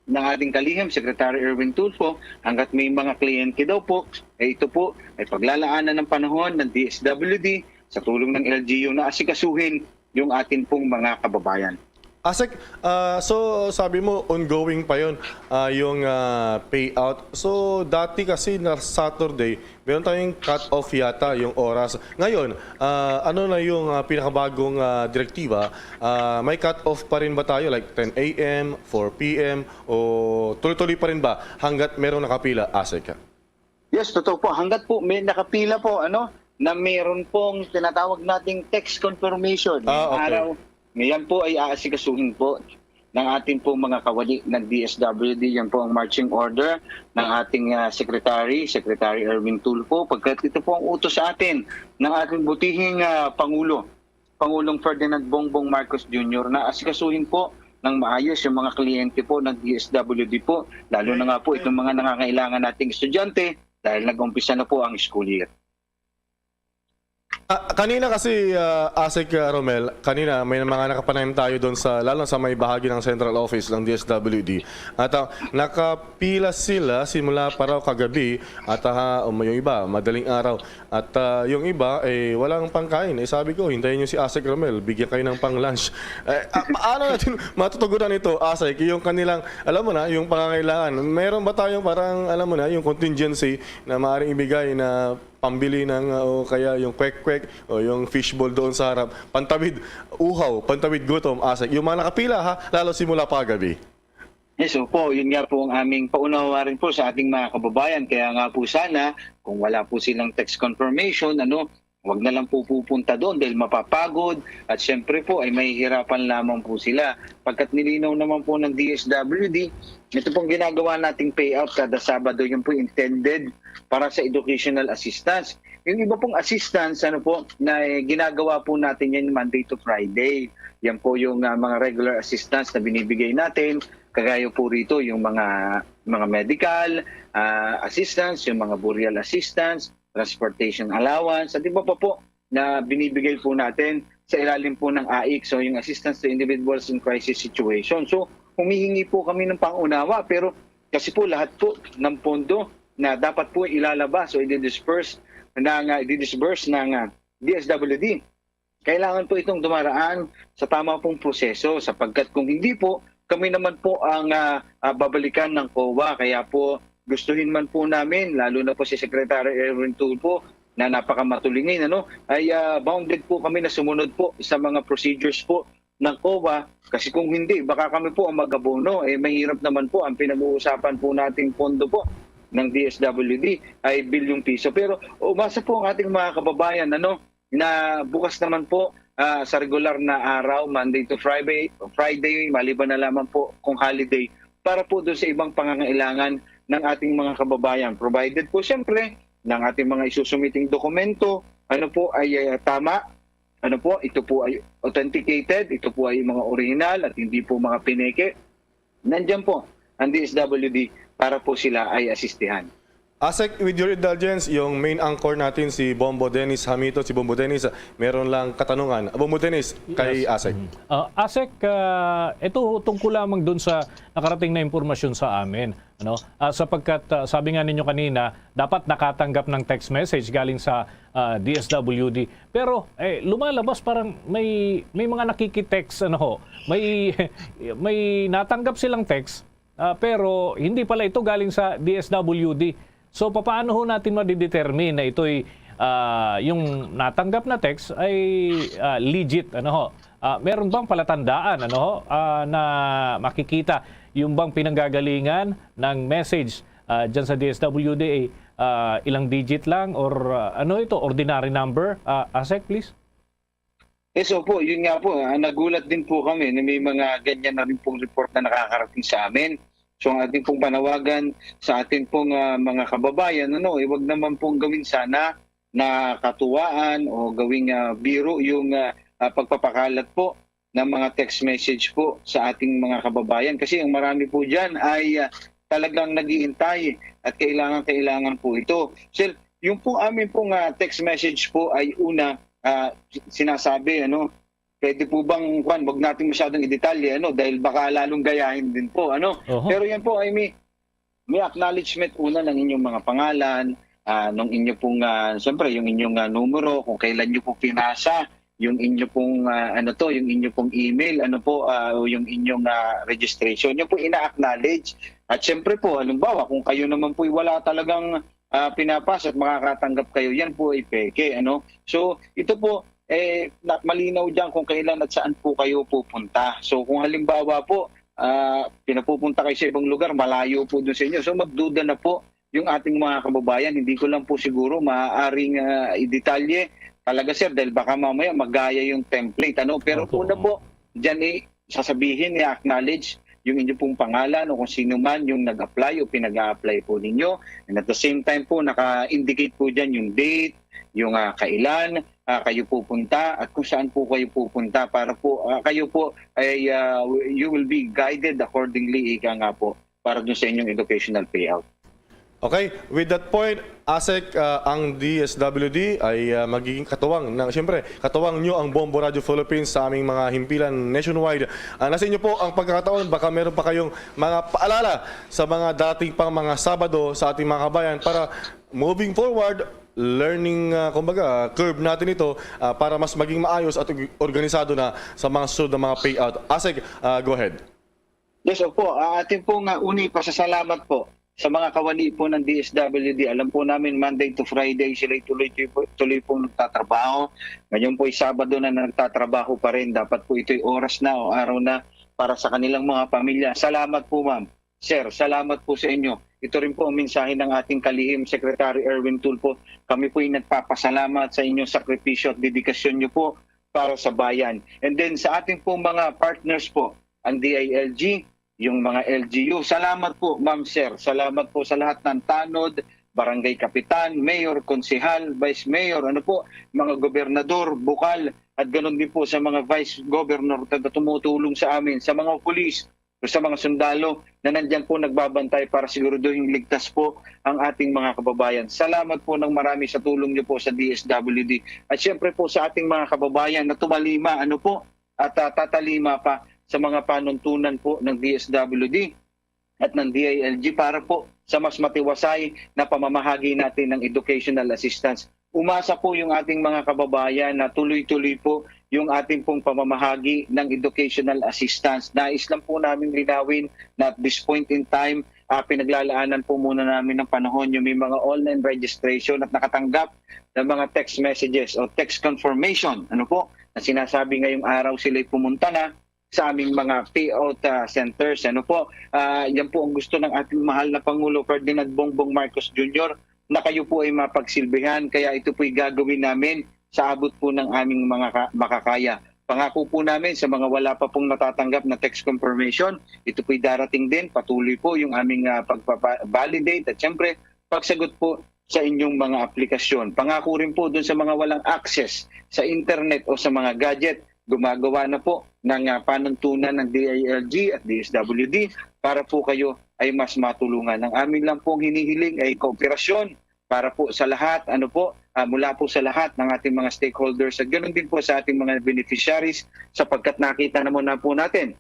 ng ating kalihim, Secretary Erwin Tulfo, hanggat may mga kliyente daw po, eh, ito po ay paglalaanan ng panahon ng D S W D sa tulong ng L G U na asikasuhin yung atin pong mga kababayan. Asek, ah, so sabi mo ongoing pa yon, ah, yung, ah, payout. So dati kasi na Saturday, meron tayong cut off yata yung oras. Ngayon, ah, ano na yung, ah, pinakabagong, ah, direktiba? Ah, may cut off pa rin ba tayo, like ten A M, four P M, o tuloy-tuloy pa rin ba hanggat merong nakapila, Asek? Yes, totoo po. Hanggat po may nakapila po, ano, na meron pong tinatawag nating text confirmation. Ah, okay. Araw, yan po ay aasikasuhin po ng ating pong mga kawani ng D S W D. Yan po ang marching order ng ating, ah, secretary, Secretary Erwin Tulfo. Pagkat ito po ang utos sa atin ng ating butihing, ah, Pangulo, Pangulong Ferdinand Bongbong Marcos Junior, na asikasuhin po ng maayos yung mga kliyente po ng D S W D po, lalo na nga po itong mga nangangailangan nating estudyante dahil nag-umpisa na po ang school year. Ah, kanina kasi, ah, Asek, ah, Romel, kanina may mga nakapanayam tayo doon sa, lalo sa may bahagi ng central office ng D S W D. At, ah, nakapila sila simula pa raw kagabi at, ah, um, yung iba, madaling araw. At, ah, yung iba, eh, walang pangkain. Eh, sabi ko, hintayin niyo si Asek Romel, bigyan kayo ng pang-lunch. Eh, ah, paano natin matutugunan ito, Asek, yung kanilang, alam mo na, yung pangangailangan? Meron ba tayong parang, alam mo na, yung contingency na maaaring ibigay na pambili ng, ah, o kaya yung kwek-kwek o yung fishball doon sa harap? Pantawid uhaw, pantawid gutom, Asek. Yung mga nakapila, ha, lalo simula pa gabi. Yes, opo. Yun nga po ang aming paunawa rin po sa ating mga kababayan. Kaya nga po sana, kung wala po silang text confirmation, ano, wag na lang po pupunta doon dahil mapapagod at siyempre po ay mahihirapan lamang po sila. Pagkat nilinaw naman po ng D S W D, ito pong ginagawa nating payout kada Sabado, yun po intended para sa educational assistance. Yung iba pong assistance, ano po, na, eh, ginagawa po natin yan Monday to Friday. Yan po yung, ah, mga regular assistance na binibigay natin. Kagaya po rito, yung mga, mga medical, ah, assistance, yung mga burial assistance, transportation allowance, at iba pa po na binibigay po natin sa ilalim po ng AICS, so yung Assistance to Individuals in Crisis Situation. So, humihingi po kami ng pangunawa, pero kasi po lahat po ng pondo na dapat po ilalabas o i-disperse ng, ah, i-disburse ng, ah, D S W D, kailangan po itong dumaraan sa tama pong proseso, sapagkat kung hindi po, kami naman po ang, ah, ah, babalikan ng COA. Kaya po, gustuhin man po namin, lalo na po si Secretary Erwin Tulfo, na napakamatulingin, ano, ay, ah, bounded po kami na sumunod po sa mga procedures po ng COA. Kasi kung hindi, baka kami po ang mag-abono. Eh, mahirap naman po ang pinag-uusapan po nating pondo po ng D S W D ay bilyong piso. Pero umasa po ang ating mga kababayan, ano, na bukas naman po ah, sa regular na araw, Monday to Friday, Friday, maliban na lamang po kung holiday, para po doon sa ibang pangangailangan ng ating mga kababayan. Provided po, siyempre, ng ating mga isusumiting dokumento, ano po ay, ah, tama, ano po, ito po ay authenticated, ito po ay mga original at hindi po mga pineke. Nandiyan po ang D S W D para po sila ay asistihan. Asek, with your indulgence, yung main anchor natin, si Bombo Dennis Hamito. Si Bombo Dennis, meron lang katanungan. Bombo Dennis, kay Yes. Asek. Mm. Ah, Asek, ah, ito tungkol lamang dun sa nakarating na impormasyon sa amin, ano? Ah, sapagkat, ah, sabi nga ninyo kanina, dapat nakatanggap ng text message galing sa, ah, D S W D. Pero, eh, lumalabas parang may, may mga nakikitext, ano ho, may, may natanggap silang text, ah, pero hindi pala ito galing sa D S W D. So, papaano ho natin madidetermine na ito'y, ah, yung natanggap na text ay, ah, legit, ano ho? Ah, meron bang palatandaan, ano ho, ah, na makikita yung bang pinanggagalingan ng message, ah, dyan sa D S W D, ah, ilang digit lang or, ah, ano ito, ordinary number? Ah, Asek, please. Yes, opo. Yun nga po, ah, nagulat din po kami na may mga ganyan na rin pong report na nakakarating sa amin. So, ang ating pong panawagan sa ating pong, ah, mga kababayan, ano, eh, wag naman pong gawin sana na katuwaan o gawing, ah, biro yung, ah, ah, pagpapakalat po ng mga text message po sa ating mga kababayan. Kasi ang marami po dyan ay, ah, talagang naghihintay at kailangan-kailangan po ito. Sir, yung po amin pong, ah, text message po ay una, ah, sinasabi, ano, pwede po bang, kwan, wag natin masyadong i-detalye, ano, dahil baka lalong gayahin din po, ano. Oho. Pero yan po ay may, may acknowledgement una ng inyong mga pangalan, ah, nung inyo pong, ah, siyempre, yung inyong, ah, numero, kung kailan nyo po pinasa, yung inyo pong, ah, ano to, yung inyo pong email, ano po, ah, o yung inyong, ah, registration, yung po ina-acknowledge. At siyempre po, halimbawa, kung kayo naman po wala talagang, ah, pinapasa at makakatanggap kayo, yan po ay peke, ano. So, ito po, eh, na, malinaw dyan kung kailan at saan po kayo pupunta. So, kung halimbawa po, ah, pinapupunta kayo sa ibang lugar, malayo po dun sa inyo. So, magduda na po yung ating mga kababayan. Hindi ko lang po siguro maaaring, ah, i-detalye talaga, sir, dahil baka mamaya magaya yung template, ano. Pero Opo. una po, dyan, eh, sasabihin, i-acknowledge yung inyo pong pangalan o kung sino man yung nag-apply o pinag-a-apply po ninyo. And at the same time po, naka-indicate po dyan yung date, yung, ah, kailan, ah, kayo pupunta at kung saan po kayo pupunta para po, ah, kayo po ay, ah, you will be guided accordingly, ika nga po, para dun sa inyong educational payout. Okay, with that point, Asek, ah, ang D S W D ay, ah, magiging katuwang ng, siyempre, katuwang nyo ang Bombo Radio Philippines sa aming mga himpilan nationwide. Ah, nasa inyo po ang pagkakataon, baka meron pa kayong mga paalala sa mga darating pang mga Sabado sa ating mga kabayan para moving forward, learning, ah, kumbaga, curve natin ito, ah, para mas maging maayos at organisado na sa mga susunod na mga payout. Asek, ah, go ahead. Yes, opo. Ah, atin po nga uni, pasasalamat po sa mga kawani po ng D S W D. Alam po namin, Monday to Friday, sila'y tuloy-tuloy po, tuloy pong nagtatrabaho. Ngayon po'y Sabado na nagtatrabaho pa rin. Dapat po ito'y oras na o araw na para sa kanilang mga pamilya. Salamat po, ma'am. Sir, salamat po sa inyo. Ito rin po ang mensahe ng ating kalihim, Secretary Erwin Tulfo. Kami po'y nagpapasalamat sa inyong sakripisyo at dedikasyon nyo po para sa bayan. And then sa ating pong mga partners po, ang D I L G, yung mga L G U. Salamat po, ma'am, sir. Salamat po sa lahat ng tanod, barangay kapitan, mayor, konsehal, vice mayor, ano po, mga gobernador, bukal, at ganun din po sa mga vice governor na tumutulong sa amin, sa mga pulis, o sa mga sundalo na nandyan po nagbabantay para siguraduhin ligtas po ang ating mga kababayan. Salamat po ng marami sa tulong niyo po sa D S W D. At siyempre po sa ating mga kababayan na tumalima, ano po, at, ah, tatalima pa sa mga panuntunan po ng D S W D at ng D I L G para po sa mas matiwasay na pamamahagi natin ng educational assistance. Umasa po yung ating mga kababayan na tuloy-tuloy po yung ating pong pamamahagi ng educational assistance. Nais lang po namin linawin na at this point in time, ah, pinaglalaanan po muna namin ng panahon yung may mga online registration at nakatanggap ng mga text messages o text confirmation, ano po, na sinasabi ngayong araw sila'y pumunta na sa aming mga payout, ah, centers. Ano po, ah, yan po ang gusto ng ating mahal na Pangulo Ferdinand Bongbong Marcos Junior, na kayo po ay mapagsilbihan. Kaya ito po'y gagawin namin sa abot po ng aming mga ka-, makakaya. Pangako po namin sa mga wala pa pong natatanggap na text confirmation, ito po'y darating din. Patuloy po yung aming, ah, pagpapa-validate at siyempre pagsagot po sa inyong mga aplikasyon. Pangako rin po dun sa mga walang access sa internet o sa mga gadget, gumagawa na po ng, ah, panuntunan ng D I L G at D S W D para po kayo ay mas matulungan. Ang amin lang pong hinihiling ay kooperasyon para po sa lahat, ano po, ah, mula po sa lahat ng ating mga stakeholders at ganoon din po sa ating mga beneficiaries, sapagkat nakita naman na po natin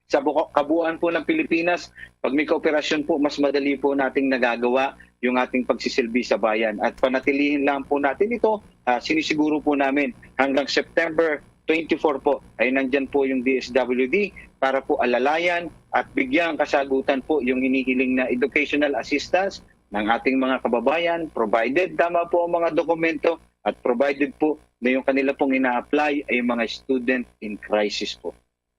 sa buka-, kabuuan po ng Pilipinas, pag may kooperasyon po, mas madali po nating nagagawa yung ating pagsisilbi sa bayan. At panatilihin lang po natin ito, ah, sinisiguro po namin hanggang September twenty-four po ay nandyan po yung D S W D para po alalayan at bigyang kasagutan po yung hinihiling na educational assistance ng ating mga kababayan, provided tama po ang mga dokumento at provided po na yung kanila pong ina-apply ay mga student in crisis po.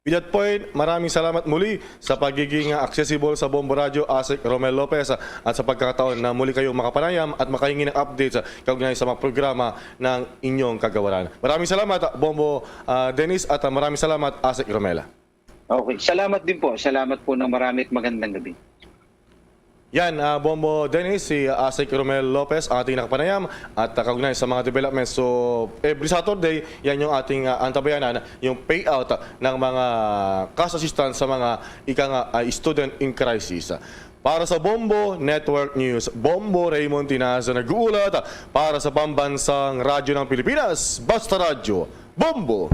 With that point, maraming salamat muli sa pagiging, ah, accessible sa Bombo Radyo, ASEC Romel Lopez, ah, at sa pagkakataon na muli kayong makapanayam at makahingi ng updates, ah, kaugnay sa mga programa ng inyong kagawaran. Maraming salamat, ah, Bombo, ah, Dennis, at, ah, maraming salamat, ASEC Romel. Okay, salamat din po. Salamat po ng marami at magandang gabi. Yan, ah, Bombo Dennis, si ASEC Romel Lopez ang ating nakapanayam at, ah, kaugnay sa mga developments. So, every Saturday, yan yung ating, ah, antabayanan, yung payout ng mga cash assistance sa mga ika nga, ah, student in crisis. Para sa Bombo Network News, Bombo Raymond Tinaza nag-uulat para sa Pambansang Radyo ng Pilipinas, Basta Radyo, Bombo!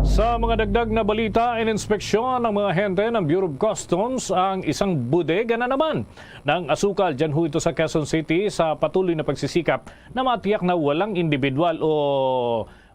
Sa mga dagdag na balita, ininspeksyon ng mga ahente ng Bureau of Customs ang isang bodega na naman ng asukal dyan ho ito sa Quezon City sa patuloy na pagsisikap na matiyak na walang individual o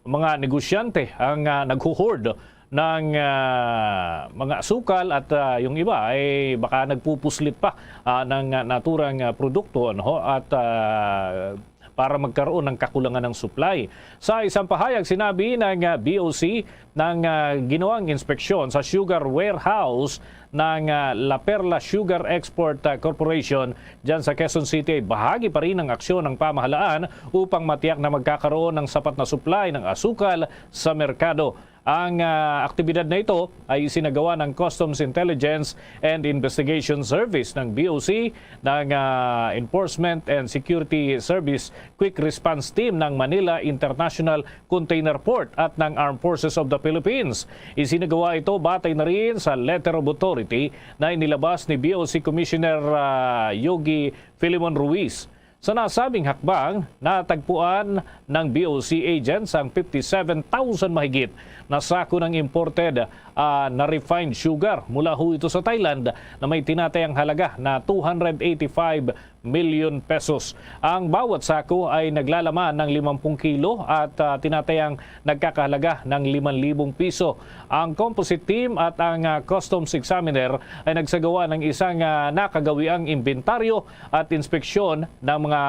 mga negosyante ang, ah, nagho-hoard ng, ah, mga asukal at, ah, yung iba ay baka nagpupuslit pa, ah, ng, ah, naturang, ah, produkto, ano ho, at, ah, para magkaroon ng kakulangan ng supply. Sa isang pahayag, sinabi ng, ah, B O C ng, ah, ginawang inspeksyon sa sugar warehouse ng, ah, La Perla Sugar Export, ah, Corporation dyan sa Quezon City ay bahagi pa rin ng aksyon ng pamahalaan upang matiyak na magkakaroon ng sapat na supply ng asukal sa merkado. Ang, ah, aktibidad na ito ay isinagawa ng Customs Intelligence and Investigation Service ng B O C, ng, ah, Enforcement and Security Service Quick Response Team ng Manila International Container Port at ng Armed Forces of the Philippines. Isinagawa ito batay na rin sa letter of authority na inilabas ni B O C Commissioner, ah, Yogi Filemon Ruiz. Sa nasabing hakbang, natagpuan ng B O C agents ang fifty-seven thousand mahigit na sako ng imported, ah, na refined sugar mula ho ito sa Thailand na may tinatayang halaga na two hundred eighty-five million pesos. Ang bawat sako ay naglalaman ng limampung kilo at, ah, tinatayang nagkakahalaga ng limang libong piso. Ang composite team at ang, ah, customs examiner ay nagsagawa ng isang, ah, nakagawiang inventaryo at inspeksyon ng mga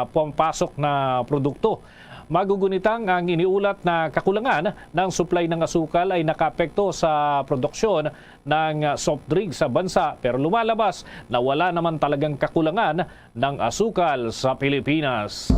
pumapasok na produkto. Magugunitang ang iniulat na kakulangan ng supply ng asukal ay nakaapekto sa produksyon ng, ah, soft drink sa bansa, pero lumalabas na wala naman talagang kakulangan ng asukal sa Pilipinas.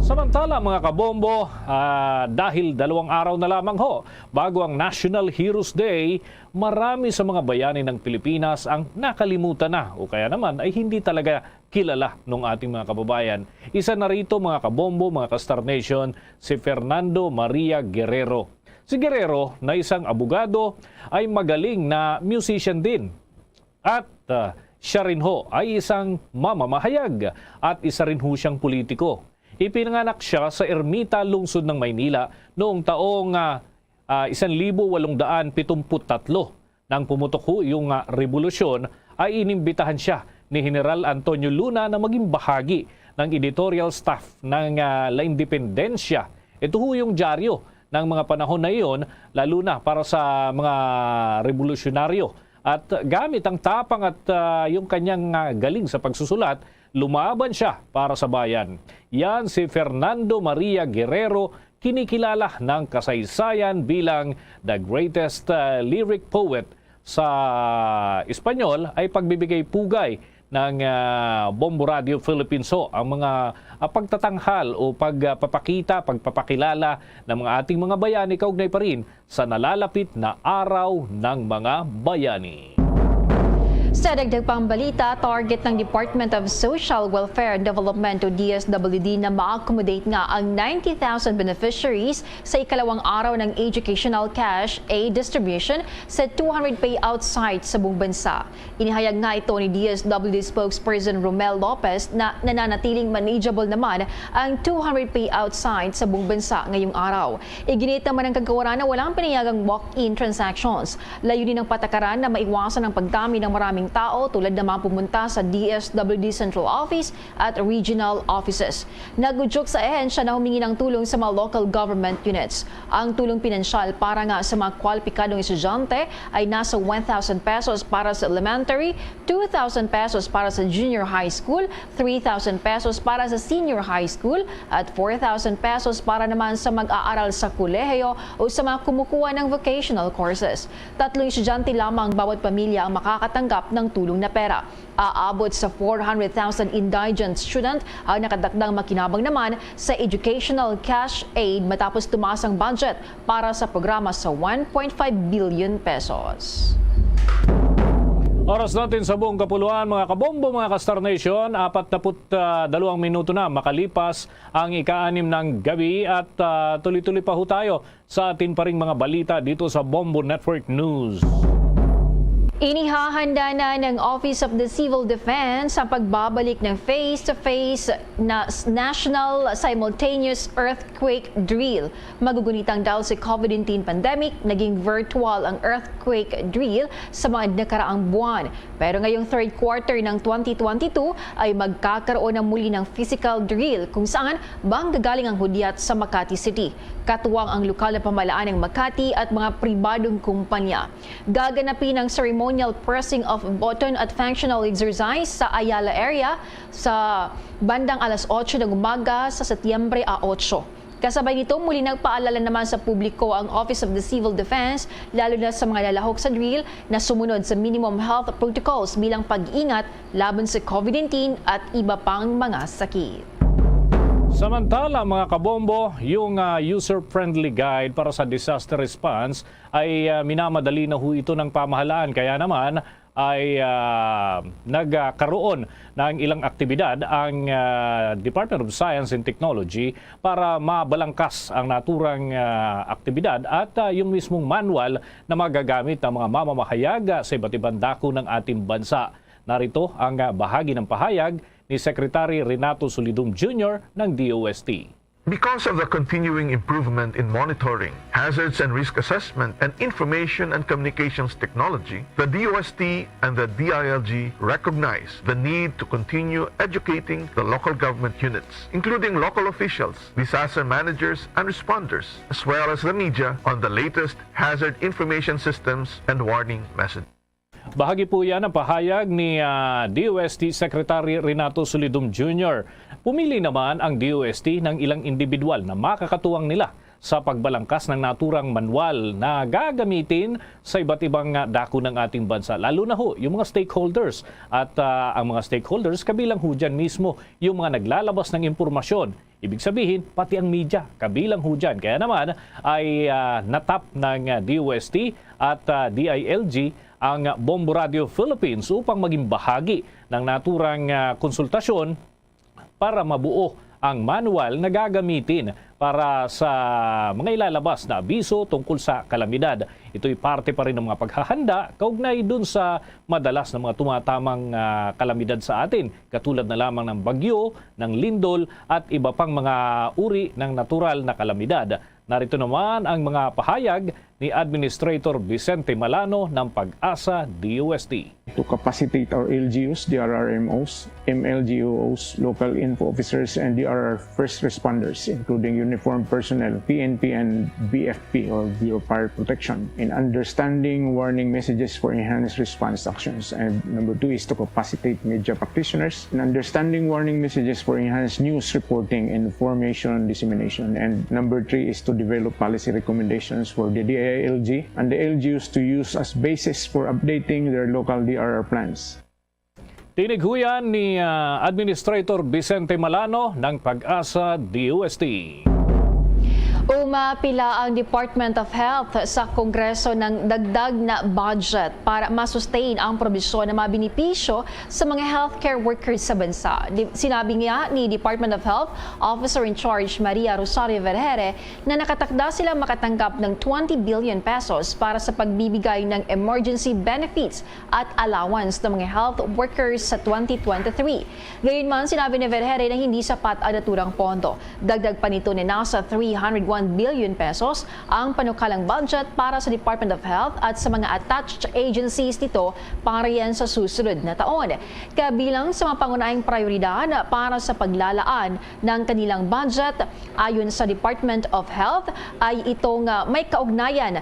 Samantala, mga kabombo, ah, dahil dalawang araw na lamang ho bago ang National Heroes Day, marami sa mga bayani ng Pilipinas ang nakalimutan na o kaya naman ay hindi talaga kilala ng ating mga kababayan. Isa na rito, mga kabombo, mga ka-Star Nation, si Fernando Maria Guerrero. Si Guerrero, na isang abogado, ay magaling na musician din. At, ah, siya rin ho ay isang mamamahayag at isa rin ho siyang politiko. Ipinanganak siya sa Ermita, lungsod ng Maynila, noong taong, ah, ah, isang libo walong daan pitungput tatlo. Nang pumutok ho yung, ah, rebolusyon, ay inimbitahan siya ni General Antonio Luna na maging bahagi ng editorial staff ng, ah, La Independencia. Ito ho yung dyaryo ng mga panahon na iyon, lalo na para sa mga rebolusyonaryo. At gamit ang tapang at, ah, yung kanyang, ah, galing sa pagsusulat, lumaban siya para sa bayan. Yan si Fernando Maria Guerrero, kinikilala ng kasaysayan bilang the greatest, ah, lyric poet sa Espanyol, ay pagbibigay pugay ng, ah, Bombo Radio Philippines ho ang mga, ah, pagtatanghal o pagpapakita, pagpapakilala ng mga ating mga bayani kaugnay pa rin sa nalalapit na Araw ng mga Bayani. Sa dagdag pang balita, target ng Department of Social Welfare and Development o D S W D na ma-accommodate nga ang ninety thousand beneficiaries sa ikalawang araw ng Educational Cash Aid distribution sa two hundred payout sites sa buong bansa. Inihayag nga ito ni D S W D spokesperson Romel Lopez na nananatiling manageable naman ang two hundred payout sites sa buong bansa ngayong araw. Iginit naman ng kagawaran na walang pinayagang walk-in transactions. Layunin ng patakaran na maiwasan ang pagdami ng maraming tao tulad ng mga pumunta sa D S W D Central Office at Regional Offices. Nag-udyok sa ahensya na humingi ng tulong sa mga local government units. Ang tulong pinansyal para nga sa mga kwalipikadong estudyante ay nasa one thousand pesos para sa elementary, two thousand pesos para sa junior high school, three thousand pesos para sa senior high school, at four thousand pesos para naman sa mag-aaral sa kolehiyo o sa mga kumukuha ng vocational courses. Tatlong estudyante lamang bawat pamilya ang makakatanggap ng tulong na pera. Aabot sa four hundred thousand indigent student ang nakatakdang makinabang naman sa Educational Cash Aid matapos tumaas ang budget para sa programa sa one point five billion pesos. Oras natin sa buong kapuluan, mga kabombo, mga ka-Star Nation. Apat na put, ah, dalawang minuto na makalipas ang ika-anim ng gabi at, ah, tuloy-tuloy pa ho tayo sa atin pa ring mga balita dito sa Bombo Network News. Inihahanda na ng Office of the Civil Defense ang pagbabalik ng face-to-face na s-, National Simultaneous Earthquake Drill. Magugunitang dahil sa COVID nineteen pandemic, naging virtual ang earthquake drill sa mga nakaraang buwan. Pero ngayong third quarter ng twenty twenty-two ay magkakaroon na muli ng physical drill kung saan manggagaling ang hudyat sa Makati City. Katuwang ang lokal na pamahalaan ng Makati at mga pribadong kumpanya. Gaganapin ang ceremonial pressing of button at functional exercise sa Ayala area sa bandang alas otso ng umaga sa Setyembre a otso. Kasabay nito, muli nagpaalala naman sa publiko ang Office of the Civil Defense, lalo na sa mga lalahok sa drill, na sumunod sa minimum health protocols bilang pag-iingat laban sa COVID nineteen at iba pang mga sakit. Samantala, mga kabombo, yung, ah, user-friendly guide para sa disaster response ay, ah, minamadali na ho ito ng pamahalaan. Kaya naman ay, ah, nagkaroon ng ilang aktibidad ang, ah, Department of Science and Technology para mabalangkas ang naturang, ah, aktibidad at, ah, yung mismong manual na magagamit ng mga mamamahayag, ah, sa iba't ibang dako ng ating bansa. Narito ang, ah, bahagi ng pahayag ni Secretary Renato Solidum Junior ng D O S T. Because of the continuing improvement in monitoring, hazards and risk assessment, and information and communications technology, the D O S T and the D I L G recognize the need to continue educating the local government units, including local officials, disaster managers, and responders, as well as the media on the latest hazard information systems and warning messages. Bahagi po yan ang pahayag ni, ah, D O S T Secretary Renato Solidum Junior. Pumili naman ang D O S T ng ilang individual na makakatuwang nila sa pagbalangkas ng naturang manual na gagamitin sa iba't ibang, ah, dako ng ating bansa, lalo na ho yung mga stakeholders. At, ah, ang mga stakeholders, kabilang ho dyan mismo yung mga naglalabas ng impormasyon. Ibig sabihin, pati ang media, kabilang ho dyan. Kaya naman ay, ah, natap ng, ah, D O S T at, ah, D I L G ang Bombo Radio Philippines upang maging bahagi ng naturang, ah, konsultasyon para mabuo ang manual na gagamitin para sa mga ilalabas na abiso tungkol sa kalamidad. Ito'y parte pa rin ng mga paghahanda kaugnay dun sa madalas na mga tumatamang, ah, kalamidad sa atin, katulad na lamang ng bagyo, ng lindol, at iba pang mga uri ng natural na kalamidad. Narito naman ang mga pahayag ni Administrator Vicente Malano ng PAGASA D O S T. To capacitate our L G Us, D R R M Os, M L G O Os, local info officers, and D R R first responders, including uniformed personnel, P N P, and B F P or Bureau of Fire Protection, in understanding warning messages for enhanced response actions. And number two is to capacitate media practitioners in understanding warning messages for enhanced news reporting and information dissemination. And number three is to develop policy recommendations for the D I L G and the L G Us to use as basis for updating their local D R R plans. Tinighuyan ni, ah, Administrator Vicente Malano ng PAGASA D O S T. Umapila ang Department of Health sa Kongreso ng dagdag na budget para ma-sustain ang probisyon ng mga benepisyo sa mga healthcare workers sa bansa. Di-, sinabi nga ni Department of Health Officer in Charge Maria Rosario Vergere na nakatakda sila makatanggap ng twenty billion pesos para sa pagbibigay ng emergency benefits at allowance ng mga health workers sa twenty twenty-three. Gayunman, sinabi ni Vergere na hindi sapat ang naturang pondo. Dagdag pa nito na nasa three hundred one billion pesos ang panukalang budget para sa Department of Health at sa mga attached agencies nito para yan sa susunod na taon. Kabilang sa mga pangunahing prioridad para sa paglalaan ng kanilang budget, ayon sa Department of Health, ay itong, ah, may kaugnayan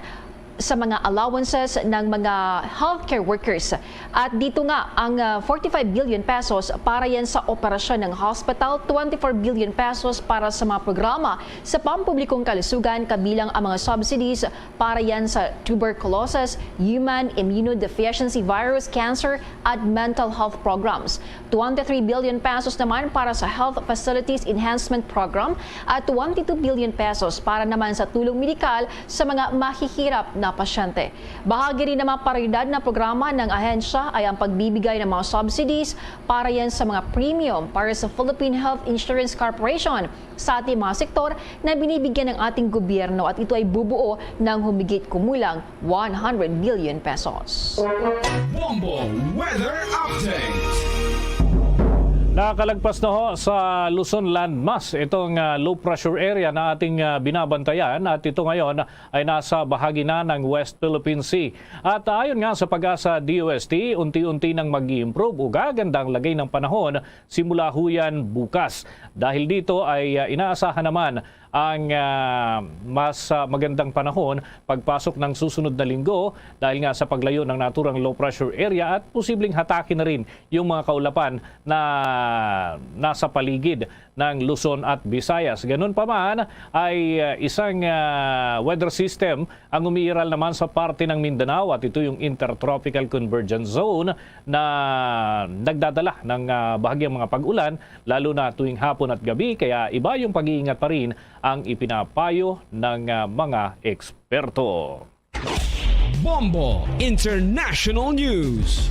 sa mga allowances ng mga healthcare workers. At dito nga, ang, ah, forty-five billion pesos para yan sa operasyon ng hospital, twenty-four billion pesos para sa mga programa sa pampublikong kalusugan, kabilang ang mga subsidies para yan sa tuberculosis, human immunodeficiency virus, cancer, at mental health programs. Twenty-three billion pesos naman para sa Health Facilities Enhancement Program at twenty-two billion pesos para naman sa tulong medikal sa mga mahihirap na pasyente. Bahagi rin ng mga prioridad na programa ng ahensya ay ang pagbibigay ng mga subsidies para yan sa mga premium para sa Philippine Health Insurance Corporation sa ating mga sektor na binibigyan ng ating gobyerno, at ito ay bubuo ng humigit kumulang one hundred billion pesos. Bombo Weather Update. Nakalagpas na ho sa Luzon landmass itong, ah, low pressure area na ating, ah, binabantayan, at ito ngayon ay nasa bahagi na ng West Philippine Sea. At ayon nga sa PAGASA D O S T, unti-unti nang mag-i-improve o gaganda ang lagay ng panahon simula huyan bukas. Dahil dito ay, ah, inaasahan naman ang, ah, mas, ah, magandang panahon pagpasok ng susunod na linggo dahil nga sa paglayo ng naturang low pressure area at posibleng hatake na rin yung mga kaulapan na nasa paligid ng Luzon at Visayas. Ganun pa man ay, ah, isang, ah, weather system ang umiiral naman sa parte ng Mindanao, at ito yung Intertropical Convergence Zone na nagdadala ng, ah, bahagyang mga pag-ulan, lalo na tuwing hapon at gabi, kaya iba yung pag-iingat pa rin ang ipinapayo ng, ah, mga eksperto. Bombo International News.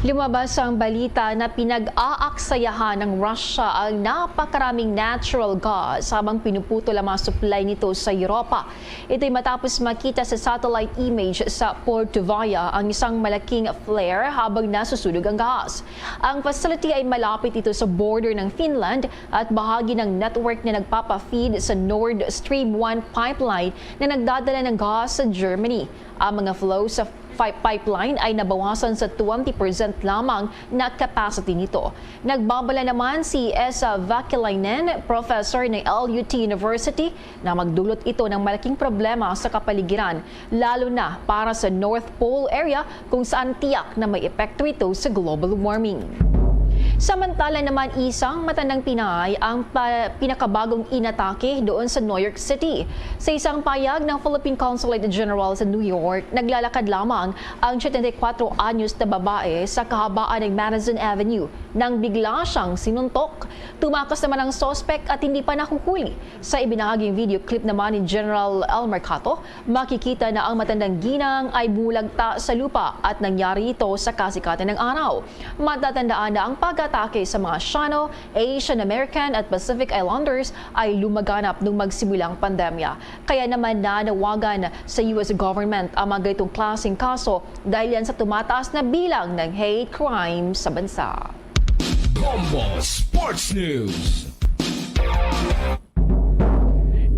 Lumabas ang balita na pinag-aaksayahan ng Russia ang napakaraming natural gas habang pinuputol ang mga supply nito sa Europa. Ito'y matapos makita sa satellite image sa Portovaya ang isang malaking flare habang nasusunog ang gas. Ang facility ay malapit ito sa border ng Finland at bahagi ng network na nagpapa-feed sa Nord Stream one pipeline na nagdadala ng gas sa Germany. Ang mga flow sa fi-, pipeline ay nabawasan sa twenty percent lamang na capacity nito. Nagbabala naman si Esa Vakalainen, professor ng L U T University, na magdulot ito ng malaking problema sa kapaligiran, lalo na para sa North Pole area, kung saan tiyak na may epekto ito sa global warming. Samantala naman, isang matandang Pinay ang pa-, pinakabagong inatake doon sa New York City. Sa isang payag ng Philippine Consulate General sa New York, naglalakad lamang ang setenta y cuatro anyos na babae sa kahabaan ng Madison Avenue nang bigla siyang sinuntok. Tumakas naman ang suspek at hindi pa nahuhuli. Sa ibinahaging video clip naman ni General El Mercato, makikita na ang matandang ginang ay bumulagta sa lupa at nangyari ito sa kasikatan ng araw. Matatandaan na ang pag-atake sa mga Asiano, Asian American at Pacific Islanders ay lumaganap nung magsimula ang pandemya. Kaya naman nanawagan sa U S government ang mga ganitong klaseng kaso dahil yan sa tumataas na bilang ng hate crime sa bansa. Bombo Sports News.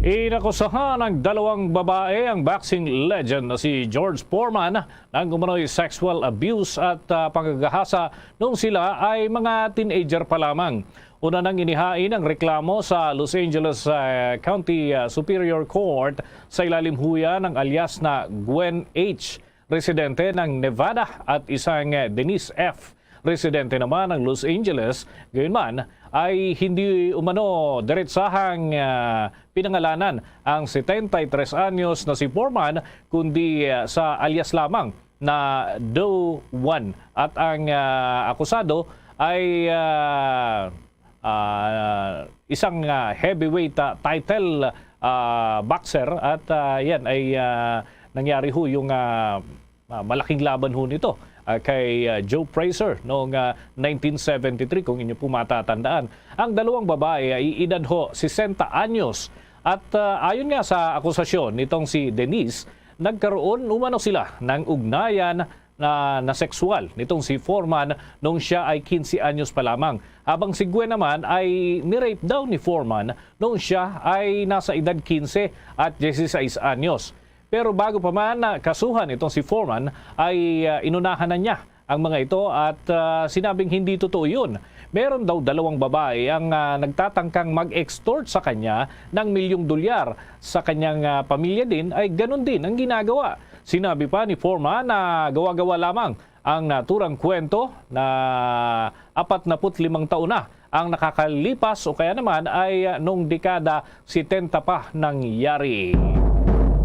Inakusahan ng dalawang babae ang boxing legend na si George Foreman ng umano'y sexual abuse at, ah, pangagahasa noong sila ay mga teenager pa lamang. Una nang inihain ang reklamo sa Los Angeles, ah, County, ah, Superior Court sa ilalim huya ng alias na Gwen H, residente ng Nevada, at isang, eh, Denise F, residente naman ng Los Angeles. Gayunman, ay hindi umano diretsahang, ah, pinangalanan ang setenta y tres anyos na si Foreman, kundi, ah, sa alias lamang. na Doe Won. At ang, ah, akusado ay, ah, ah, isang, ah, heavyweight, ah, title, ah, boxer. At, ah, yan ay, ah, nangyari ho yung, ah, ah, malaking laban ho nito, ah, kay, ah, Joe Frazier noong, ah, nineteen seventy-three, kung inyo po matatandaan. Ang dalawang babae ay edad ho sesenta anyos. At, ah, ayon nga sa akusasyon nitong si Denise, nagkaroon umano sila ng ugnayan na, na sexual nitong si Foreman nung siya ay quince anyos pa lamang, habang si Gwen naman ay ni-rape daw ni Foreman nung siya ay nasa edad quince at dieciséis anyos. Pero bago pa man, ah, kasuhan itong si Foreman, ay, ah, inunahan na niya ang mga ito at, ah, sinabing hindi totoo yun. Meron daw dalawang babae ang, ah, nagtatangkang mag-extort sa kanya ng milyong dolyar. Sa kanyang, ah, pamilya din ay ganun din ang ginagawa. Sinabi pa ni Foreman na gawa-gawa lamang ang naturang kwento na apat na put limang taon na ang nakakalipas o kaya naman ay, ah, nung dekada setenta pa nangyari.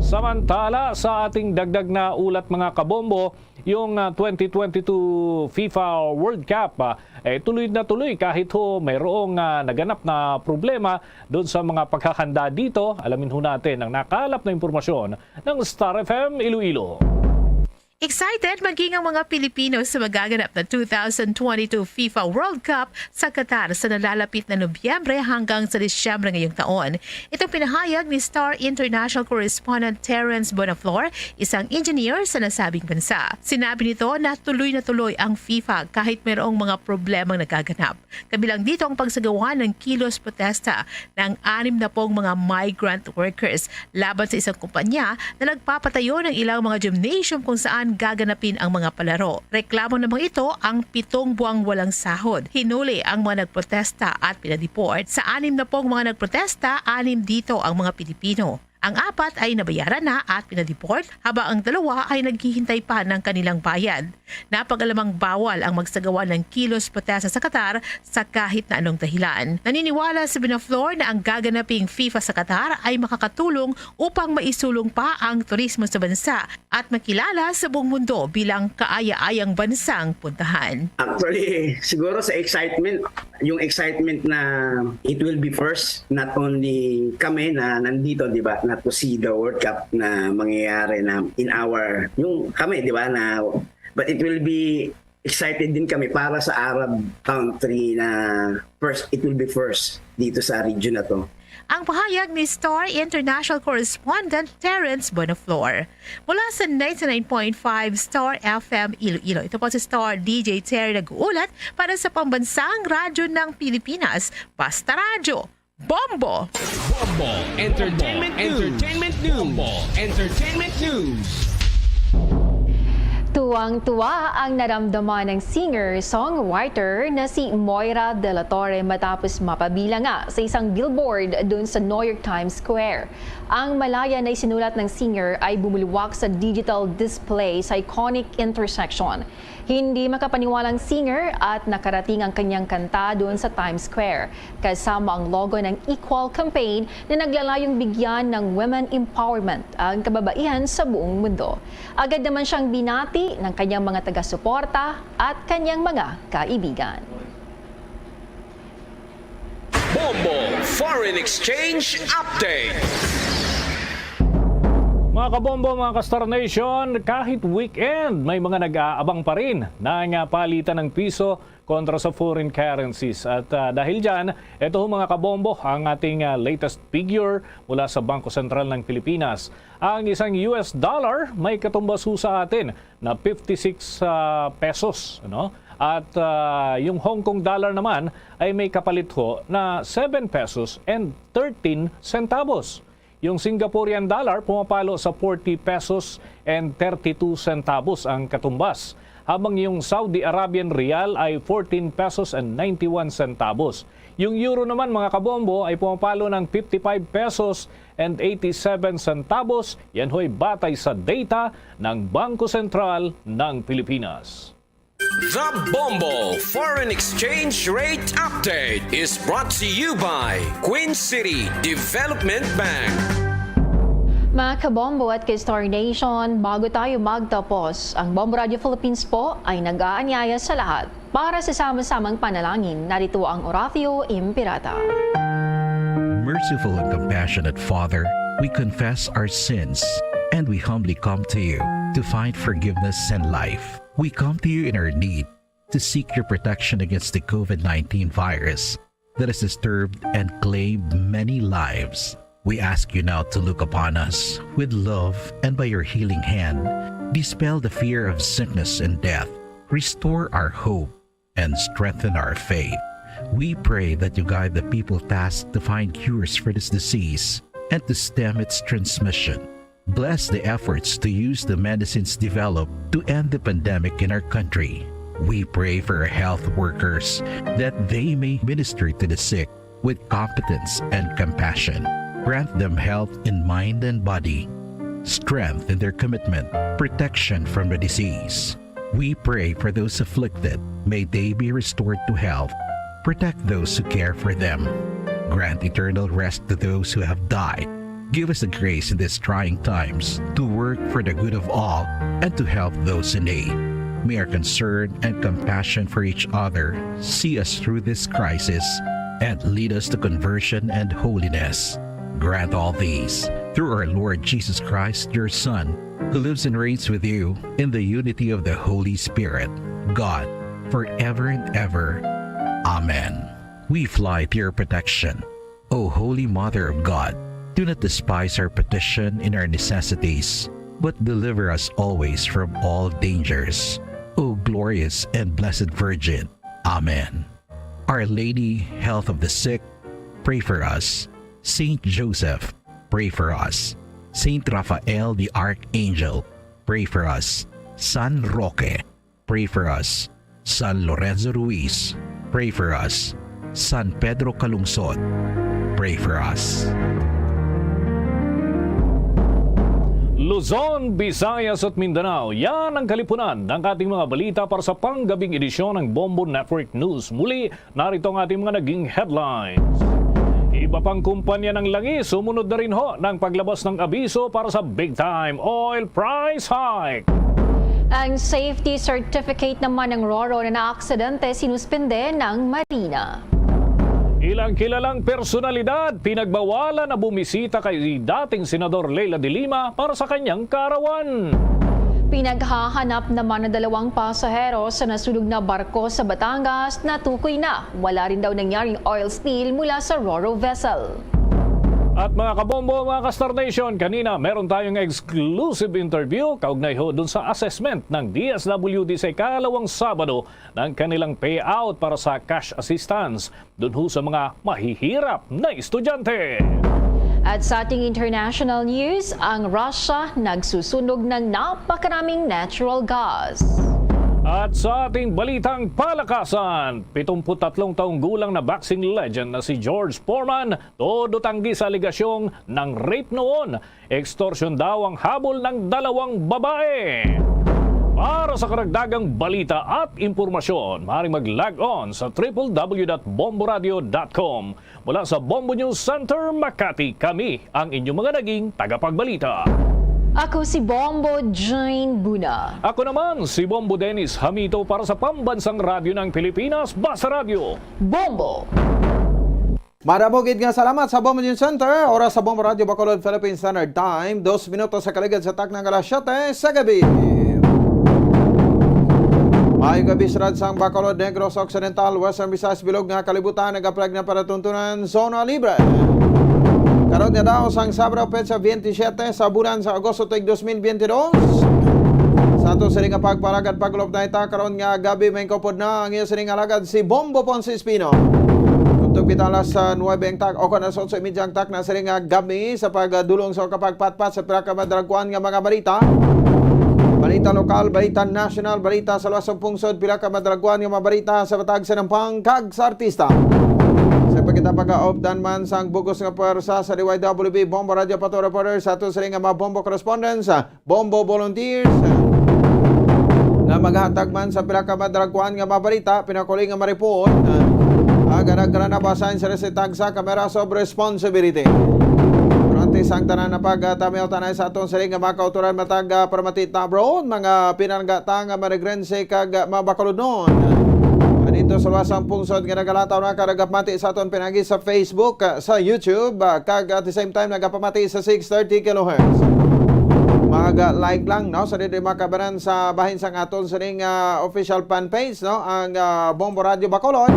Samantala, sa ating dagdag na ulat, mga kabombo, yung, ah, twenty twenty-two FIFA World Cup, ah, eh, tuloy na tuloy kahit ho mayroong, ah, naganap na problema doon sa mga paghahanda dito. Alamin ho natin ang nakalap na impormasyon ng Star F M Iloilo. Excited maging ang mga Pilipino sa magaganap na two thousand twenty-two FIFA World Cup sa Qatar sa nalalapit na Nobyembre hanggang sa Disyembre ngayong taon. Itong pinahayag ni Star International Correspondent Terrence Bonaflor, isang engineer sa nasabing bansa. Sinabi nito na tuloy na tuloy ang FIFA kahit mayroong mga problemang nagaganap. Kabilang dito ang pagsagawa ng kilos protesta ng anim na pong mga migrant workers laban sa isang kumpanya na nagpapatayo ng ilang mga gymnasium kung saan gaganapin ang mga palaro. Reklamo namang ito ang pitong buwang walang sahod. Hinuli ang mga nagprotesta at pinadeport. Sa anim na pong mga nagprotesta, anim dito ang mga Pilipino. Ang apat ay nabayaran na at pinadeport, habang ang dalawa ay naghihintay pa ng kanilang bayad. Napag-alamang bawal ang magsagawa ng kilos protesta sa Qatar sa kahit na anong dahilan. Naniniwala si Bonaflor na ang gaganaping FIFA sa Qatar ay makakatulong upang maisulong pa ang turismo sa bansa at makilala sa buong mundo bilang kaaya-ayang bansang puntahan. Actually, siguro sa excitement, yung excitement na it will be first, not only kami na nandito, di ba, na to see the World Cup na mangyayari na in our, yung kami, di ba, na, but it will be excited din kami para sa Arab country na first, it will be first dito sa region na to. Ang pahayag ni Star International Correspondent Terrence Bonaflor. Mula sa ninety-nine point five Star F M Iloilo. Ito po si Star D J Terry nag-uulat para sa Pambansang Radyo ng Pilipinas, Basta Radyo, Bombo! Bombo Entertainment News. Entertainment News. Bombo Entertainment News. Tuwang-tuwa ang naramdaman ng singer-songwriter na si Moira de la Torre matapos mapabilang nga sa isang billboard dun sa New York Times Square. Ang malayan na isinulat ng singer ay bumulwak sa digital display sa iconic intersection. Hindi makapaniwala ang singer at nakarating ang kanyang kanta doon sa Times Square, kasama ang logo ng Equal Campaign na naglalayong bigyan ng women empowerment ang kababaihan sa buong mundo. Agad naman siyang binati ng kanyang mga taga-suporta at kanyang mga kaibigan. Bombo Foreign Exchange Update. Mga kabombo, mga ka-Star Nation, kahit weekend, may mga nag-aabang pa rin ng, ah, palitan ng piso kontra sa foreign currencies. At, ah, dahil dyan, ito ho, mga kabombo, ang ating, ah, latest figure mula sa Bangko Sentral ng Pilipinas. Ang isang U S dollar may katumbas ho sa atin na fifty-six, ah, pesos, ano? At, ah, yung Hong Kong dollar naman ay may kapalit ho na seven pesos and thirteen centavos. Yung Singaporean dollar pumapalo sa forty pesos and thirty-two centavos ang katumbas, habang yung Saudi Arabian riyal ay fourteen pesos and ninety-one centavos. Yung euro naman, mga kabombo, ay pumapalo ng fifty-five pesos and eighty-seven centavos. Yan ho'y batay sa data ng Bangko Sentral ng Pilipinas. The Bombo Foreign Exchange Rate Update is brought to you by Queen City Development Bank. Mga kabombo at ka-Star Nation, bago tayo magtapos, ang Bombo Radio Philippines po ay nag-aanyaya sa lahat para sa sama-samang panalangin. Narito ang Oratio Imperata. Merciful and compassionate Father, we confess our sins and we humbly come to you to find forgiveness and life. We come to you in our need to seek your protection against the COVID nineteen virus that has disturbed and claimed many lives. We ask you now to look upon us with love and by your healing hand, dispel the fear of sickness and death, restore our hope, and strengthen our faith. We pray that you guide the people tasked to find cures for this disease and to stem its transmission. Bless the efforts to use the medicines developed to end the pandemic in our country. We pray for our health workers that they may minister to the sick with competence and compassion. Grant them health in mind and body, strength in their commitment, protection from the disease. We pray for those afflicted. May they be restored to health. Protect those who care for them. Grant eternal rest to those who have died. Give us the grace in these trying times to work for the good of all and to help those in need. May our concern and compassion for each other see us through this crisis and lead us to conversion and holiness. Grant all these through our Lord Jesus Christ, your Son, who lives and reigns with you in the unity of the Holy Spirit, God, forever and ever. Amen. We fly to your protection, O Holy Mother of God. Do not despise our petition in our necessities, but deliver us always from all dangers, O glorious and blessed Virgin. Amen. Our Lady, Health of the Sick, pray for us. Saint Joseph, pray for us. Saint Raphael the Archangel, pray for us. San Roque, pray for us. San Lorenzo Ruiz, pray for us. San Pedro Calungsod, pray for us. Luzon, Visayas at Mindanao, yan ang kalipunan ng ating mga balita para sa panggabing edisyon ng Bombo Network News. Muli, narito ang ating mga naging headlines. Iba pang kumpanya ng langis, sumunod na rin ho ng paglabas ng abiso para sa big time oil price hike. Ang safety certificate naman ng Roro na naaksidente sinuspende ng Marina. Ilang kilalang personalidad pinagbawalan na bumisita kay dating Senador Leila de Lima para sa kanyang kaarawan. Pinaghahanap naman ang dalawang pasahero sa nasunog na barko sa Batangas. Natukoy na, wala rin daw nangyaring oil spill mula sa Roro vessel. At mga kabombo, mga ka-Star Nation, kanina meron tayong exclusive interview kaugnay ho dun sa assessment ng D S W D sa ikalawang Sabado ng kanilang payout para sa cash assistance dun ho sa mga mahihirap na estudyante. At sa ating international news, ang Russia nagsusunog ng napakaraming natural gas. At sa ating balitang palakasan, pitungput tatlong taong gulang na boxing legend na si George Foreman todo tanggi sa alegasyong nang-rape noon, extortion daw ang habol ng dalawang babae. Para sa karagdagang balita at impormasyon, maaaring mag-log on sa triple W dot bomboradio dot com. Mula sa Bombo News Center, Makati, kami ang inyong mga naging tagapagbalita. Ako si Bombo Jane Buna. Ako naman si Bombo Dennis Hamito para sa Pambansang Radyo ng Pilipinas, Basta Radyo. Bombo! Madamo gid nga salamat sa Bombo News Center. Oras sa Bombo Radyo Bacolod, Philippine Standard Time, dos minutos sa kaligad sa takna nga alas siyete sa gabi. Maayong gabi sa Radsang Bacolod, Negros Occidental, Western Visayas, bilog nga kalibutan, nagaplag na palatuntunan, Zona Libre. Karon nga daw sang Sabado, petsa twenty-seven sa bulan sa Agosto, tuig dos mil twenty-two. Sa ato sini nga pagpalagad, pagulop na ita karon nga gabi, may kupod na ang iya sini nga alagad si Bombo Ponce Espino. Tubtob kita alas, ah, nuebe ang tak-, o kon alas otso y media ang takna sini nga gabi sa pagdulong sa kapagpatpat sa pila ka madalagkuan nga mga balita. Balita lokal, balita nasyonal, balita sa luwas sang pungsod, pila ka madalagkuan nga mga balita sa Bataan, sa Nampang, kag sa artista. Sa pagkita pagkaupdan man sang bugos nga pwersa sa D Y W B Bombo Radio Pato Reporter, sa ato sini nga mga Bombo correspondents, Bombo Volunteers, nga maghatag man sa pila ka madalagkuan nga mga balita, pinakuli nga ma-report, ah, aga na grana basahin sa resitag sa Cameras of Responsibility. Pero Antes ang tanan na pagtamiyaw tanay sa aton siling nga mga kautoran matag, ah, paramati ta abroad, mga pinanggata nga Marigrense kag, ah, mga Bacolodnon. Dito sa luwas sang pungsod nga nagalataw na ka nagapamati sa aton pinagi sa Facebook, ah, sa YouTube, ah, kag at the same time nagapamati sa six thirty kilohertz. Mag-like lang, no, sa diri mga kabanan sa bahin sang aton sining, ah, official fan page, no, ang, ah, Bombo Radio Bacolod.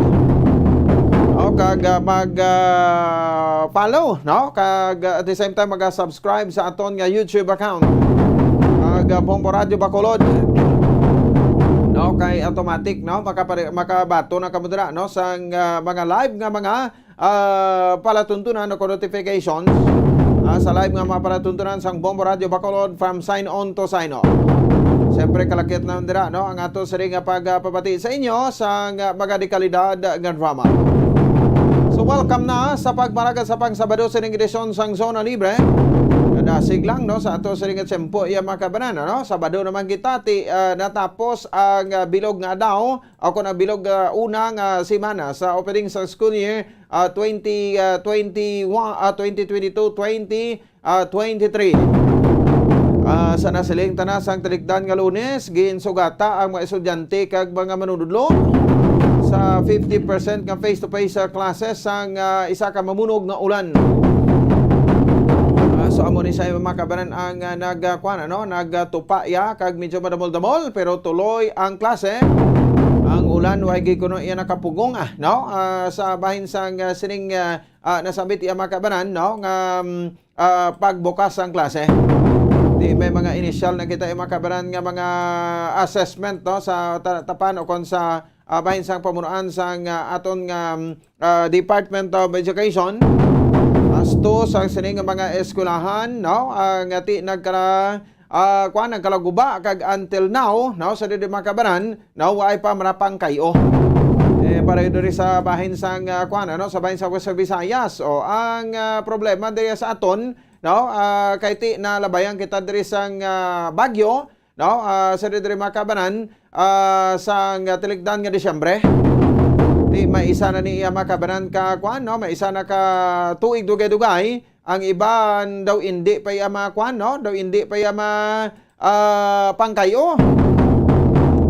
O, kag, ah, mag, ah, follow, no, kag, ah, at the same time mag-subscribe sa aton nga YouTube account. Kag, ah, Bombo Radio Bacolod. No, kay automatic, no, makapare-, makabato na kamo dira, no, sang, ah, mga live nga mga ah, palatuntunan o notifications, ah, sa live nga mga palatuntunan sang Bombo Radio Bacolod from sign on to sign off. Siyempre, kalakit na dira, no, ang ato siring nga pagpabati sa inyo sang, ah, mga dekalidad nga drama. So, welcome na sa pagpalagad sa pang-Sabado sining edisyon sang Zona Libre. Kadasig lang, no, sa ato siring nga tiyempo, iya mga kabanan, no? Sabado naman kita, ti, ah, natapos ang, ah, bilog nga adlaw, o kung ang bilog, ah, una nga semana sa opening sa school year, ah, twenty, ah, twenty-one, ah, twenty twenty-two, twenty, ah, twenty-three. Ah, sa nasiling tanan sang talikdan nga Lunes, ginsugata ang mga estudyante kag mga manunudlo sa fifty percent nga face-to-face, ah, classes sang, ah, isa ka mamunog nga ulan. Ah, so amo ni sa mga kabanan ang, ah, nag, ah, kuwan, ano, nagtupa ya kag medyo madamol-damol, pero tuloy ang klase. Ang ulan, way gid kuno iya nakapugong, ah, no? Ah, sa bahin sang, ah, sining, ah, ah, nasambit iya mga kabanan, no, nga, mm, ah, pagbukas sang klase. Di may mga initial na kita, eh, mga kabanan, nga mga assessment, no, sa ta-, tapan o kon sa, ah, bahin sang pamunuan sang, ah, aton nga, mm, ah, Department of Education. Asto sa sining mga eskwelahan, no, ah, nga ti nagkala-, ah, kuwan, nagkalaguba kag until now, no, sa diri mga kabanan, no, waay pa man napangkay-o. Eh, para diri sa bahin sang, ah, kuwan, ano, sa bahin sa Western Visayas. O, ang, ah, problema diri sa aton, no, ah, kay ti nalabayan kita diri sang, ah, bagyo, no, ah, sa diri mga kabanan, ah, sang tiligdan nga Disyembre. Ti may isa na ni iya mga kabanan ka, kuwan, no, may isa na ka tuig dugay-dugay. Ang iban daw indi pa iya ma-, kuwan, no? Daw indi pa iya ma-, ah, pangkayo.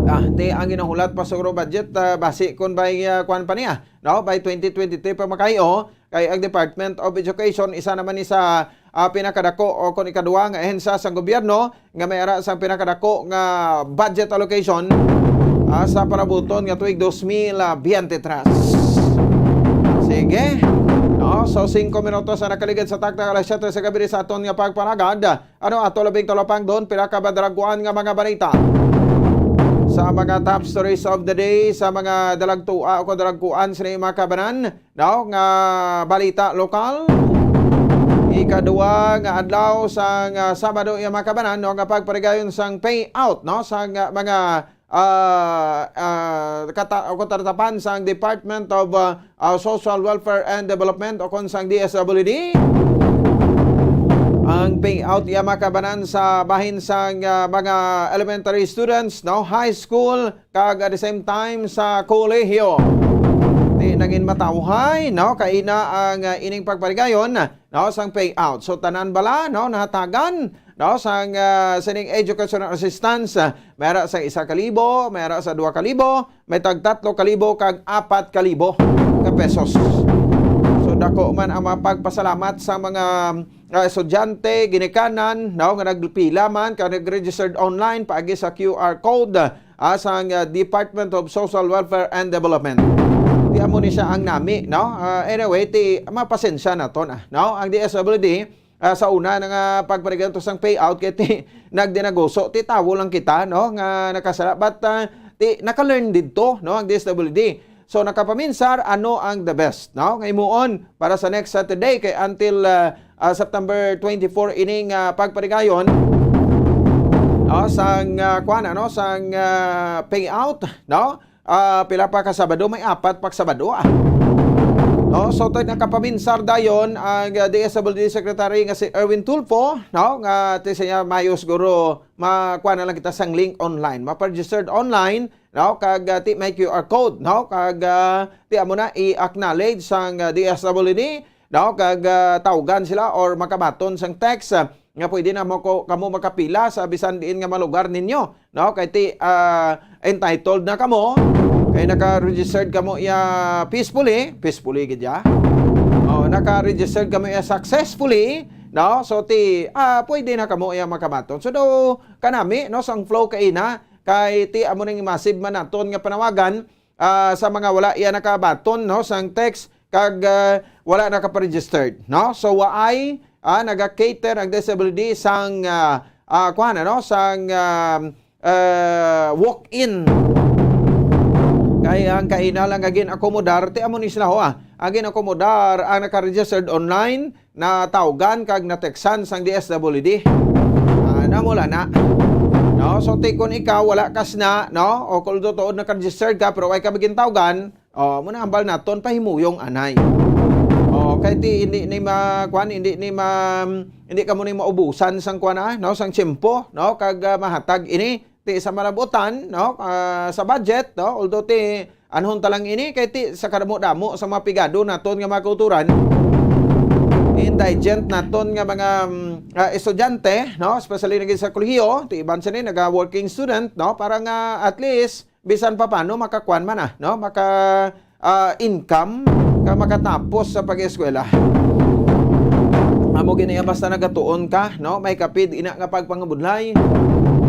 Ah, ti ang ginahulat pa siguro budget, ah, basi kon by, ah, kuwan pa niya, no? By twenty twenty-three pa makayo, kay ang Department of Education, isa naman ni sa, ah, pinakadako o kon ikaduwa nga ahensya sang gobyerno nga may ara sang pinakadako nga budget allocation, ah, sa palabuton nga tuig dos mil biyente tres. Sige. No? So, singko minutos ang nakaligid sa taktak alas siyete sa gabi sa aton nga pagpalagad. Ano ato labing talapang doon? Pila ka madalagkuan nga mga balita? Sa mga top stories of the day, sa mga dalagtua o kadalagkuan sa mga kabanan, no, nga balita lokal. Ikaduwa nga adlaw sang, ah, Sabado, iya mga kabanan, no, nga pagparigayon sang payout, no, sang, ah, mga, ah, ah, kata-, o katatapan sang Department of, ah, ah, Social Welfare and Development o kon sang D S W D. Ang payout, iya mga kabanan, sa bahin sang, ah, mga elementary students, no, high school, kag at the same time sa kolehiyo. Di nangin matawhay, no? Kaina ang, ah, ining pagparigayon, no, sang payout. So, tanan bala, no, nahatagan, no, sang, ah, sining educational assistance, ah, may ara sa isa ka libo, may ara sa dua ka libo, may tag tatlo ka libo kag apat ka libo ka pesos. So, dako man ang mga pagpasalamat sa mga, ah, estudyante, ginikanan, no, nga nagpila man, kag nag-registered online paagi sa Q R code, ah, sang, ah, Department of Social Welfare and Development. Ti amo ni siya ang nami, no? Ah, anyway, ti mapasensya naton, ah, no? Ang D S W D, ah, sa una na nga pagparigayon to sang payout kay ti nagdinaguso, ti tawo lang kita, no? Nga nakasala, but, ah, ti naka-learn didto, no? Ang D S W D. So, nakapaminsar, ano ang the best, no, nga himuon para sa next Saturday kay until, ah, ah, September twenty-four ining, ah, pagparigayon, no, sang, ah, kuwan, ano, sang, ah, payout, no? Ah, pila pa ka Sabado? May apat pa ka Sabado, ah. No? So, to nakapaminsar dayon ang, ah, D S W D Secretary nga si Erwin Tulfo, no? Nga ti siya mayo siguro ma-, kuwan na lang kita sang link online. Ma-registered online, no? Kag, ah, ti may Q R code, no? Kag, ah, ti amo na i-acknowledge sang, ah, D S W D, no, kag, ah, tawgan sila or makabaton sang text, ah, nga pwede na mo ko, kamo makapila sa bisan diin nga mga lugar ninyo, no? Kay ti, ah, entitled na kamo, kay naka-registered kamo iya peacefully, peacefully gid ya. Oh, naka-registered kamo iya successfully, no? So ti, ah, pwede na kamo iya makabaton. So do kanami, no, sang flow kaina, kay ti amo ning massive man naton nga panawagan, ah, sa mga wala iya nakabaton, no, sang text kag, ah, wala nakaparegistered, no? So waay, ah, naga-cater ang D S W D sang, ah, ah, kuan, ano, sang, ah, ah, walk-in. Kay ang kaina lang nga gin-akomodar, ti amo ni sila, ho, ah. Ang gin-akomodar ang naka-registered online, natawgan kag nateksan sang D S W D. Ah, na mo lang na. No, so ti kun ikaw wala ka sna, no? O kung tuod naka-registered ka pero way ka magintawgan, oh, mo na hambal naton pahimuyong anay. Oh, kay ti hindi ni ma, kwan, hindi ni ma, hindi ka mo ni maubusan sang kwan, ah, no, sang tiyempo, no, kag, ah, mahatag ini ti sa malabutan, no, ah, sa budget, no, although ti anhon ta lang ini kay ti sa kadamo-damo sa mga pigado naton nga mga kauturan, indigent naton nga mga, mm, ah, estudyante, no, especially na gid sa kolehiyo, ti iban sini naga working student, no, para nga at least bisan pa paano makakuan man, ah, no, maka, ah, income ka makatapos sa pag-eskwela. Amo gini, basta nagatuon ka, no, may kapid ina nga pagpangabudlay.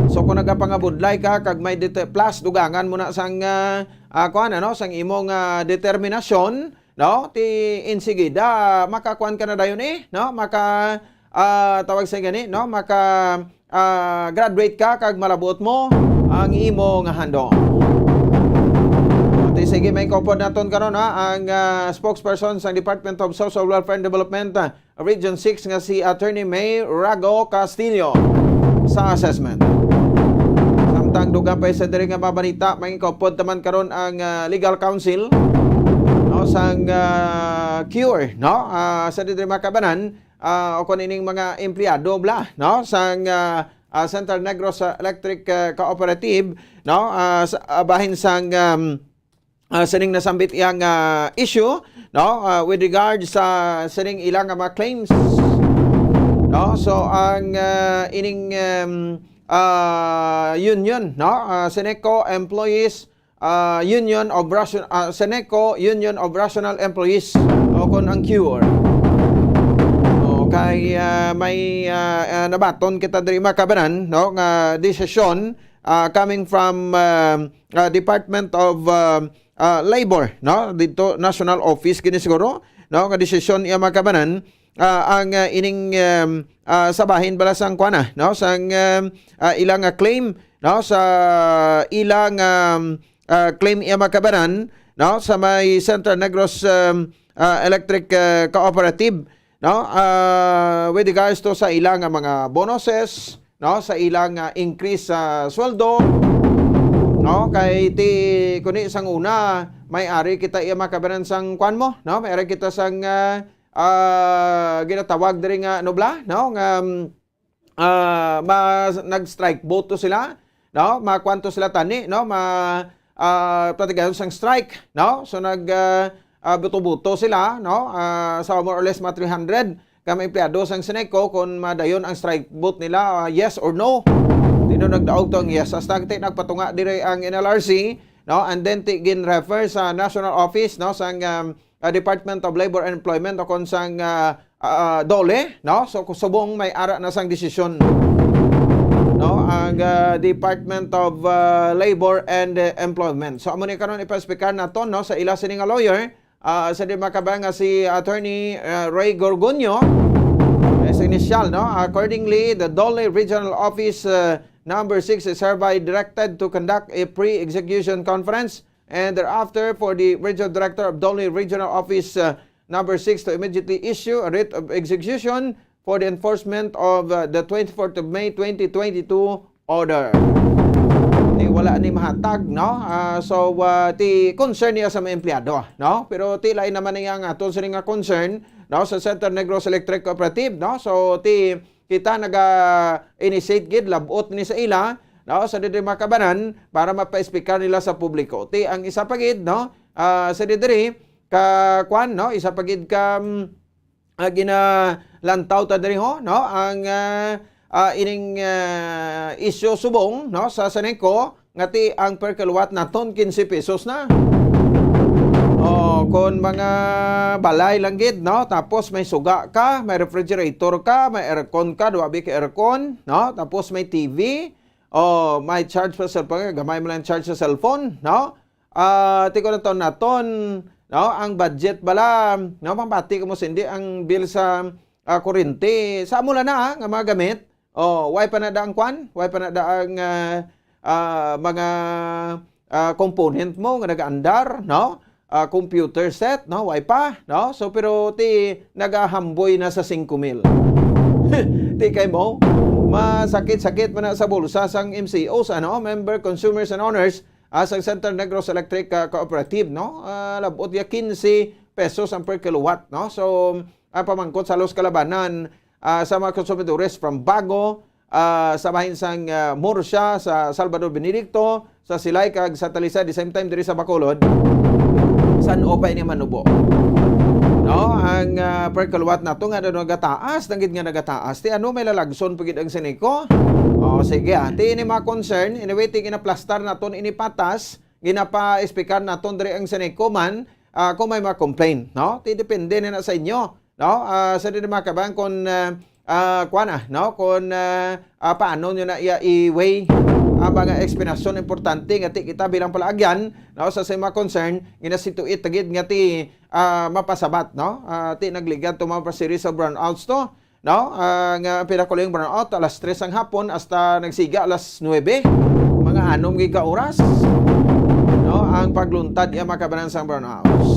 So kung nagapangabudlay ka kag may dite plus dugangan mo na sang, ah, ah, kuan, ano, sang imong, ah, determinasyon, no? Ti insigida makakuan ka na dayon, eh, no? Maka, ah, tawag sa gani, no? Maka, ah, graduate ka kag malabot mo ang imo nga handom. Ti sige, may kaupod naton karon, ha, ang, ah, spokesperson sa Department of Social Welfare and Development, ah, Region six nga si Attorney May Rago Castillo sa assessment. Samtang dugang pa sa diri nga mga balita, may kaupod naman karon ang, ah, legal counsel, no, sang, ah, cure, no, ah, sa diri mga kabanan, ah, o kung ining mga empleyado bla, no, sang, ah, ah, Central Negros, ah, Electric, ah, Cooperative, no, ah, sa, ah, bahin sang, um, ah, sining nasambit iyang, ah, issue, no, ah, with regard sa sining ilang mga claims, no. So ang, ah, ining, um, ah, union, no, ah, Seneco Employees, ah, Union of Ration-, ah, Seneco Union of Rational Employees, o kon ang cure. O kay, ah, may, ah, ah, nabaton kita diri mga kabanan, no, nga desisyon, ah, coming from, ah, ah, Department of, ah, ah, Labor, no? Dito, National Office gini siguro, no? Nga desisyon iya mga kabanan, ah, ang, ah, ining, um, ah, sa bahin bala sang kuana, no? Sang, um, ah, ilang, ah, claim, no? Sa ilang, um, ah, claim iya mga kabanan, no? Sa may Central Negros, um, ah, Electric, ah, Cooperative, no? Ah, with regards to sa ila nga mga bonuses, no? Sa ila nga increase sa sweldo, no? Kay ti kuni sang una, may ari kita iya makabanan sang kwan mo, no? May ari kita sang, ah, ah, ginatawag diri nga, ano bala, no? Nga, um, ah, ma-, nag-strike vote to sila, no? Makwanto sila tani, no? Ma-, ah, patigayon sang strike, no? So nag, ah, ah, buto-buto sila, no? Ah, sa more or less mga three hundred ka mga empleyado sang Seneco kung madayon ang strike vote nila, ah, yes or no. Dino nagdaog to ang yes. Hasta ti nagpatunga dire ang N L R C, no? And then ti gin-refer sa national office, no? Sang, um, ah, Department of Labor and Employment o kon sang, ah, ah, DOLE, no? So, subong may ara na sang desisyon, no, ang, ah, Department of, ah, Labor and, eh, Employment. So, amo ni karon ipa-speaker naton, no, sa ila sini nga lawyer, ah, sa di makabang nga si Attorney, ah, Ray Gorgonio, eh, sa inisyal, no? Accordingly, the DOLE Regional Office, ah, number six is hereby directed to conduct a pre-execution conference and thereafter for the regional director of DOLE Regional Office, uh, number six to immediately issue a writ of execution for the enforcement of, uh, the twenty-fourth of May twenty twenty-two order. Ni wala ni mahatag, no? Ah, so, ah, ti concern niya sa mga empleyado, no? Pero ti lain naman niya ang aton sini nga concern, no, sa Central Negros Electric Cooperative, no? So ti kita naga-initiate gid, lab-ot ni sa ila, no, sa diri makabanan para mapa-explicar nila sa publiko. Ti ang isa pa gid, no, ah, sa diri ka kwan, no, isa pa gid ka, mm, ah, ginalantaw ta diri, ho, no? Ang, ah, ah, ining, ah, isyu subong, no, sa Ceneco, nga ti ang per kilowatt naton quince pesos na. Oh, kon mga balay lang gid, no? Tapos may suga ka, may refrigerator ka, may aircon ka, duha bi ka aircon, no? Tapos may T V, oh, may charge pa sa cellphone, gamay mo lang charge sa cellphone, no? Ah, ti ko na taon naton, no? Ang budget bala, no? Mabati ko mo, Cindy, ang bill sa, ah, kuryente. Sa amo lang na, ah, nga mga gamit. Oh, way pa na da ang kwan? Way pa na da ang, ah, ah, mga, ah, component mo nga nagaandar, no? Ah, computer set, no? Way pa, no? So, pero ti nagahamboy na sa singko mil. Ti kay mo, masakit-sakit man na sa bulsa sang M C Os, ano? Member Consumers and Owners, ah, sang Central Negros Electric, ah, Cooperative, no? Ah, labot ya quince pesos ang per kilowatt, no? So, ang pamangkot sa halos kalabanan, ah, sa mga konsumidores from Bago, ah, sa bahin sang, ah, Murcia, sa Salvador Benedicto, sa Silay, kag sa Talisay, the same time diri sa Bacolod, san-o pa ini manubo? No, ang, ah, per kilowatt nato nga ano, nagataas, nagid nga nagataas. Ti ano, may lalagson pa gid ang Ceneco? Oh, sige, ah. Ti ini mga concern, anyway, ti ginaplastar naton ini patas, ginapa-speaker naton diri ang Ceneco man, ah, kung may mga complaint, no? Ti depende na, na sa inyo, no? Ah, sa di mga kabayan, kung, ah, ah, kuwan na, no? Kung, ah, ah, paano nyo na iya i-weigh ang mga eksplanasyon importante nga ti kita bilang palaagyan, no? Sa, sa mga concern, ginasituit ta gid nga ti, ah, mapasabat, no? Ah, ti nagligad to mga series of brownouts to, no? Ah, nga pinakuling brownout alas tres ang hapon hasta nagsiga alas nuebe. Mga anom gid ka oras, no? Ang pagluntad iya makabanan sang brownouts.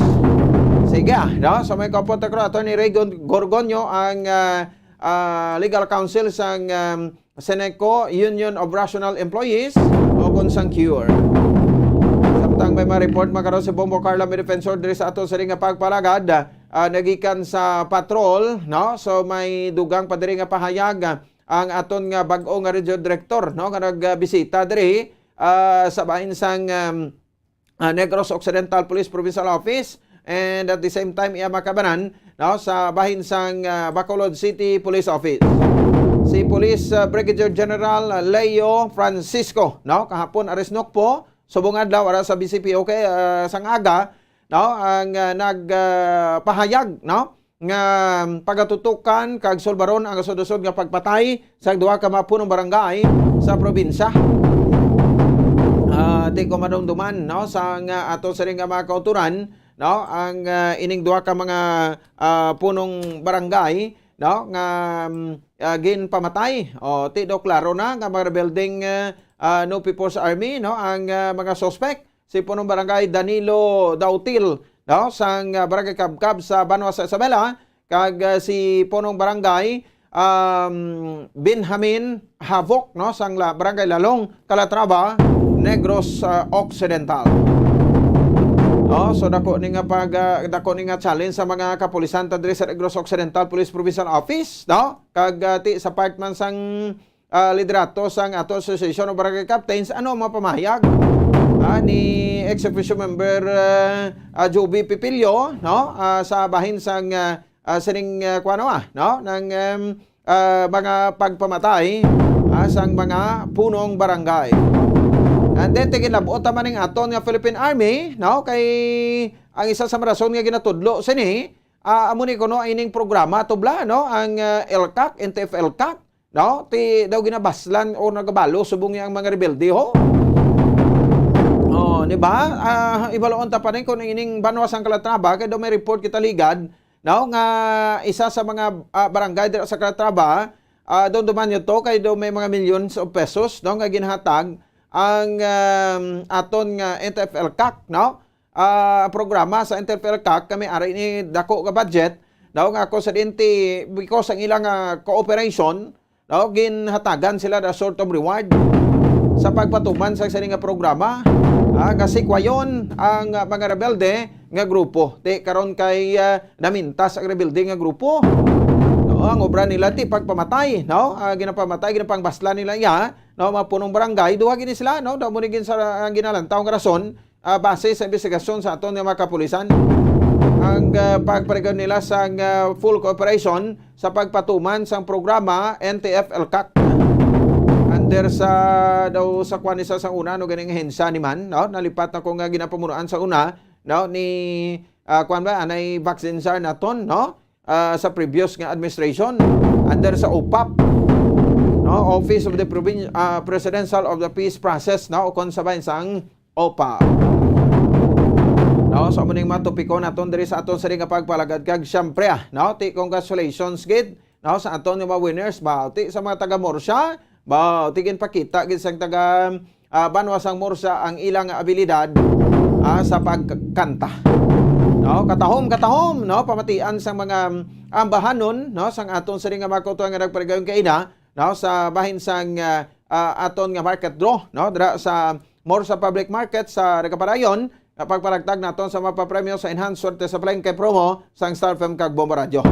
Sige, ah, no? So may kapot ako, Attorney Ray Gon-, Gorgonio, ang, ah, ah, legal counsel sang, um, Ceneco Union of Rational Employees o kon sang CURE. Samtang may mga report, mga karon, si Bombo Carla, may defensor diri sa ato sa ring nga pagpalagad, ah, nagikan sa patrol, no? So, may dugang pa diri nga pahayag, ah, ang aton nga bag-o nga radio director, no, nga nagbisita diri, ah, sa bahin sang, um, ah, Negros Occidental Police Provincial Office, and at the same time, iya makabanan, no, sa bahin sang, ah, Bacolod City Police Office. Si Police, ah, Brigadier General Leo Francisco, no, kahapon, aris nokpo, subong adlaw, ara sa B C P O K, ah, sang aga, no, ang, ah, nag, ah, pahayag, no, nga pagatutukan kag sulbaron ang usod-usod nga pagpatay sa duha ka mga punong barangay sa probinsya. Ah, ti ko madumduman, no, sa nga ato siring nga mga kauturan, no, ang, ah, ining duha ka mga, ah, punong barangay, no, nga, mm, ah, ginpamatay. O, ti do klaro na nga mga rebelding, ah, ah, No People's Army, no, ang, ah, mga suspect. Si Punong Barangay Danilo Dautil, no, sang, ah, Barangay Kabkab sa Banwa sa Isabela, kag, ah, si Punong Barangay, um, Benjamin Havok, no, sang La-, Barangay Lalong, Calatrava, Negros, ah, Occidental. No, so dako ni nga pag, ah, dako ni nga challenge sa mga kapulisan ta diri sa Negros Occidental Police Provincial Office, no? Kag, ah, ti sa part man sang ah, liderato sang ato Association of Barangay Captains, ano ang mga pamahayag, ah, ni ex officio member, ah, ah, Joby Pipilio, no? Ah, sa bahin sang, ah, ah, sining, ah, kuwano, ah, no? Nang, em, ah, mga pagpamatay, ah, sang mga punong barangay. And then, tigin labot naman ning aton nga Philippine Army, no? Kay ang isa sa rason nga ginatudlo sini, ah, amo ni kuno ining programa tubla, no? Ang, ah, ELCAC, N T F ELCAC, no? Ti daw ginabaslan o nagabalo subong ang mga rebelde, ho. Oh, di ba? Ah, ibaloon ta pa rin kung ining Banwa sang Calatrava, kay daw may report kita ligad, no? Nga isa sa mga, ah, barangay dira sa Calatrava, ah, daw duman yun to, kay daw may mga millions of pesos, no? Nga ginhatag ang, um, aton nga N T F ELCAC, no? Ah, programa sa N T F ELCAC, kami ari ni dako nga budget, daw nga ako sa dinti, because ang ilang, ah, cooperation, no, ginhatagan sila na sort of reward sa pagpatuman sa sini nga programa, ah, nga sikwayon ang, ah, mga rebelde nga grupo. Ti karon kay, ah, namintas ang rebelde nga grupo. No, ang obra nila ti pagpamatay, no? Ah, ginapamatay, ginapangbasla nila iya, no, mga punong barangay, duha gini sila, no? Daw mo ni gin sa, ang ginalantaw nga rason, ah, base sa investigasyon sa aton nga mga kapulisan. ang, ah, pagpaligaw nila sang, ah, full cooperation sa pagpatuman sang programa N T F L CAC. Under sa, daw sa kwan isa sa una, no, ganing ahensya ni man, no? Nalipat na ko nga ginapamunuan sa una, no, ni, ah, kwan ba, anay vaccine czar naton, no? Ah, sa previous nga administration, under sa OPAP, no? Office of the Provin-, ah, Presidential of the Peace Process, no? O kung sa bayan sang OPAP. No, so amo ning mga topiko naton diri sa aton sini nga pagpalagad, kag siyempre, ah, no, ti congratulations gid, no, sa aton nga mga winners, ba, ti sa mga taga Murcia, ba, ti ginpakita gid sang taga, ah, banwa sang Murcia ang ilang abilidad, ah, sa pagkanta. No, katahom, katahom, no, pamatian sang mga ambahanon, no, sang aton sini nga mga kautuan nga nagpaligayon kaina, no, sa bahin sang, ah, ah, aton nga market draw, no, dira sa Murcia Public Market sa Ragaparayon, nga pagparagtag naton sa mapapremyo sa Enhanced Swerte sa Palengke promo sang Star F M kag Bombo Radio.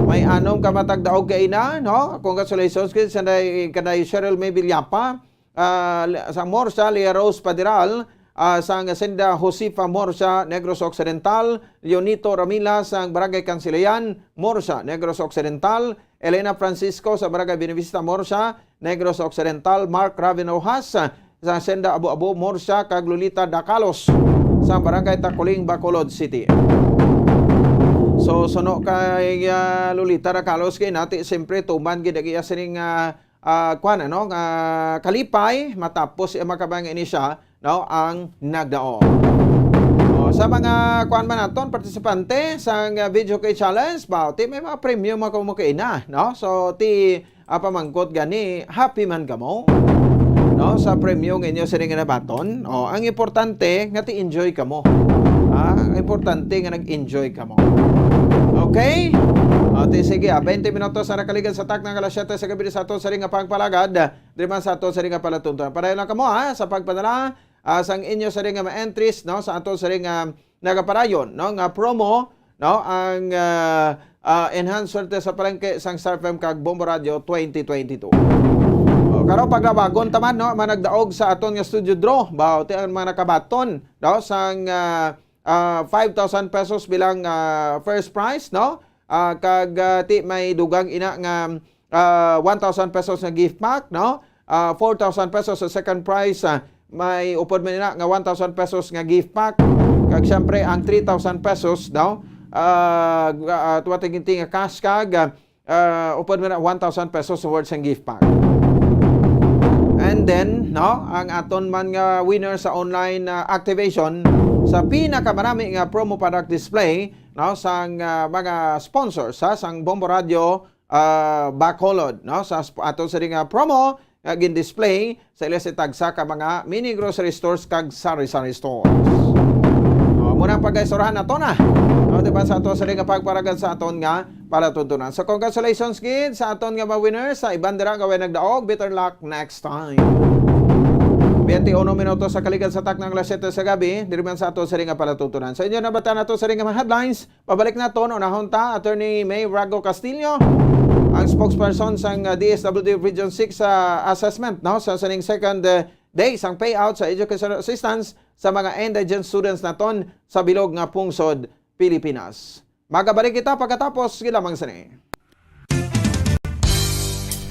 May anom ka matagdaog kaina, no? Congratulations gid sa kanay, kanay Cheryl May Villapa, ah, sa Murcia, Lea Rose Padiral, ah, sang Hacienda Josefa Murcia, Negros Occidental, Leonito Ramila sang Barangay Kansilayan, Murcia, Negros Occidental, Elena Francisco sa Barangay Buenavista Murcia, Negros Occidental, Mark Raven Rojas sa Hacienda Abu-Abu Murcia, kag Lolita Dacalos sa Barangay Taculing, Bacolod City. So, suno kay, ah, Lolita Dacalos, kay nati, siyempre, tuman gid ang iya sining, ah, ah, kwan, ano, nga kalipay, matapos iya makabay nga ini siya, no, ang nagdaog. O, sa mga, kwan man naton, partisipante sang, ah, Video Key Challenge, ba, ti may mga premyo, mga kamukaina, no? So, ti, ah, pamangkot gani, happy man kamo, no, sa premyo nga inyo sini nga nabaton? O, ang importante nga ti-enjoy kamo. Ah, ang importante nga nag-enjoy kamo. Okay? O, ti sige, ah, twenty minutos na nakaligad sa takna nga alas siyete sa gabi sa aton sini nga pagpalagad. Diri man sa aton sini nga palatuntunan. Padayon lang kamo, ha, sa pagpadala, ah, sang inyo sini nga mga entries, no, sa aton sini nga nagapadayon, no, nga promo, no, ang, ah, ah, Enhanced Swerte sa Palengke sang Star F M kag Bombo Radio twenty twenty-two. O, karon paglabagon ta man, no, ang mga nagdaog sa aton nga studio draw, ba, ti ang mga nakabaton, no, sang, ah, ah, five thousand pesos bilang, ah, first prize, no? Ah, kag, ah, ti may dugang ina nga, ah, one thousand pesos nga gift pack, no? Ah, four thousand pesos sa second prize, ah, may upod man ina nga one thousand pesos nga gift pack. Kag siyempre, ang three thousand pesos, no? Ah, gu-, ah, tuwa tingting nga cash kag, ah, ah, upod man na one thousand pesos worth sang gift pack. And then, no, ang aton man nga winner sa online, ah, activation sa pinakamarami nga promo product display, no, sang, ah, mga sponsors, ha, sang Bombo Radio, ah, Bacolod, no, sa sp-, aton sini nga promo nga gin-display sa ila sa tagsa ka mga mini grocery stores kag sari-sari stores. O, muna ang pag-istoryahan nato na. No, di ba, sa aton sini nga pagpalagad sa aton nga palatuntunan. So, congratulations gid sa aton nga mga winners. Sa iban dira nga way nagdaog, better luck next time. Twenty-uno minutos sa kaligad sa taknang alas siyete sa gabi, diri man sa aton sini nga palatuntunan. So, inyo nabatan nato sini nga mga headlines. Pabalik naton, unahon ta, Attorney May Rago Castillo, ang spokesperson sang, uh, D S W D Region six sa assessment, no, sa sining second, uh, day sang payout sa educational assistance sa mga indigent students naton sa bilog nga pungsod Pilipinas. Magabalik kita pagkatapos gid lamang sini.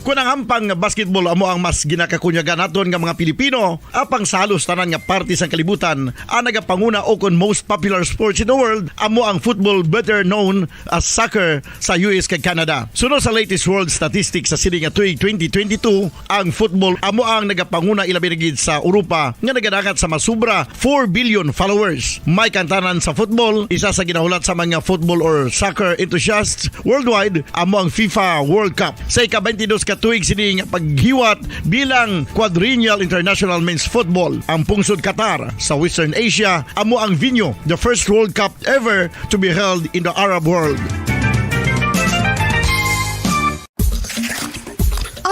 Kon ang hampang nga basketball amo ang mas ginakakunyagan naton nga mga Pilipino, apang sa halos tanan nga parte sang kalibutan, ang nagapanguna o kon most popular sports in the world amo ang football, better known as soccer, sa U S kag Canada. Suno sa latest world statistics sa sini nga tuig twenty twenty-two, ang football amo ang nagapanguna, ilabi na gid sa Europa, nga nagadangat sa masubra four billion followers. May kantanan sa football, isa sa ginahulat sa mga football or soccer enthusiasts worldwide amo ang FIFA World Cup. Sa ika-twenty-dos ka tuig sini nga paghiwat bilang Quadrennial International Men's Football, ang pungsod Qatar sa Western Asia amo ang venue, the first World Cup ever to be held in the Arab world.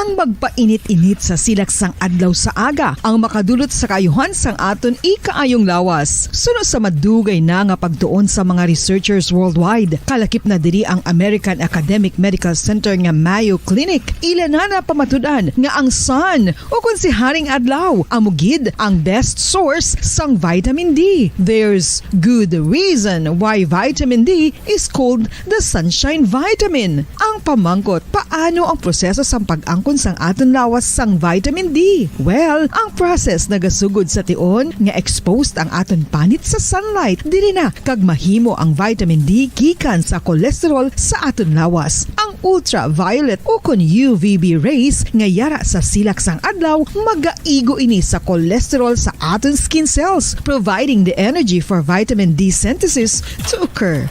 Ang magpainit-init sa silak sang adlaw sa aga ang makadulot sa kaayuhan sang aton ikaayong lawas. Suno sa madugay na nga pagtuon sa mga researchers worldwide, kalakip na diri ang American Academic Medical Center nga Mayo Clinic, ila na napamatud-an nga ang sun, o kon si Haring Adlaw, amo gid ang best source sang vitamin D. There's good reason why vitamin D is called the sunshine vitamin. Ang pamangkot, paano ang proseso sang pag-angkon sang aton lawas sang vitamin D? Well, ang process nagasugod sa tion nga exposed ang aton panit sa sunlight. Diri na kag mahimo ang vitamin D gikan sa cholesterol sa aton lawas. Ang ultraviolet o kon U V B rays nga yara sa silak sang adlaw magaigo ini sa cholesterol sa aton skin cells, providing the energy for vitamin D synthesis to occur.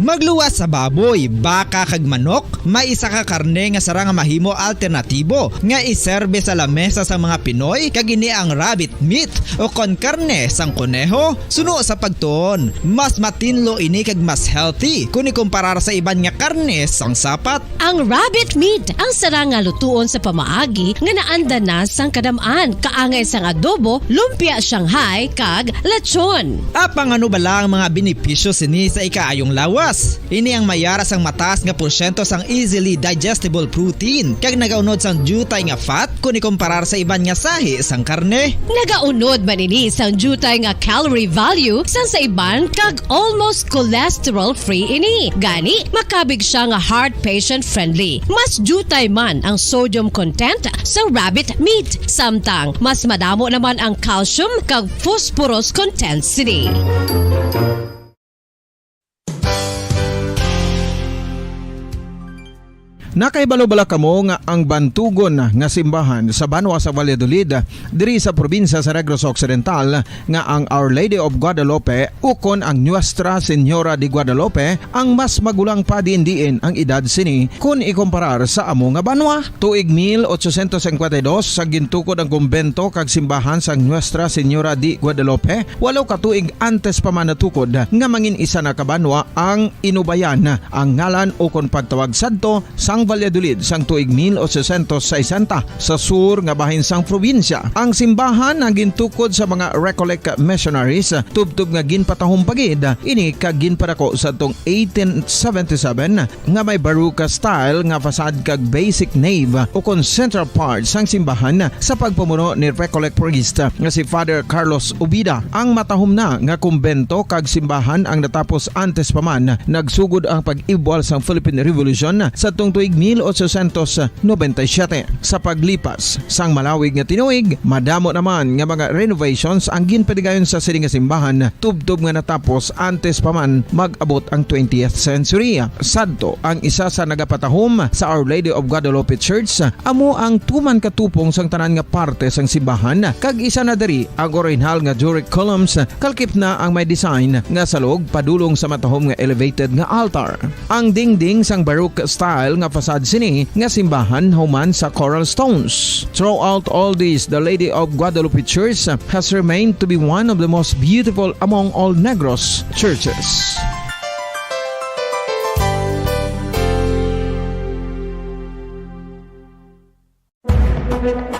Magluwas sa baboy, baka, kag manok, may isa ka karne nga sarang nga mahimo alternatibo nga iserbe sa lamesa sang mga Pinoy, kag ini ang rabbit meat o kon karne sang koneho. Suno sa pagtuon, mas matinlo ini kag mas healthy kon ikumparar sa iban nga karne sang sapat. Ang rabbit meat ang sarang nga lutuon sa pamaagi nga naanda na sang kadam-an, kaangay sang adobo, lumpia Shanghai, kag lechon. Apang ano bala ang mga benepisyo sini sa ikaayong lawas? Ini ang mayara sang mataas nga porsyento sang easily digestible protein, kag nagaunod sang diutay nga fat kon ikumparar sa iban nga sahi sang karne. Nagaunod man ini sang diutay nga calorie value sang sa iban, kag almost cholesterol-free ini. Gani, makabig siya nga heart patient-friendly. Mas diutay man ang sodium content sa rabbit meat, samtang mas madamo naman ang calcium kag phosphorus content sini. Nakahibalo bala kamo nga ang bantugon nga simbahan sa banwa sa Valladolid, diri sa probinsya sa Negros Occidental, nga ang Our Lady of Guadalupe ukon ang Nuestra Señora de Guadalupe ang mas magulang pa diin-diin ang edad sini kon ikumparar sa amo nga banwa? Tuig mil ochocientos cincuenta y dos, sa gintukod ang kumbento kag simbahan sang Nuestra Señora de Guadalupe, walo ka tuig antes pa man natukod nga mangin isa na ka banwa ang Inubayan, ang ngalan ukon pagtawag sadto sang Valladolid sang tuig mil ochocientos sesenta, sa sur nga bahin sang probinsya. Ang simbahan ang gintukod sa mga Recollect missionaries, tubtob nga ginpatahom pa gid ini kag ginpadako sadtong eighteen seventy-seven, nga may Baroque style nga facade kag basic nave ukon central part sang simbahan sa pagpamuno ni Recollect priest nga si Father Carlos Ubida. Ang matahom na nga kumbento kag simbahan ang natapos antes pa man nagsugod ang pag-ibwal sang Philippine Revolution sadtong tuig mil ochocientos noventa y siete. Sa paglipas sang malawig nga tinuig, madamo naman nga mga renovations ang ginpadigayon sa sini nga simbahan, tubtob nga natapos antes pa man mag-abot ang twentieth century. Sadto, ang isa sa nagapatahom sa Our Lady of Guadalupe Church amo ang tuman katupong sang tanan nga parte sang simbahan, kag isa na diri ang orihinal nga Doric columns, kalkip na ang may design nga salog padulong sa matahom nga elevated nga altar. Ang dingding sang Baroque style nga facade sini nga simbahan human sa coral stones. Throughout all this, the Lady of Guadalupe Church has remained to be one of the most beautiful among all Negros churches.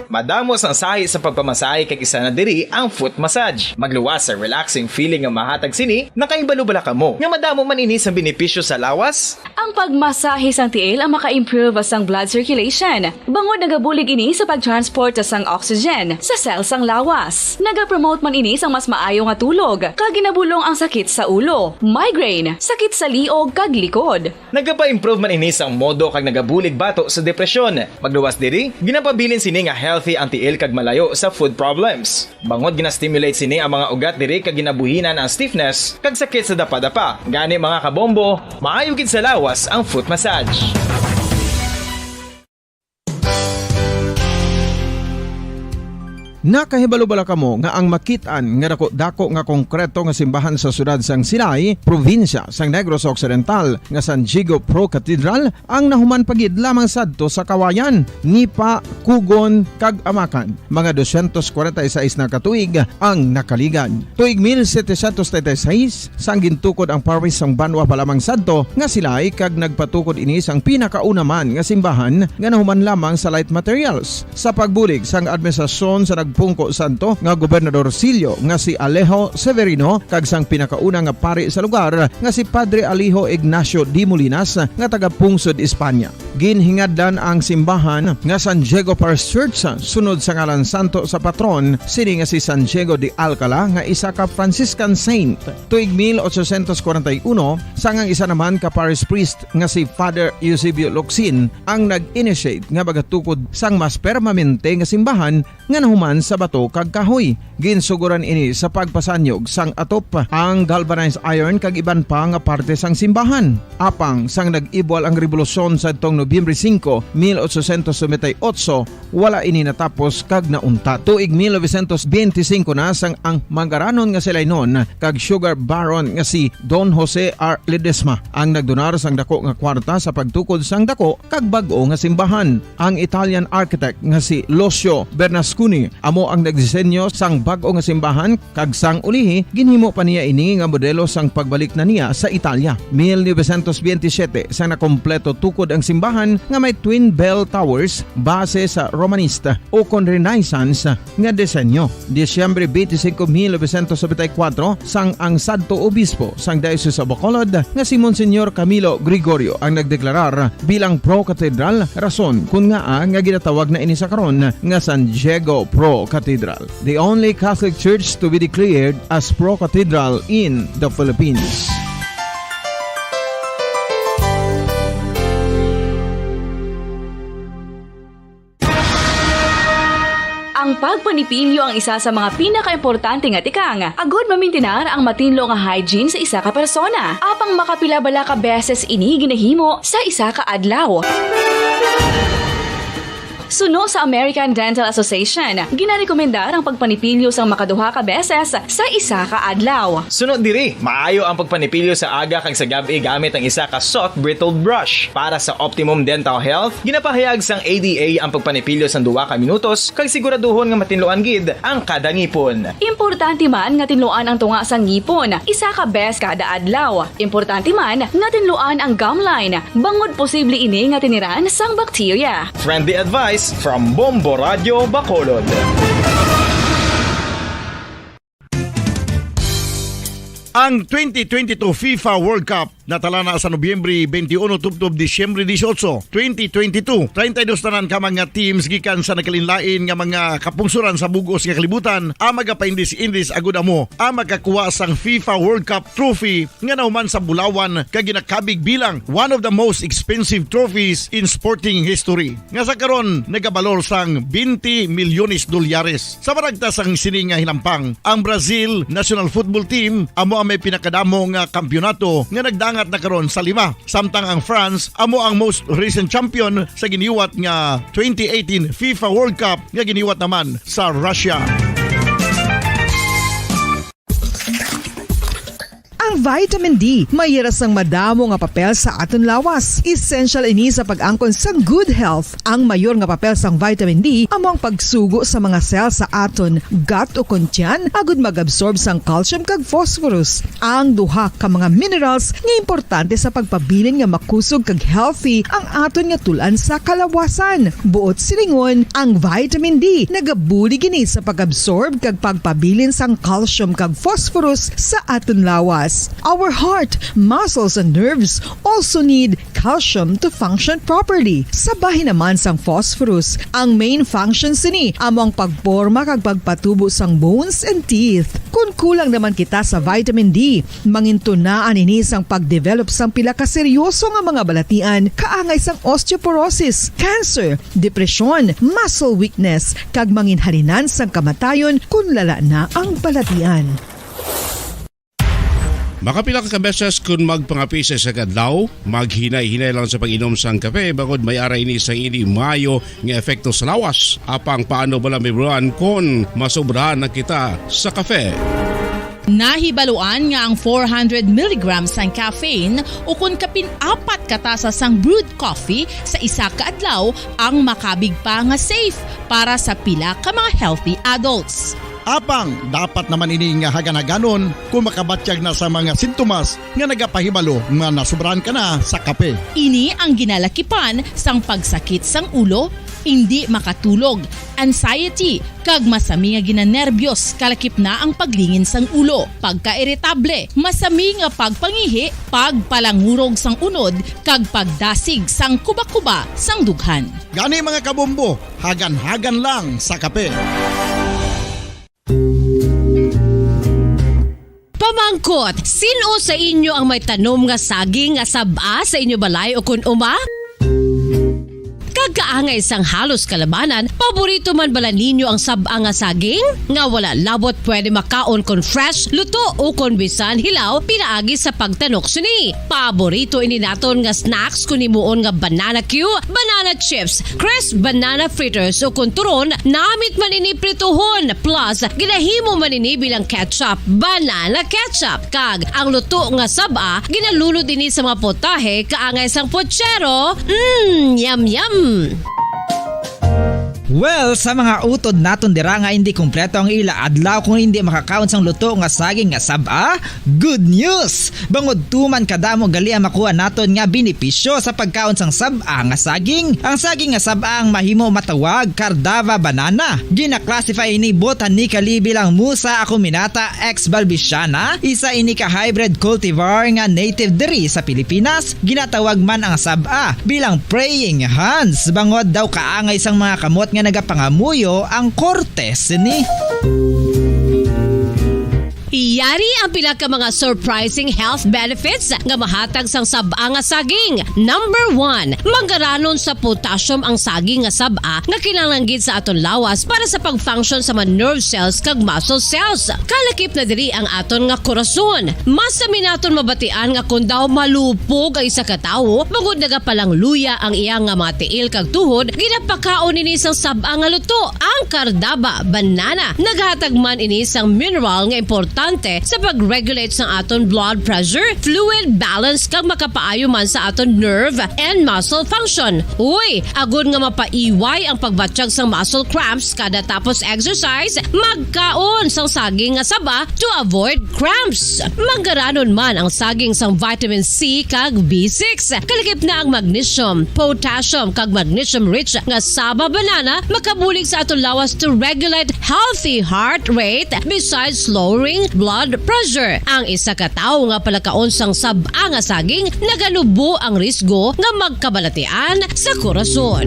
Madamo sang sahi sa pagpamasahe, kag isa na diri ang foot massage. Magluwas sa relaxing feeling nga mahatag sini. Nakahibalo bala kamo nga madamo man ini sang benepisyo sa lawas? Ang pagmasahe sang tiil ang maka-improve sang blood circulation, bangod nagabulig ini sa pag-transport sang oxygen sa cell sang lawas. Nagapromote man ini sang mas maayo nga tulog, kag ginabulong ang sakit sa ulo, migraine, sakit sa liog, kag likod. Nagapa-improve man ini sang modo kag nagabulig bato sa depresyon. Magluwas diri, ginapabilin sini nga healthy ang tiil kag malayo sa foot problems. Bangod gina-stimulate sini ang mga ugat diri kag ginabuhinan ang stiffness kag sakit sa dapadapa. Gani, mga kabombo, maayo gid sa lawas ang foot massage. Nakahibalo bala kamo nga ang makit-an nga dako-dako nga konkreto nga simbahan sa siyudad sang Silay, probinsya sang Negros Occidental, nga San Diego Pro Cathedral, ang nahuman pa gid lamang sadto sa kawayan, nipa, kugon, kag amakan? Mga dosyentos kwarenta y seis na ka tuig ang nakaligad. Tuig mil setecientos treinta y seis, sang gintukod ang parish sang banwa pa lamang sadto nga Silay, kag nagpatukod ini sang pinakauna man nga simbahan nga nahuman lamang sa light materials. Sa pagbulig sang administrasyon sa nagpungko sadto nga gobernadorcillo nga si Alejo Severino kag sang pinakauna nga pari sa lugar nga si Padre Alejo Ignacio de Molinas nga taga-pungsod Espanya. Ginhingadlan ang simbahan nga San Diego Parish Church sunod sa ngalan santo sa patron sini nga si San Diego de Alcala nga isa ka Franciscan saint. Tuig mil ochocientos kwarenta y uno, sang ang isa naman ka parish priest nga si Father Eusebio Locsin ang nag-initiate nga magatukod sang mas permanente nga simbahan nga nahuman sa bato kag kahoy. Ginsugoran ini sa pagpasanyog sang atop, ang galvanized iron kag iban pa nga parte sang simbahan. Apang sang nag-ibwal ang rebolusyon sadtong Nobyembre singko, mil ochocientos noventa y ocho, wala ini natapos kag nauntat. Tuig mil novecientos benti singko na sang ang manggaranon nga si Lainon kag sugar baron nga si Don Jose R. Ledesma ang nagdonar sang dako nga kwarta sa pagtukod sang dako kag bag-o nga simbahan. Ang Italian architect nga si Lucio Bernasconi amo ang nagdisenyo sang bag-o nga simbahan, kag sang ulihi ginhimo pa niya ini nga modelo sang pagbalik na niya sa Italia. Mil novecientos benti siyete, sang nakompleto tukod ang simbahan nga may twin bell towers base sa Romanista o kon Renaissance nga disenyo. Disyembre twenty-five, mil novecientos noventa y cuatro, sang ang sadto obispo sang Diocese of Bacolod nga si Monsignor Camilo Gregorio ang nagdeklarar bilang Pro Cathedral, rason kon ngaa nga ginatawag na ini sa karon nga San Diego Pro Cathedral, the only Catholic church to be declared as Pro Cathedral in the Philippines. Ang pagpanipilyo ang isa sa mga pinakaimportante nga tikang agud mamintinar ang matinlo nga hygiene sa isa ka persona. Apang makapila bala ka beses ini ginahimo sa isa ka adlaw? Suno sa American Dental Association, ginarekomendar ang pagpanipilyo sang makaduha ka beses sa isa ka adlaw. Suno diri, maayo ang pagpanipilyo sa aga kag sa gab-i gamit ang isa ka soft bristled brush. Para sa optimum dental health, ginapahayag sang A D A ang pagpanipilyo sang duha ka minutos kag siguraduhon nga matinluan gid ang kada ngipon. Importante man nga tinluan ang tunga sang ngipon isa ka bes kada adlaw. Importante man nga tinluan ang gum line, bangod posible ini nga tiniran sang bakterya. Friendly advice from Bombo Radio Bacolod. Ang twenty twenty-two FIFA World Cup natala na sa Nobyembre twenty-one tubtob Disyembre dieciocho, twenty twenty-two. Treinta y dos tanan ka mga teams gikan sa nagkalainlain nga mga kapungsoran sa bug-os nga kalibutan ang magapaindis-indis agud amo ang makakuha sang FIFA World Cup trophy nga nahuman sa bulawan kag ginakabig bilang one of the most expensive trophies in sporting history, nga sa karon nagabalor sang twenty milyones dolyares. Sa maragta sang sini nga hinampang, ang Brazil national football team amo ang may pinakadamo nga kampiyonato nga nagdangat na karon sa lima, samtang ang France amo ang most recent champion sa giniwat nga twenty eighteen FIFA World Cup nga giniwat naman sa Russia. Ang vitamin D may hira sang madamo nga papel sa aton lawas. Essential ini sa pag-angkon sang good health. Ang mayor nga papel sang vitamin D amo ang pagsugo sa mga cell sa aton gut o kon tiyan agud mag-absorb sang calcium kag phosphorus, ang duha ka mga minerals nga importante sa pagpabilin nga makusog kag healthy ang aton nga tul-an sa kalawasan. Buot silingon, ang vitamin D nagabulig ini sa pag-absorb kag pagpabilin sang calcium kag phosphorus sa aton lawas. Our heart, muscles, and nerves also need calcium to function properly. Sa bahin naman sang phosphorus, ang main function sini amo ang pagporma kag pagpatubo sang bones and teeth. Kon kulang naman kita sa vitamin D, mangintunaan ini sang pag-develop sang pila ka seryoso nga mga balatian, kaangay sang osteoporosis, cancer, depresyon, muscle weakness, kag manginhalinan sang kamatayon kon lala na ang balatian. Makapila ka beses kon magpangape sa isa ka adlaw, maghinay-hinay lang sa pag-inom sang kape, bangod may ara ini sang indi maayo nga epekto sa lawas. Apang paano bala mahibaluan kon masobrahan na kita sa kape? Nahibaluan nga ang four hundred milligrams sang caffeine, ukon kapin apat ka tasa sang brewed coffee sa isa ka adlaw, ang makabig pa nga safe para sa pila ka mga healthy adults. Apang dapat naman ini nga hagan-haganon kung makabatyag na sa mga sintomas nga nagapahibalo nga nasubrahan ka na sa kape. Ini ang ginalakipan sang pagsakit sang ulo, indi makatulog, anxiety, kag masami nga ginanerbyos, kalakip na ang paglingin sang ulo, pagkairitable, masami nga pagpangihi, pagpalangurog sang unod, kag pagdasig sang kuba-kuba sang dughan. Gani, mga kabombo, hagan-hagan lang sa kape. Pamangkot, sin-o sa inyo ang may tanom nga saging nga sab-a sa inyo balay o kun uma? Kag kaangay sang halos kalabanan, paborito man bala ninyo ang sab-a nga saging? Nga wala labot pwede makaon kon fresh, luto, o kon bisan hilaw pinaagi sa pagtanok sini. Paborito ini naton nga snacks kon himuon nga banana cue, banana chips, crisp banana fritters, o kon turon, namit man ini prituhon, plus ginahimo man ini bilang ketchup, banana ketchup. Kag ang luto nga sab-a, ginalunod ini sa mga potahe kaangay sang pochero. Mm, yum, yum! Well, sa mga utod naton dira nga hindi kompleto ang ila adlaw kung hindi makakaon sang luto nga saging nga sab-a, good news! Bangod tuman kadamo gali ang makuha naton nga benepisyo sa pagkaon sang sab-a nga saging. Ang saging nga sab-a ang mahimo matawag Cardava banana. Gina-classify ini botanically bilang Musa acuminata ex balbisiana, isa ini ka hybrid cultivar nga native diri sa Pilipinas. Ginatawag man ang sab-a bilang praying hands, bangod daw kaangay sang mga kamot nga nagapangamuyo ang korte sini. Yari ang pila ka mga surprising health benefits nga mahatag sang sab-a nga saging. Number one, manggaranon sa potassium ang saging nga sab-a nga kinahanglan gid sa aton lawas para sa pag-function sa mga nerve cells kag muscle cells. Kalakip na diri ang aton nga korason. Masami naton mabatian nga kon daw malupog ang isa ka tawo, bangod nagapalangluya ang iya nga mga tiil kag tuhod, ginapakaon ini sang sab-a nga luto. Ang Cardaba banana nagahatag man ini sang mineral nga importante sa pag-regulate sang aton blood pressure, fluid balance, kag makapaayo man sa aton nerve and muscle function. Uy, agod nga mapaiway ang pagbatyag sang muscle cramps kada tapos exercise, magkaon sang saging nga saba to avoid cramps. Manggaranon man ang saging sang vitamin C kag B six. Kalakip na ang magnesium, potassium, kag magnesium-rich nga saba banana makabulig sa aton lawas to regulate healthy heart rate besides lowering blood pressure. Ang isa ka tawo nga palakaon sang sab-a nga saging naganubo ang risgo nga magkabalatian sa korason.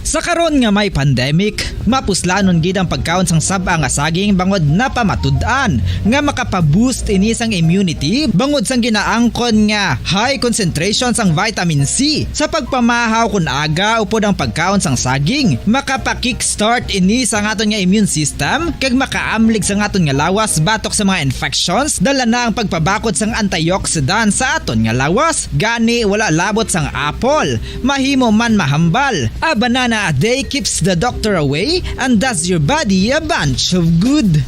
Sa karon nga may pandemic, mapuslanon gid ang pagkaon sang sab-a nga saging bangod napamatud-an nga makapa-boost ini sang immunity bangod sang ginaangkon nga high concentration sang vitamin C. Sa pagpamahaw kon aga upod ang pagkaon sang saging, makapa-kickstart ini sa aton nga immune system kag makaamlig sa aton nga lawas batok sa mga infections. Dala na ang pagpabakod sang antioxidant sa aton nga lawas. Gani, wala labot sang apple, mahimo man mahambal. A banana a day keeps the doctor away and does your body a bunch of good.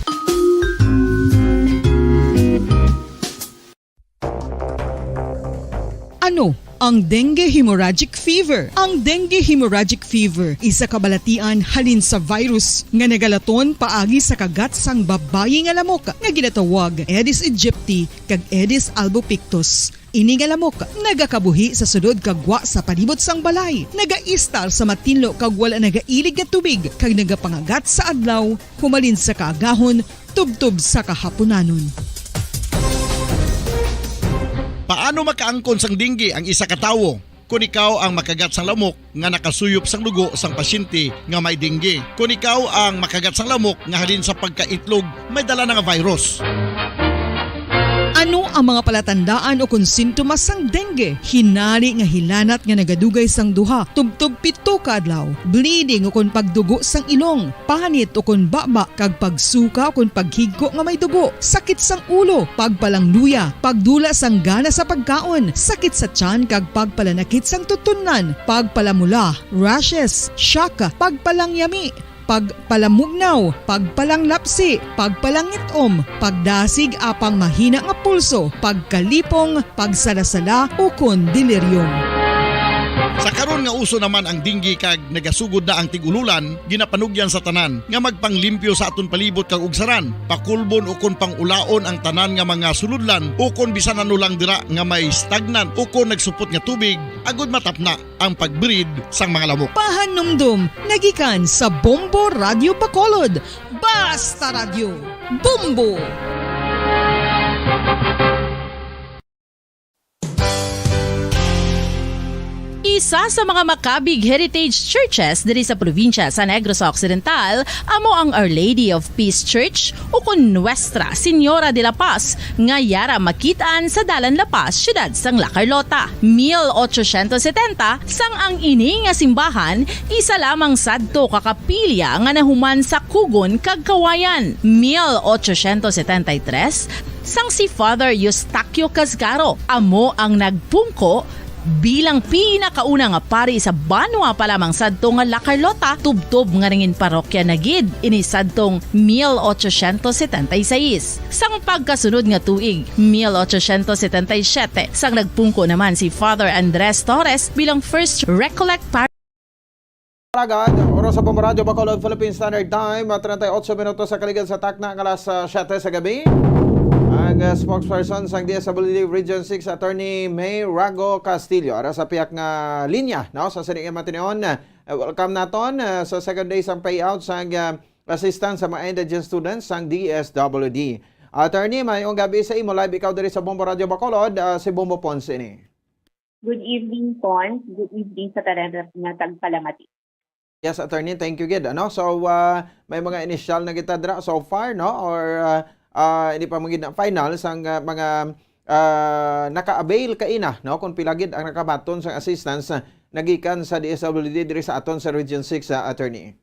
Ano ang dengue hemorrhagic fever? Ang dengue hemorrhagic fever isa ka balatian halin sa virus nga nagalaton paagi sa kagat sang babayi nga lamok nga ginatawag Aedes aegypti kag Aedes albopictus. Ini nga lamok nagakabuhi sa sulod kag gwa sa palibot sang balay, nagaistar sa matinlo kag wala nagailig nga tubig, kag nagapangagat sa adlaw humalin sa kaagahon tubtob sa kahapunanon. Paano makaangkon sang dengue ang isa ka tawo? Kon ikaw ang makagat sang lamok nga nakasuyop sang dugo sang pasyente nga may dengue. Kon ikaw ang makagat sang lamok nga halin sa pagkaitlog may dala na nga virus. Ano Ang mga palatandaan ukon sintomas sang dengue, hinari nga hilanat nga nagadugay sang duha tubtob pito ka adlaw, bleeding ukon pagdugo sang ilong, panit ukon baba, kag pagsuka ukon paghigko nga may dugo, sakit sang ulo, pagpalangluya, pagdula sang gana sa pagkaon, sakit sa tiyan kag pagpalanakit sang tutunlan, pagpalamula, rashes, shock, pagpalangyami, pagpalamugnaw, pagpalanglapsi, pagpalangit-om, pagdasig apang mahina nga pulso, pagkalipong, pagsalasala, ukon delirium. Sa karon nga uso naman ang dengue kag nagasugod na ang tig-ululan, ginapanugyan sa tanan nga magpanglimpyo sa aton palibot kag ugsaran, pakulbon ukon pangulaon ang tanan nga mga sulodlan ukon bisan ano lang dira nga may stagnant ukon nagsupot nga tubig, agod matapna ang pag-breed sang mga lamok. Pahanumdom nga gikan sa Bombo Radyo Bacolod. Basta Radyo, Bombo! Isa sa mga makabig heritage churches diri sa probinsya sa Negros Occidental amo ang Our Lady of Peace Church, ukon Nuestra Señora de la Paz, nga yara makit-an sa Dalan La Paz, siyudad sang La Carlota. Mil ochocientos setenta, sang ang ini nga simbahan isa lamang sadto ka kapilya nga nahuman sa kugon kag kawayan. Mil ochocientos setenta y tres, sang si Father Eustaquio Casgaro amo ang nagpungko bilang pinakauna nga pari sa banwa pa lamang sadto nga La Carlota, tubtob nga nangin parokya na gid ini sadtong mil ochocientos setenta y seis. Sang pagkasunod nga tuig, mil ochocientos setenta y siete, sang nagpungko naman si Father Andres Torres bilang First Recollect Parish. Alagad, oras sa Bombo Radyo Bacolod, Philippine Standard Time, ah, treinta y ocho minutos sa kaligad sa takna nga alas, ah, siete sa gabi. Ang, ah, spokesperson sang D S W D Region six, Attorney May Rago Castillo, ara sa piyak nga linya, no, sa sini nga matinon. Ah, welcome naton, ah, sa second day sang payout sang, ah, assistance sa mga indigent students sang D S W D. Attorney, maayong gabi sa imo. Live ikaw diri sa Bombo Radyo Bacolod, ah, si Bombo Pons ini. Good evening, Pons. Good evening sa tanan nga tagpalamati. Yes, attorney, thank you gid, ano? So, ah, may mga initial na kita dira so far, no? Or, ah, ah, hindi pa man gid na final sang, ah, mga, ah, naka-avail kaina, no? Kung pila gid ang nakabaton sang assistance, ah, nagikan sa D S W D diri sa aton sa Region six, ah, attorney.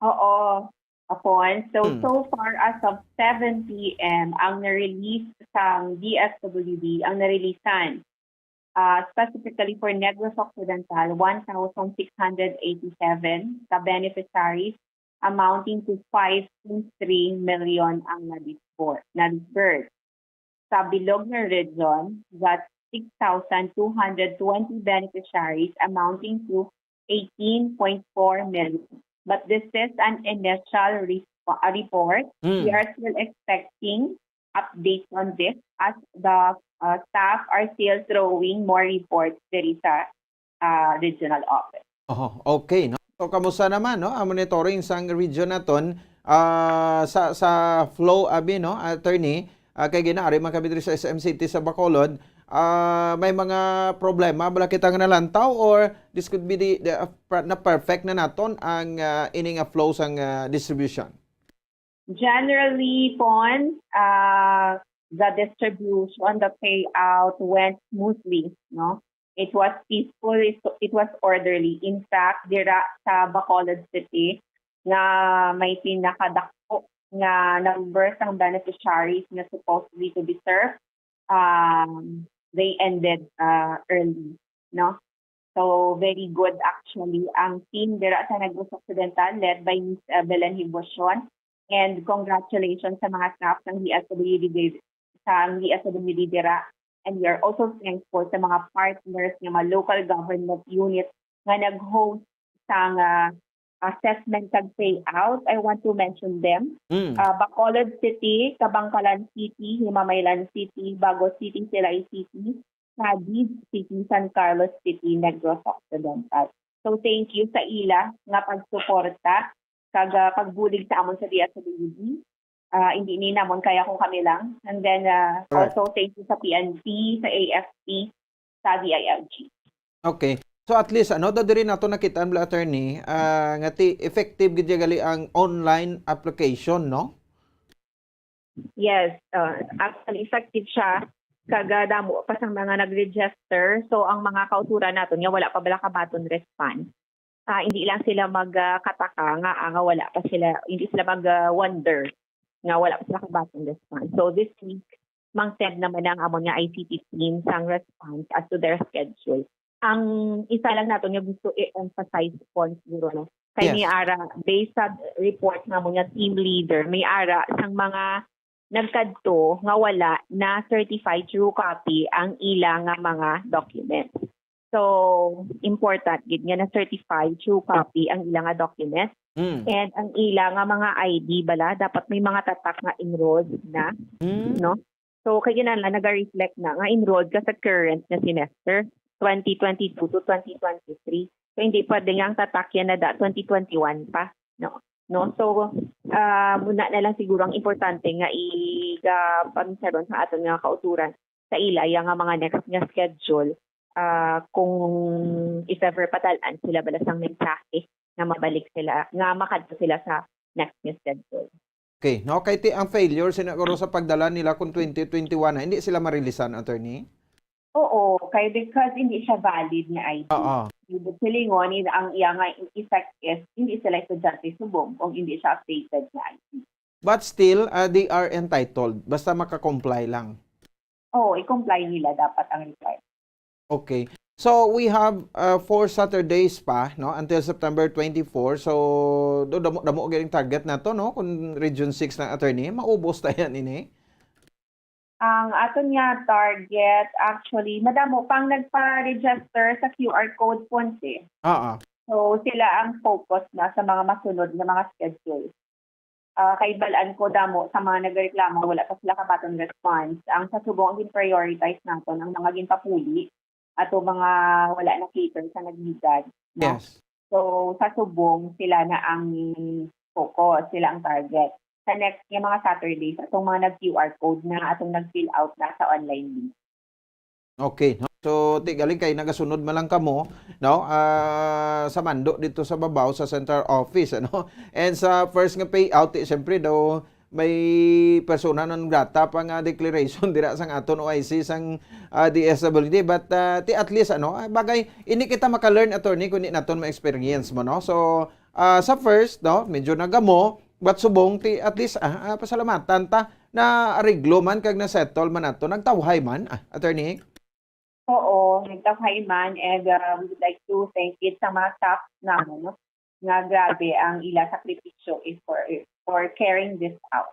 Oo, Pons. So, Hmm. so far as of seven P M, ang na-release sang D S W D, ang na-releasean, ah, specifically for Negros Occidental, one thousand six hundred eighty-seven ka beneficiaries, amounting to five point three million ang na-disbur-, na-disburse. Sa bilog nga region, got six thousand two hundred twenty beneficiaries amounting to eighteen point four million. But this is an initial resp-, uh, report. Mm. We are still expecting updates on this as the, uh, staff are still throwing more reports diri sa, uh, regional office. Oho, okay, no? So, kamusta naman, no, ang monitoring sang region naton, ah, sa, sa flow, abi, no, attorney? Ah, kay ginaari man kami diri sa S M City sa Bacolod. Ah, may mga problema bala kita nga nalantaw, or this could be the, the, uh, pra-, na-perfect na naton ang, ah, ini nga flow sang, ah, distribution? Generally, Pon, ah, the distribution, the payout went smoothly, no? It was peaceful, it, it was orderly. In fact, dira sa Bacolod City, nga may pinakadako nga number sang beneficiaries nga supposedly to be served, um, they ended, uh, early, no? So, very good actually ang team dira sa Negros Occidental led by Miss, uh, Belen Hibusion. And congratulations sa mga staff ng D S W D di-, sa D S W D dira. And we are also thankful sa mga partners nga mga local government unit nga nag-host sang, ah, assessment kag payout. I want to mention them. Mm. Ah, Bacolod City, Kabankalan City, Himamaylan City, Bago City, Silay City, Cadiz City, San Carlos City, Negros Occidental. So, thank you sa ila nga pagsuporta kag, ah, pagbulig sa amon sa D S W D. Ah, hindi ni namon kaya kung kami lang. And then, ah, Correct. Also, thank you sa P N P, sa A F P, sa D I L G. Okay. So, at least, ano, da diri nato nakita, bala, attorney, ah, nga ti effective gid gali ang online application, no? Yes, uh, actually effective siya. kag, ah, damo pa sang mga nag-register. So, ang mga kauturan naton nga wala pa bala kabaton response, ah, hindi lang sila magkataka nga, ah, nga wala pa sila, hindi sila mag, ah, wonder nga wala pa sila kabaton response. So, this week, mang-send naman ang amon nga I C T team sang response as to their schedule. Ang isa lang naton nga gusto i-emphasize point siguro, no? Kay Yes. may ara, based sa report nga mo nga team leader, may ara sang mga nagkadto nga wala na certified through copy ang ila nga mga documents. So, important gid nga na-certify through copy ang ila nga documents. Mm. And ang ila nga mga I D bala, dapat may mga tatak nga enrolled na, Mm. no? So, kay ginala, naga-reflect na nga enrolled ka sa current nga semester, twenty twenty-two to twenty twenty-three. So, hindi pwede nga ang tatak yan na da twenty twenty-one pa, no? No? So, ah, muna na lang siguro ang importante nga i-, ah, pamisaron sa aton nga kauturan sa ila, ya nga mga next nga schedule, ah, kung if ever patalaan sila bala sang mensahe nga mabalik sila, nga makadto sila sa next nga schedule. Okay, no? Kay ti ang failure sina guro sa pagdala nila kung twenty twenty-one na, hindi sila marilisan, attorney? Oo, kay because hindi siya valid nga I D. Oo. Ibig silingon, in-, ang iya nga effect is hindi sila estudyante subong kung hindi siya updated nga I D. But still, ah, they are entitled basta maka-comply lang. Oo, i-comply nila dapat ang requirement. Okay. So, we have, uh, four Saturdays pa, no, until September twenty-four. So, do-, damo, damo gyud ang target nato, no? Kung Region six na, attorney, maubos ta yan ini. Ang aton nga target, actually, madamo pang nagpa-register sa Q R code, Ponce. Oo. So, sila ang focus na sa mga masunod nga mga schedule. Ah, kay balaan ko damo sa mga nagreklamo, wala pa sila kabaton response. Ang sa subong, ang gin-prioritize naton ang mga ginpapuli ato mga wala na cater sa naghigad, no? Yes. So, sa subong, sila na ang focus, sila ang target. Sa next nga mga Saturdays, atong mga nag-Q R code na, atong nag-fill out na sa online link. Okay, no? So, ti galing kay nagasunod man lang kamo, no? Ah, sa mando dito sa babaw sa central office, ano? And sa first nga payout, ti, siyempre daw may persona non grata pa nga declaration dira sang aton O I C sang, ah, D S W D. But, ah, ti at least, ano, ah, bagay, ini kita maka-learn, attorney, kung di naton ma-experience mo, no? So, ah, sa first, no, medyo nagamo, but subong, ti at least, ah, ah, pasalamatan ta na ariglo man kag na-settle man ato, nagtawhay man, ah, attorney? Oo, nagtawhay man, and, uh, we would like to thank it sa mga staff namon, no, nga grabe ang ila sakripisyo is for, for carrying this out.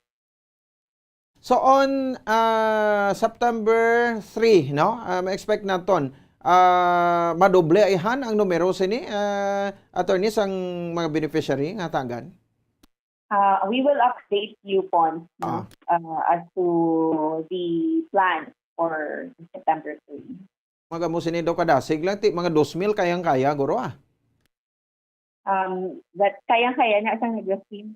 So on, ah, September three, no, ah, ma-expect naton, ah, madoble ayhan ang numero sini, ah, attorney, sang mga beneficiary nga tagan? Ah, we will update you, Pon, no? Ah. Ah, as to the plan for September three. Magamo sini daw kadasig lang, ti, mga dos mil kayang-kaya, guro, ah. Um, that kayang-kaya na sang Negros team.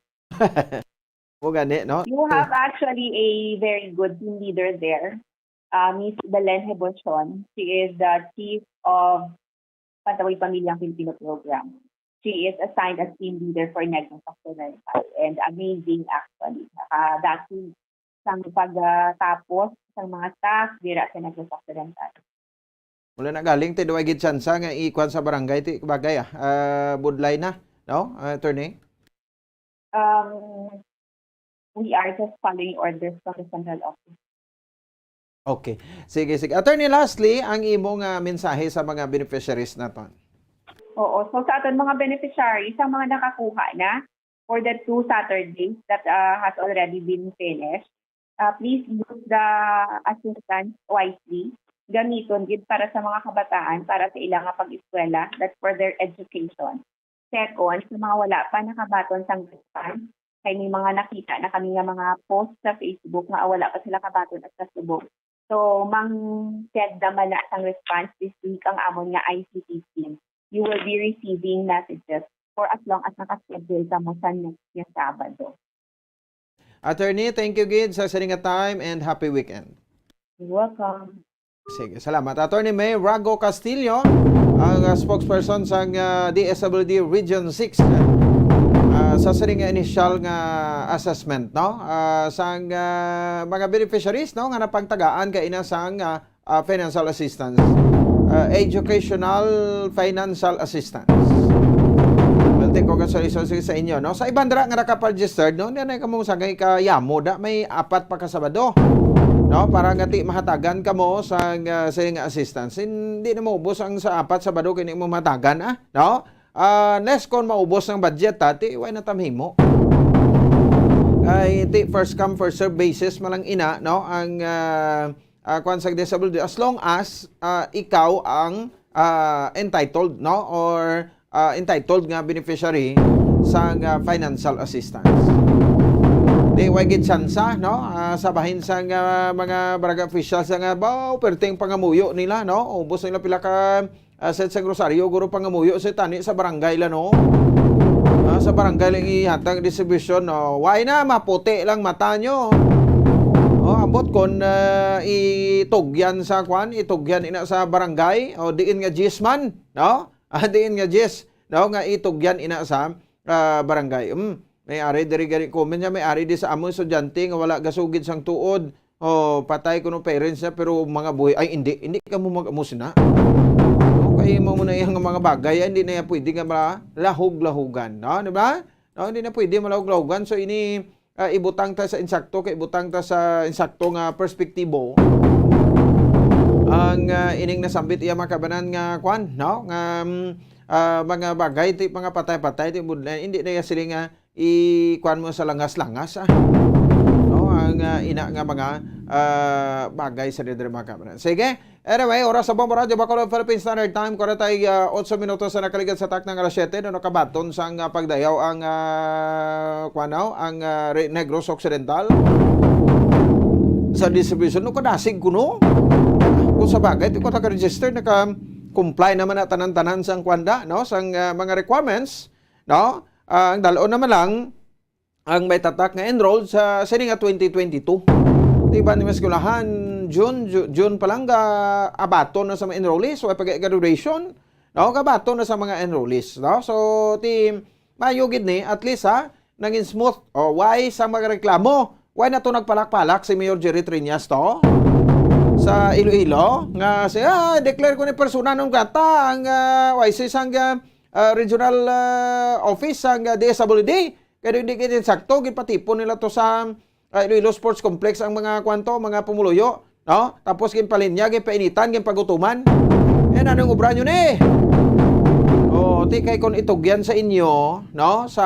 Mo gani, no? You have actually a very good team leader there. Ah, Miss Belen Hebocion. She is the chief of Pantawid Pamilyang Pilipino Program. She is assigned as team leader for Negros Occidental, and amazing actually. Nakadasig sang pagtapos sang mga staff dira sa Negros Occidental. Wala na galing, ti, daw ay gid tsansa nga ikuan sa barangay, ti, bagay, ah, ah, budlay na, no, ah, attorney? Um, we are just following orders from the central office. Okay. Sige, sige. Attorney, lastly, ang imo nga mensahe sa mga beneficiaries naton. Oo. So, sa aton mga beneficiaries, ang mga nakakuha na for the two Saturdays that, uh, has already been finished, uh, please use the assistance wisely. Gamiton gid para sa mga kabataan, para sa ila nga pag-eskwela, that's for their education. Second, sa mga wala pa nakabaton sang response, kay may mga nakita na kami nga mga post sa Facebook nga wala pa sila kabaton at kasubong. So, mang-send naman na sang response this week ang amon nga I C T team. You will be receiving messages for as long as naka-schedule kamo sa next nga Sabado. Attorney, thank you gid sa sini nga time and happy weekend. You're welcome. Sige, salamat. Attorney May Rago Castillo, ang, ah, spokesperson sang, ah, D S W D Region six, ah, Sa sini nga initial nga assessment, no? Ah, sang, ah, mga beneficiaries, no, nga napangtagaan kaina sang, ah, ah, financial assistance. Ah, educational financial assistance. Well, thank, congratulations sa inyo, no? Sa iban dira nga nakaregistered, no? Hindi na kamo sangay kayamo da, may apat pa ka Sabado, no? Para nga ti mahatagan kamo sang, ah, sini nga assistance. Hindi na maubos ang sa apat Sabado kini mo mahatagan, ah, no? Ah, unless kon maubos ang budget, ha, ti, way na tam himo. Ay, ti, first come, first serve basis man lang ina, no? Ang, ah, ah, kwan sa D S W D, as long as, ah, ikaw ang, ah, entitled, no? Or, ah, entitled nga beneficiary sang, ah, financial assistance. Di, way gid tsansa, no? Ah, sa bahin sang, ah, mga barangay officials nga, baw, perting pangamuyo nila, no? Ubos nila pila ka ah, set sang rosaryo, guro, pangamuyo sa tani sa barangay la, no? Ah, sa barangay lang ihatag distribution, no? Why na, maputi lang mata nyo. Oh, ambot kon, ah, itugyan sa kwan, itugyan ina sa barangay, o diin nga jis man, no? Ah, diin nga jis, no? Nga itugyan ina sa, ah, barangay. Hmm. May ari diri gani comment niya, may ari di sa amon estudyante nga wala gasugid sang tuod. Oh, patay kuno parents niya, pero mga buhi, ay, hindi, hindi ka mo mag-amo sina. Okay, mo na iyang mga bagay, ay, hindi na yan pwede nga malahog-lahogan, no? Di ba? No, hindi na pwede malahog-lahogan. So, ini, ah, ibutang ta sa insakto, kay ibutang ta sa insakto nga perspektibo. Ang, ah, ining nasambit iya mga kabanan nga kwan, no? Nga, mm, ah, mga bagay, ti, mga patay-patay, ti, budlay, hindi na iya sila nga i-, kuwan mo sa langas-langas, ah. No, ang, ah, ina nga mga, ah, bagay sa diri, mga kabanan. Sige. Anyway, oras sa Bombo Radyo Bacolod, Philippine Standard Time, kwarenta y otso minutos sa nakaligad sa takna nga alas siyete, no, nakabaton sang, ah, pagdayaw ang, ah, kuwan, no, ang, ah, Re-, Negros Occidental sa distribution. No, kadasig kuno. Kung sa bagay, di ko naka-register, naka-comply naman na tanan-tanan sang kwanda, no, sang, ah, mga requirements. No? Ah, ang dal-on naman lang, ang may tatak nga enrolled sa sini nga twenty twenty-two. Di ba, ni mga eskwelahan, June, Ju-, June pa lang ga abaton na sa mga enrollees, way pa ga-graduation, no? Gabaton na sa mga enrollees, no? So, ti, mayo gid ni, at least, ha, nangin smooth. O, why sa mga reklamo? Why na to nagpalak-palak si Mayor Jerry Triñas to? Sa Iloilo, nga siya, ah, declare ko ni persona non grata ang, ah, why si sang, ah, ah, regional, ah, office sang, ah, D S W D. Kaya di, di, di sakto, ginpatipon nila to sa, ah, Iloilo Sports Complex ang mga kwanto, mga pumuluyo, no? Tapos ginpalinya, ginpainitan, ginpagutuman. Yan, anong obra nyo ni? Oh, ti kay kon itugyan sa inyo, no? Sa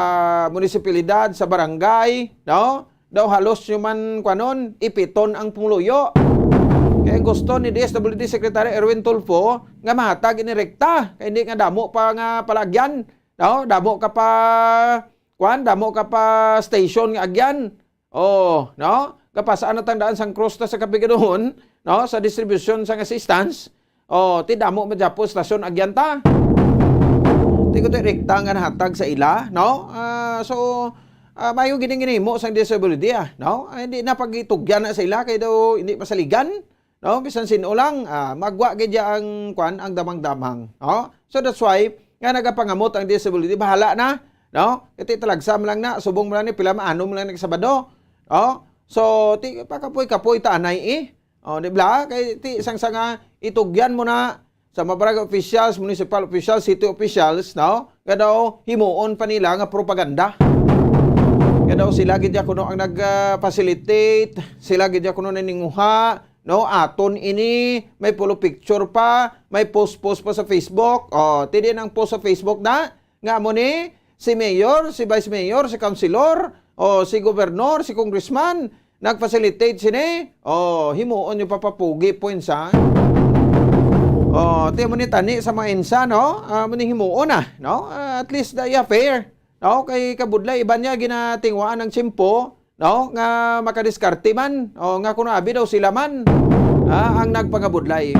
munisipalidad, sa barangay, no? Daw halos nyo man, kwanon, ipiton ang pumuluyo. Kaya gusto ni D S W D Secretary Erwin Tulfo nga mahatag ini rekta. Kaya hindi nga damo pa nga palagyan. No? Damo ka pa, kwan, damo ka pa station nga agyan. Oh, no? Kapasaan na tang daan sang cross ta sa Kapigaduhon, no? Sa distribution sang assistance. Oh, ti damo madyapo stasyon agyan ta. Ti ko ti rekta nga nahatag sa ila, no? Ah, so, ah, mayo gining ginimo sang D S W D, ah, no? Ah, hindi na pagitugyan na sa ila kay daw hindi masaligan. No, bisan sin-o lang, ah, magwa gid ya ang, kwan, ang damang-damang, no? So that's why nga nagapangamot ang D S W D, bahala na, no? Iti talagsa man lang na, subong man lang ni, pila maanom lang ni Sabado, no? So, ti, pakapoy-kapoy ta anay, eh. Oh, di ba? Kay ti sang, sang, ah, itugyan mo na sa mga barangay officials, municipal officials, city officials, no? Nga daw himuon pa nila nga propaganda. Nga daw sila gid ya kuno ang nag, ah, facilitate, sila gid ya kuno naninguha, no? Aton ini, may pulo picture pa, may post-post pa sa Facebook. Oh, ti diin ang post sa Facebook na, nga amo ni, si mayor, si vice mayor, si councilor, o si governor, si congressman, nag-facilitate sini. Oh, himuon nyo papapugi po insa. Oh, ti amo ni tani sa mga insa, no? Ah, amo ni himuon na, no? Ah, at least, ah, yeah, fair. No? Kay kabudlay, iban niya ginatingwaan ang tiyempo, no? Nga makadiskarte man, o nga kung abi daw sila man, ah, ang nagpangabudlay.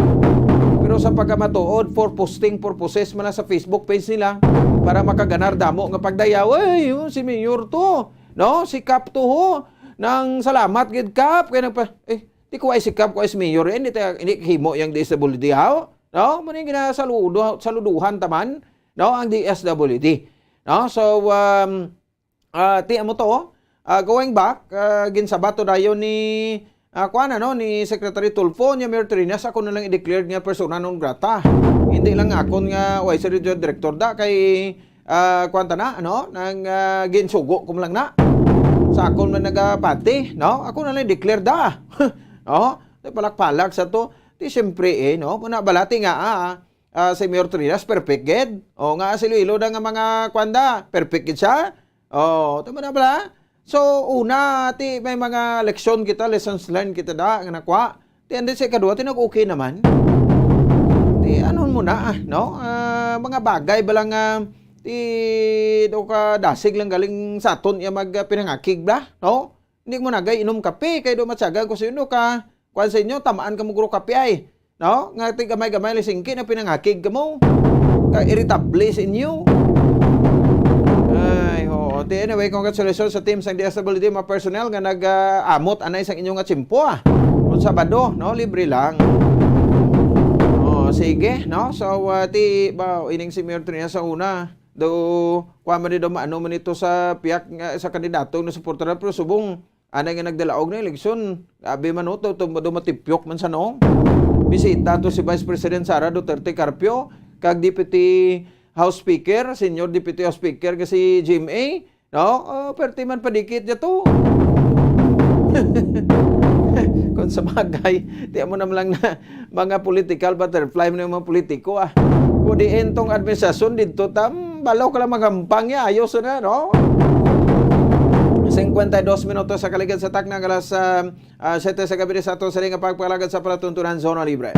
Pero sa pagkamatuod, for posting purposes man na sa Facebook page nila, para makaganar damo nga pagdayaw, "Ay, oh, si Mayor to, no? Si Kap to, ho. Nang salamat gid, Kap." Kaya nagpa-, eh, di ko ay si Kap, ko ay si Mayor, eh, hindi, ta-, hindi himo yung D S W D, ha? No? Muna yung ginasaludo, saluduhan taman, no? Ang D S W D. No? So, um, Ah, ti amo to, ah, going back, ah, ginsabat to dayon ni, ah, kuan, ano, ni Secretary Tulfo, niya, Mayor Trinas, ako na lang i-declare nga persona non grata. Hindi lang akon nga, way, sa radio director da, kay, ah, kuan ta na, ano, nang, ah, ginsugo ko man lang na. Sa akon man nagapati, no? Ako na lang i-declare da. Oh, palak-palak sa to. Ti, siyempre, eh, no? Muna balati nga, ah, ah, si Mayor Trinas, perfect gid. O, nga si Iloilo da nga mga kwanda, perfect gid siya. O, tama na bala? So, una, ti may mga leksyon kita, lessons learned kita da, nga nakuha. Ti, andi sa ikaduha, ti nag-okay naman. Ti, ano mo na, ah, no? Ah, mga bagay ba lang, ah, ti, do ka dasig lang galing sa aton iya mag, ah, pinangakig bla, no? Hindi mo nagay inom kape, kay do matsaga ko sa inyo ka, kuwan sa inyo, tamaan ka mo guro kape ay. No? Nga ti gamay-gamay lang singki na pinangakig ka mo. Ka irritable sa inyo. Ay, oo. Ti, anyway, congratulations sa team sang D S W D, mga personnel nga nag, ah, amot anay sang inyo nga tsimpo, ah. Kung Sabado, no? Libre lang. Oh, sige, no? So, ah, ti, ba, ining si Mayor Trinas sa una, do, kuha man ni do, maano man ito sa piyak nga, sa kandidato nga suportaran, pero subong, anay nga nagdalaog na eleksyon, abi man, no, to, to, to matipyok man sa, no? Bisita to si Vice President Sara Duterte Carpio, kag Deputy House Speaker, Senior Deputy House Speaker nga si G M A, no? Oh, perti man padikit niya to. Kung sa bagay, ti amo naman lang na mga political butterfly man yung mga politiko, ah. Kung diin tong administrasyon dito, tam, balo ka lang magampang niya, ayos na, no? Cincuenta y dos minutos sa kaligid sa takna, alas, ah, ah, siyete sa gabi sa ato sa nga pagpalagad sa palatuntunan Zona Libre.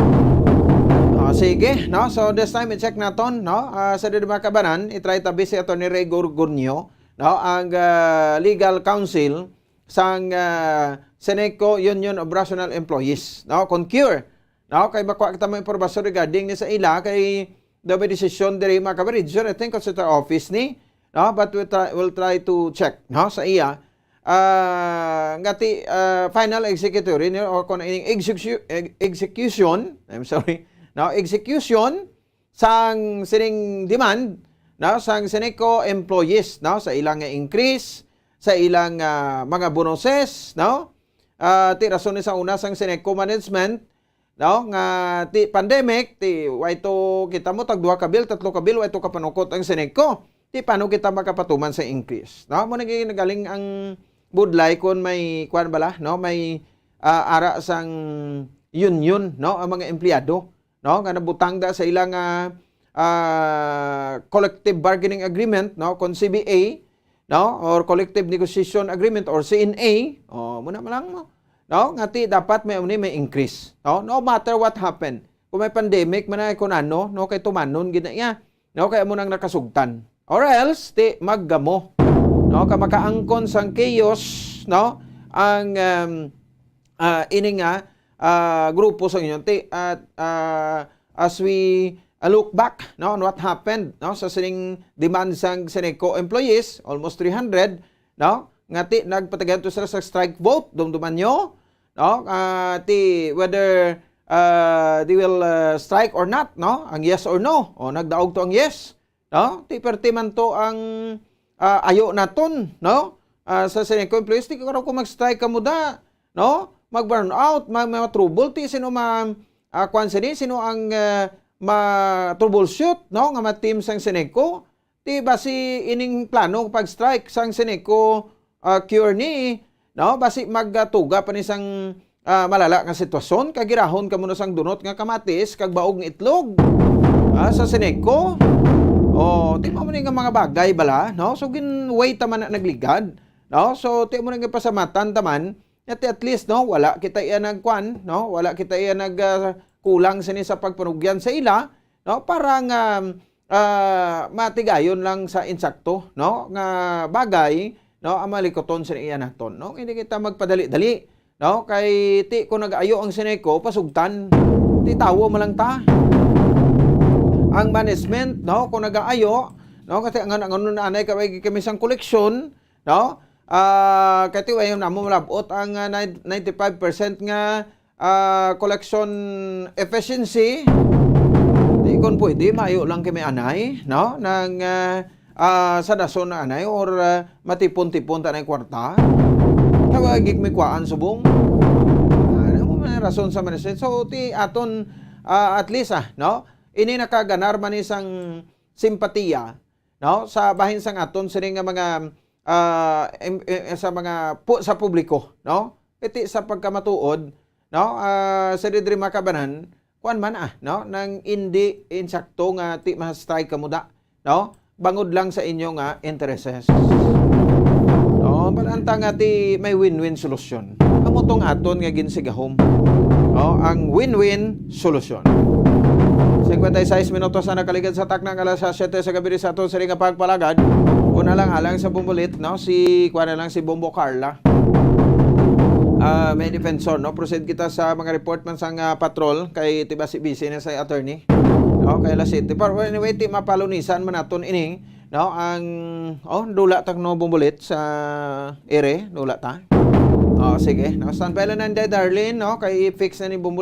Ah, sige, no? So, this time, i-check naton, no? Ah, sa dili makabanan, i-try tabi si Attorney Ray Gorgonio, no? Ang, ah, legal counsel sang, ah, Seneco Union of Rational Employees, no? Concur, no? Kay makuha kita mga impormasyon regarding ni sa ila, kay daw may desisyon diri, mga kabaridyo, I think, sa office ni, no? But we'll try, we'll try to check, no? Sa iya, ah, nga ti, ah, final executory ni, o kung ining execu-, ex-, execution, I'm sorry, no? Execution sang sining demand, no? Sang Seneco employees, no? Sa ilang nga increase, sa ilang, ah, mga bonuses, no? Ah, ti rason ni sa una sang Seneco management, no? Nga ti pandemic, ti way to kita mo tag duha ka bil, tatlo ka bil, way to kapanukot ang Seneco. Ti paano kita makapatuman sa increase? No? Mo naging nagaling ang budlay kon may kuan bala, no? May, ah, ara sang union, no? Ang mga empleyado, no? Nga nabutang da sa ilang, ah, ah, collective bargaining agreement, no? Kon C B A, no? Or collective negotiation agreement or C N A, oh, muna man lang mo. No? Nga ti dapat may, may increase, no? No matter what happened. Kung may pandemic man ay kung ano, no, kay tumanon gid na iya, no, kay amo nang nakasugtan. Or else, ti maggamo, no, ka makaangkon sang chaos, no, ang, um, ah, ini nga, ah, grupo sa inyo. Ti, at, ah, as we, ah, look back, no, on what happened, no, sa sining demand sang Seneco employees, almost three hundred, no, nga ti nagpatigayon to sila sa strike vote, dumduman nyo, no, ah, ti whether, ah, they will, ah, strike or not, no, ang yes or no, o nagdaog to ang yes, no, ti perti man to ang, ah, ayo naton, no, ah, sa Seneco employees, ti kung mag-strike kamo da, no, mag-burn out, mag, mga trouble, ti sino ma, ah, kwan sini, sino ang, ah, ma-troubleshoot, no, nga ma-team sang Seneco, ti basi ining plano pag-strike sang Seneco, ah, cure ni, no? Basi magatuga pa ni sang, ah, malala nga sitwasyon, kag girahon kamo na sang dunot nga kamatis kag baog nga itlog, ah, sa Seneco. Oh, ti mo ni nga mga bagay bala, no? So gin-wait ta man na nagligad, no? So ti mo ni nga pasamatan ta man, at, at least, no, wala kita iya nagkuan, no? Wala kita iya nag, ah, kulang sini sa pagpanugyan sa ila, no? Para nga, ah, matigayon lang sa insakto, no, nga bagay, no, ang malikuton sa iya naton, no? Hindi kita magpadali-dali, no? Kay ti kung nag-ayo ang Seneco, pasugtan. Ti tawo man lang ta. Ang management, no, kung nag-aayo, no, kasi ang, ang, ano na anay kay kami sang koleksyon, no? Ah, kay ti way namo malabot ang, ah, nine, ninety-five percent nga, ah, collection efficiency. Di kon pwede, maayo lang kay may anay, no? Nang, ah, ah, sa dason na anay, or, ah, matipon-tipon ta na yung kwarta. Tawagig may kwaan subong. Ano mo man ang rason sa manasyon? So, ti aton, ah, at least, ah, no? Ini nakaganar man isang simpatiya, no? Sa bahin sang aton sini nga mga, ah, em-, eh, sa mga pu-, sa publiko, no? Iti sa pagkamatuod, no? Ah, sa didri makabanan, kuan man, ah, no? Nang indi insakto nga ti ma-strike kamo da, no? Bangod lang sa inyo nga intereses. No? Balanta nga ti may win-win solusyon. Amo tong aton nga ginsigahom. No? Ang win-win solusyon. Cincuenta y seis minutos na nakaligad sa takna nga alas siyete sa gabi sa aton sini nga pagpalagad. Una lang alang sa bumbulit, no? Si, kuan na lang, si Bombo Carla. Ah, may defensor, no? Proceed kita sa mga report man sang, ah, patrol kay tiba si busy na sa attorney. No, kay alas siyete. Pero anyway, ti mapalunisan man naton ini, no? Ang, oh, dula ta no bumbulit sa ere, dula ta. Oh, sige. No, standby lang nanday, Darlene, no? Kay i-fix na ni bumbulit.